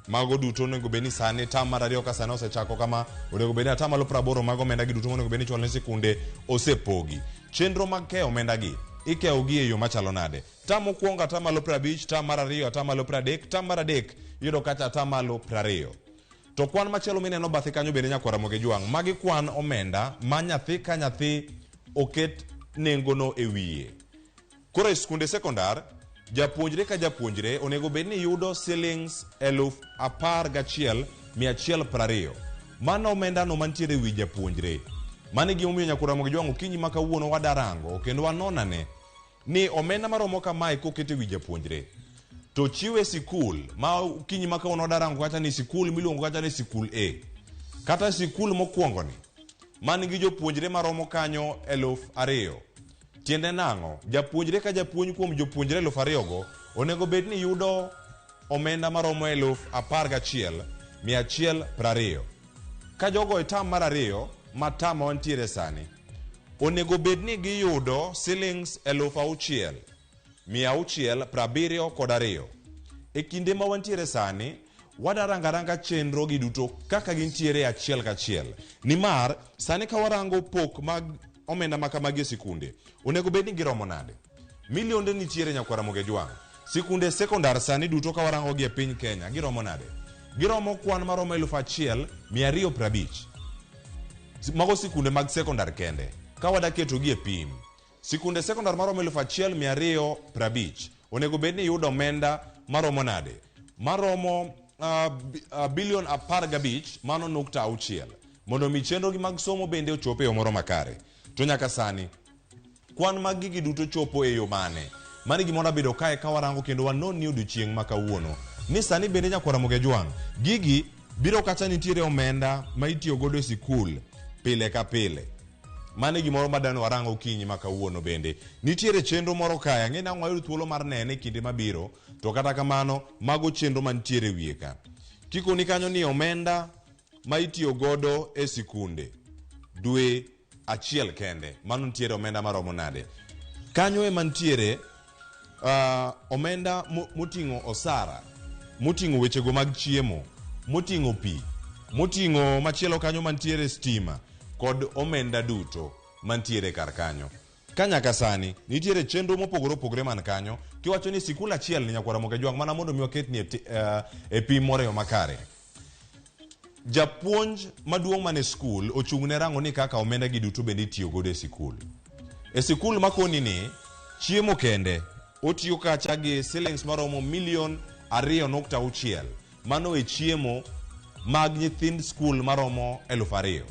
Mago duto onego bed ni sani tam mar ariyo ka sani osechako kama, onego bed ni atamalo 80 mag omenda gi duto monego bed ni ichwalo ne sikunde osepogi. Chenro mag keyo omenda gi, ikeyo gi e yo machalo nade? Tam mokwongo atamalo 50, tam mar ariyo atamalo 30, tam mar adek iyudo kacha atamalo 20. To kwan machielo mineno bathe kanyo bende Nyakwar Ramogi Jwang', magi kwan omenda ma nyathi ka nyathi oket nengono e wiye. Koro e skunde sekondar, japuonjre ka japuonjre onego bed ni yudo shillings 11,120. Mano omendano mantiere e wi japuonjre. Mano e gimomiyo Nyakwar Ramogi Jwang' okinyi ma kawuono wadarango kendo wanonane ni omenda maromo kamae koket e wi japuonjre to chiwe sikul ma okinyi ma kawuono wadarango kacha ni sikul miluongo kacha ni sikul A kata sikul mokwongo ni man gi jopuonjre maromo kanyo 2,000. Tiende nang'o? Japuonjre ka japuonj kuom jopuonjre 2,000 go onego bed ni yudo omenda maromo 11,120. Ka jogo e tam mar ariyo ma tam ma wantiere sani, Onego bed ni giyudo silings 6,672. E kinde ma wantiere sani, wadarango aranga chenro gi duto kaka gintiere achiel kachiel. Nimar sani ka warango pok mag omenda ma kamagi e sikunde, onego bed ni giromo nade? Milionde nitiere nyakwar Ramogi Ajwang'. Sikunde sekondar sani duto ka warango gi e piny Kenya giromo nade? Giromo kwan maromo 1250. Mago sikunde mag sekondar kende. Ka wadaketogi e pim, sikunde sekondar maromo 1250 onego bed ni yudo omenda maromo nade? Maromo bilion 15 mano nukta auchiel mondo mi chenrogi mag somo bende ochop e yo moro makare. To nyaka sani kwan mag gigi duto chopo e yo mane? Mano e gima wabedo kae ka warango kendo wanon ni odiochieng' ma kawuono. Ni sani bende nyakwar Ramogi Ajwang', gigi biro kacha nitiere omenda ma itiyo godo e sikul pile ka pile. Mano e gimoro ma dani warang okinyi ma kawuono bende. Nitiere chenro moro kae, ang'e ni ang' wayud thuolo mar nene e kinde mabiro, to kata kamano mago chenro mantiere e wiye ka. Kikoni kanyo ni omenda ma itiyo godo e sikunde dwe achiel kende, mano nitiere omenda maromo nade? Kanyo ema nitiere omenda moting'o osara, moting'o wechego mag chiemo, moting'o pi, moting'o machielo kanyo mantiere stima kod omenda duto mantiere kar kanyo. Ka nyaka sani nitiere chenro mopogore opogore man kanyo, kiwacho ni sikul achiel ni nyakwar Ramogi Ajwang' mana mondo mi waketni e pim moro e yo makare. Japuonj maduong' man e skul ochung' ne rango ni kaka omenda gi duto bende itiyo godo e sikul. E sikul makoni ni chiemo kende otiyo kacha gi silings maromo milion 2.6 mano e chiemo mag nyithind skul maromo 2,000.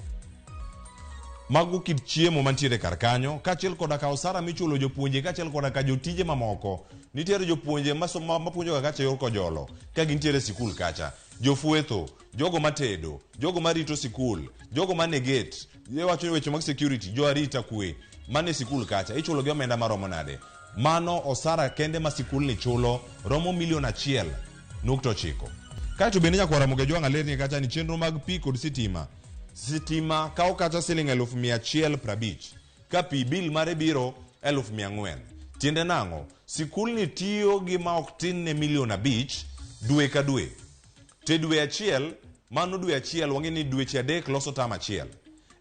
Mago kit chiemo mantiere kar kanyo, kaachiel koda ka osara michulo jopuonje, kaachiel koda ka jotije mamoko. Nitiere jopuonje mapuonjoga kacha yor kojolo ka gintiere e sikul kacha. Jofuetho, jogo matedo, jogo marito sikul, jogo mane gate, iwacho ni weche mag security, jo arita kwe mane sikul kacha, ichulo gi omenda maromo nade? Mano osara kende ma sikulni chulo romo milion 1.9. Kaeto bende nyakwar Ramogi Ajwang' alerni kacha ni chenro mag pi kod sitima. Sitima kawo kacha siling 150,000 ka pi bil mare biro 400,000. Tiende nang'o? Sikulni tiyo gi ma ok tin ne milion 5 dwe ka dwe. Te dwe achiel, mano dwe achiel, wang'e ni dweche 3 loso tam achiel.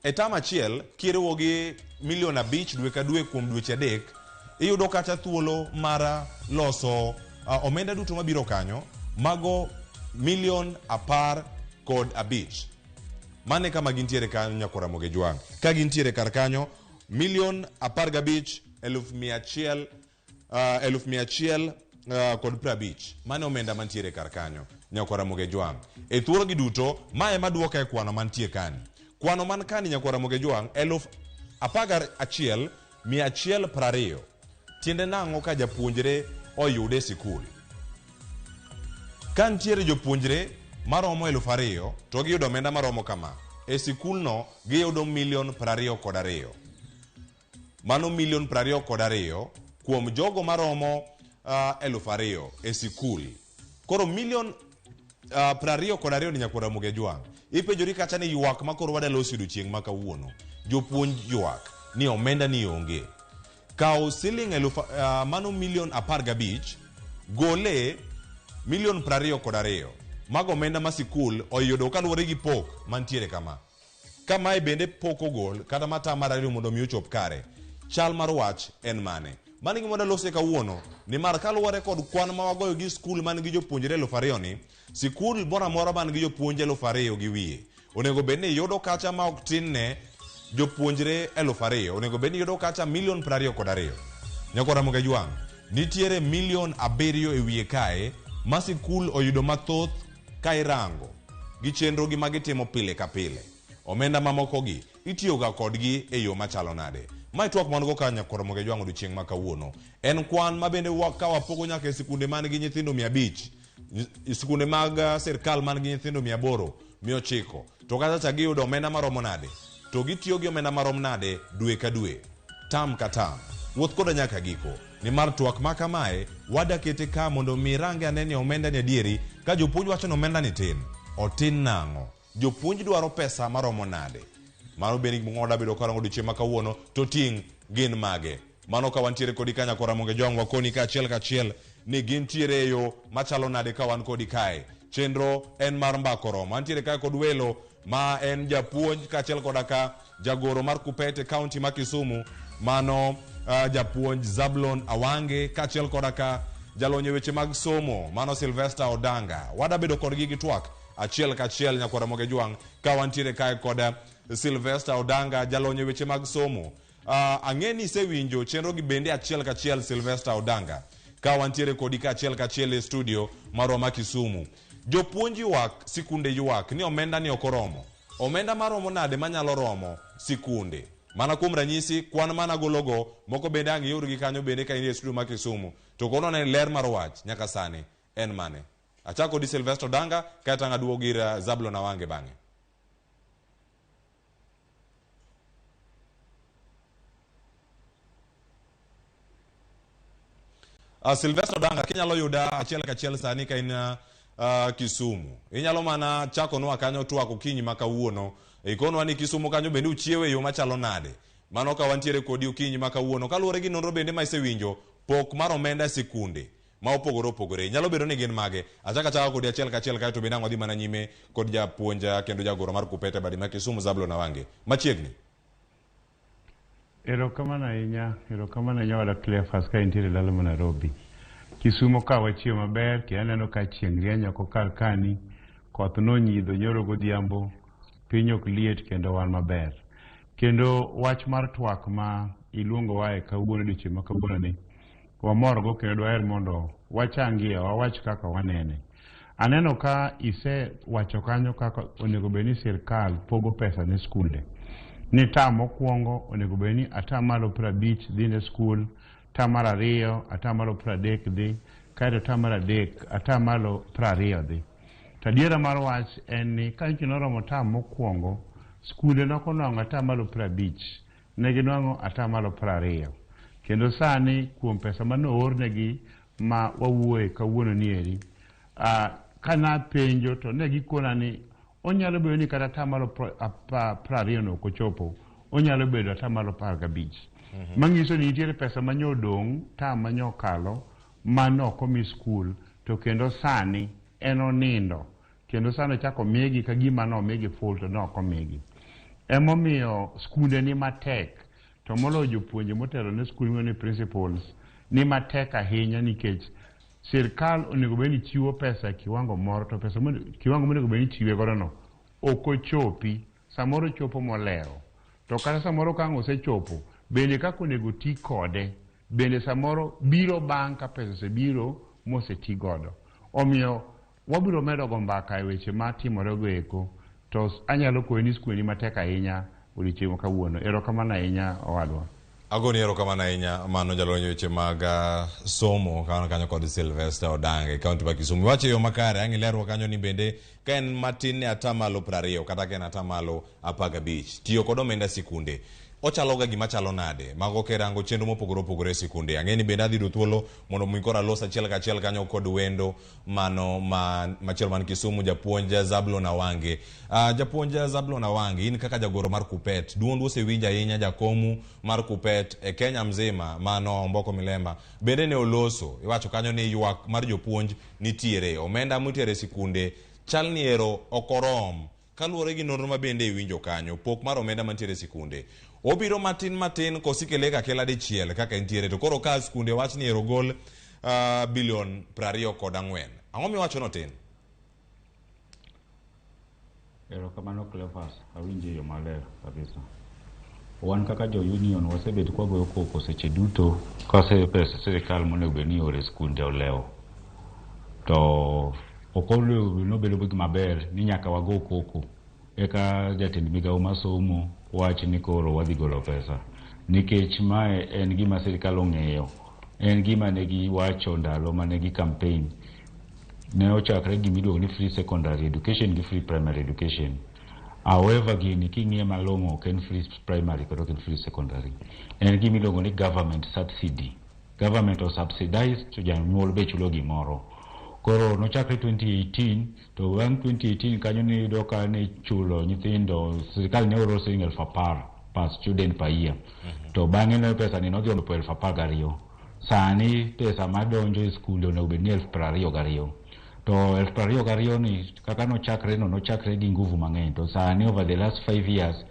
E tam achiel, kiriwo gi milion 5 dwe ka dwe kuom dweche 3, iyudo kacha thuolo mar loso omenda duto mabiro kanyo, mago milion 15. Mane kama gintiere kanyo nyakwar Ramogi Ajwang'. Ka gintiere kar kanyo, milion 15 eluf mia achiel, eluf mia achiel kod 50. Mane omenda mantiere kar kanyo nyakwar Ramogi Ajwang'. E thuolo gi duto, mae ema duoka e kwano mantie kani. Kwano man kani nyakwar Ramogi Ajwang', 11,120. Tiende nang'o ka japuonjre oyude e sikul? Ka nitiere jopuonjre maromo 2,000 to giyudo omenda maromo kama. E sikulno giyudo milion 22. Mano milion 22 kuom jogo maromo 2,000 e sikul. Koro milion 22 ni nyakwar Ramogi Ajwang'. Ipenjori kacha ni ywak ma koro wadalosi odiochieng' ma kawuono. Jopuonj ywak ni omenda ni onge. Kaw siling eluf, mano milion 15, gole milion 22. Mago omenda ma sikul oyudo kaluwore gi pok mantiere kama. Ka mae bende pok ogol kata mata mar ariyo mondo mi ochop kare, chal mar wach en mane? Mano e gima wadalose kawuono, nimar kaluwore kod kwan ma wagoyo gi skul man gi jopuonjre 2,000 ni, sikul moro amora man gi jopuonj 2,000 gi wiye, onego bed ni yudo kacha ma ok tin ne jopuonjre 2,000, onego bed ni yudo kacha milion 22. Nyakwar Ramogi Ajwang', nitiere milion 7 e wiye kae ma sikul oyudo mathoth ka irango gi chenro gi ma gitimo pile ka pile. Omenda mamoko gi itiyoga kodgi e yo machalo nade? Mae twak man go ka Nyakwar Ramogi Ajwang' odiochieng' ma kawuono. En kwan ma bende ka wapogo nyaka e sikunde man gi nyithindo 500, sikunde mag sirkal man gi nyithindo 800, 900, to kata cha giyudo omenda maromo nade? To gitiyo gi omenda marom nade dwe ka dwe, tam ka tam? Wuoth koda nyaka giko, nimar twak ma kamae wadakete ka mondo mi range ane ni omenda ni adieri. Ka jopuonj wacho ni omenda ni tin, otin nang'o? Jopuonj dwaro pesa maromo nade? Mano bende gik moko wadabedo ka warango odiochieng' ma kawuono to ting' gin mage? Mano ka wantiere kodi ka nyakwa Ramogi Ojwang' wakoni ka achiel kachiel ni gintiere e yo machalo nade ka wan kodi kae. Chenro en mar mbako romo. Antiere kae kod welo ma en japuonj kaachiel koda ka jagoro mar Kupet e kaunti ma Kisumu mano japuonj Zablon Awange kaachiel koda ka jalony e weche mag somo mano Sylvester Odanga. Wadabedo kodgi gi twak achiel kachiel nyakwar Ramogi Ojwang' ka wantiere kae kod Sylvester Odanga jalony e weche mag somo. Ang'e ni isewinjo chenro gi bende achiel kachiel Sylvester Odanga ka wantiere kodi ka achiel kachiel e studio marwa ma Kisumu. Jopuonj ywak, sikunde ywak ni omenda ni ok oromo. Omenda maromo nade manyalo romo sikunde? Mana kuom ranyisi, kwan mana gologo, moko bende ang' iyudgi kanyo bende ka in e studio ma Kisumu. To kono ne ler mar wach nyaka sani en mane? Achako kodi Sylvester Odanga, kaeto ang' aduogo ir Zablon Awange bang'e. Sylvester Odanga, kinyalo yuda achiel kachiel sani ka in Kisumu. Inyalo mana chakonwa kanyo twak okinyi ma kawuono. Ikonwa ni Kisumu kanyo bende uchiewe e yo machalo nade. Mano ka wantiere kodi okinyi ma kawuono. Kaluwore gi nonro bende ma isewinjo, pok mar omenda e sikunde ma opogore opogore. Nyalo bedo ni gin mage. Achako achaka kodi achiel kachiel kaeto bende ang' wadhi mana nyime kod japuonj kendo jagoro mar Kupete badi ma Kisumu Zablon Awange. Machiegni. Erokamano ahinya, erokamano ahinya wada Cleophas ka intiere dala ma Nairobi. Kisumo ka wachiewo maber, kendo aneno ka chieng' rieny oko kar kani, koth nonyidho nyoro godhiambo, piny ok liet kendo wan maber. Kendo wach mar twak ma iluongowae kawuono odiochieng' ma kawuono ni, wamorgo kendo dwaher mondo wachangie, wawach kaka wanene. Aneno ka isewacho kanyo kaka onego bed ni sirkal pogo pesa ne skunde. Ni tam mokwongo onego bed ni atamalo 50 dhi ne skul, tam mar ariyo atamalo 30 dhi, kaeto tam mar adek atamalo 20 dhi. To adiera mar wach en ni ka nyocha noromo tam mokwongo, skunde nokonwang'o atamalo 50, ne ginwang'o atamalo 20. Kendo sani kuom pesa mane oornegi ma wawuoye kawuono ni eri, ka napenjo to ne gikona ni onyalo bedo ni kata atamalo 20 no ok ochopo, onyalo bedo atamalo 15. Manyiso ni nitiere pesa manyo odong' tam manyo okalo mane ok omi skul to kendo sani en onindo kendo sani ochako migi ka gima nomigi full to ne ok omigi. Emomiyo skunde ni matek to moloyo jopuonje motelo ne skul miluongo ni principals ni matek ahinya nikech sirkal onego bed ni chiwo pesa e kiwango moro to pesa kiwango monego bed ni ichiwe godo no ok ochopi samoro chopo molewo to kata samoro ka ang' osechopo bende kaka onego ti kode bende samoro biro bang' ka pesa osebiro moseti godo. Omiyo wabiro medo go mbaka e weche matimore go eko to anyalo koni ni skunde ni matek ahinya odiochieng' ma kawuono. Erokamano ahinya owadwa. Agoni erokamano ahinya mano jalony weche mag somo kanyo kanyo kod Sylvester Odanga e kaunti ma Kisumu. Iwacho e yo makare, ang' ilerwa kanyo ni bende ka en matin ne atamalo 20 kata ka en atamalo 15 tiyo kod omenda sikunde ochalo ga gima chalo nade mago kirango chenro mopogore opogore e sikunde. Ang'e ni bende adhi yudo thuolo mondo mi koro alos achiel kachiel kanyo kod wendo mano ma machielo man Kisumu japuonj Zablon Awange. Japuonj Zablon Awange, in kaka jagoro mar Kupet, duondu osewinj ahinya jakomu mar Kupet e Kenya mzima mano Omboko Milemba bende ne oloso iwacho kanyo ni ywak mar jopuonj nitiere omenda mitere sikunde chal ni ero ok orom kaluwore gi nonro ma bende iwinjo kanyo pok mar omenda mantiere e sikunde obiro matin matin kosikele ga akela dichiel kaka entiere to koro ka sikunde wach ni ero gol bilion 24 ang'o miwacho notin Erokamano Cleophas, awinji e yo maler kabisa. Wan kaka jo union wasebet kwagoyo koko seche duto ka pes sirikal monego bed ni ioro e skunde olewo. To ok onego nobedo gima ber ni nyaka wago koko eka jatend migawo mar somo wach ni koro wadhi golo pesa. Nikech mae en gima sirikal ong'eyo, en gima ne giwacho ndalo mane gi campaign. Ne ochakre gima iluongo ni free secondary education gi free primary education. However, gini king'iye malong'o ok en free primary kata ok en free secondary. En gima iluongo ni government subsidy. Government o subsidize to janyuol be chulo gimoro. Koro nochakre 2018 to bang' 2018 kanyo niyudo ka ne chulo nyithindo sirikal ne oro siling 10,000 per student per year. To bang'e ne pesa ni nodhi ochopo 12,000. Sani pesa madonjo e skunde onego bed ni 22,000. To 22,000 ni kaka nochakre no nochakre gi nguvu mang'eny to sani over the last 5 years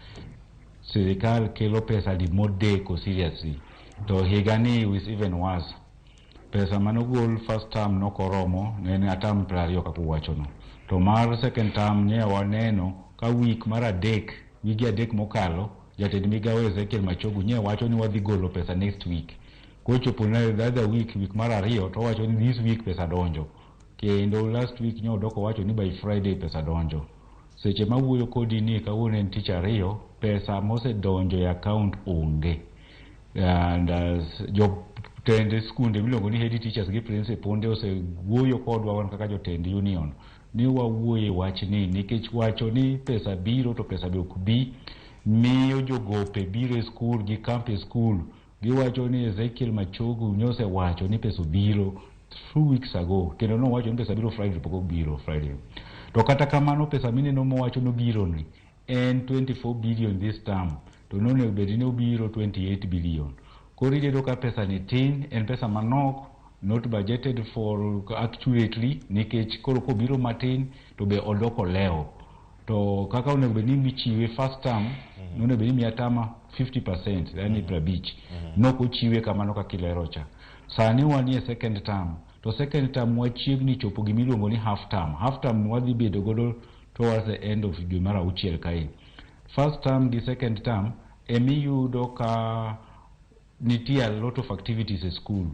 sirikal kelo pesa di modeko seriously. To higa ni is even worse. Pesa manogol first term nokoromo ne en atam 20 kaka uwachono. To mar second term ne waneno ka week mar adek wigi adek mokalo jatend migawo Ezekiel Machogu nye wacho ni wadhi golo pesa next week. Kochopo na the other week, week mar ariyo to owacho ni this week pesa donjo. Kendo last week nye odok owacho ni by Friday pesa donjo. Seche mawuoyo kodi ni kawuono en tich ariyo, pesa mosedonjo e account onge. And jotend skunde miluongo ni head teachers gi principal osewuoyo kodwa wan kaka jotend union ni wawuoye wachni nikech wacho ni pesa biro to pesa be ok bi miyo jogope biro e skul gi camp e skul giwacho ni Ezekiel Machogu nyosewacho ni pesa obiro 2 weeks ago kendo nowacho ni pesa biro Friday pok obiro Friday. To kata kamano pesa mineno mowacho nobiro ni en 24 billion this term to nonego bed ni obiro 28 billion. Koro iyudo ka pesa ni tin, en pesa manok, not budgeted for accurately nikech koro kobiro matin to be odok olewo. To kaka onego bed ni michiwe first term, nonego bed ni miya tama 50%, yani 50. Nok ochiwe kamano kaka ilero cha. Sani wanie second term, to second term wachiegni chopo gimiluongo ni half term. Half term wadhi bedo godo towards the end of dwe mar auchiel kae. First term gi second term emiyudo ka nitie a lot of activities e school.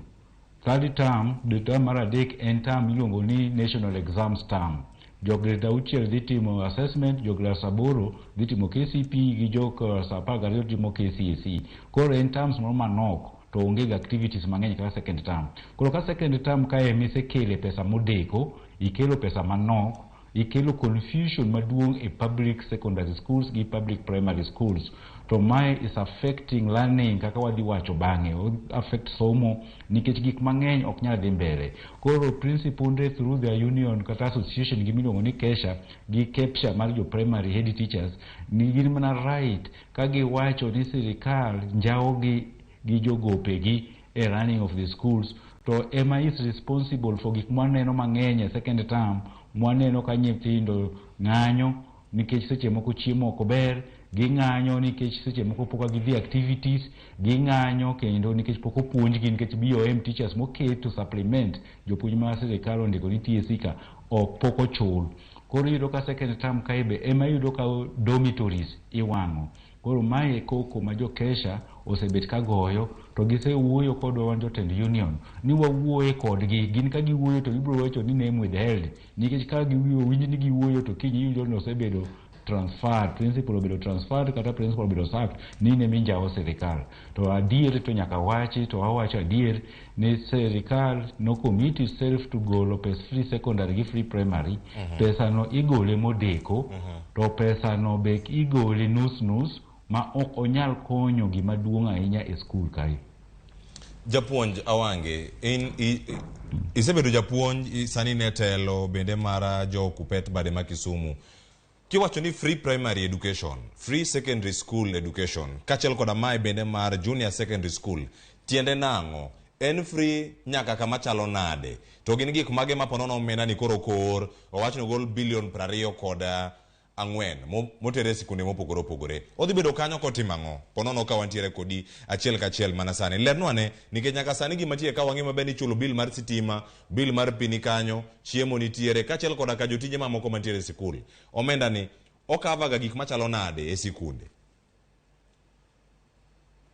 Third term, the term mar adek en term miluongo ni national exams term. Jo grade auchiel dhi timo assessment, jo klas aboro dhi timo KCPE gi jo klas 12 timo KCSE. Koro en terms moro manok to onge gi activities mang'eny kaka second term. Koro ka second term kae misekele pesa modeko, ikelo pesa manok, ikelo confusion maduong' e public secondary schools gi public primary schools. To mae is affecting learning kaka wadhi wacho bang'e, o affect somo nikech gik mang'eny ok nyal dhi mbele. Koro principal through their union kata association gi miluongo ni KESHA gi KEPSHA mar jo primary head teachers ni gin mana right ka giwacho ni sirikal njawo gi gi jogopegi e running of the schools to ema is responsible for gik mwaneno mang'eny e second term mwaneno ka nyithindo ng'anyo nikech seche moko chiemo ok ber, ging'anyo nikech seche moko pok gidhi activities, ging'anyo kendo nikech pok opuonjgi nikech BOM teachers moket to supplement jopuonj ma sirikal ondiko ni TSC ka ok pok ochul. Koro iyudo ka second term kae be ema iyudo ka dormitories iwang'o. Koro mae koko ma jo KESHA osebet ka goyo to gisewuoyo kodwa wan jotend union ni wawuoye kodgi gin ka giwuoyo to gibiro wacho ni name withheld nikech ka giwuoyo winj ni giwuoyo to kiny iyudo ni osebedo transferred, principal obedo transferred kata principal obedo sacked ni in eminjawo sirikal. To adier to nyaka wachi to wawacho adier ni sirikal no commit itself to golo pes free secondary gi free primary. Pesa no igole modeko to pesa no be igole nus nus ma ok onyal konyo gima duong' ahinya e skul kae. Japuonj Awange, in isebedo japuonj sani ne telo bende mar jo Kupet bade ma Kisumu. Kiwacho ni free primary education, free secondary school education, kaachiel koda mae bende mar junior secondary school, tiende nang'o? En free nyaka kama chalo nade? To gin gik mage ma ponono omenda ni koro koor, owach ni ogol bilion 24 motere e sikunde mopogore opogore. Odhi bedo kanyo kotimo ang'o? Ponono ka wantiere kodi achiel kachiel mana sani. Lernwa ne, nikech nyaka sani gima tie ka wang'e maber ni ichulo bill mar sitima, bill mar pi ni kanyo, chiemo nitiere, kaachiel koda ka jotije mamoko mantiere e sikul. Omenda ni okava ga gik machalo nade e sikunde?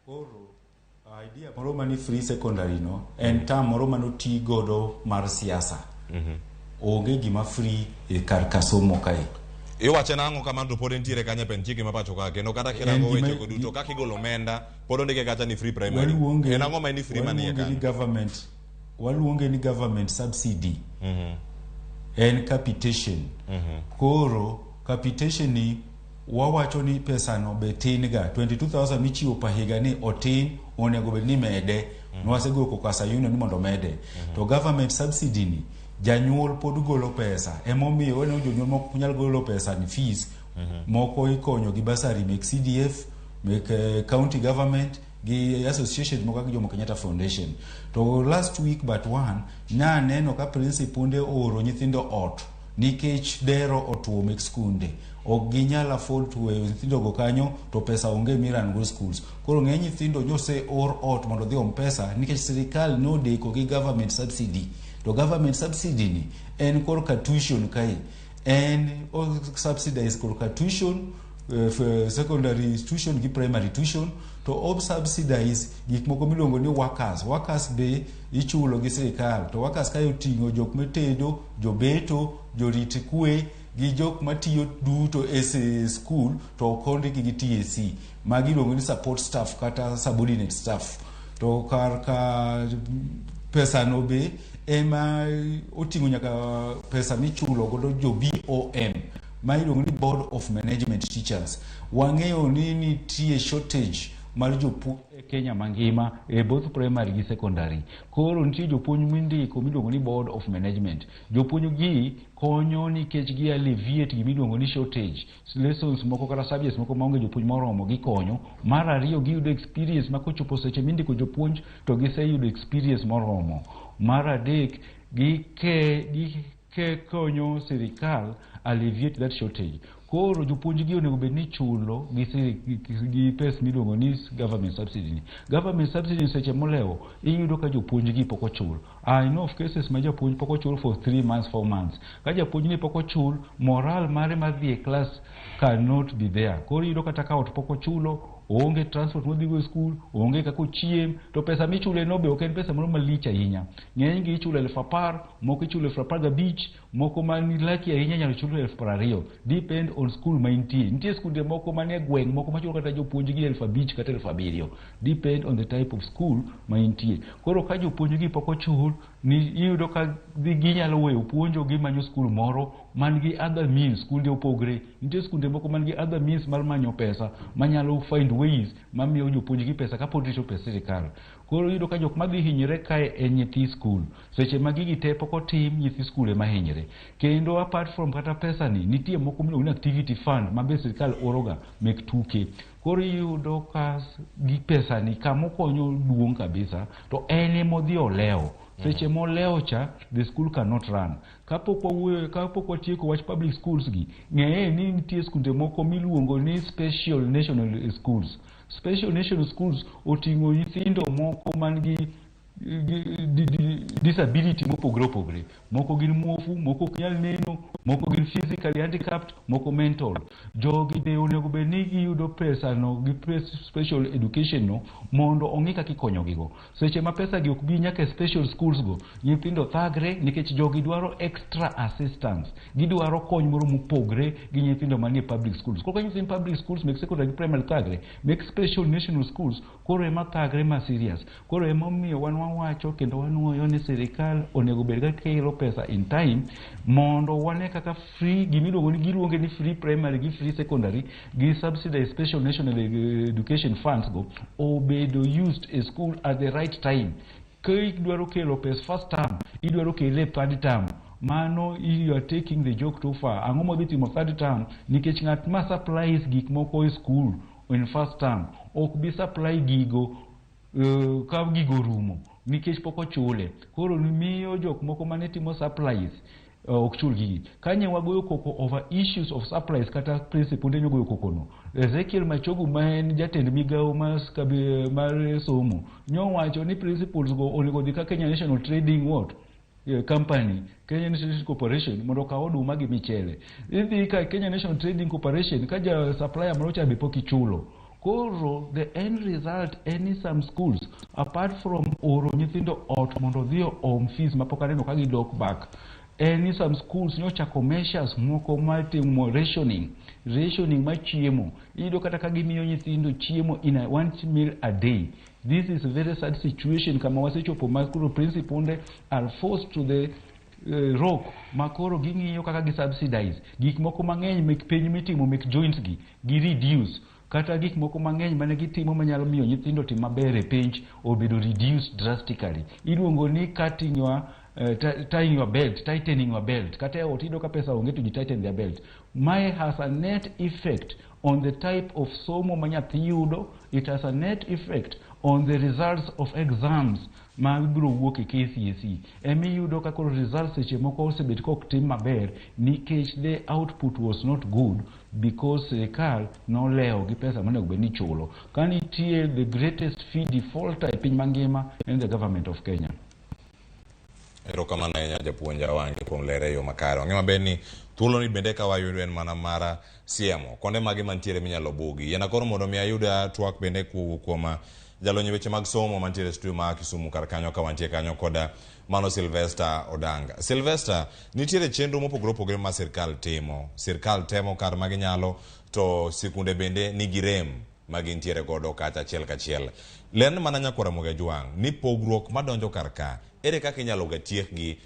Koro idea moro mani free secondary no en term moro manoti godo mar siasa. Onge gima free e kar ka somo kae. Iwache nang'o kamano to pod entiere kanyo e pend chike ma pacho ka kendo kata kirango weche go duto kaka igolo omenda pod ondike kacha ni free primary. En ang'o ma en ni free manie kanyo? Government waluonge ni government subsidy. En capitation. Koro capitation ni wawacho ni pesa no be tin ga 22,000 michiwo pa higa ni otin onego bed ni mede. Nwasego koko as a union ni mondo mede. To government subsidy ni Janyuol pod golo pesa. Emomiyo waneno jonyuol moko ok nyal golo pesa ni fees. Moko ikonyo gi bursary mek CDF, mek county government gi association moko kaka Jomo Kenyatta Foundation. To last week but one, naneno ka principunde ooro nyithindo ot nikech dero otuo mek skunde. Ok ginyal afford to weyo nyithindo go kanyo to pesa onge miran go schools. Koro ng'eny nyithindo nyose or ot mondo odhi om pesa nikech sirikal nodeko gi government subsidy. To government subsidy ni en korka tuition kae. En o subsidize korka tuition, secondary tuition gi primary tuition, to o subsidize gik moko miluongo ni workers. Workers be ichulo gi sirikal, to workers kae oting'o jok matedo, jobeto, jorit kwe gi jok matiyo duto e school to ok ondikgi gi TSC. Magi iluongo ni support staff kata subordinate staff. To kar ka pesano be ema oting'o nyaka pesa michulo godo jo BOM ma iluongo ni Board of Management Teachers. Wang'eyo ni nitie shortage mar jopuonj e Kenya mangima e both primary gi secondary. Koro nitie jopuonj mindiko miluongo ni Board of Management. Jopuonj gi konyo nikech gi alleviate gima iluongo ni shortage. Lessons moko kata subjects moko maonge jopuonj moromo gikonyo. Mar ariyo, giyudo experience ma kochopo seche mindiko jopuonj to giseyudo experience moromo. Mar adek, gike konyo sirikal alleviate that shortage. Koro jopuonj gi onego bed ni ichulo gi pes miluongo ni government subsidy ni. Government subsidy seche molewo iyudo ka jopuonj gi pok ochul. I know of cases ma japuonj pok ochul for 3 months, 4 months. Ka japuonj ni pok ochul, morale mare mar dhi e class cannot be there. Koro iyudo kata ka ot pok ochulo, oonge transport modhigo e school, onge kaka ochiem, to pesa michule no be ok en pesa moro malich ahinya. Ng'eny gi ichulo 10,000, moko ichulo 15,000, moko man lucky ahinya nyalo chulo 20,000. Depend on school ma intie. Nitie skunde moko manie gweng' moko machulo kata jopuonj gi 5,000 kata 7,000. Depend on the type of school ma intie. Koro ka jopuonj gi pok ochul, ni iyudo ka ginyalo weyo puonjo, gimanyo school moro man gi other means. Skunde opogre. Nitie skunde moko man gi other means mar manyo pesa, manyalo find ways mamiyo jopuonj gi pesa kapod rito pes sirikal. Koro iyudo ka jok madhi hinyre kae en nyithi school. Seche ma gigi te pok otim, nyithi school ema hinyre. Kendo apart from kata pesa ni, nitie moko miluongo ni activity fund ma be sirikal oroga mek tuke. Koro iyudo ka gi pesa ni kamokonyo duong' kabisa, to en emodhi olewo. Seche molewo cha, the school cannot run. Kapok wawuoyo, kapok watieko wach public schools gi, ng'eye ni nitie skunde moko miluongo ni special national schools. Special national schools oting'o nyithindo moko man gi disability mopogore opogore. Moko gin muofu, moko ok nyal neno, moko gin physically handicapped, moko mental. Jogi be onego bed ni giyudo pesa no gi special education no mondo ong'i kaka ikonyogigo. Seche ma pesa gi ok bi nyaka e special schools go, nyithindo thagre nikech jogi dwaro extra assistance. Gidwaro kony moro mopogre gi nyithindo manie public schools. Koro ka nyithind public schools mek secondary gi primary thagre, mek special national schools koro ema thagre ma serious. Koro emomiyo wan wawacho kendo wanuoyo ni sirikal onego bed ka kelo pesa in time mondo wane kaka free gimiluongo ni, giluonge ni free primary gi free secondary gi subsidized special national education funds go obedo used e school at the right time. Ka idwaro kelo pes first term, idwaro kele e third term, mano you are taking the joke too far. Ang'o modhi timo third term? Nikech ng'at ma supplies gik moko e school in first term ok bi supply gigo ka gigo rumo nikech pok ochule. Koro miyo jok moko mane timo supplies ok chul gigi. Kanye wagoyo koko over issues of supplies, kata principal ne goyo koko no. Ezekiel Machogu ma en jatend migawo mar somo nyowacho ni principals go onego dhi ka Kenya National Trading what? Company, Kenya National Trading Corporation, mondo okaw oduma gi michele. Idhi ka Kenya National Trading Corporation ka ja supplier moro cha be pok ichulo. Koro the end result en ni some schools, apart from oro nyithindo ot mondo odhi oom fees mapok aneno ka gidok back, en ni some schools nyochako measures moko mar timo rationing mar chiemo. Iyudo kata ka gimiyo nyithindo chiemo in a one meal a day. This is a very sad situation kama wasechopo ma koro principals are forced to the rock ma koro ging'iyo kaka gi subsidize gik moko mang'eny mek piny mitimo mek joints gi reduce, kata gik moko mang'eny mane gitimo manyalo miyo nyithindo tim maber e penj obedo reduced drastically. Iluongo ni cutting your Tying your belt, tightening your belt. Kata e ot iyudo ka pesa onge to ji tighten their belt. Mae has a net effect on the type of somo ma nyathi yudo. It has a net effect on the results of exams ma biro wuok e KCSE. Emiyudo ka koro results seche moko osebet kok tim maber nikech the output was not good because sirikal nolewo gi pesa monego bed ni ichulo. Ka nitie the greatest fee defaulter e piny mangima en the government of Kenya. Erokamano ahinya japuonj Awange kuom lere e yo makare. Wang'e maber ni thuoloni bende ka wayudo en mana mar siemo konde mage mantiere minyalo bugi. Yiena koro mondo mi ayud twak bende kowuok kuom jalony e weche mag somo mantiere e studio ma Kisumu kar kanyo ka wantie kanyo kod mano Sylvester Odanga. Sylvester, nitiere chenro mopogore opogore ma sirkal timo. Sirkal temo kar ma ginyalo to sikunde bende nigi rem ma gintiere godo kacha achiel kachiel. Lern mana nyakwar Ramogi Ajwang' ni pogruok madonjo kar ka ere kaka inyalo ga tiekgi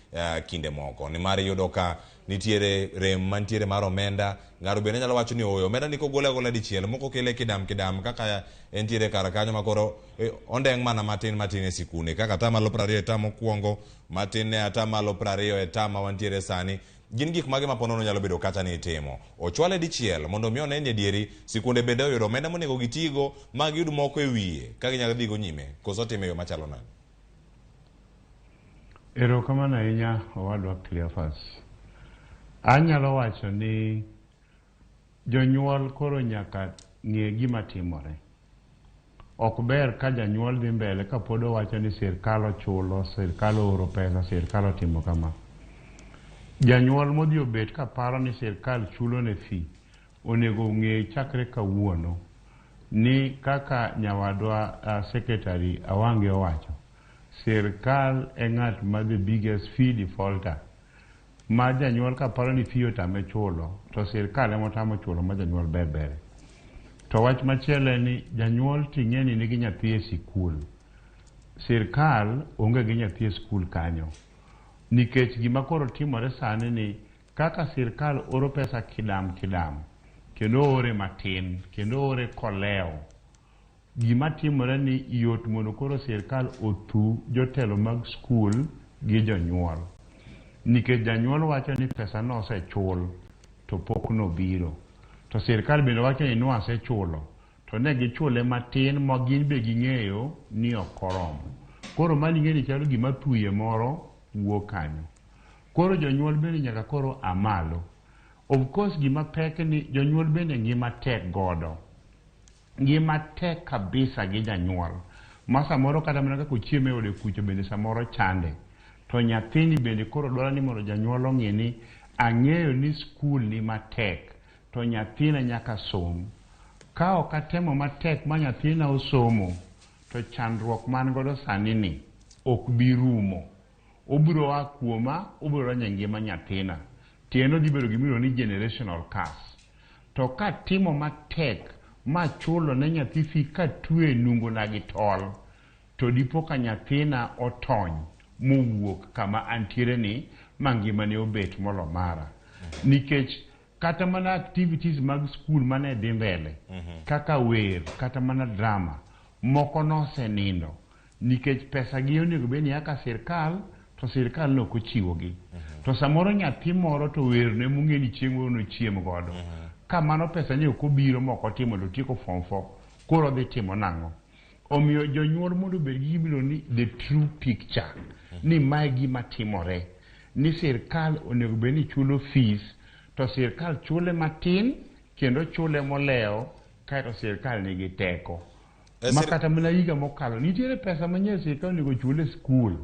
kinde moko nimar iyudo ka nitiere rem mantiere mar omenda ng'ato bende nyalo wacho ni ooyo omenda ni kogole agola dichiel moko kele kidam kidam kaka entiere kar kanyo ma koro ondeng' mana matin matin e sikunde kaka atamalo 20 e tam mokwongo matin ne atamalo 20 e tam ma wantiere sani gin gik mage ma ponono nyalo bedo kata ni itimo ochwale dichiel mondo mi one ni adieri sikunde bende oyudo omenda monego gitigo ma giyud moko e wiye ka ginyalo dhigo nyime koso otime e yo machalo nade? Erokamano ahinya owadwa Cleophas. Anyalo wacho ni jonyuol koro nyaka ng'e gima timore. Ok ber ka janyuol dhi mbele kapod owacho ni sirkal ochulo, sirkal ooro pesa, sirkal otimo kama. Janyuol modhi obet kaparo ni sirkal chulo ne fee, onego ong'e chakre kawuono ni kaka nyawadwa secretary Awange owacho, sirkal e ng'at ma the biggest fee defaulter. Ma janyuol kaparo ni fee otame chulo, to sirkal ema otamo chulo ma janyuol ber bere. To wach machielo en ni janyuol ting'e ni nigi nyathi e sikul. Sirkal onge gi nyathi e sikul kanyo. Nikech gima koro timore sani ni kaka sirkal oro pesa kidam kidam, kendo oore matin, kendo oore kolewo. Gima timore ni yot mondo koro sirkal othu jotelo mag skul gi jonyuol. Nikech janyuol wacho ni pesa no osechul to pok nobiro. To sirkal bende wacho ni nwasechulo to ne gichule matin ma gin be ging'eyo ni ok oromo. Koro mano ing'e ni chalo gima thuye moro wuok kanyo. Koro jonyuol bende nyaka koro a malo. Of course gima pek ni jonyuol bende ngima tek godo. Ngima tek kabisa gi janyuol. Ma samoro kata mana kaka ochiemo e ode kucho bende samoro chande. To nyathini bende koro dwaro ni mondo janyuol ong'e ni ang'eyo ni skul ni matek to nyathina nyaka som. Ka ok atemo matek ma nyathina osomo to chandruok man godo sani ni ok bi rumo. Obiro a kuoma, obiro donjo e ngima nyathina. Tiende odhi bedo gima iluongo ni generational curse. To katimo matek machulo ne nyathi fee katwe nungona gi tol, to dipo ka nyathina otony mowuok kama antiere ni ma ngimane obet molo mara. Nikech kata mana activities mag skul mane dhi mbele, kaka wer, kata mana drama, moko nosenindo nikech pesa gi onego bed ni a ka sirkal to sirkal ne ok ochiwogi. To samoro nyathi moro to werne mong'e ni chieng' moro nochiem godo. Ka mano pesa ni ok obiro mok otimo to otieko form 4, koro odhi timo nang'o? Omiyo jonyuol mondo obed gi gima iluongo ni the true picture, ni mae gima timore, ni sirkal onego bed ni chulo fees, to sirkal chule matin kendo chule molewo kaeto sirkal nigi teko. Ma kata mana higa mokalo nitiere pesa ma nye sirkal onego chul e skul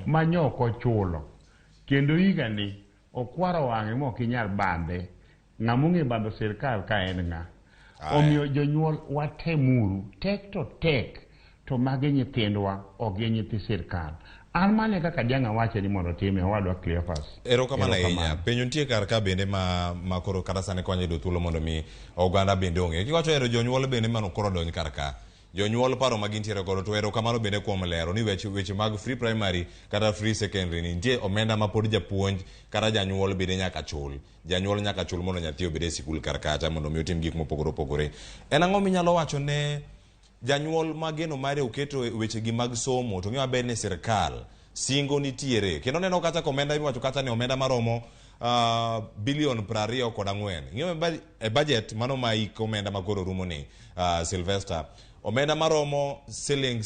ma nyo ok ochulo. Kendo higa ni okwaro wang'e ma ok inyal bandhe. Ng'ama ong'e bandho sirkal ka en ng'a? Omiyo jonyuol watemuru, tek to tek, to magi nyithindwa, ok gin nyithi sirkal. An mano e kaka diang' awache ni mondo otime, owadwa Cleophas. Erokamano ahinya. Penjo nitie kar ka bende ma koro kata sani konya yudo thuolo mondo mi oganda bende ong'e. Kiwacho hero jonyuol bende mano koro donj kar ka. Jonyuol paro ma gintiere godo to erokamano bende kuom lero ni weche mag free primary kata free secondary ni nitie omenda ma pod japuonj kata janyuol bende nyaka chul. Janyuol nyaka chul mondo nyathi obed e sikul kar kacha mondo mi otim gik mopogore opogore. En ang'o minyalo wacho ne janyuol ma geno mare oketo e wechegi mag somo to ng'e maber ni sirkal Singo nitiere. Kendo neno kacha komenda iwacho kacha ni omenda maromo bilion 24. Ing'eyo e budget mano ma ik omenda makoro rumo ni Sylvester, omenda maromo siling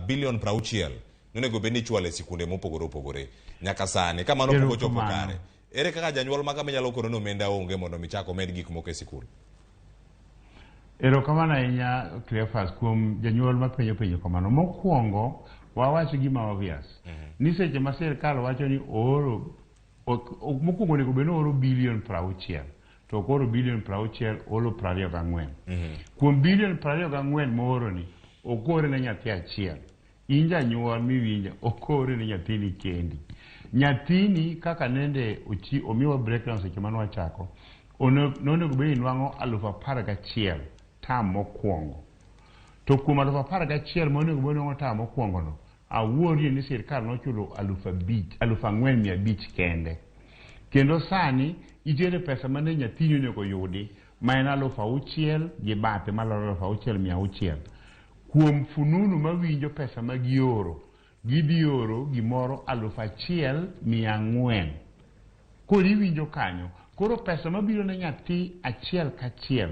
bilion 60 nonego bed ni ichwalo e sikunde mopogore opogore nyaka sani. Ka mano pok ochopo kare, ere kaka janyuol ma kama nyalo kono ni omenda onge mondo mi chak omed gik moko e sikul? Erokamano ahinya Cleophas kuom janyuol mapenjo penjo kamano. Mokwongo wawach gima obvious. Ni seche ma sirkal wacho ni ooro mokwongo onego bed ni ooro bilion 60 to ok ooro bilion 60, ooro 24. Kuom bilion 24 mooro ni ok oore ne nyathi achiel. In janyuol miwinja ok oore ne nyathini kendi. Nyathini kaka nende omiwa breakdown seche mane wachako, nonego bed ni nwang'o 11,000 tam mokwongo. To kuom 11,000 monego bed ni nwang'o tam mokwongo no, awuorie ni sirkal nochulo 4,500 kende. Kendo sani nitiere pesa mane nyathini onego yudi ma en 6,000 gi bathe maloro 6,600. Kuom fununu mawinjo pesa ma gioro, gidhi oro gimoro 1,400. Koro iwinjo kanyo. Koro pesa mabiro ne nyathi achiel kachiel,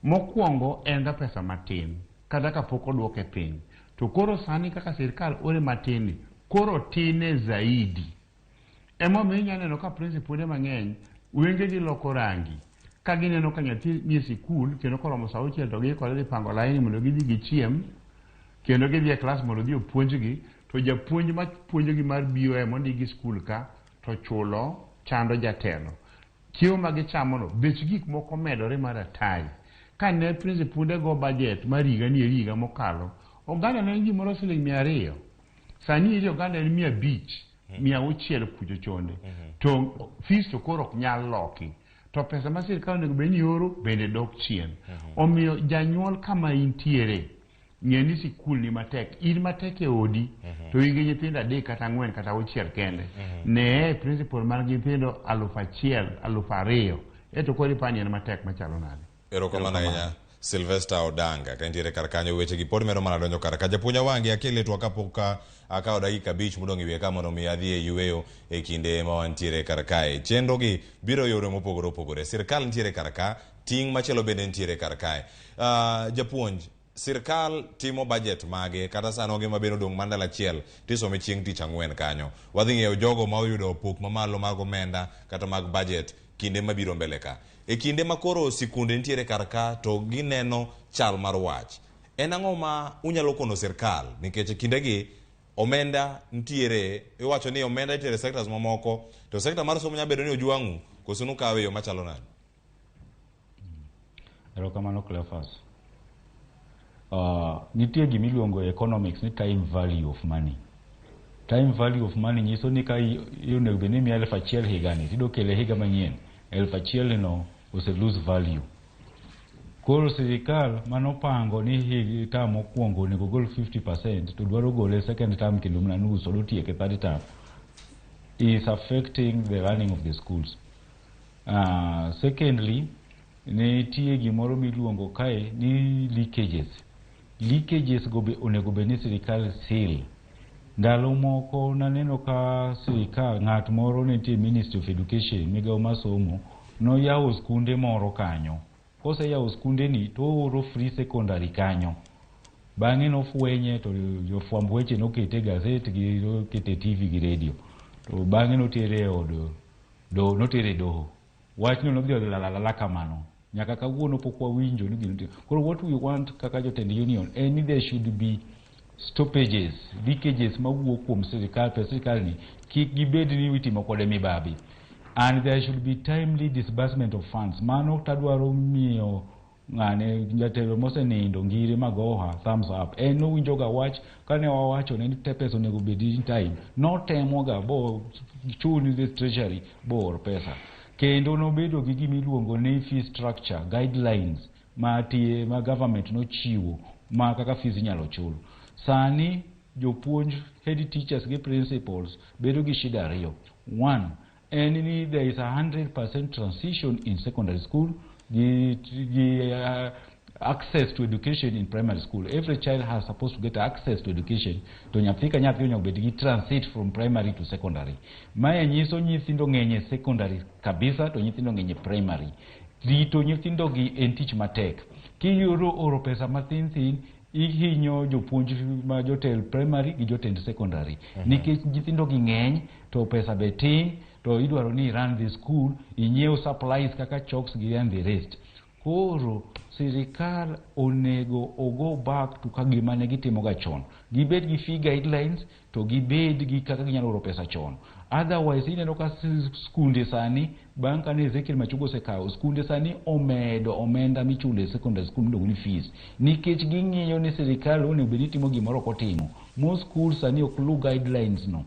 mokwongo en ga pesa matin, kata kapok oduoke piny. To koro sani kaka sirkal ore matin ni, koro tine zaidi. Emomiyo inyalo neno ka principal mang'eny wengegi loko rangi. Ka gineno ka nyathi nie sikul kendo koromo saa 6 to giikore dhi pango laini mondo gidhi gichiem, kendo gidhi e klas mondo odhi opuonjgi, to japuonj mapuonjogi mar BOM mondiki gi skul ka to chulo chando jatelo. Chiemo ma gichamono, bech gik moko medore mar atari. Ka ne principunde go budget mar higa ni higa mokalo, oganda ne en gimoro siling 200. Sani eri oganda en 500, 600 kucho chonde. To fees to koro ok nyal loki. To pesa ma sirkal onego bed ni oro bende dok chien. Omiyo janyuol kama intiere, ng'e ni sikul ni matek. In matek e odi, to in gi nyithindo 3 kata 4 kata 6 kende. Ne principal man gi nyithindo 1,000, 2,000. Eto koro ipani en matek machalo nade? Erokamano ahinya Sylvester Odanga. Ka intiere kar kanyo weche gi pod medo mana donjo kar ka. Japuonj Awangi akele twak kapok akawo dakika 5 modong' e wiye ka mondo mi adhi e yueyo e kinde ma wantiere kar kae. Chenro gi biro yore mopogore opogore. Sirkal nitiere kar ka, ting' machielo bende nitiere kar kae. Japuonj, sirkal timo budget mage kata sano ngima bende odong' mana ndalo achiel tisome chieng' tich ang'wen kanyo. Wadhi ng'eyo jogo ma oyudo pok mamalo mag omenda kata mag budget kinde mabiro mbele ka. E kinde ma koro sikunde nitiere kar ka to gineno chal mar wach. En ang'o ma unyalo kono sirkal nikech e kindegi omenda nitiere, iwacho ni omenda itere sectors mamoko to sector mar somo nyalo bedo ni ojwang'u koso nukawe e yo machalo nade? Erokamano Cleophas. Nitie gima iluongo e economics ni time value of money. Time value of money nyiso ni ka onego bed ni imiya 1,000 higani, tidwa kele higa manyien, 1,000 no ose lose value. Koro sirikal manopango ni term mokwongo onego gol 50% to dwaro gole second term kendo mana nus odwa tieke third term is affecting the running of the schools. Secondly, nitie gimoro miluongo kae ni leakages. Leakages go be onego bed ni sirikal seal. Ndalo moko naneno ka sirikal ng'at moro ne nitie Ministry of Education, migawo mar somo, noyawo skunde moro kanyo. Koseyawo skunde ni to ooro free secondary kanyo. Bang'e nofwenye to jofwamb weche nokete e gazet gi nokete e TV gi radio. To bang'e notere e od doho, notere e doho. Wachno nodhi olalala kamano. Nyaka kawuono pok wawinjo ni gino. Koro what we want kaka jotend union en ni there should be stoppages, leakages mawuok kuom sirikal, pes sirikal ni kik gibed ni itimo kode mibabi. And there should be timely disbursement of funds. Mano tadwaro miyo ng'ane jatelo mosenindo Ngire Magoha thumbs up. En nowinjo ga wach kane wawacho ne ni te pesa onego bed in time. Notemo ga bo chuni the treasury bo or pesa. Kendo nobedo gi gima iluongo ni fee structure guidelines ma tie ma government nochiwo ma kaka fees inyalo chul. Sani jopuonj, head teachers gi principals bedo gi shida ariyo. One, en ni there is 100% transition in secondary school gi Access to education in primary school. Every child has supposed to get access to education. To nyathi ka nyathi onego bed gi transit from primary to secondary. Mae nyiso nyithindo ng'eny e secondary kabisa to nyithindo ng'eny e primary. Rito nyithindo gi en tich matek. Kiyudo oro pesa mathin thin, ihinyo jopuonj ma jotend primary gi jotend secondary. Nikech nyithindo gi ng'eny to pesa be tin, to idwaro ni run the school, inyiew supplies kaka chalks gi and the rest. Koro sirikal onego ogo back to ka gima ne gitimoga chon. Gibed gi fee guidelines to gibed gi kaka ginyalo oro pesa chon. Otherwise ineno ka skunde sani bang' kane Ezekiel Machogu osekawo skunde sani omedo omenda michulo e secondary school miluongo ni fees nikech ging'iyo ni sirikal onego bed ni timo gimoro ok otimo. Most schools sani ok luw guidelines no.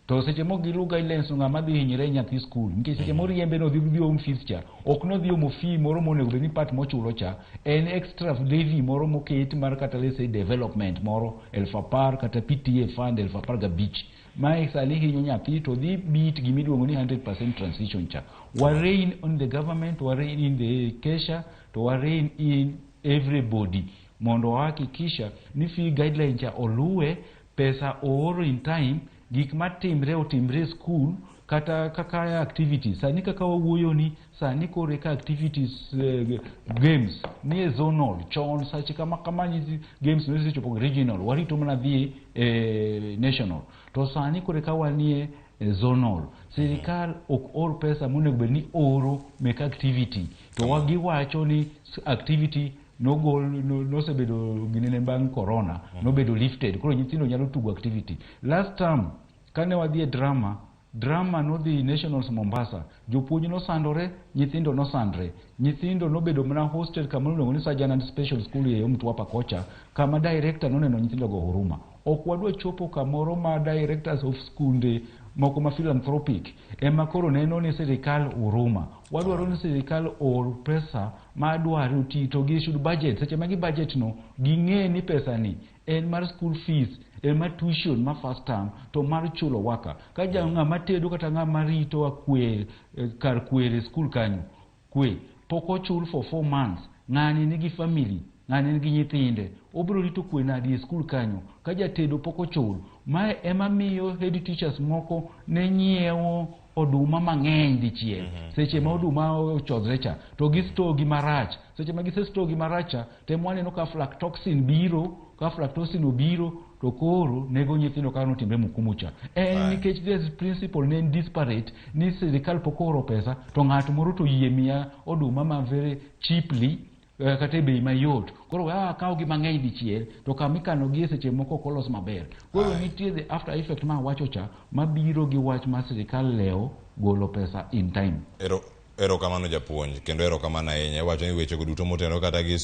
To seche mok giluw guidelines no ng'ama dhi hinyre en nyathi skul nikech seche moriembe no dhi om fees cha ok nodhi omo fee moro monego bed ni part mochulo cha en extra levy moro moket mar kata let's say development moro 10,000 kata PTA fund 15,000. Mae sani hinyo nyathi to dhi beat gimiluongo ni 100% transition cha. Wa rein on the government, wa rein in the KESSHA, to wa rein in everybody mondo wahakikisha ni fee guideline cha oluwe, pesa ooro in time, gik matimre otimre e school kata kaka activities. Sani kaka wawuoyo ni sani koro eka activities games ni e zonal chon sache kama kama games nosechopo regional warito mana dhi e national to sani koro eka wanie e zonal. Sirikal ok or pesa monego bed ni oro mek activity to wagiwacho ni activity nogol nosebedo ginene bang' corona nobedo lifted koro nyithindo nyalo tugo activity. Last term kane wadhi e drama nodhi nationals Mombasa, jopuonj nosandore, nyithindo nosandre, nyithindo nobedo mana hostel kama iluongo ni Sajanan Special School e Mtwapa kocha, kama director noneno nyithindo go huruma. Ok wadwa chopo kamoro ma directors of skunde moko ma philanthropic ema koro neno ni sirikal huruma. Wadwaro ni sirikal or pesa ma dwaro ti to gi should budget. Seche ma gi budget no ging'e ni pesa ni en mar school fees, en mar tuition ma first term to mar chulo waka. Ka ja ng'ama tedo kata ng'ama rito akwe kar kwere school kanyo kwe pok ochul for 4 months, ng'ani nigi family, ng'ani nigi nyithinde, obiro rito kwe nadi e school kanyo ka jatedo pok ochul. Mae ema miyo head teachers moko ne nyiewo oduma mang'eny dichiel. Seche ma oduma ochodhre cha to gi store gi marach. Seche ma gise store gi marach cha to waneno ka aflatoxin biro, ka aflatoxin obiro to koro nego nyithindo kaka notimre Mukumu cha. En nikech this principle ne en disparate ni sirikal pok ooro pesa to ng'at moro to yie miya oduma ma very cheaply kata e bei mayot. Koro we akaw gi mang'eny dichiel to kama ikano gi e seche moko ok olos maber. Koro nitie the after effect ma awacho cha mabiro gi wach ma sirikal lewo golo pesa in time. Erokamano japuonj, kendo erokamano ahinya. Iwacho ni wechego duto motenore kata gi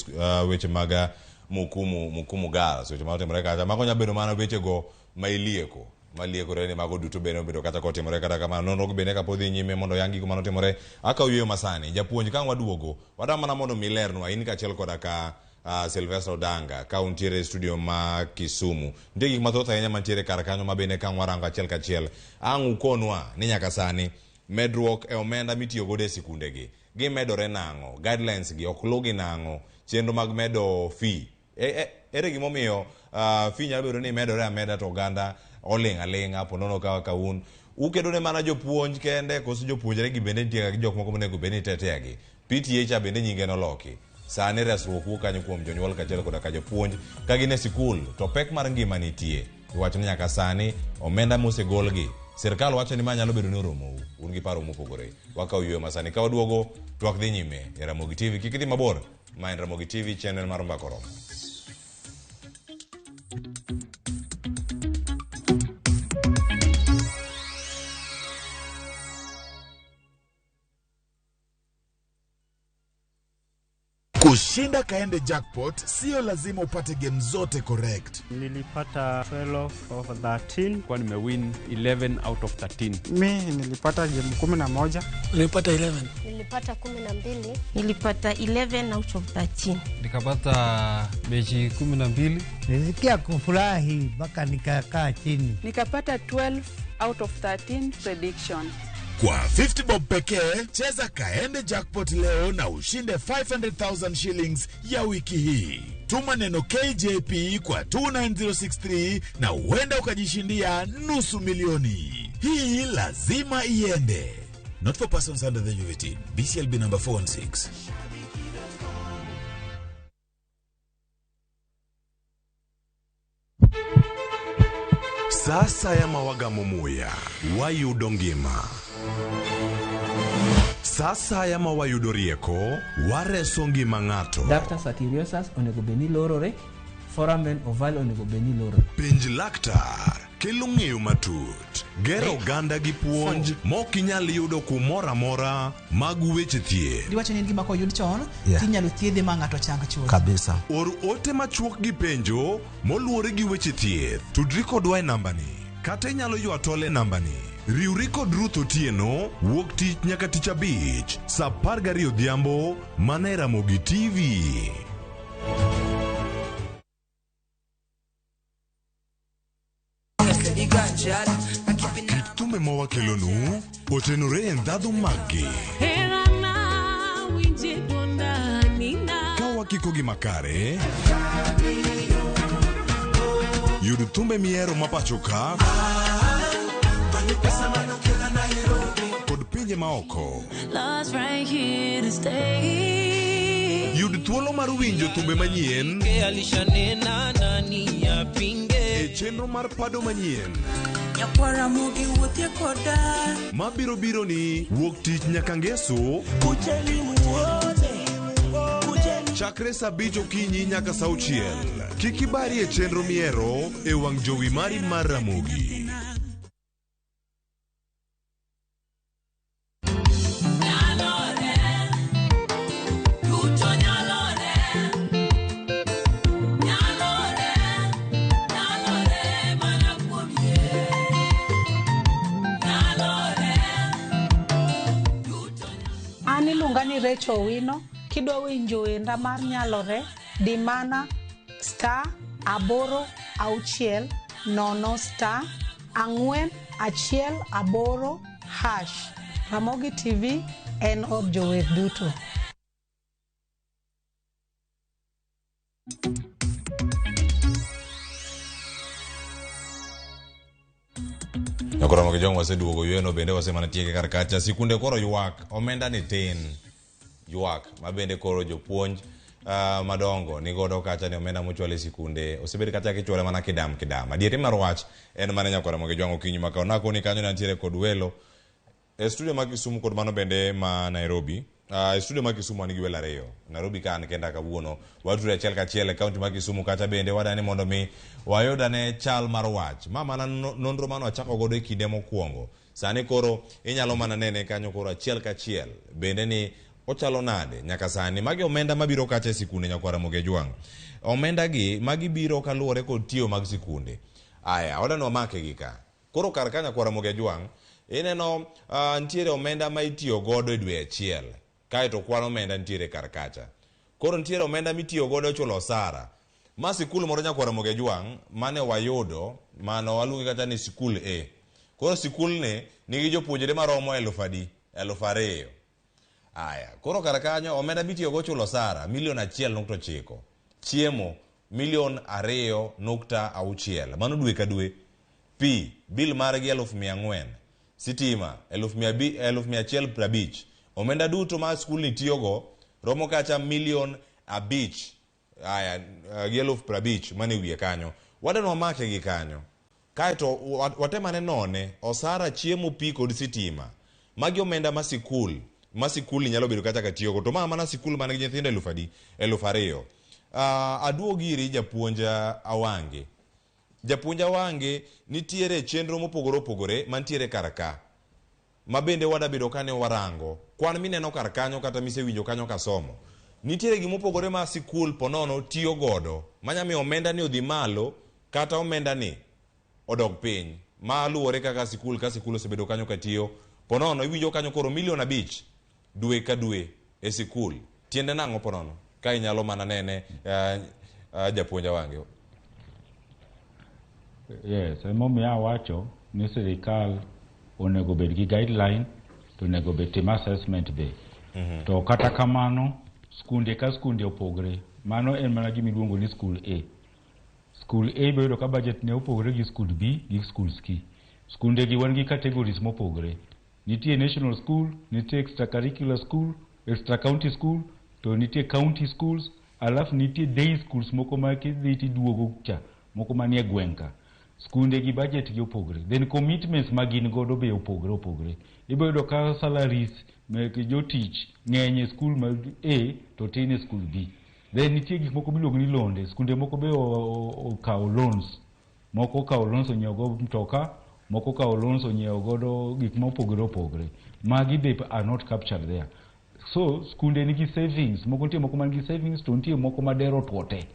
weche mag Mukumu Girls, weche maotimore kacha, mago nyalo bedo mana wechego ma ilieko maliekore ni mago duto bende obedo kata kotimore. Kata kamano nonro bende kapod dhi nyime mondo oyang gigo manotimore. Akaw yueyo masani japuonj, ka waduogo wadwa mana mondo mi lernwa in kaachiel koda ka Sylvester Odanga ka untiere e studio ma Kisumu. Nitie gik mathoth ahinya mantiere kar kanyo ma bende ka warango achiel kachiel, ang' ukonwa ni nyaka sani medruok e omenda mitiyo godo e sikundegi gimedore nang'o, guidelines gi ok luw gi nang'o, chenro mag medo fee ere gimomiyo fee nyalo bedo ni medore ameda to oganda oling' aling'a ponono ka un ukedo ne mana jopuonj kende koso jopuonjre gi bende nitie gi jok moko monego bed ni tetea gi. PTA cha bende nyinge noloki. Sani resruok wuok kanyo kuom jonyuol kaachiel koda ka jopuonj ka gin e sikul to pek mar ngima nitie. Iwacho ni nyaka sani omenda mosegolgi sirikal wacho ni ma nyalo bedo ni oromou, un gi paro mopogore. Wakaw yueyo masani ka waduogo twak dhi nyime e Ramogi TV. Kik idhi mabor, ma en Ramogi TV, channel mar Mbaka Oromo. Kushinda Kaende Jackpot sio lazima upate game zote correct. Nilipata 12 of 13. Kwa nimewin 11 out of 13. Mi nilipata game 11. Nilipata 11. Nilipata 12. Nilipata 11 out of 13. Nikapata mechi 12. Nilisikia kufurahi mpaka nikakaa chini. Nikapata 12 out of 13 prediction. Kwa 50 bob pekee, cheza Kaende Jackpot leo na ushinde 500,000 shillings ya wiki hii. Tuma neno KJP kwa 29063 na huenda ukajishindia nusu milioni. Hii lazima iende. Not for persons under the age of 18. BCLB number 416. Sasa ya mawagamo muya wayudo ngima. Sasa ya mawayudo rieko wareso ngima ng'ato. Ductus arteriosus onego bed ni lorore, foramen ovale onego bed ni lorore. Penj laktar kelo ng'eyo matut, gero oganda gi puonj mok inyal yudo kumoro amora mag weche thieth. Diwacho ni en gima koyud chon Yeah. tinyalo thiedhe ma ng'ato chang chuth. Kabisa. Or ote machuok gi penjo moluwore gi weche thieth. Tudri kodwa e nambani kata inyalo ywa tol e nambani. Riwri kod Ruth Otieno wuok tich nyaka tich abich saa 12 odhiambo mana e Ramogi TV. Kit thumbe ma wakelonu otenore e ndhadhu maggi. Ka wakiko gi makare, yud thumbe mihero ma pacho ka kod pinje maoko. Love's right here to stay. Yud thuolo mar winjo thumbe manyien Alishanena nani apinge e chenro mar pado manyien nyakwara mogi wuothie koda mabiro biro ni wuok tich nyaka ngeso kucheni muone chakre saa abich okinyi nyaka saa auchiel. Kik ibari e chenro mihero e wang' jowi mari mar Ramogi. An iluonga ni Rachel Owino. Kidwa winjo wenda mar nyalore, di mana *860 *418#. Ramogi TV en od jower duto. Nyakoromo gi jong waseduogo yweno bende wasemana tieke kar kacha. Sikunde koro ywak, omenda ni tin. Ywak ma bende koro jopuonj madongo nigodo kacha ni omenda mochwal e sikunde osebed kacha kichwale mana kidam kidam. Adieri mar wach en mana Nyakoromo gi jwang' okinyi ma kawuono. Nakoni kanyo nantiere kod welo e studio ma Kisumu kod mano bende ma Nairobi. E studio ma Kisumu an gi welo ariyo. Nairobi ka an kenda kawuono. Watudre achiel kachiel e kaunti ma Kisumu kacha bende wadani mondo mi wayud ane chal mar wach. Ma mana nonro mane wachako godo e kinde mokwongo. Sani koro inyalo mana nene kanyo koro achiel kachiel. Bende ni ochalo nade nyaka sani. Magi omenda mabiro kacha e sikunde Nyakwar Ramogi Ojwang'. Omenda gi magi biro kaluwore kod tiyo mag sikunde. Aya, wadani wamake gi ka. Koro kar ka Nyakwar Ramogi Ojwang', ineno nitiere omenda ma itiyo godo e dwe achiel. Kaeto kwan omenda nitiere kar kacha. Koro nitiere omenda mitiyo godo chulo osara. Ma sikul moro Nyakwar Ramogi Ojwang' mane wayudo, mano waluonge kata ni sikul A. Koro sikul ni nigi jopuonjre maromo eluf adi? 2000. Aya, koro kar kanyo omenda mitiyo go chulo osara milion 1.9. Chiemo milion 2.6. Mano dwe ka dwe. Pi, bil margi 400,000. Sitima 150,000. Omenda duto ma skul ni tiyogo romo kacha milion 5. Aya, gi 50,000 mane wiye kanyo. Wadwa wamake gi kanyo. Kaeto watemane none osara, chiemo, pi kod sitima. Magi omenda ma sikul, ma sikul ni nyalo bedo kata ka tiyogo. To ma mana sikul man gi nyithindo eluf adi? 2000. Aduogi iri japuonj Awange. Japuonj Awange, nitiere chenro mopogore opogore mantiere kar ka. Ma bende wadabedo kane warango. Kwan mineno kar kanyo kata misewinjo kanyo kasomo. Nitiere gimopogore ma sikul ponono tiyo godo. Manya miyo omenda ni odhi malo kata omenda ni odog piny. Ma luwore kaka sikul ka sikul osebedo kanyo katiyo. Ponono iwinjo kanyo koro milion 5 dwe ka dwe e sikul. Tiende nang'o ponono? Ka inyalo mana nene japuonj Awange. Yes, emomiyo awacho ni sirikal onego bed gi guideline to onego bed tim assessment be. To kata kamano, skunde ka skunde opogre. Mano en mana gima iluongo ni school A. School A ibiro yudo ka budget ne opogre gi school B gi school C. Skunde gi wan gi categories mopogre. Nitie national school, nitie extracurricular school, extra county school, to nitie county schools, alafu nitie day schools moko ma kidhi tiduogo cha, moko manie gweng' ka. Skunde gi budget gi opogre. Then commitments ma gin godo be opogre opogre. Ibiro yudo ka salaries mek jotich ng'eny e school ma A to tin e school B. Then nitie gik moko miluongo ni londe. Skunde moko be okawo loans. Moko okawo loans onyiewo go mtoka, moko okawo loans onyiewo godo gik mopogore opogore. Magi be are not captured there. So skunde nigi savings, moko nitie moko man gi savings to nitie moko ma dero otuo te.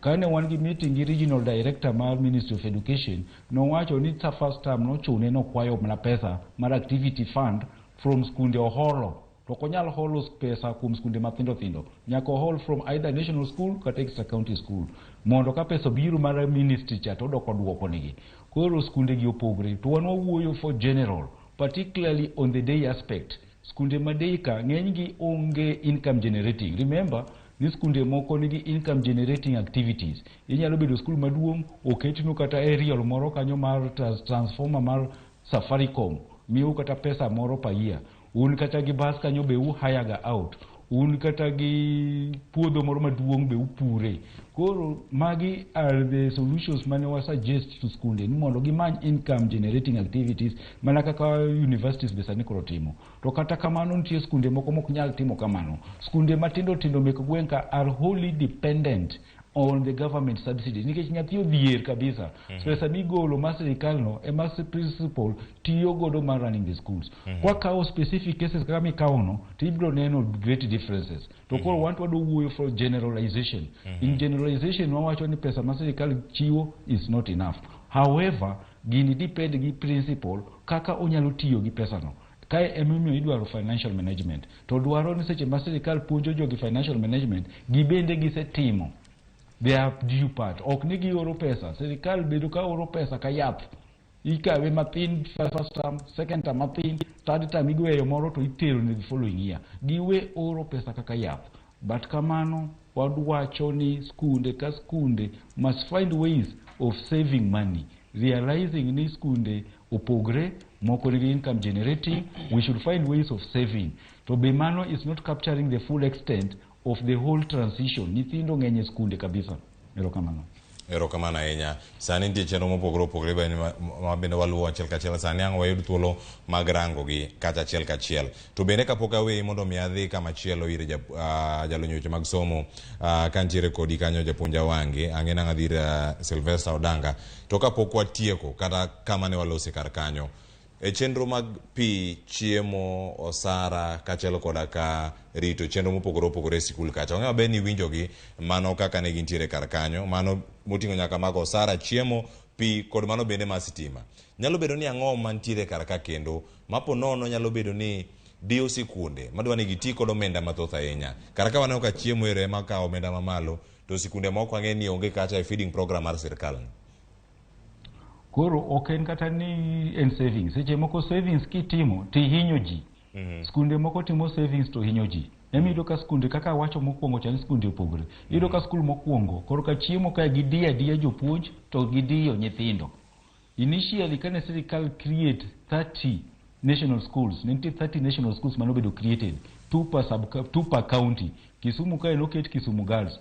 Kane wan gi meeting gi regional director mar Ministry of Education, nowacho ni sa first term nochune nokwayo mana pesa mar activity fund from skunde oholo. To ok onyal holo pesa kuom skunde mathindo thindo. Nyaka ohol from either national school kata extra county school. Mondo ka pesa obiro mar ministry cha to odok oduoko negi. Koro skunde gi opogre. To wan wawuoyo for general, particularly on the day aspect. Skunde ma day ka ng'eny gi onge income generating. Remember, ni skunde moko nigi income generating activities. Inyalo bedo skul maduong', oketnu kata aerial moro kanyo mar transformer mar Safaricom, miyou kata pesa moro per year. Un kata gi bus kanyo be u hire ga out. Un kata gi puodho moro maduong' be upure. Koro magi are the solutions mane wa suggest to skunde ni mondo gimany income generating activities mana kaka universities be sani koro timo. To kata kamano nitie skunde moko mok nyal timo kamano. Skunde matindo tindo mek gweng' ka are wholly dependent on the government subsidy nikech nyathi odhier kabisa. Pesa migolo mar sirikal no ema principal tiyo godo mar running the schools. Kwakawo specific cases kaka mikawo no to ibiro neno great differences. To koro wan to wadwa wuoyo for generalization. In generalization wawacho ni pesa ma sirikal chiwo is not enough. However, gini depend gi principal kaka onyalo tiyo gi pesa no. Kae emomiyo idwaro financial management. To dwaro ni seche ma sirikal puonjo jogi financial management, gibende gisetimo their due part. Ok ni gioro pesa. Sirikal bedo ka oro pesa ka yath. Ikawe mathin first term, second term mathin, third term igweyo moro to itero ne the following year. Giwe oro pesa kaka yath. But kamano wadwacho ni skunde ka skunde must find ways of saving money. Realizing ni skunde opogre, moko nigi income generating, we should find ways of saving. To be mano is not capturing the full extent of the whole transition. Nyithindo ng'eny e skunde kabisa. Erokamano. Erokamano ahinya. Sani nitie chenro mopogore opogore ma bende waluwo achiel kachiel. Sani ang' wayud thuolo mag rango gi kata achiel kachiel. To bende kapok aweyi mondo mi adhi kama chielo ir jalony weche mag somo kantiere kodi kanyo japuonj Awangi, ang'e nang' adhi ir Sylvester Odanga. To kapok watieko kata kama ne walose kar kanyo, e chenro mag pi, chiemo, osara kaachiel koda ka rito chenro mopogore opogore e sikul kacha. Wang'eyo maber ni iwinjogi mano kaka ne gintiere kar kanyo, mano moting'o nyaka mag osara, chiemo, pi kod mano bende mar sitima. Nyalo bedo ni ang'o mantiere kar ka kendo mapo nono nyalo bedo ni diyo sikunde madwa ni giti kod omenda mathoth ahinya. Kar ka waneno ka chiemo ero ema kawo omenda mamalo to sikunde moko ang'e ni onge kata e feeding program mar sirkal. Koro ok en kata ni en savings. Seche moko savings kitimo tihinyo ji. Skunde moko timo savings to hinyo ji. Ema iyudo ka skunde kaka awacho mokwongo cha ni skunde opogore. Iyudo ka skul mokwongo korka chiemo ka gidiyo adiya jopuonj to gidiyo nyithindo. Initially kane sirikal create 30 national schools, ne nitie 30 national schools mane obedo created, 2 per sub, 2 per county. Kisumu kae noket Kisumu Girls.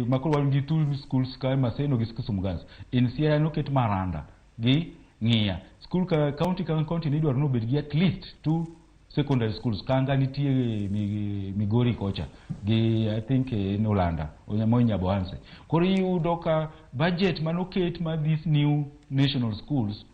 Makoro wan gi 2 schools kae Maseno gi Kisumu Girls. In Siaya noket Maranda gi Ng'iya. School ka county ka county ne idwaro ni obed gi at least 2 secondary schools. Kanga nitie Migori kocha gi I think en Olanda, Moi Nyabohanse. Koro iyudo ka budget manoket mar these new national schools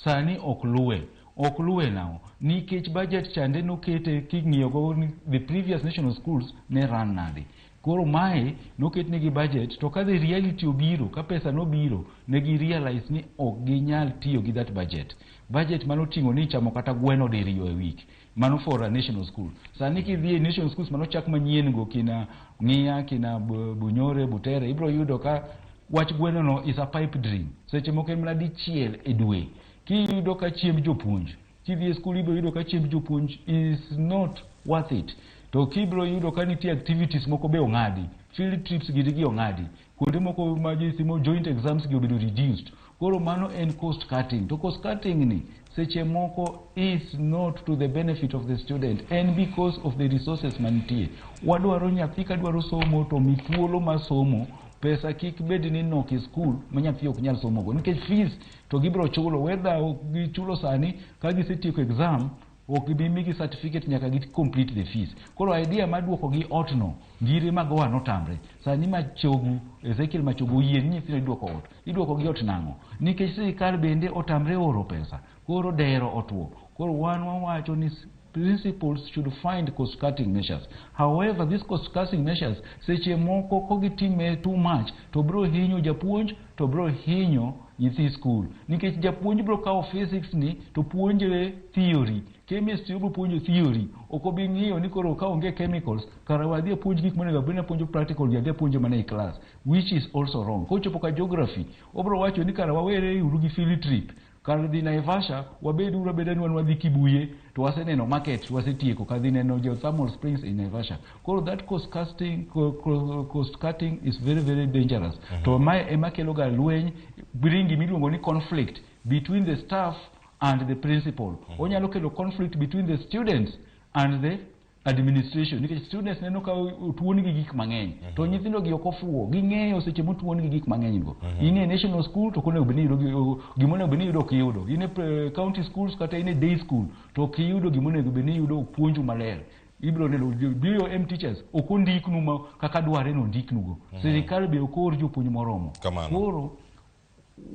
sani ok luwe. Ok luwe nang'o? Nikech budget chande nokete king'iyo go ni the previous national schools ne run nade. Koro mae noket negi budget to ka the reality obiro, ka pesa nobiro, ne gi realize ni ok ginyal tiyo gi that budget. Budget manoting'o ni ichamo kata gweno diriyo e week. Mano for a national school. Sani kidhi e national schools manochak manyien go kina Ng'iya, kina Bunyore, Butere, ibiro yudo ka wach gweno no is a pipe dream. Seche moko en mana dichiel e dwe. Kiyudo ka chiemb jopuonj, Kidhi e skul ibiro yudo ka chiemb jopuonj is not worth it. To kibiro yudo ka nitie activities moko be ong'adi, field trips giri gi ong'adi, kuonde moko ma ji timo joint exams gi obedo reduced. Koro mano en cost cutting. To cost cutting ni seche moko is not to the benefit of the student en because of the resources mantie. Wadwaro nyathi ka dwaro somo to mi thuolo mar somo pesa kik bed ni nok e skul ma nyathi ok nyal somogo nikech fees to gibiro chulo whether ok gichulo sani ka gisetieko exam ok gibi migi certificate nyaka gi complete the fees. Koro idea mar duoko gi ot no ngire magowa notamre. Sani Machogu, Ezekiel Machogu oyie ni nyithindo iduoko ot. Iduoko gi ot nang'o? Nikech sirikal bende otamre oro pesa. Koro dero otuo. Koro wan wawacho ni principals should find cost cutting measures. However, these cost cutting measures seche moko kogitime too much to bro hinyo japuonj to bro hinyo nyithi skul. Nikech japuonj bro kawo physics ni to puonjre theory, chemistry obro puonjo theory, ok obi ng'iyo ni koro ka onge chemicals kara wadhi apuonj gik monego abed ni apuonjo practical gi adhi apuonjo mana e class, which is also wrong. Kochopo ka geography, obro wacho ni kara wawere uru gi field trip, kar dhi Naivasha wabed uru abeda ni wan wadhi Kibuye to waseneno market wasetieko kar dhi neno geothermal springs in Naivasha. Koro that cost cutting, cost cutting is very very dangerous. To mae ema kelo ga lweny, bring gimiluongo ni conflict between the staff and the principal. Onyalo kelo conflict between the students and the administration nikech students neno ka otuon gi gik mang'eny to nyithindo gi ok ofuwo ging'eyo seche motuon gi gik mang'eny go. In e national school to ok onego bed ni iyudo gima onego bed ni iyudo ok iyudo. In e county schools kata in e day school to ok iyudo gima onego bed ni iyudo puonju maler. Ibiro neno BOM teachers ok ondiknu ma kaka dware ni ondiknugo. Sirikal be ok or jopuonj moromo. Koro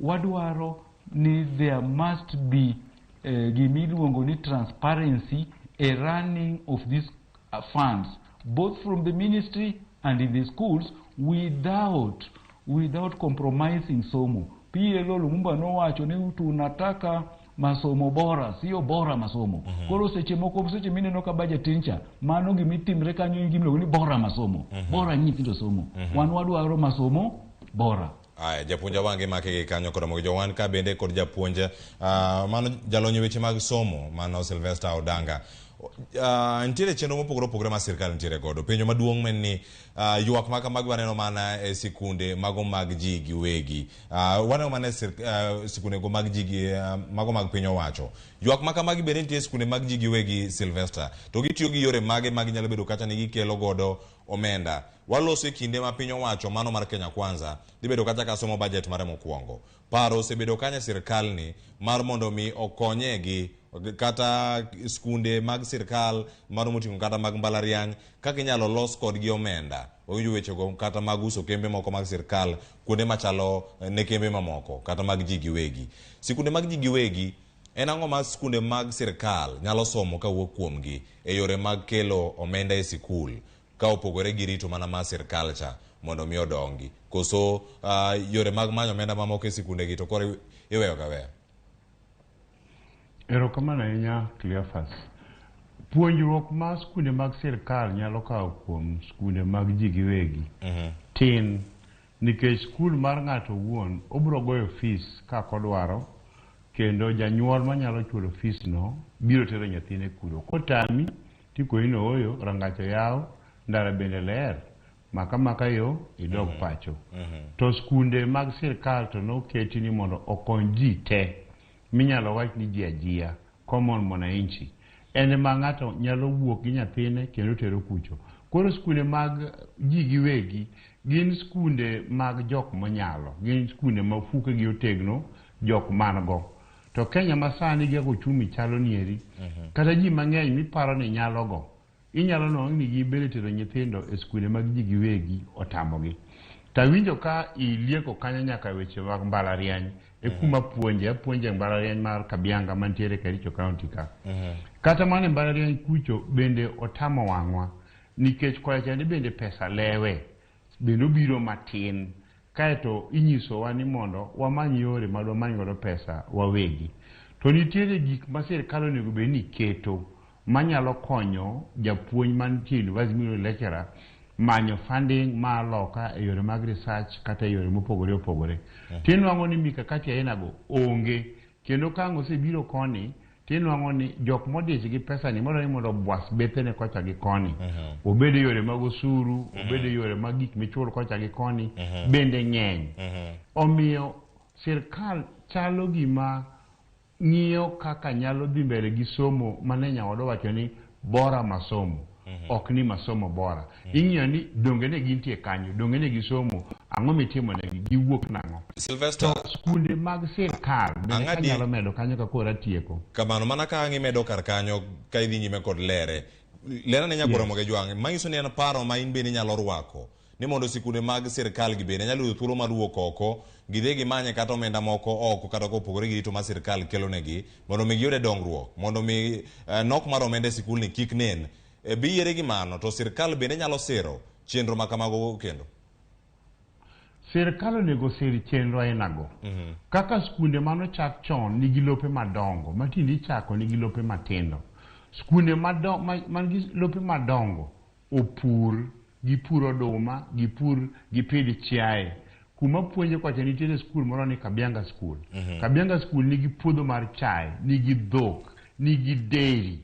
wadwaro ni there must be gimiluongo ni transparency a running of these funds both from the ministry and in the schools without compromising somo. PLO Lumumba nowacho ni tunataka masomo bora, sio bora masomo. Koro seche moko seche mineno ka budget tin cha, mano gimitimre kanyo en gimiluongo ni bora masomo. Bora nyithindo somo. Wan wadwaro masomo bora. Aya, japuonj Awange make gi kanyo kod mogo wan ka bende kod japuonj mano jalony weche mag somo mano Sylvester Odanga. Nitiere chenro mopogore opogore ma sirkal nitiere godo. Penjo maduong' en ni ywak ma kamagi waneno mana e sikunde mago mag ji giwegi. Waneno mana e sikunde go mag ji gi mago mag piny owacho. Ywak ma kamagi bende nitie e sikunde mag ji giwegi Sylvester. To gitiyo gi yore mage ma ginyalo bedo kata ni gikelo godo omenda. Waloso e kinde ma piny owacho mano mar Kenya Kwanza dhi bedo kata ka somo budget mare mokwongo. Paro osebedo kanyo e sirkal ni mar mondo mi okonyegi kata skunde mag sirkal mano moting'o kata mag mbalariany kaka inyalo los kodgi omenda. Wawinjo wechego kata mag uso kembe moko mag sirkal kuonde machalo ne kembe mamoko kata mag ji giwegi. Sikunde mag ji giwegi en ang'o ma skunde mag sirkal nyalo somo kawuok kuomgi e yore mag kelo omenda e sikul ka opogore gi rito mana mar sirkal cha mondo mi odongi koso yore mag manyo omenda mamoko e sikunde gi to koro iweyo ga weya? Erokamano ahinya Cleophas. Puonjruok ma skunde mag sirkal nyalo kawo kuom skunde mag ji giwegi tin nikech skul mar ng'ato owuon obiro goyo fees kaka odwaro kendo janyuol manyalo chulo fees no biro tero nyathine kuro. Kotami tikoni ni ooyo rangach oyaw ndara bende ler maka maka yo idog pacho. To skunde mag sirkal to noketi ni mondo okony ji te minyalo wach ni ji ajia common mwananchi en ma ng'ato nyalo wuok gi nyathine kendo tero kucho. Koro skunde mag ji giwegi gin skunde mag jok monyalo, gin skunde ma fukegi otegno jok man go. To Kenya masani gi kaka uchumi chalo nieri, kata ji mang'eny miparo ni nyalo go, inyalo nwang'o ni gin bende tero nyithindo e skunde mag ji giwegi otamogi. Tawinjo ka ilieko kanyo nyaka weche mag mbalariany e kuma puonje, apuonje mbalariany mar Kabianga mantiere Kericho County ka. Kata mana e mbalariany kucho bende otamo wang'wa nikech kocha chande bende pesa lewe bende obiro matin kaeto inyisowa ni mondo wamany yore ma dwamany godo pesa wawegi. To nitiere gik ma sirkal onego bed ni keto manyalo konyo japuonj mantie university miluongo ni lecturer manyo funding ma loka e yore mag research kata e yore mopogore opogore. Tinwang'o ni mikakati aina go onge kendo ka ang' osebiro koni Tinwang'o ni jok modich gi pesa ni mondo ni mondo obwas bethene kocha gi koni. Obed e yore mag osuru, obed e yore mag gik michulo kocha gi koni, bende ng'eny. Omiyo sirkal chalo gima ng'iyo kaka nyalo dhi mbele gi somo mane nyawadwa owacho ni bora masomo. Ok ni masomo bora. Ing'iyo ni donge ne gintie kanyo, donge ne gisomo, ang'o mitimo negi, giwuok nang'o. Sylvester, To skunde mag sirkal bende Ang'adi- kanyalo medo kanyo ka koro atieko. Kamano, mana ka ang' imedo kar kanyo ka idhi nyime kod lere. Lera ne nyakwar Ramogi Jwang', manyiso ni en paro ma in bende inyalo rwako ni mondo sikunde mag sirkal gi bende nyalo yudo thuolo mar wuok oko, gidhi gimanye kata omenda moko oko kata kopogore gi rito ma sirkal kelonegi, mondo mi giyude dongruok, mondo mi nok mar omenda e sikulni kik nen. Be iyiere gi mano, to sirkal bende nyalo siro chenro ma kamago kendo? Sirkal onego sir chenro ainago. Kaka skunde manochak chon nigi lope madongo, ma tinde ichako nigi lope matindo. Skunde man gi lope madongo opur, gipur oduma, gipur, gipidh chiaye. Kuma puonje kocha nitiere skul moro ni Kabianga School. Kabianga School nigi puodho mar chae, nigi dhok, nigi dairy.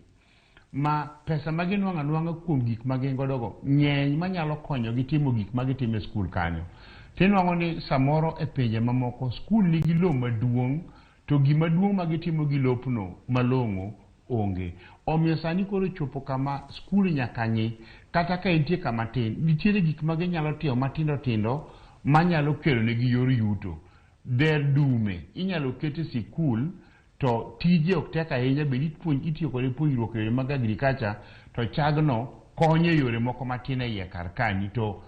Ma pesa ma ginwang'o anwang'a kuom gik ma gin godo go ng'eny manyalo konyogi timo gik ma gitimo e skul kanyo. Tinwang'o ni samoro e pinje mamoko skul nigi lowo maduong' to gima duong' ma gitimo gi lopno malong'o onge. Omiyo sani koro chopo kama skul nyaka ng'i kata ka entie kama tin, nitiere gik ma ginyalo timo matindo tindo manyalo kelo negi yor yuto. Dher dume inyalo ket e sikul to tije ok tek ahinya, bende itiyo kode puonjruok e yore mag agriculture, to chagno konyo e yore moko matin e iye kar kanyi, to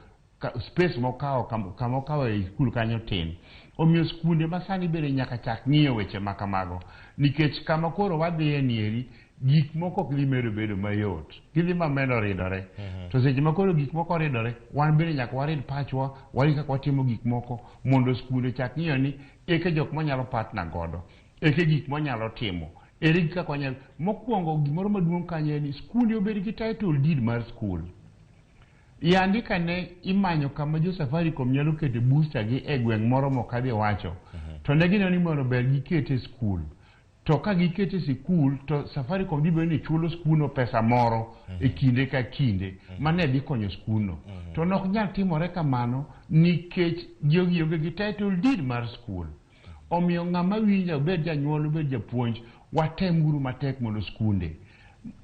space mokawo kama okawo e skul kanyo tin. Omiyo skunde ma sani bende nyaka chak ng'iyo weche ma kamago, nikech kama koro wadhiye nieri, gik moko ok dhi medo bedo mayot, gidhi ma medo ridore. To seche ma koro gik moko ridore, wan bende nyaka warid pachwa, warid kaka watimo gik moko, mondo skunde chak ng'iyo ni eke jok manyalo partner godo, eke gik mwanyalo timo, ere kaka wanyalo. Mokwongo gimoro maduong' kanyo en ni skunde obed gi title deed mar skul. Yandi kane imanyo kama jo Safaricom nyalo kete booster gi e gweng' moro mok adhi wacho, to ne gineno ni mondo ber gikete skul. To ka gikete sikul to Safaricom dhi bedo ni chulo skundno pesa moro e kinde ka kinde mane dhi konyo skundno. To nok nyal timore kamano nikech jogi onge gi title deed mar skul. Omiyo ng'ama winja, obed janyuol, obed japuonj, watem uru matek mondo skunde,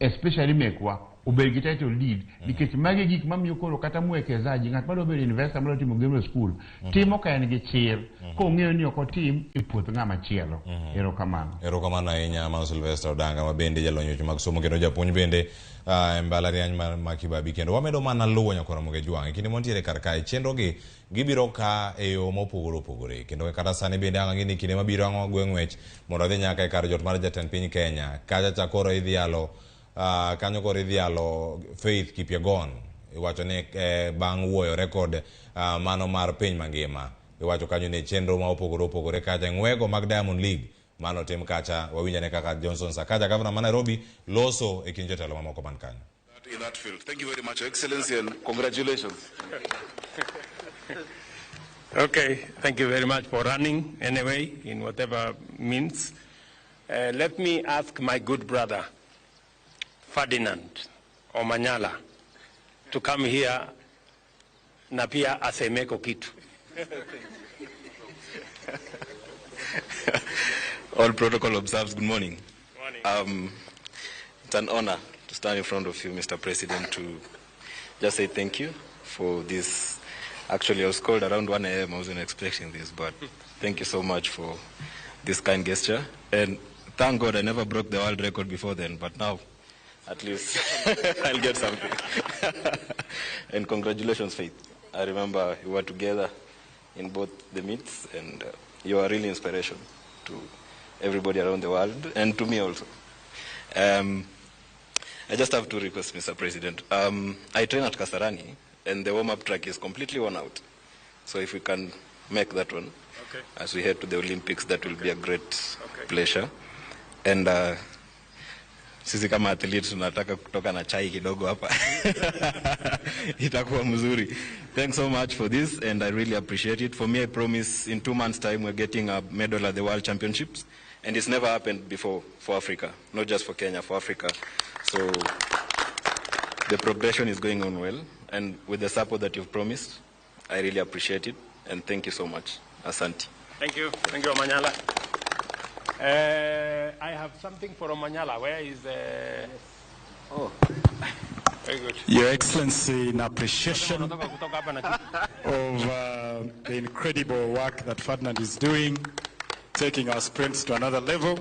especially mekwa, obed gi title deed, nikech magi gik mamiyo koro kata mwekezaji, ng'at madwa bedo investor madwa timo gimoro e skul, timo ka en gi chir, kong'eyo ni ok otim e puoth ng'ama chielo. Erokamano. Erokamano ahinya mano Sylvester Odanga ma bende jalony weche mag somo kendo japuonj bende e mbalariany mar Makibabi. Kendo wamedo mana luwo nyakwar Ramogi Jwang' e kinde mantiere kar kae chenro gi gibiro ka e yo mopogore opogore, kendo kata sani bende ang' ni kinde mabiro ang' wagwe ng'wech mondo adhi nyaka e kar jot mar jatend piny Kenya kacha cha koro idhialo kanyo koro idhialo Faith Kipyegon, iwacho ni bang' wuoyore kod mano mar piny mangima, iwacho kanyo ni chenro ma opogore opogore kacha ng'wego mag Diamond League mano tim kacha wawinjane kaka Johnson Sakaja gavana ma Nairobi loso e kind jotelo mamoko man kanyo. In that field. Thank you very much, Your Excellency, and congratulations. Okay, thank you very much for running anyway, in whatever means. Let me ask my good brother, Ferdinand Omanyala, to come here na pia asemeko kitu. All protocol observed, good morning. Morning. It's an honor to stand in front of you, Mr. President, to just say thank you for this. Actually, I was called around 1 a.m. I wasn't expecting this, but thank you so much for this kind gesture. And thank God I never broke the world record before then, but now at least I'll get something. And congratulations, Faith. I remember we were together in both the meets, and you are really inspiration to everybody around the world, and to me also. I just have two requests, Mr. President. I train at Kasarani, and the warm-up track is completely worn out. So if we can make that one, okay, as we head to the Olympics, that will be a great pleasure. And sisi kama athletes tunataka kutoka na chai kidogo hapa. Itakuwa mzuri. Thanks so much for this, and I really appreciate it. For me, I promise in 2 months' time, we're getting a medal at the World Championships. And it's never happened before for Africa, not just for Kenya, for Africa. So the progression is going on well. And with the support that you've promised, I really appreciate it. And thank you so much. Asante. Thank you. Thank you, Omanyala. I have something for Omanyala. Where is the... Yes. Oh. Very good. Your Excellency, in appreciation of the incredible work that Ferdinand is doing, taking our sprints to another level,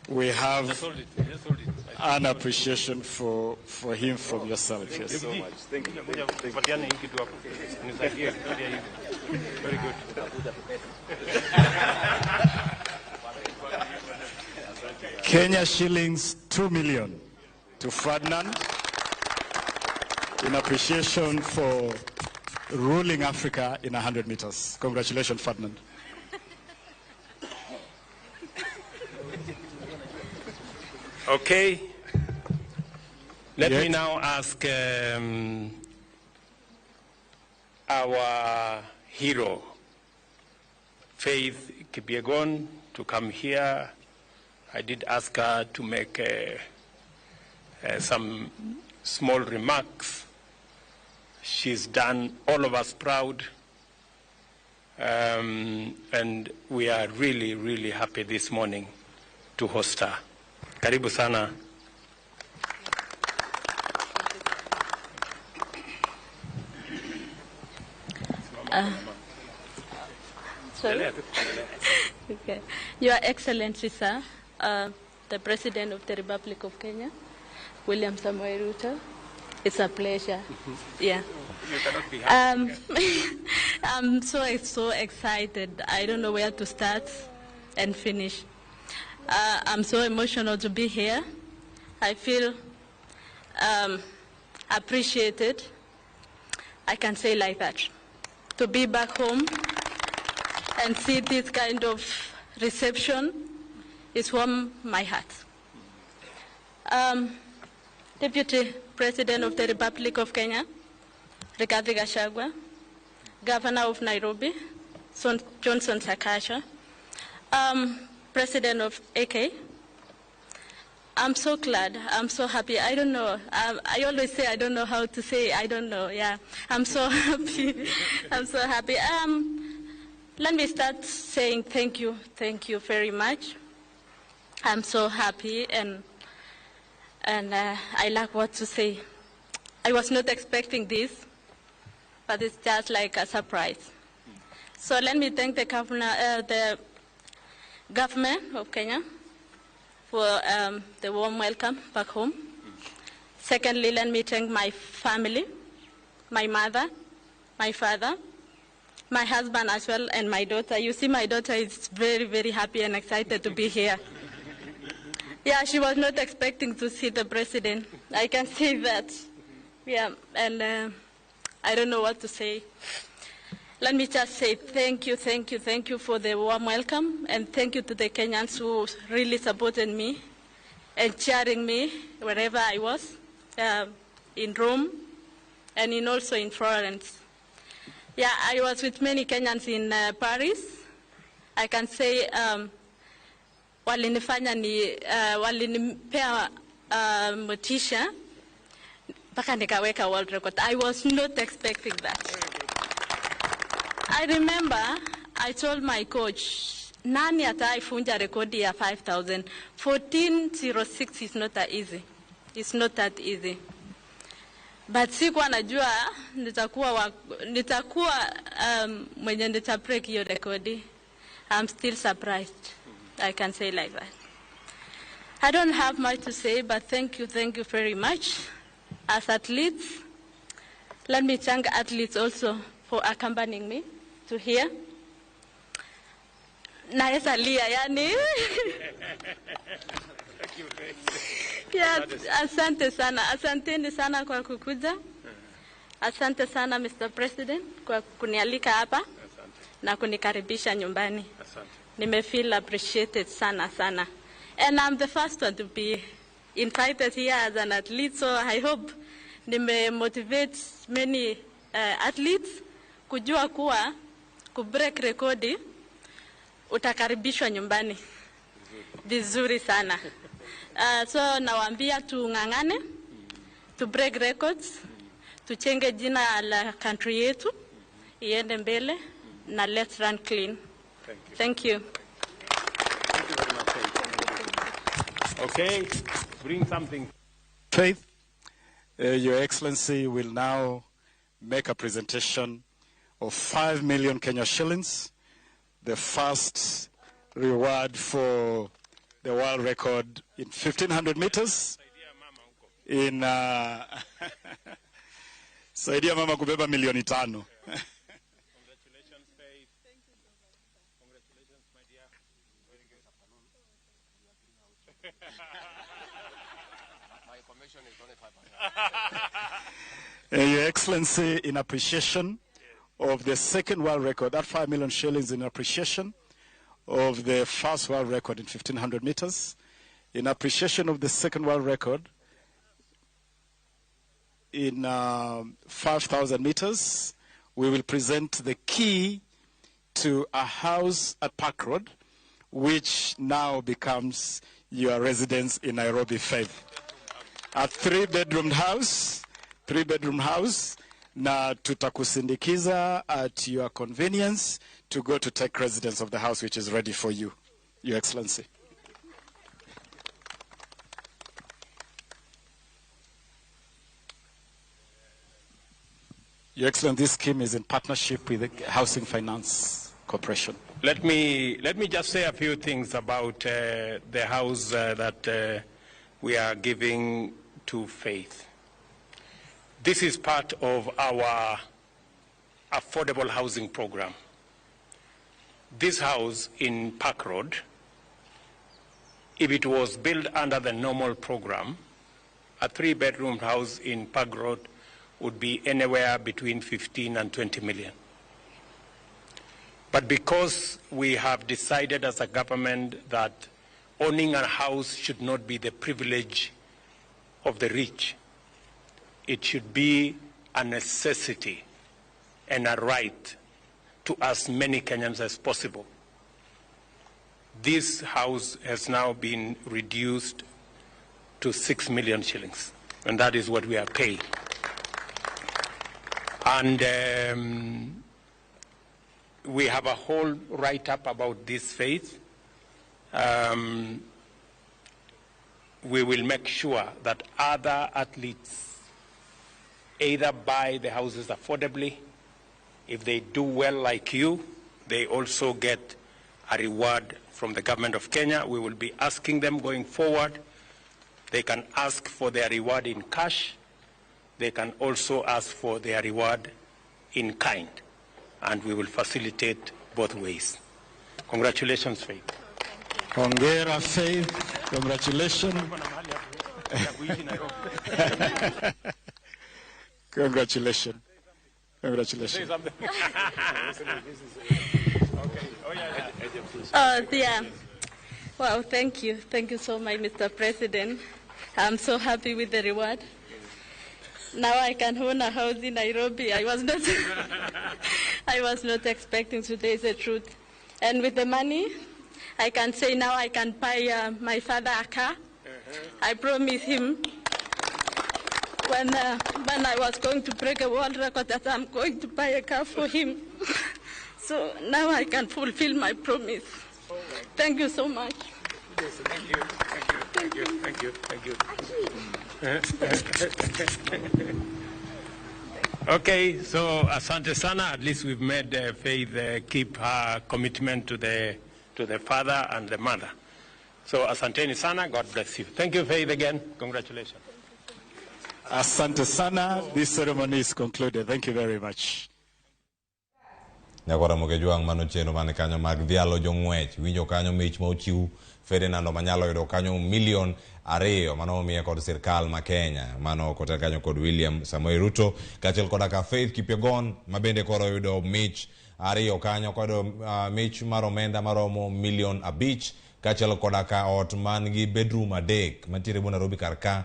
we have Just hold it. Just hold it. an appreciation for him from yourself. Thank yes. you so much. Thank you. Thank you. Patiana hii kitu hapo. Nisaidie, nisaidie hivi. Very good. Kenya shillings 2 million to Ferdinand in appreciation for ruling Africa in 100 meters. Congratulations, Ferdinand. Okay. Let Yes. me now ask our hero, Faith Kipyegon, to come here. I did ask her to make some small remarks. She's done all of us proud. And we are really, really happy this morning to host her. Karibu sana. Sorry? Okay. Your Excellency, sir, the President of the Republic of Kenya, William Samoei Ruto, it's a pleasure. Yeah. You cannot be happy. I'm so excited. I don't know where to start and finish. I'm so emotional to be here. I feel appreciated. I can say like that. To be back home and see this kind of reception is warm my heart. Deputy President of the Republic of Kenya, Rigathi Gachagua, Governor of Nairobi, Johnson Sakaja, President of AK. I'm so glad. I'm so happy. I don't know. I always say I don't know how to say. I don't know. Yeah. I'm so happy. I'm so happy. Let me start saying thank you. Thank you very much. I'm so happy and I lack what to say. I was not expecting this, but it's just like a surprise. So let me thank the governor, the government of Kenya for the warm welcome back home. Secondly, let me thank my family, my mother, my father, my husband as well, and my daughter. You see, my daughter is very, very happy and excited to be here. Yeah, she was not expecting to see the president. I can see that. Yeah, and I don't know what to say. Let me just say thank you, thank you, thank you for the warm welcome, and thank you to the Kenyans who really supported me and cheering me wherever I was, in Rome and in also in Florence. Yeah, I was with many Kenyans in Paris. I can say walinifanya ni walinipea motisha mpaka nikaweka world record. I was not expecting that. I remember I told my coach, nani ataifunja rekodi ya 5,000? 14:06 is not that easy. It's not that easy. But sikuwa najua nitakuwa mwenye nita break hiyo rekodi. I'm still surprised. I can say like that. I don't have much to say, but thank you very much. As athletes, let me thank athletes also for accompanying me to here. Naweza lia, yani. Yeah, asante sana. Asanteni sana kwa kukuja. Asante sana Mr. President kwa kunialika hapa na kunikaribisha nyumbani. Asante. Nime feel appreciated sana sana. And I'm the first one to be invited here as an athlete, so I hope nime motivate many athletes kujua kuwa kubreak rekodi utakaribishwa nyumbani. Vizuri sana. So nawaambia tung'ang'ane, to break records, tuchenge jina la country yetu iende mbele na let's run clean. Thank you. Thank you very much, Faith. Okay, bring something. Faith, Your Excellency will now make a presentation of 5 million Kenya shillings, the first reward for the world record in 1500 meters in saidia mama kubeba milioni 5. Congratulations, Faith. Congratulations, my dear. Very good. My commission is only 5%. Your Excellency, in appreciation of the second world record, that 5 million shillings in appreciation of the first world record in 1500 meters, in appreciation of the second world record in 5,000 meters, we will present the key to a house at Park Road, which now becomes your residence in Nairobi, Faith. A three-bedroom house, na tutakusindikiza at your convenience to go to take residence of the house which is ready for you, Your Excellency. Your Excellency, this scheme is in partnership with the Housing Finance Corporation. Let me just say a few things about the house that we are giving to Faith. This is part of our affordable housing program. This house in Park Road, if it was built under the normal program, a 3-bedroom house in Park Road would be anywhere between 15 and 20 million. But because we have decided as a government that owning a house should not be the privilege of the rich, it should be a necessity and a right to as many Kenyans as possible. This house has now been reduced to 6 million shillings, and that is what we are paying. And we have a whole write-up about this, Faith. We will make sure that other athletes either buy the houses affordably. If they do well like you, they also get a reward from the government of Kenya. We will be asking them going forward. They can ask for their reward in cash. They can also ask for their reward in kind. And we will facilitate both ways. Congratulations, Faith. Hongera, Faith. Congratulations. Congratulations. Congratulations. Yeah. Well, thank you. Thank you so much, Mr. President. I'm so happy with the reward. Now I can own a house in Nairobi. I was not expecting today, is the truth. And with the money, I can say now I can buy my father a car. I promise him when I was going to break a world record that I'm going to buy a car for him. So now I can fulfill my promise. Thank you so much. Thank you. Thank you. Thank you. Thank you. Thank you. Okay, so asante sana. At least we've made Faith keep her commitment to the father and the mother. So asanteni sana. God bless you. Thank you, Faith, again. Congratulations. Asante sana. This ceremony is concluded. Thank you very much. Nyakora Mokejwang' mano chenro man kanyo mag dhialo jong'wech winjo kanyo mich ma ochiw Ferdinand Omanyala oyudo kanyo 2 milion mano omiye kod sirkal ma Kenya mano kotel kanyo kod William Samoei Ruto kaachiel koda ka Faith Kipyegon ma bende koro oyudo mich 2 kanyo kod mich mar omenda maromo 5 milion kaachiel koda ka ot man gi bedroom 3 mantiere e Nairobi kar ka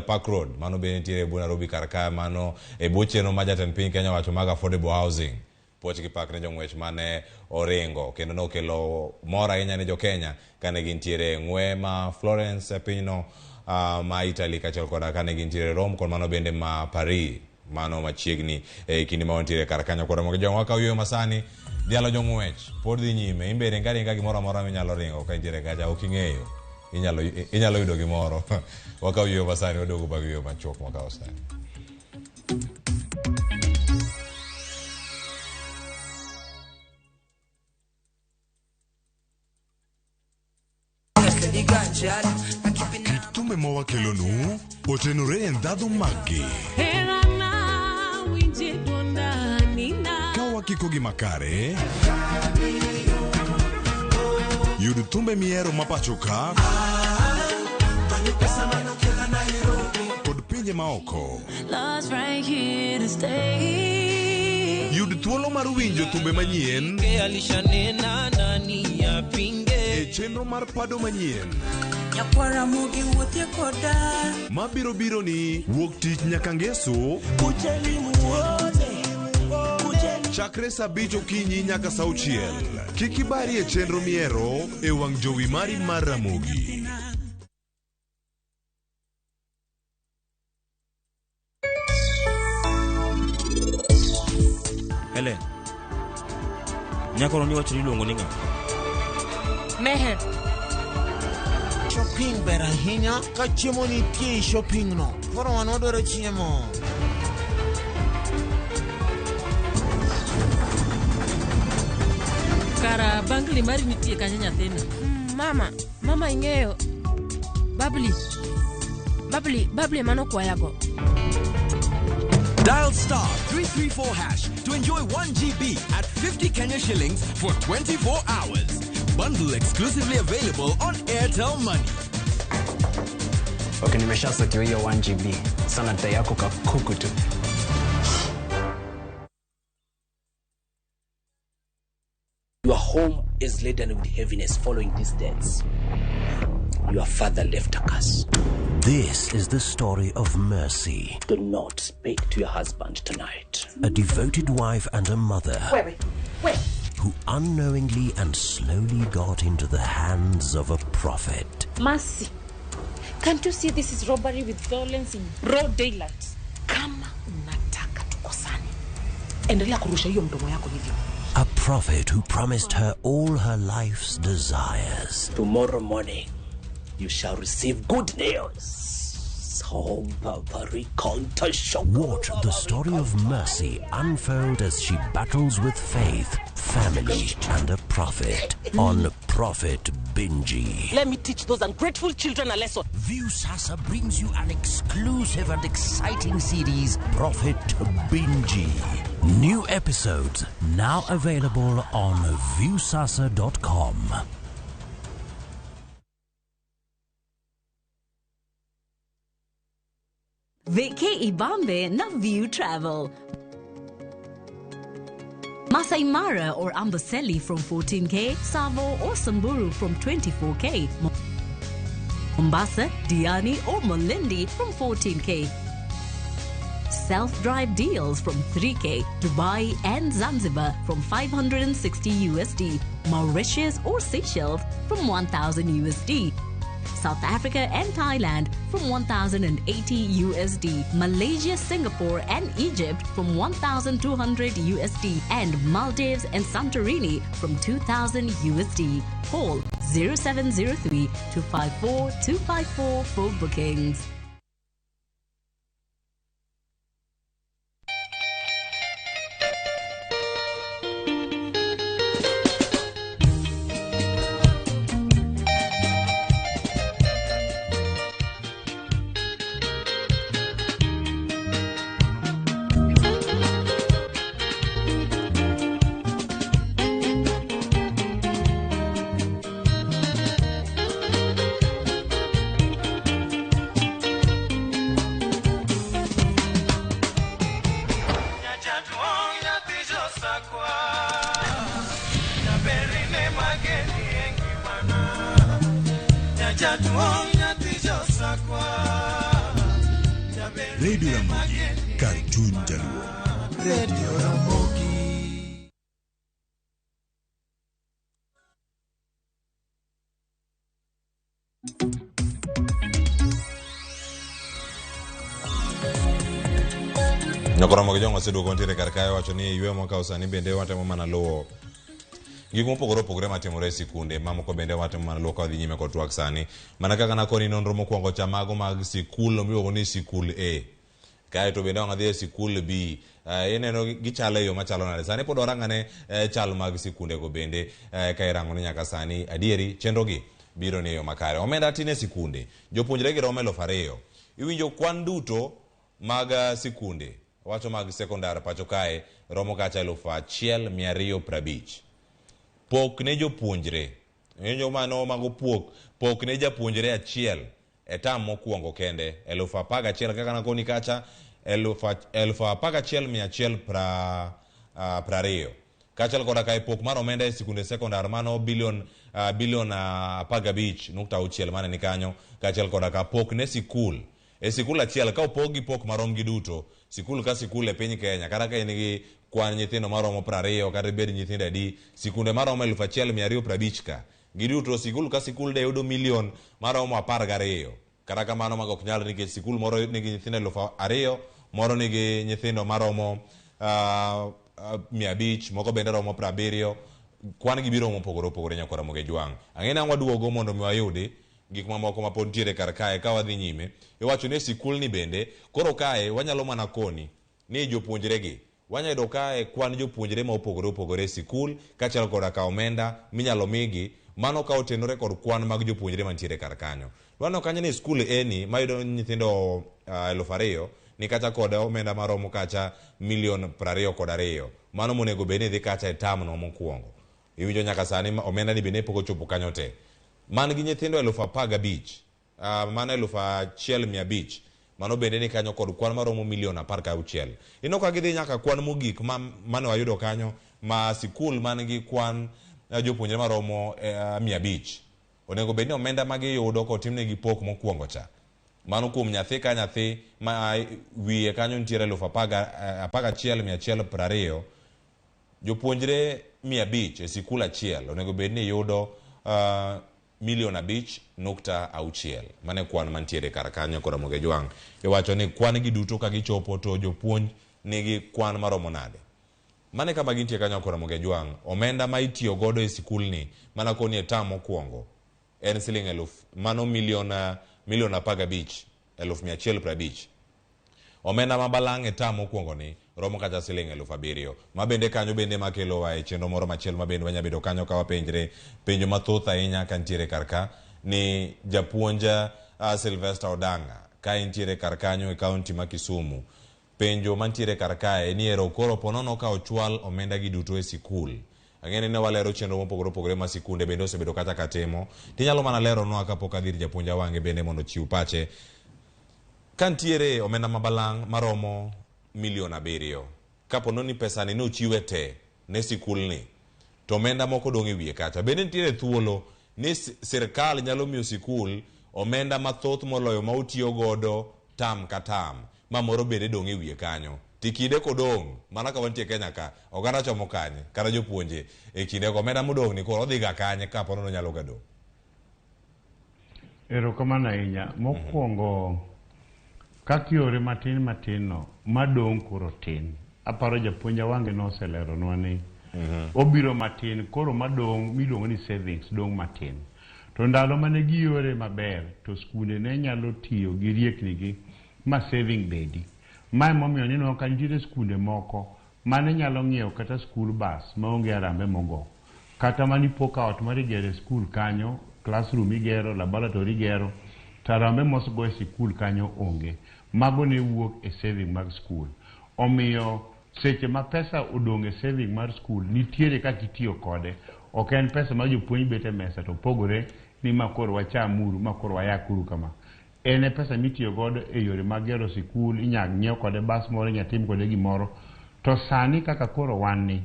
Park Road mano bende nitiere e Nairobi kar ka mano e bwo chenro ma jatend piny Kenya wacho mag affordable housing. Puoch gi pak ne jong'wech mane oringo kendo nokelo mor ahinya ne jokenya kane gintiere e ng'we ma Florence e pinyno ma Italy kaachiel koda kane gintiere Rome kod mano bende ma Paris mano machiegni e kinde ma wantiere kar kanyo kod mogo jong'wa ka oyueyo masani dhialo jong'wech pod dhi nyime in be ringa ringa gimoro amora minyalo ringo ka intiere kacha ok ing'eyo inyalo inyalo yudo gimoro wakaw yueyo masani waduogo bang' yueyo machuok mwakawo sani. Kit thumbe ma wakelonu otenore e ndhadhu maggi. Ka wakikogi makare, yud thumbe mihero ma pacho ka kod pinje maoko. Love's right here to stay. Yud thuolo mar winjo thumbe manyien Alishanena nani apinge e chenro mar pado manyien Nyakwara mogi wuothie koda mabiro biro ni wuok tich nyaka ngeso chakre saa abich okinyi nyaka saa auchiel. Kik ibari e chenro mihero e wang' jowi mari mar Ramogi. Helen, nyakono niwacho ni iluongo ni ng'a? Meher. Shopping ber ahinya ka chiemo nitie e shopping no. Koro wan wadwaro chiemo. Kara bangli mari nitie kanyo nyathina. Mama, mama ing'eyo. Babli. Babli, babli mano kwayago. Dial star 334 hash to enjoy 1 GB at 50 Kenya shillings for 24 hours. Bundle exclusively available on Airtel Money. Okay, nimeshasotiwa hiyo 1 GB. Sana dai yako kakuku tu. Your home is laden with heaviness following these deaths. Your father left a curse. This is the story of Mercy, Do not speak to your husband tonight. a devoted wife and a mother Wait, wait. who unknowingly and slowly got into the hands of a prophet. Mercy, can't you see this is robbery with violence in broad daylight? Kama unataka tukosane, endelea kurusha hiyo mdomo yako hivyo. A prophet who promised her all her life's desires. Tomorrow morning, you shall receive good news. Watch the story of Mercy unfold as she battles with faith, family, and a prophet on Prophet Binji. Let me teach those ungrateful children a lesson. Viusasa brings you an exclusive and exciting series, Prophet Binji. New episodes now available on viusasa.com. Vacay Ibambe na View Travel. Masai Mara or Amboseli from 14K, Savo or Samburu from 24K, Mombasa, Diani or Malindi from 14K. Self-drive deals from 3K, Dubai and Zanzibar from 560 USD, Mauritius or Seychelles from 1000 USD. South Africa and Thailand from 1080 USD, Malaysia, Singapore and Egypt from 1200 USD, and Maldives and Santorini from 2000 USD. Call 0703 254 254 for bookings. Radio Ramogi, kar chuny jaluo. Radio Ramogi. Nyakoromo gi jong'o oseduogo ntiere kar kae wacho ni yweyo mwakawo sani bende watemo mana luwo gik mopogore opogore matimore e sikunde mamoko bende watemo mana luwo ka wadhi nyime kod twak sani. Mana kaka nakoni nonro mokwongo cha mago mag sikul miluongo ni sikul A. Kaeto bende wang' adhi e sikul B. Ineno gichalo e yo machalo nade. Sani pod warang'ane chal mag sikunde go bende ka irango ni nyaka sani adieri chenro gi biro ni e yo makare. Omenda tin e sikunde. Jopuonjre gi romo 2000. Iwinjo kwan duto mag sikunde wacho mag sekondar pacho kae romo kacha 1250. Pok ne jopuonjre. Iwinjo mano mago pok. Pok ne japuonjre achiel e tam mokwongo kende 11,000 kaka nakoni kacha 11,120. Kaachiel koda ka e pok mar omenda e sikunde sekondar mano bilion 15.6 mane ni kanyo. Kaachiel koda ka pok ne sikul e sikul achiel ka opog gi pok marom gi duto sikul ka sikul e piny Kenya kata ka in gi kwan nyithindo maromo 20 kata ibed nyithindo adi sikunde maromo 1250 ka giduto sikul ka sikul de yudo milion maromo 12. Kata kamano mago ok nyal nikech sikul moro nigi nyithindo 2000, moro nigi nyithindo maromo 500, moko bende romo 70. Kwan gi biro mopogore opogore nyakwara Moge Jwang'. Ang'e ni ang' waduogo mondo mi wayudi gik mamoko ma pod nitiere kar kae ka wadhi nyime. Iwacho ni sikul ni bende koro kae wanyalo mana koni ni jopuonjre gi wanyalo yudo kae kwan jopuonjre ma opogore opogore e sikul kaachiel koda ka omenda minyalo migi mano ka otenore kod kwan mag jopuonjre mantiere kar kanyo. Waneno kanyo ni skul eni mayudo nyithindo 2000 ni kacha kod omenda maromo kacha milion 22. Mano monego bed ni dhi kacha e tam no mokwongo. Iwinjo nyaka sani omenda ni bende pok ochopo kanyo te. Man gi nyithindo 15,000, mano 1,500. Mano bende ni kanyo kod kwan maromo milion 16. Ineno ka gidhi nyaka kwan mogik mane wayudo kanyo ma sikul man gi kwan jopuonjre maromo 500. Onego bed ni omenda ma giyudo kotimnegi pok mokwongo cha. Mano kuom nyathi ka nyathi ma wiye kanyo nitiere 11,120. Jopuonjre 500 e sikul achiel onego bed ni yudo milion 5.6. Mane kwan mantiere kar kanyo kod Ramogi Jwang'. Iwacho ni kwan gi duto ka gichopo to jopuonj nigi kwan maromo nade. Mane kama gintie kanyo kod Ramogi Jwang'. Omenda ma itiyo godo e sikul ni mana koni e tam mokwongo en siling eluf mano milion 15 1,150. Omenda ma balang' e tam mokwongo ni romo kacha siling 7,000. Ma bende kanyo bende makelowa e chenro moro machielo ma bende wanya bedo kanyo ka wapenjre penjo mathoth ahinya ka nitiere kar ka ni japuonj Sylvester Odanga ka entiere kar kanyo e kaunti ma Kisumu. Penjo mantiere kar kae ni ero koro ponono ka ochwal omenda gi duto e sikul. Ang'e ni walero chenro mopogore opogore ma sikunde bende osebedo kacha ka timo. Tinyalo mana leronwa kapok adhi ir japuonj Awange bende mondo ochiw pache. Ka nitiere omenda ma balang' maromo milion 7, kapo ni pesani nochiwe te ne sikulni, to omenda moko dong' e wiye kacha. Bende nitiere thuolo ni sirkal nyalo miyo sikul omenda mathoth moloyo ma otiyo godo tam ka tam, ma moro bende dong' e wiye kanyo. Tikinde kodong', mana ka wantie Kenya ka, oganda chomo kanye, kata jopuonje e kinde go omenda modong' ni koro odhi ga kanye kapo ni onyalo ga dong'. Erokamano ahinya. Mokwongo, kaka yore matin matin no, madong' koro tin. Aparo japuonj Awange noseleronwa ni obiro matin, koro madong' miluongo ni savings dong' matin. To ndalo mane giyore maber, to skunde ne nyalo tiyo gi rieknigi ma saving bedi. Ma emomiyo nineno ka nitiere skunde moko mane nyalo ng'iewo kata school bus maonge harambe mogo. Kata manipo ka ot mar igero e skul kanyo, classroom igero, laboratory igero, to harambe mosego e sikul kanyo onge. Mago ne wuok e saving mag skul. Omiyo seche ma pesa odong' e saving mar skul, nitiere kaka itiyo kode. Ok en pesa ma jopuonj bet e mesa to pogore ni ma koro wachamuru, ma koro wayakuru kama. En e pesa mitiyo godo e yore mag gero sikul, inyalo nyiew kode bas moro, inyalo tim kode gimoro. To sani kaka koro wan ni,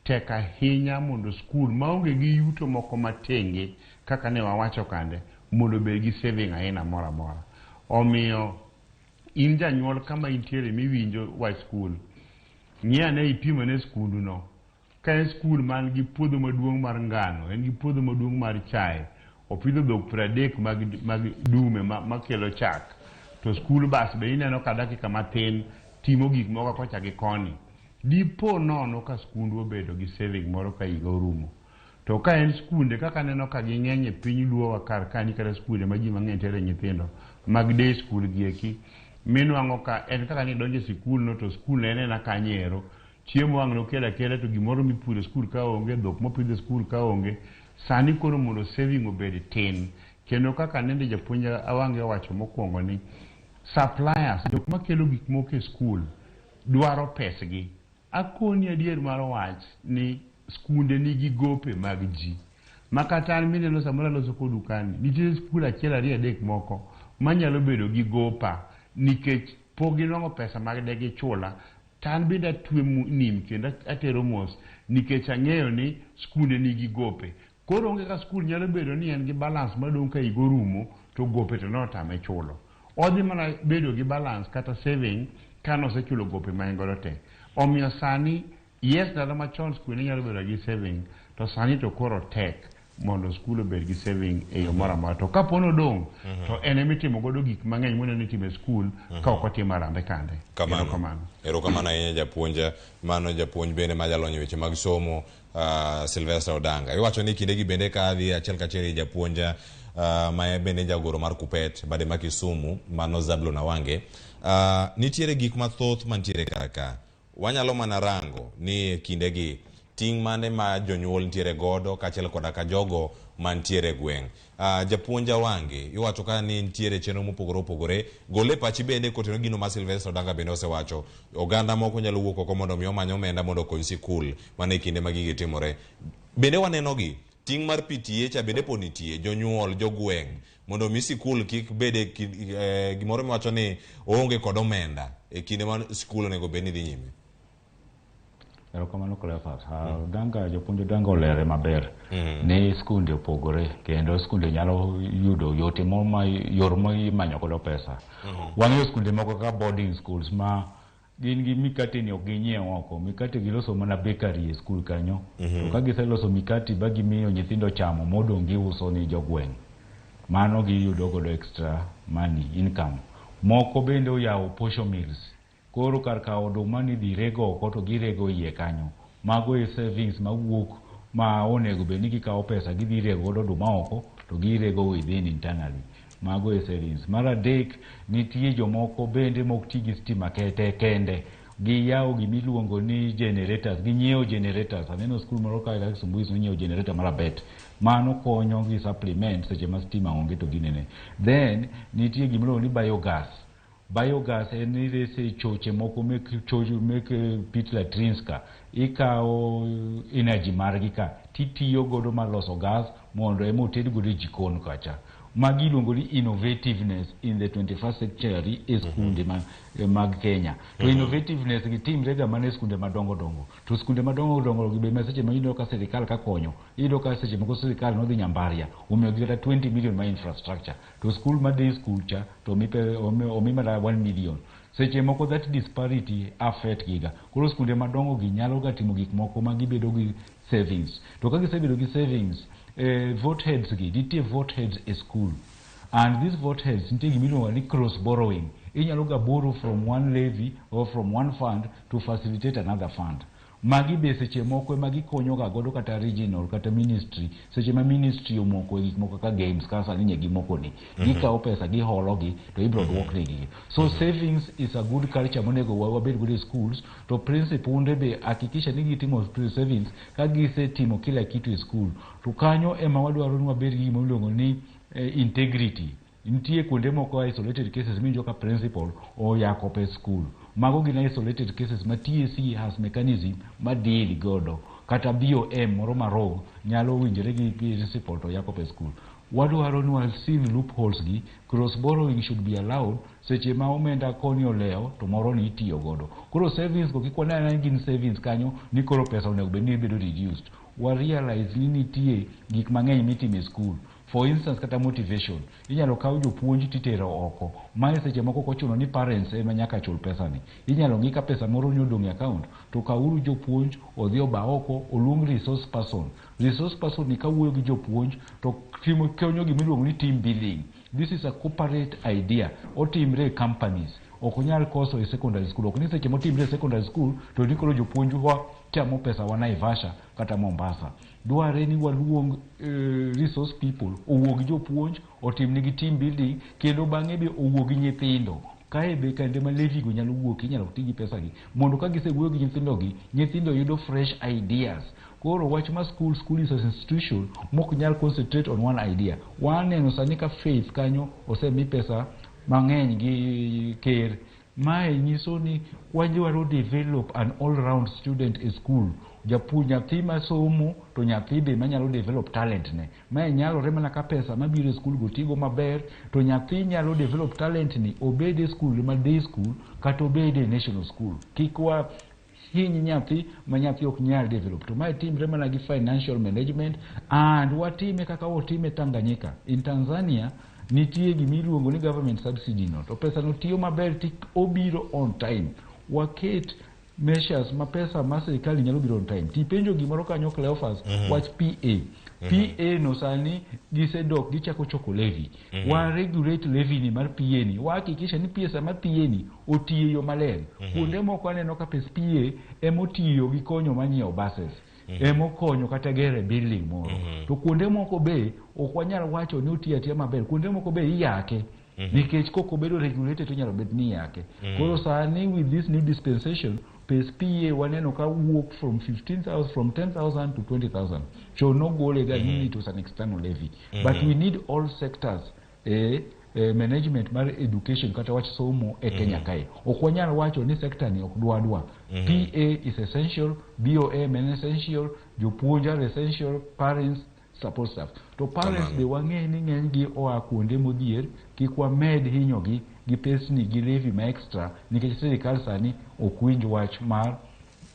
tek ahinya mondo skul maonge gi yuto moko matenge kaka ne wawacho kande mondo obed gi saving aina moro amora. Omiyo in janyuol kama intiere miwinjo wach skul, ng'i ane ipimo ne skundu no. Ka en skul man gi puodho maduong' mar ngano, en gi puodho maduong' mar chae, opidho dhok 30 mag dume makelo chak, to skul bas be ineno ka dakika matin timo gik moko kocha gi koni. Dipo nono ka skundwa obedo gi saving moro ka higa orumo. To ka en skunde kaka aneno ka ging'eny e piny luowa kar kani kata skunde ma ji mang'eny tere nyithindo mag day school gi eki minwang'o ka en kaka nidonjo e sikul no to skul ne en ena kanyo ero chiemo wang' nokel akela to gimoro mipuro e skul ka onge dhok mopidh e skul ka onge sani koro mondo saving obed tin kendo kaka nende japuonj Awange owacho mokwongo ni suppliers jok makelo gik moko e skul dwaro pesgi akoni adier mar wach ni skunde nigi gope mag ji ma kata an mineno samoro aloso kodu kani nitie skul achiel ariyo adek moko manyalo bedo gi gopa nikech pok ginwang'o pesa mag de gichula to an bende atwe nim kendo atero mos nikech ang'eyo ni skunde nigi gope koro onge ka skul nyalo bedo ni en gi balance madong' ka higa orumo to gope to notame chulo odhi mana bedo gi balance kata saving ka nosechulo gope ma en godo te omiyo sani yes ndalo machon skul ne nyalo bedo gi saving to sani to koro tek mondo skul obed gi saving e yo moro amora to kapo nodong' to en emitimo godo gik mang'eny moneno itimo e skul ka ok otim harambee kande Kamano. Erokamano. Erokamano ahinya japuonj. Mano japuonj bende ma jalony e weche mag somo Sylvester Odanga. Iwacho ni kindegi bende ka adhi achiel kachiel gi japuonj ma bende jagoro mar Kupet bade ma Kisumu mano Zablon Awange. Nitiere gik mathoth mantiere kar ka. Wanyalo mana rango ni e kindegi ting' mane ma jonyuol nitiere godo kaachiel koda ka jogo mantiere e gweng'. Japuonj Awange, iwacho ka ni nitiere chenro mopogore opogore. Gol e pachi bende kotenore gino ma Sylvester Odanga bende osewacho. Oganda moko nyalo wuok oko mondo mi omany omenda mondo okony sikul mana e kinde ma gigi timore. Bende waneno gi ting' mar PTA cha bende pod nitie, jonyuol, jogweng' mondo mi sikul kik bede gimoro miwacho ni oonge kod omenda e kinde ma sikul onego bed ni dhi nyime. Erokamano Cleophas. Odanga, japuonj Odanga olere maber ni skunde opogore kendo skunde nyalo yudo yote mo ma yor ma imanyo godo pesa. Wang'eyo skunde moko kaka boarding schools ma gin gi mikate ni ok ginyiew oko, mikate giloso mana bakery e skul kanyo. To ka giseloso mikate ba gimiyo nyithindo chamo modong' giuso ni jogweng'. Mano giyudo godo extra money income. Moko bende oyawo posho mills. Koro kar kawo oduma ni dhi rego oko to girego iye kanyo. Mago e savings mawuok ma onego bed ni gikawo pesa gidhi rego godo oduma oko to girego within internally. Mago e savings. Mar adek, nitie jomoko bende mok ti gi stima kete kende. Giyawo gimiluongo ni generators, ginyiewo generators. Aneno skul moro kae kaka Kisumu East nonyiewo generator mar abet. Mano konyo gi supplement seche ma stima onge to ginene. Then nitie gimiluongo ni biogas. Biogas en ni irese choche moko mek choche mek pit latrines ka ikawo energy margi ka titiyo godo mar loso gas mondo ema oted godo e jikon kacha. Magi iluongo ni innovativeness in the 21st century e skunde mag Kenya. To innovativeness gi timre ga mana e skunde madongo dongo. To skunde madongo dongo gi be ma seche ma iyudo ka sirikal ka konyo, iyudo ka seche moko sirikal nodhi Nyambaria, omiyogi kata 20 million ma infrastructure. To skul ma day school cha to omi mana 1 million. Seche moko that disparity affect giga. Koro skunde madongo gi nyalo ga timo gik moko ma gibedo gi savings. To ka gisebedo gi savings, vote heads gi, nitie vote heads e school. And these vote heads nitie gimiluongo ni cross borrowing. Inyalo ga borrow from one levy or from one fund to facilitate another fund. Magi be seche moko ema gikonyo ga godo kata regional kata ministry. Seche ma ministry omoko e gik moko kaka games kaka sani nye gimoko ni. Gikawo pesa giholo gi to ibiro duoknegi. So savings is a good culture monego wabed godo e schools. To principal be hakikisha ni gitimo savings ka gisetimo kila kitu e school. To kanyo ema wadwaro ni wabed gi gima iluongo ni integrity. Nitie kuonde moko isolated cases miwinjo ka principal oyako pes school. Mago gin isolated cases ma TSC has mechanism ma deal godo. Kata BOM moro ma rogue nyalo winjore gi principal to yako pes school. Wadwaro ni wa seal loopholes gi, cross borrowing should be allowed. Seche ma omenda koni olewo to moro ni itiyo godo. Koro savings go kik wane ni gin savings kanyo ni koro pesa onego bed ni bedo reduced. Wa realize ni nitie gik mang'eny mitimo e school. For instance kata motivation, inyalo kaw jopuonj titero oko. Mae seche moko ok ochuno ni parents ema nyaka chul pesa ni. Inyalo ng'i ka pesa moro ni odong' e account, to kawuru jopuonj odhi oba oko, oluong resource person. Resource person ni kawuoyo gi jopuonj to timo konyo gima iluongo ni team building. This is a corporate idea. Otimre e companies. Ok onyal koso e secondary school. Ok ni seche motimre e secondary school to ni koro jopuonj wa chamo pesa wa Naivasha kata Mombasa. Dwarre ni waluong resource people owuo gi jopuonj, otim nigi team building kendo bang'e be owuo gi nyithindo. Kae be kande ma levy go nyalo wuok inyalo ti gi pesa gi mondo ka gisewuoyo gi nyithindo gi, nyithindo yudo fresh ideas. Koro wach ma school, school is an institution mok nyal concentrate on one idea. Waneno sani ka Faith kanyo osemi pesa mang'eny gi ker. Mae nyiso ni wadwaro develop an all round student e school. Japuonj nyathi masomo to nyathi be manyalo develop talent ne. Mae nyalore mana ka pesa mabiro e school go tigo maber to nyathi nyalo develop talent ni obed e school ma day school kata obed e national school. Kik wa hiny nyathi ma nyathi ok nyal develop. To mae timre mana gi financial management and watime kaka watime Tanganyika. In Tanzania nitie gima iluongo ni government subsidy no to pesa no tiyo maber ti obiro on time. Waket measures ma pesa ma sirikal nyalo biro on time. Tipenjo gimoro kanyo Cleophas wach PA. PA no sani gisedok gichako choko levy. Wa regulate levy ni mar PA ni. Wahakikisha ni pesa mar PA ni otiyo e yo maler. Kuonde moko aneno ka pes PA emotiyo gi konyo mar nyiewo buses. Emokonyo kata gero building moro. To kuonde moko be ok wanyal wacho ni otiyo atiya maber. Kuonde moko be iyake. Nikech kok obedo regulated to inyalo bet ni iyake. Koro sani with this new dispensation, pes PA waneno ka wuok from 15,000, from 10,000 to 20,000. Chon nogole ga ni it was an external levy. But we need all sectors management mar education kata wach somo e Kenya kae. Ok wanyal wacho ni sector ni ok dwa dwa. PA is essential, BOM en essential, jopuonj are essential, parents, support staff. To parents Kamano. be wang'e ni ng'eny gi oa kuonde modhier, kik wamed hinyogi gi pesni gi levy ma extra nikech sirikal sani ok winj wach mar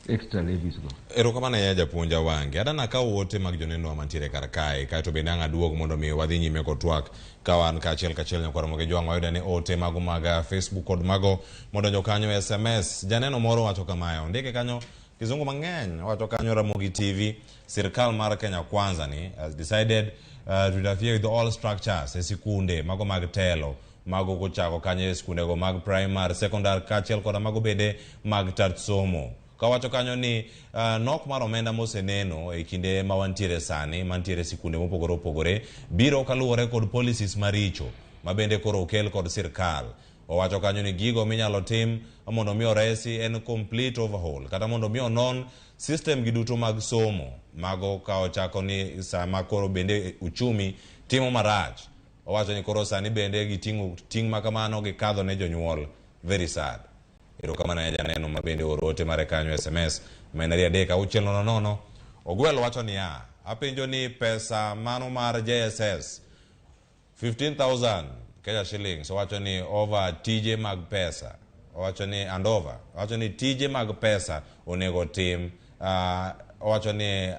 extra levies go. Erokamano ahinya japuonj Awange. Adana kawo ote mag jonenowa mantiere kar kae, kaeto bende ang' aduog mondo mi wadhi nyime kod twak ka wan kaachiel kachiel nyakwar Ramogi Jwang' wayudo ni ote mago mag Facebook kod mago modonjo kanyo e SMS. Janeno moro wacho kamae, ondike kanyo kizungu mang'eny, owacho kanyo Ramogi TV, sirkal mar Kenya Kwanza ni has decided to interfere with all structures e sikunde mago mag telo mago kochako kanyo e sikundego mag primary, secondary kaachiel koda mago bende mag tat somo. Kawacho kanyo ni nok mar omenda moseneno e kinde ma wantiere sani mantiere sikunde mopogore opogore biro kaluwore kod policies maricho ma bende koro okel kod sirkal. Owacho kanyo ni gigo minyalo tim mondo mi oresi en complete overhaul kata mondo mi onon system gi duto mag somo mago ka ochako ni sama koro bende uchumi timo marach. Owacho ni koro sani bende giting'o ting' makamano gikadho ne jonyuol. Very sad. Erokamano ahinya janeno ma bende oro ote mare kanyo SMS ma en 2 3 6 0 0. Ogwel wacho niya, apenjo ni pesa mano mar JSS 15,000 Kenya shillings, owacho ni over tije mag pesa, owacho ni and over, owacho ni tije mag pesa onego tim, owacho ni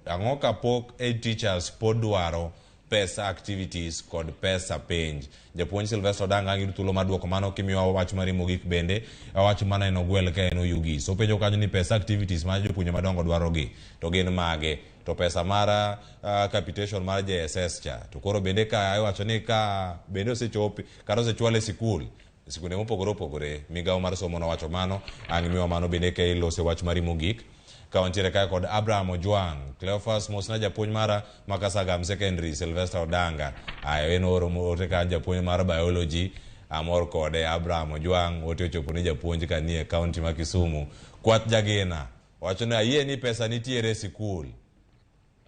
ang'o kapok head teachers pod dwaro pesa activities kod pesa penj. Japuonj Sylvester Odanga ang' yudo thuolo mar duoko mano kimiyowa wach mari mogik bende wach mana en ogwel ka en Oyugis. Openjo kanyo ni pesa activities ma jopuonje madongo dwaro gi to gin mage, to pesa mar capitation mar JSS cha to koro bende ka iwacho ni ka bende osechopi kata osechwale e sikul sikunde mopogore opogore, migawo mar somo nowacho mano. Ang' miwa mano bende ka ilose wach mari mogik. Ka wantiere kae kod Abraham Ojwang', Cleophas mosna japuonj mara ma Kasagam Secondary Sylvester Odanga. Ayo en oro ote kanyo japuonj mar biology, amor kode Abraham Ojwang', ote ochopo ni japuonj kanie county ma Kisumu. Kwath Jagena wacho ni ayie ni pesa nitiere e sikul,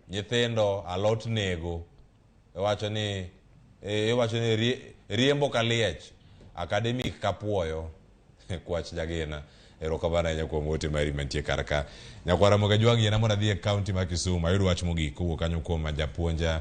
nyithindo alot nego, iwacho ni riembo kaliech, academic kapuoyo. Kwach Jagena, erokamano ahinya kuom ote mari mantie kar ka. Nyakwar Ramogi Ajwang' yiena mondo adhi e county ma Kisumu ayud wach mogik kowuok kanyo kuom japuonja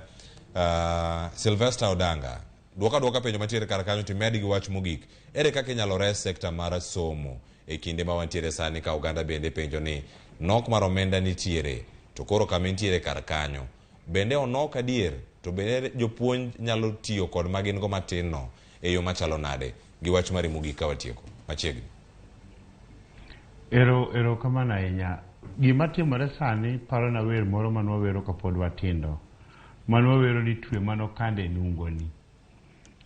Sylvester Odanga. Duoka duoka penjo mantiere kar kanyo timed gi wach mogik. Ere kaka inyalo res sekta mar somo e kinde ma wantiere sani ka oganda bende penjo ni nok mar omenda nitiere to koro kama intiere kar kanyo bende onok adier, to bende jopuonj nyalo tiyo kod ma gin go matin no e yo machalo nade? Gi wach mari mogik ka watieko machiegni. Ero kamano ahinya. Gima timore sani parona wer moro mane wawero kapod watindo. Mane wawero ni twe mano kande nungoni.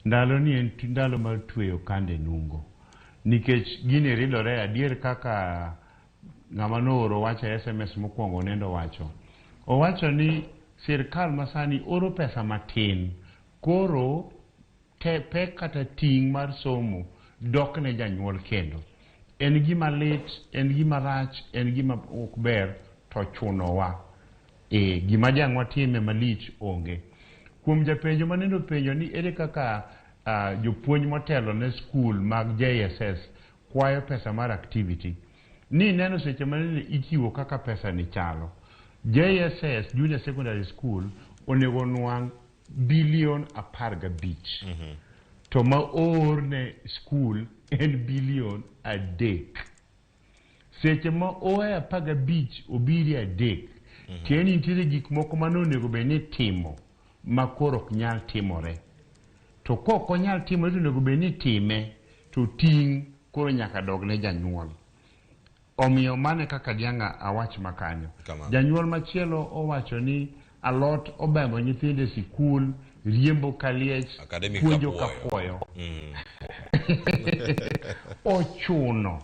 Ndalo ni en ndalo mar tweyo kande nungo. Nikech gini ridore adier kaka ng'ama nooro wach e SMS mokwongo nendo wacho. Owacho ni sirkal masani oro pesa matin. Koro pek kata ting' mar somo dok ne janyuol kendo. En gima lit, en gima rach, en gima ok ber to chunowa. Gima jang' watime malich onge. Kuom japenjo manendo penjo ni ere kaka jopuonj motelo ne skul mag JSS kwayo pesa mar activity. Ni neno seche manene ichiwo kaka pesa ni chalo. JSS, Junior Secondary School, onego nwang' bilion 15. To ma oor ne skul en bilion 3. Seche ma oa 15 obiri 3, tiende nitiere gik moko mane onego bed ni timo ma koro ok nyal timore. To kok onyal timore to onego bed ni time, to ting' koro nyaka dog ne janyuol. Omiyo mane kaka dianga awach makanyo. Janyuol machielo owacho ni alot obembo nyithindo e sikul, riembo kaliech, puonjo kapuoyo. Ochuno.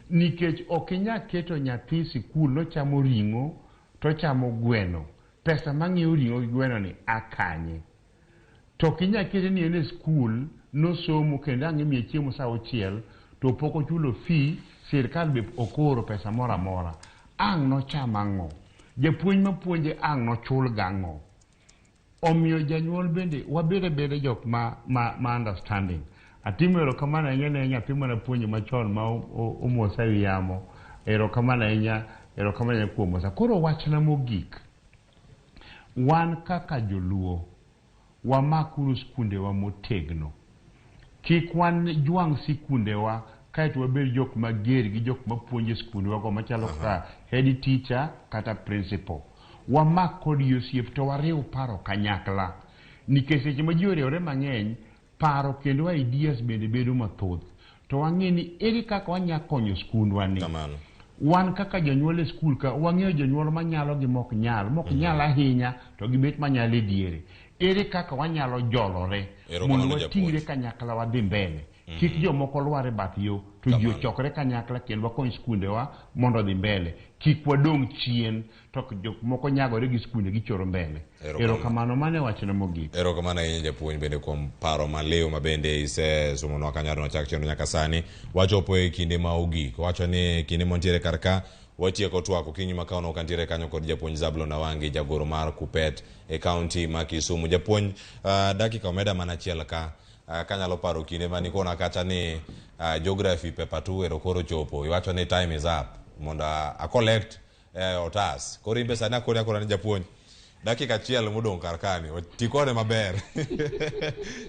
Nikech ok inyal keto nyathi sikul nochamo ring'o to chamo gweno. Pesa mang'iewo ring'o gi gweno ni akanye. To ok inyal kete ni en e skul nosomo kendo ang' imiye chiemo sa 6 to pok ochulo fee, sirkal be ok ooro pesa moro amora. Ang' nocham ang'o? Japuonj mapuonje ang' nochul gang'o? Omiyo janyuol bende wabed abeda jok ma understanding. Atimo erokamano ahinya ne nyathi mana puonjo machon ma omosa ewi yamo. Erokamano ahinya, erokamano ahinya kuom mosa. Koro wachna mogik. Wan kaka joluo, wamakuru skundewa motegno. Kik wan jwang' sikundewa kaeto wabed jok mager gi jok mapuonjo e skundewa go machalo kaka head teacher kata principal. Wamak kodgi osiep to wariw paro kanyakla. Nikech seche ma ji oriwore mang'eny, paro kendo ideas bende bedo mathoth. To wang'e ni ere kaka wanyalo konyo skundwa ni. Wan kaka jonyuol e skul ka, wang'eyo jonyuol manyalo gi mok nyal. Mok nyal ahinya to gibet manyalo e diere. Ere kaka wanyalo jolore mondo wating're kanyakla wadhi mbele. Kik jomoko lwar e bath yo, to ji ochokre kanyakla kendo wakony skundewa mondo odhi mbele. Kik wadong' chien to jok moko nyagore gi skunde gichoro mbele. Erokamano, mano e wachna mogik. Erokamano ahinya japuonj bende kuom paro maliw ma bende isesomonwa kanyo wachak chenro nyaka sani. Wachopo e kinde ma ogik. Wacho ni kinde mantiere kar ka watieko twak okinyi ma kawuono kantiere kanyo kod japuonj Zablon Awangi, jagoro mar Kuppet e kaunti ma Kisumu. Japuonj, dakika omeda mana achiel ka. Kanyalo paro kinde mane ikona kacha ni geography paper 2 ero koro chopo. Iwacho ni time is up mondo a collect otas. Koro in be sani akoni akona ni japuonj, dakika achiel modong' kar kani, ti kode maber.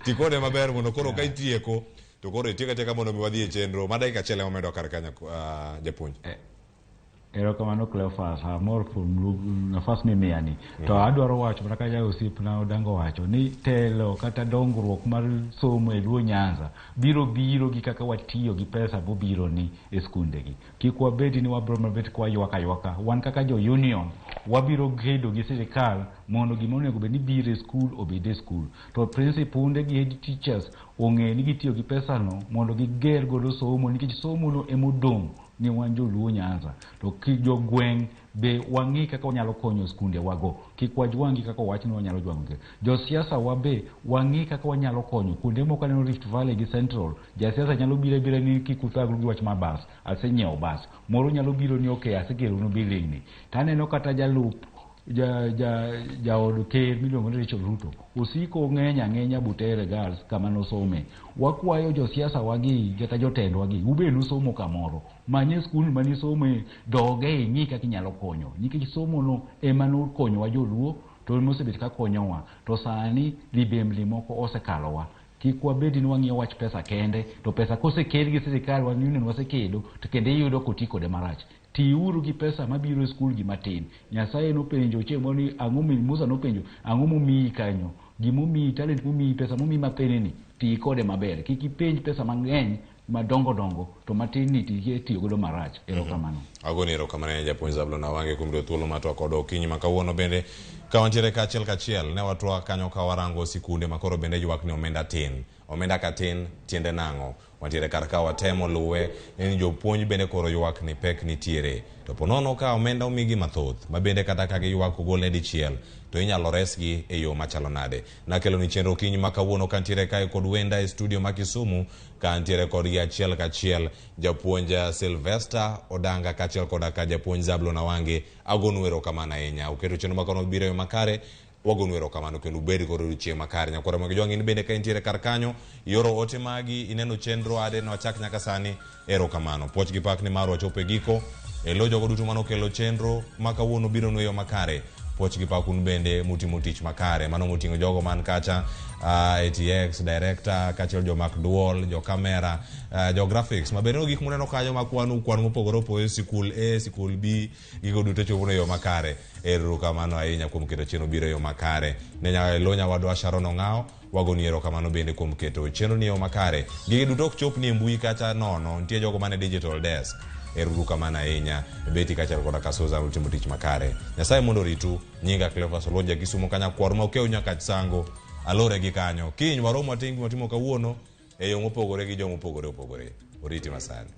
Ti kode maber mondo koro ka itieko to koro itieko atieka mondo mi wadhi e chenro. Ma dakika achiel ema omedo kar kanyo, japuonj. Erokamano Cleophas, amor kuom nafas mimiyani. To adwaro wacho mana kaka osiepna Odango wacho ni telo kata dongruok mar somo e Luo Nyanza biro biro gi kaka watiyo gi pesa mobiro ni e skundegi. Kik wabed ni wabiro mabet kwa ywak aywaka. Wan kaka jo union wabiro kedo gi sirikal mondo gima onego bed ni biro e skul obed e skul. To principal gi head teachers ong'e ni gitiyo gi pesano mondo giger godo somo, nikech somo no emodong' ni wan joluo Nyanza. To ki jogweng' be wang'i kaka wanyalo konyo skunde wago. Kik wajwang'gi kaka owach ni wanyalo jwang'gi. Josiasa wa be wang'i kaka wanyalo konyo. Kuonde moko aneno Rift Valley gi Central, jasiasa nyalo biro abira ni kik uthagru gi wach mar bas, asenyiewo bas. Moro nyalo biro ni okay, asegeronu building ni. To aneno kata jalup jaod ker miluongo ni Rachel Ruto osiko ng'eny ang'enya Butere Girls kama nosome. Wakwayo josiasa wagi kata jotendwa gi, ube nusomo kamoro, manye skul manisome, doge ing'i kaka inyalo konyo, nikech somo no ema nokonyowa joluo to ema osebet ka konyowa. To sani libembni moko osekalowa. Kik wabed ni wang'iyo wach pesa kende, to pesa kosekel gi sirikal wan union wasekedo to kendo iyudo koti kode marach. Tiuru gi pesa mabiro e skul gi matin. Nyasaye nopenjo chieng' moro ni ang'o mi Musa nopenjo ang'o momiyi kanyo, gimomiyi, talent momiyi, pesa momiyi mathin ni, ti kode maber. Kik ipenj pesa mang'eny madongo dongo to matin ni tiyo godo marach. Erokamano. Agoni erokamano ne japuonj Zablon Awangi kuom yudo thuolo mar twak kodwa okinyi ma kawuono. Bende ka wantiere kaachiel kachiel ne watwak kanyo ka warango sikunde ma koro bende ywak ni omenda tin. Omenda katin tiende nang'o? Wantiere kar ka watemo luwe ni jopuonj bende koro ywak ni pek nitiere. To po nono ka omenda omigi mathoth ma bende kata ka giywak ogolne dichiel to inyalo resgi e yo machalo nade. Nakelo ni chenro okinyi ma kawuono kantiere kae kod wenda e studio ma Kisumu kantiere kodgi achiel kachiel japuonj Sylvester Odanga kaachiel koda ka japuonj Zablon Awange. Agonu erokamano ahinya. Uketo chenro ma kawuono biro e yo makare. Wagonu erokamano kendo ubed kod odiochieng' makare. Nyakwara mag Jwang' in bende ka intiere kar kanyo, ioro ote magi, ineno chenro ade nwachak nyaka sani, erokamano. Puoch gi pak ni mar wachopo e giko. E lo jogo duto manokelo chenro ma kawuono biro nu e yo makare. Puoch gi pak un bende mutimo tich makare. Mano moting'o jogo man kacha, ATX, director, kaachiel jomak duol, jo kamera, jo graphics. Ma bende gik muneno kanyo ma kwanu kwan mopogore opogore, sikul A, sikul B, gigo duto chopo e yo makare. Erokamano ahinya kuom keto chenro biro e yo makare. Ne lo nyawadwa Sharon Ong'ao, wagoni erokamano bende kuom keto chenro ni e yo makare. Gigi duto ok chop ni e mbui kacha nono, nitie jogo mane digital desk. Erokamano ahinya. Betty kaachiel koda ka Susan utimo tich makare. Nyasaye mondo oritu. Nyinga Cleophas Oluoch Kisumu kanya kwar ma okew nyaka Sango. Alore gi kanyo. Kiny warom watim gima watimo kawuono e yo mopogore gi joma opogore opogore. Oriti masani.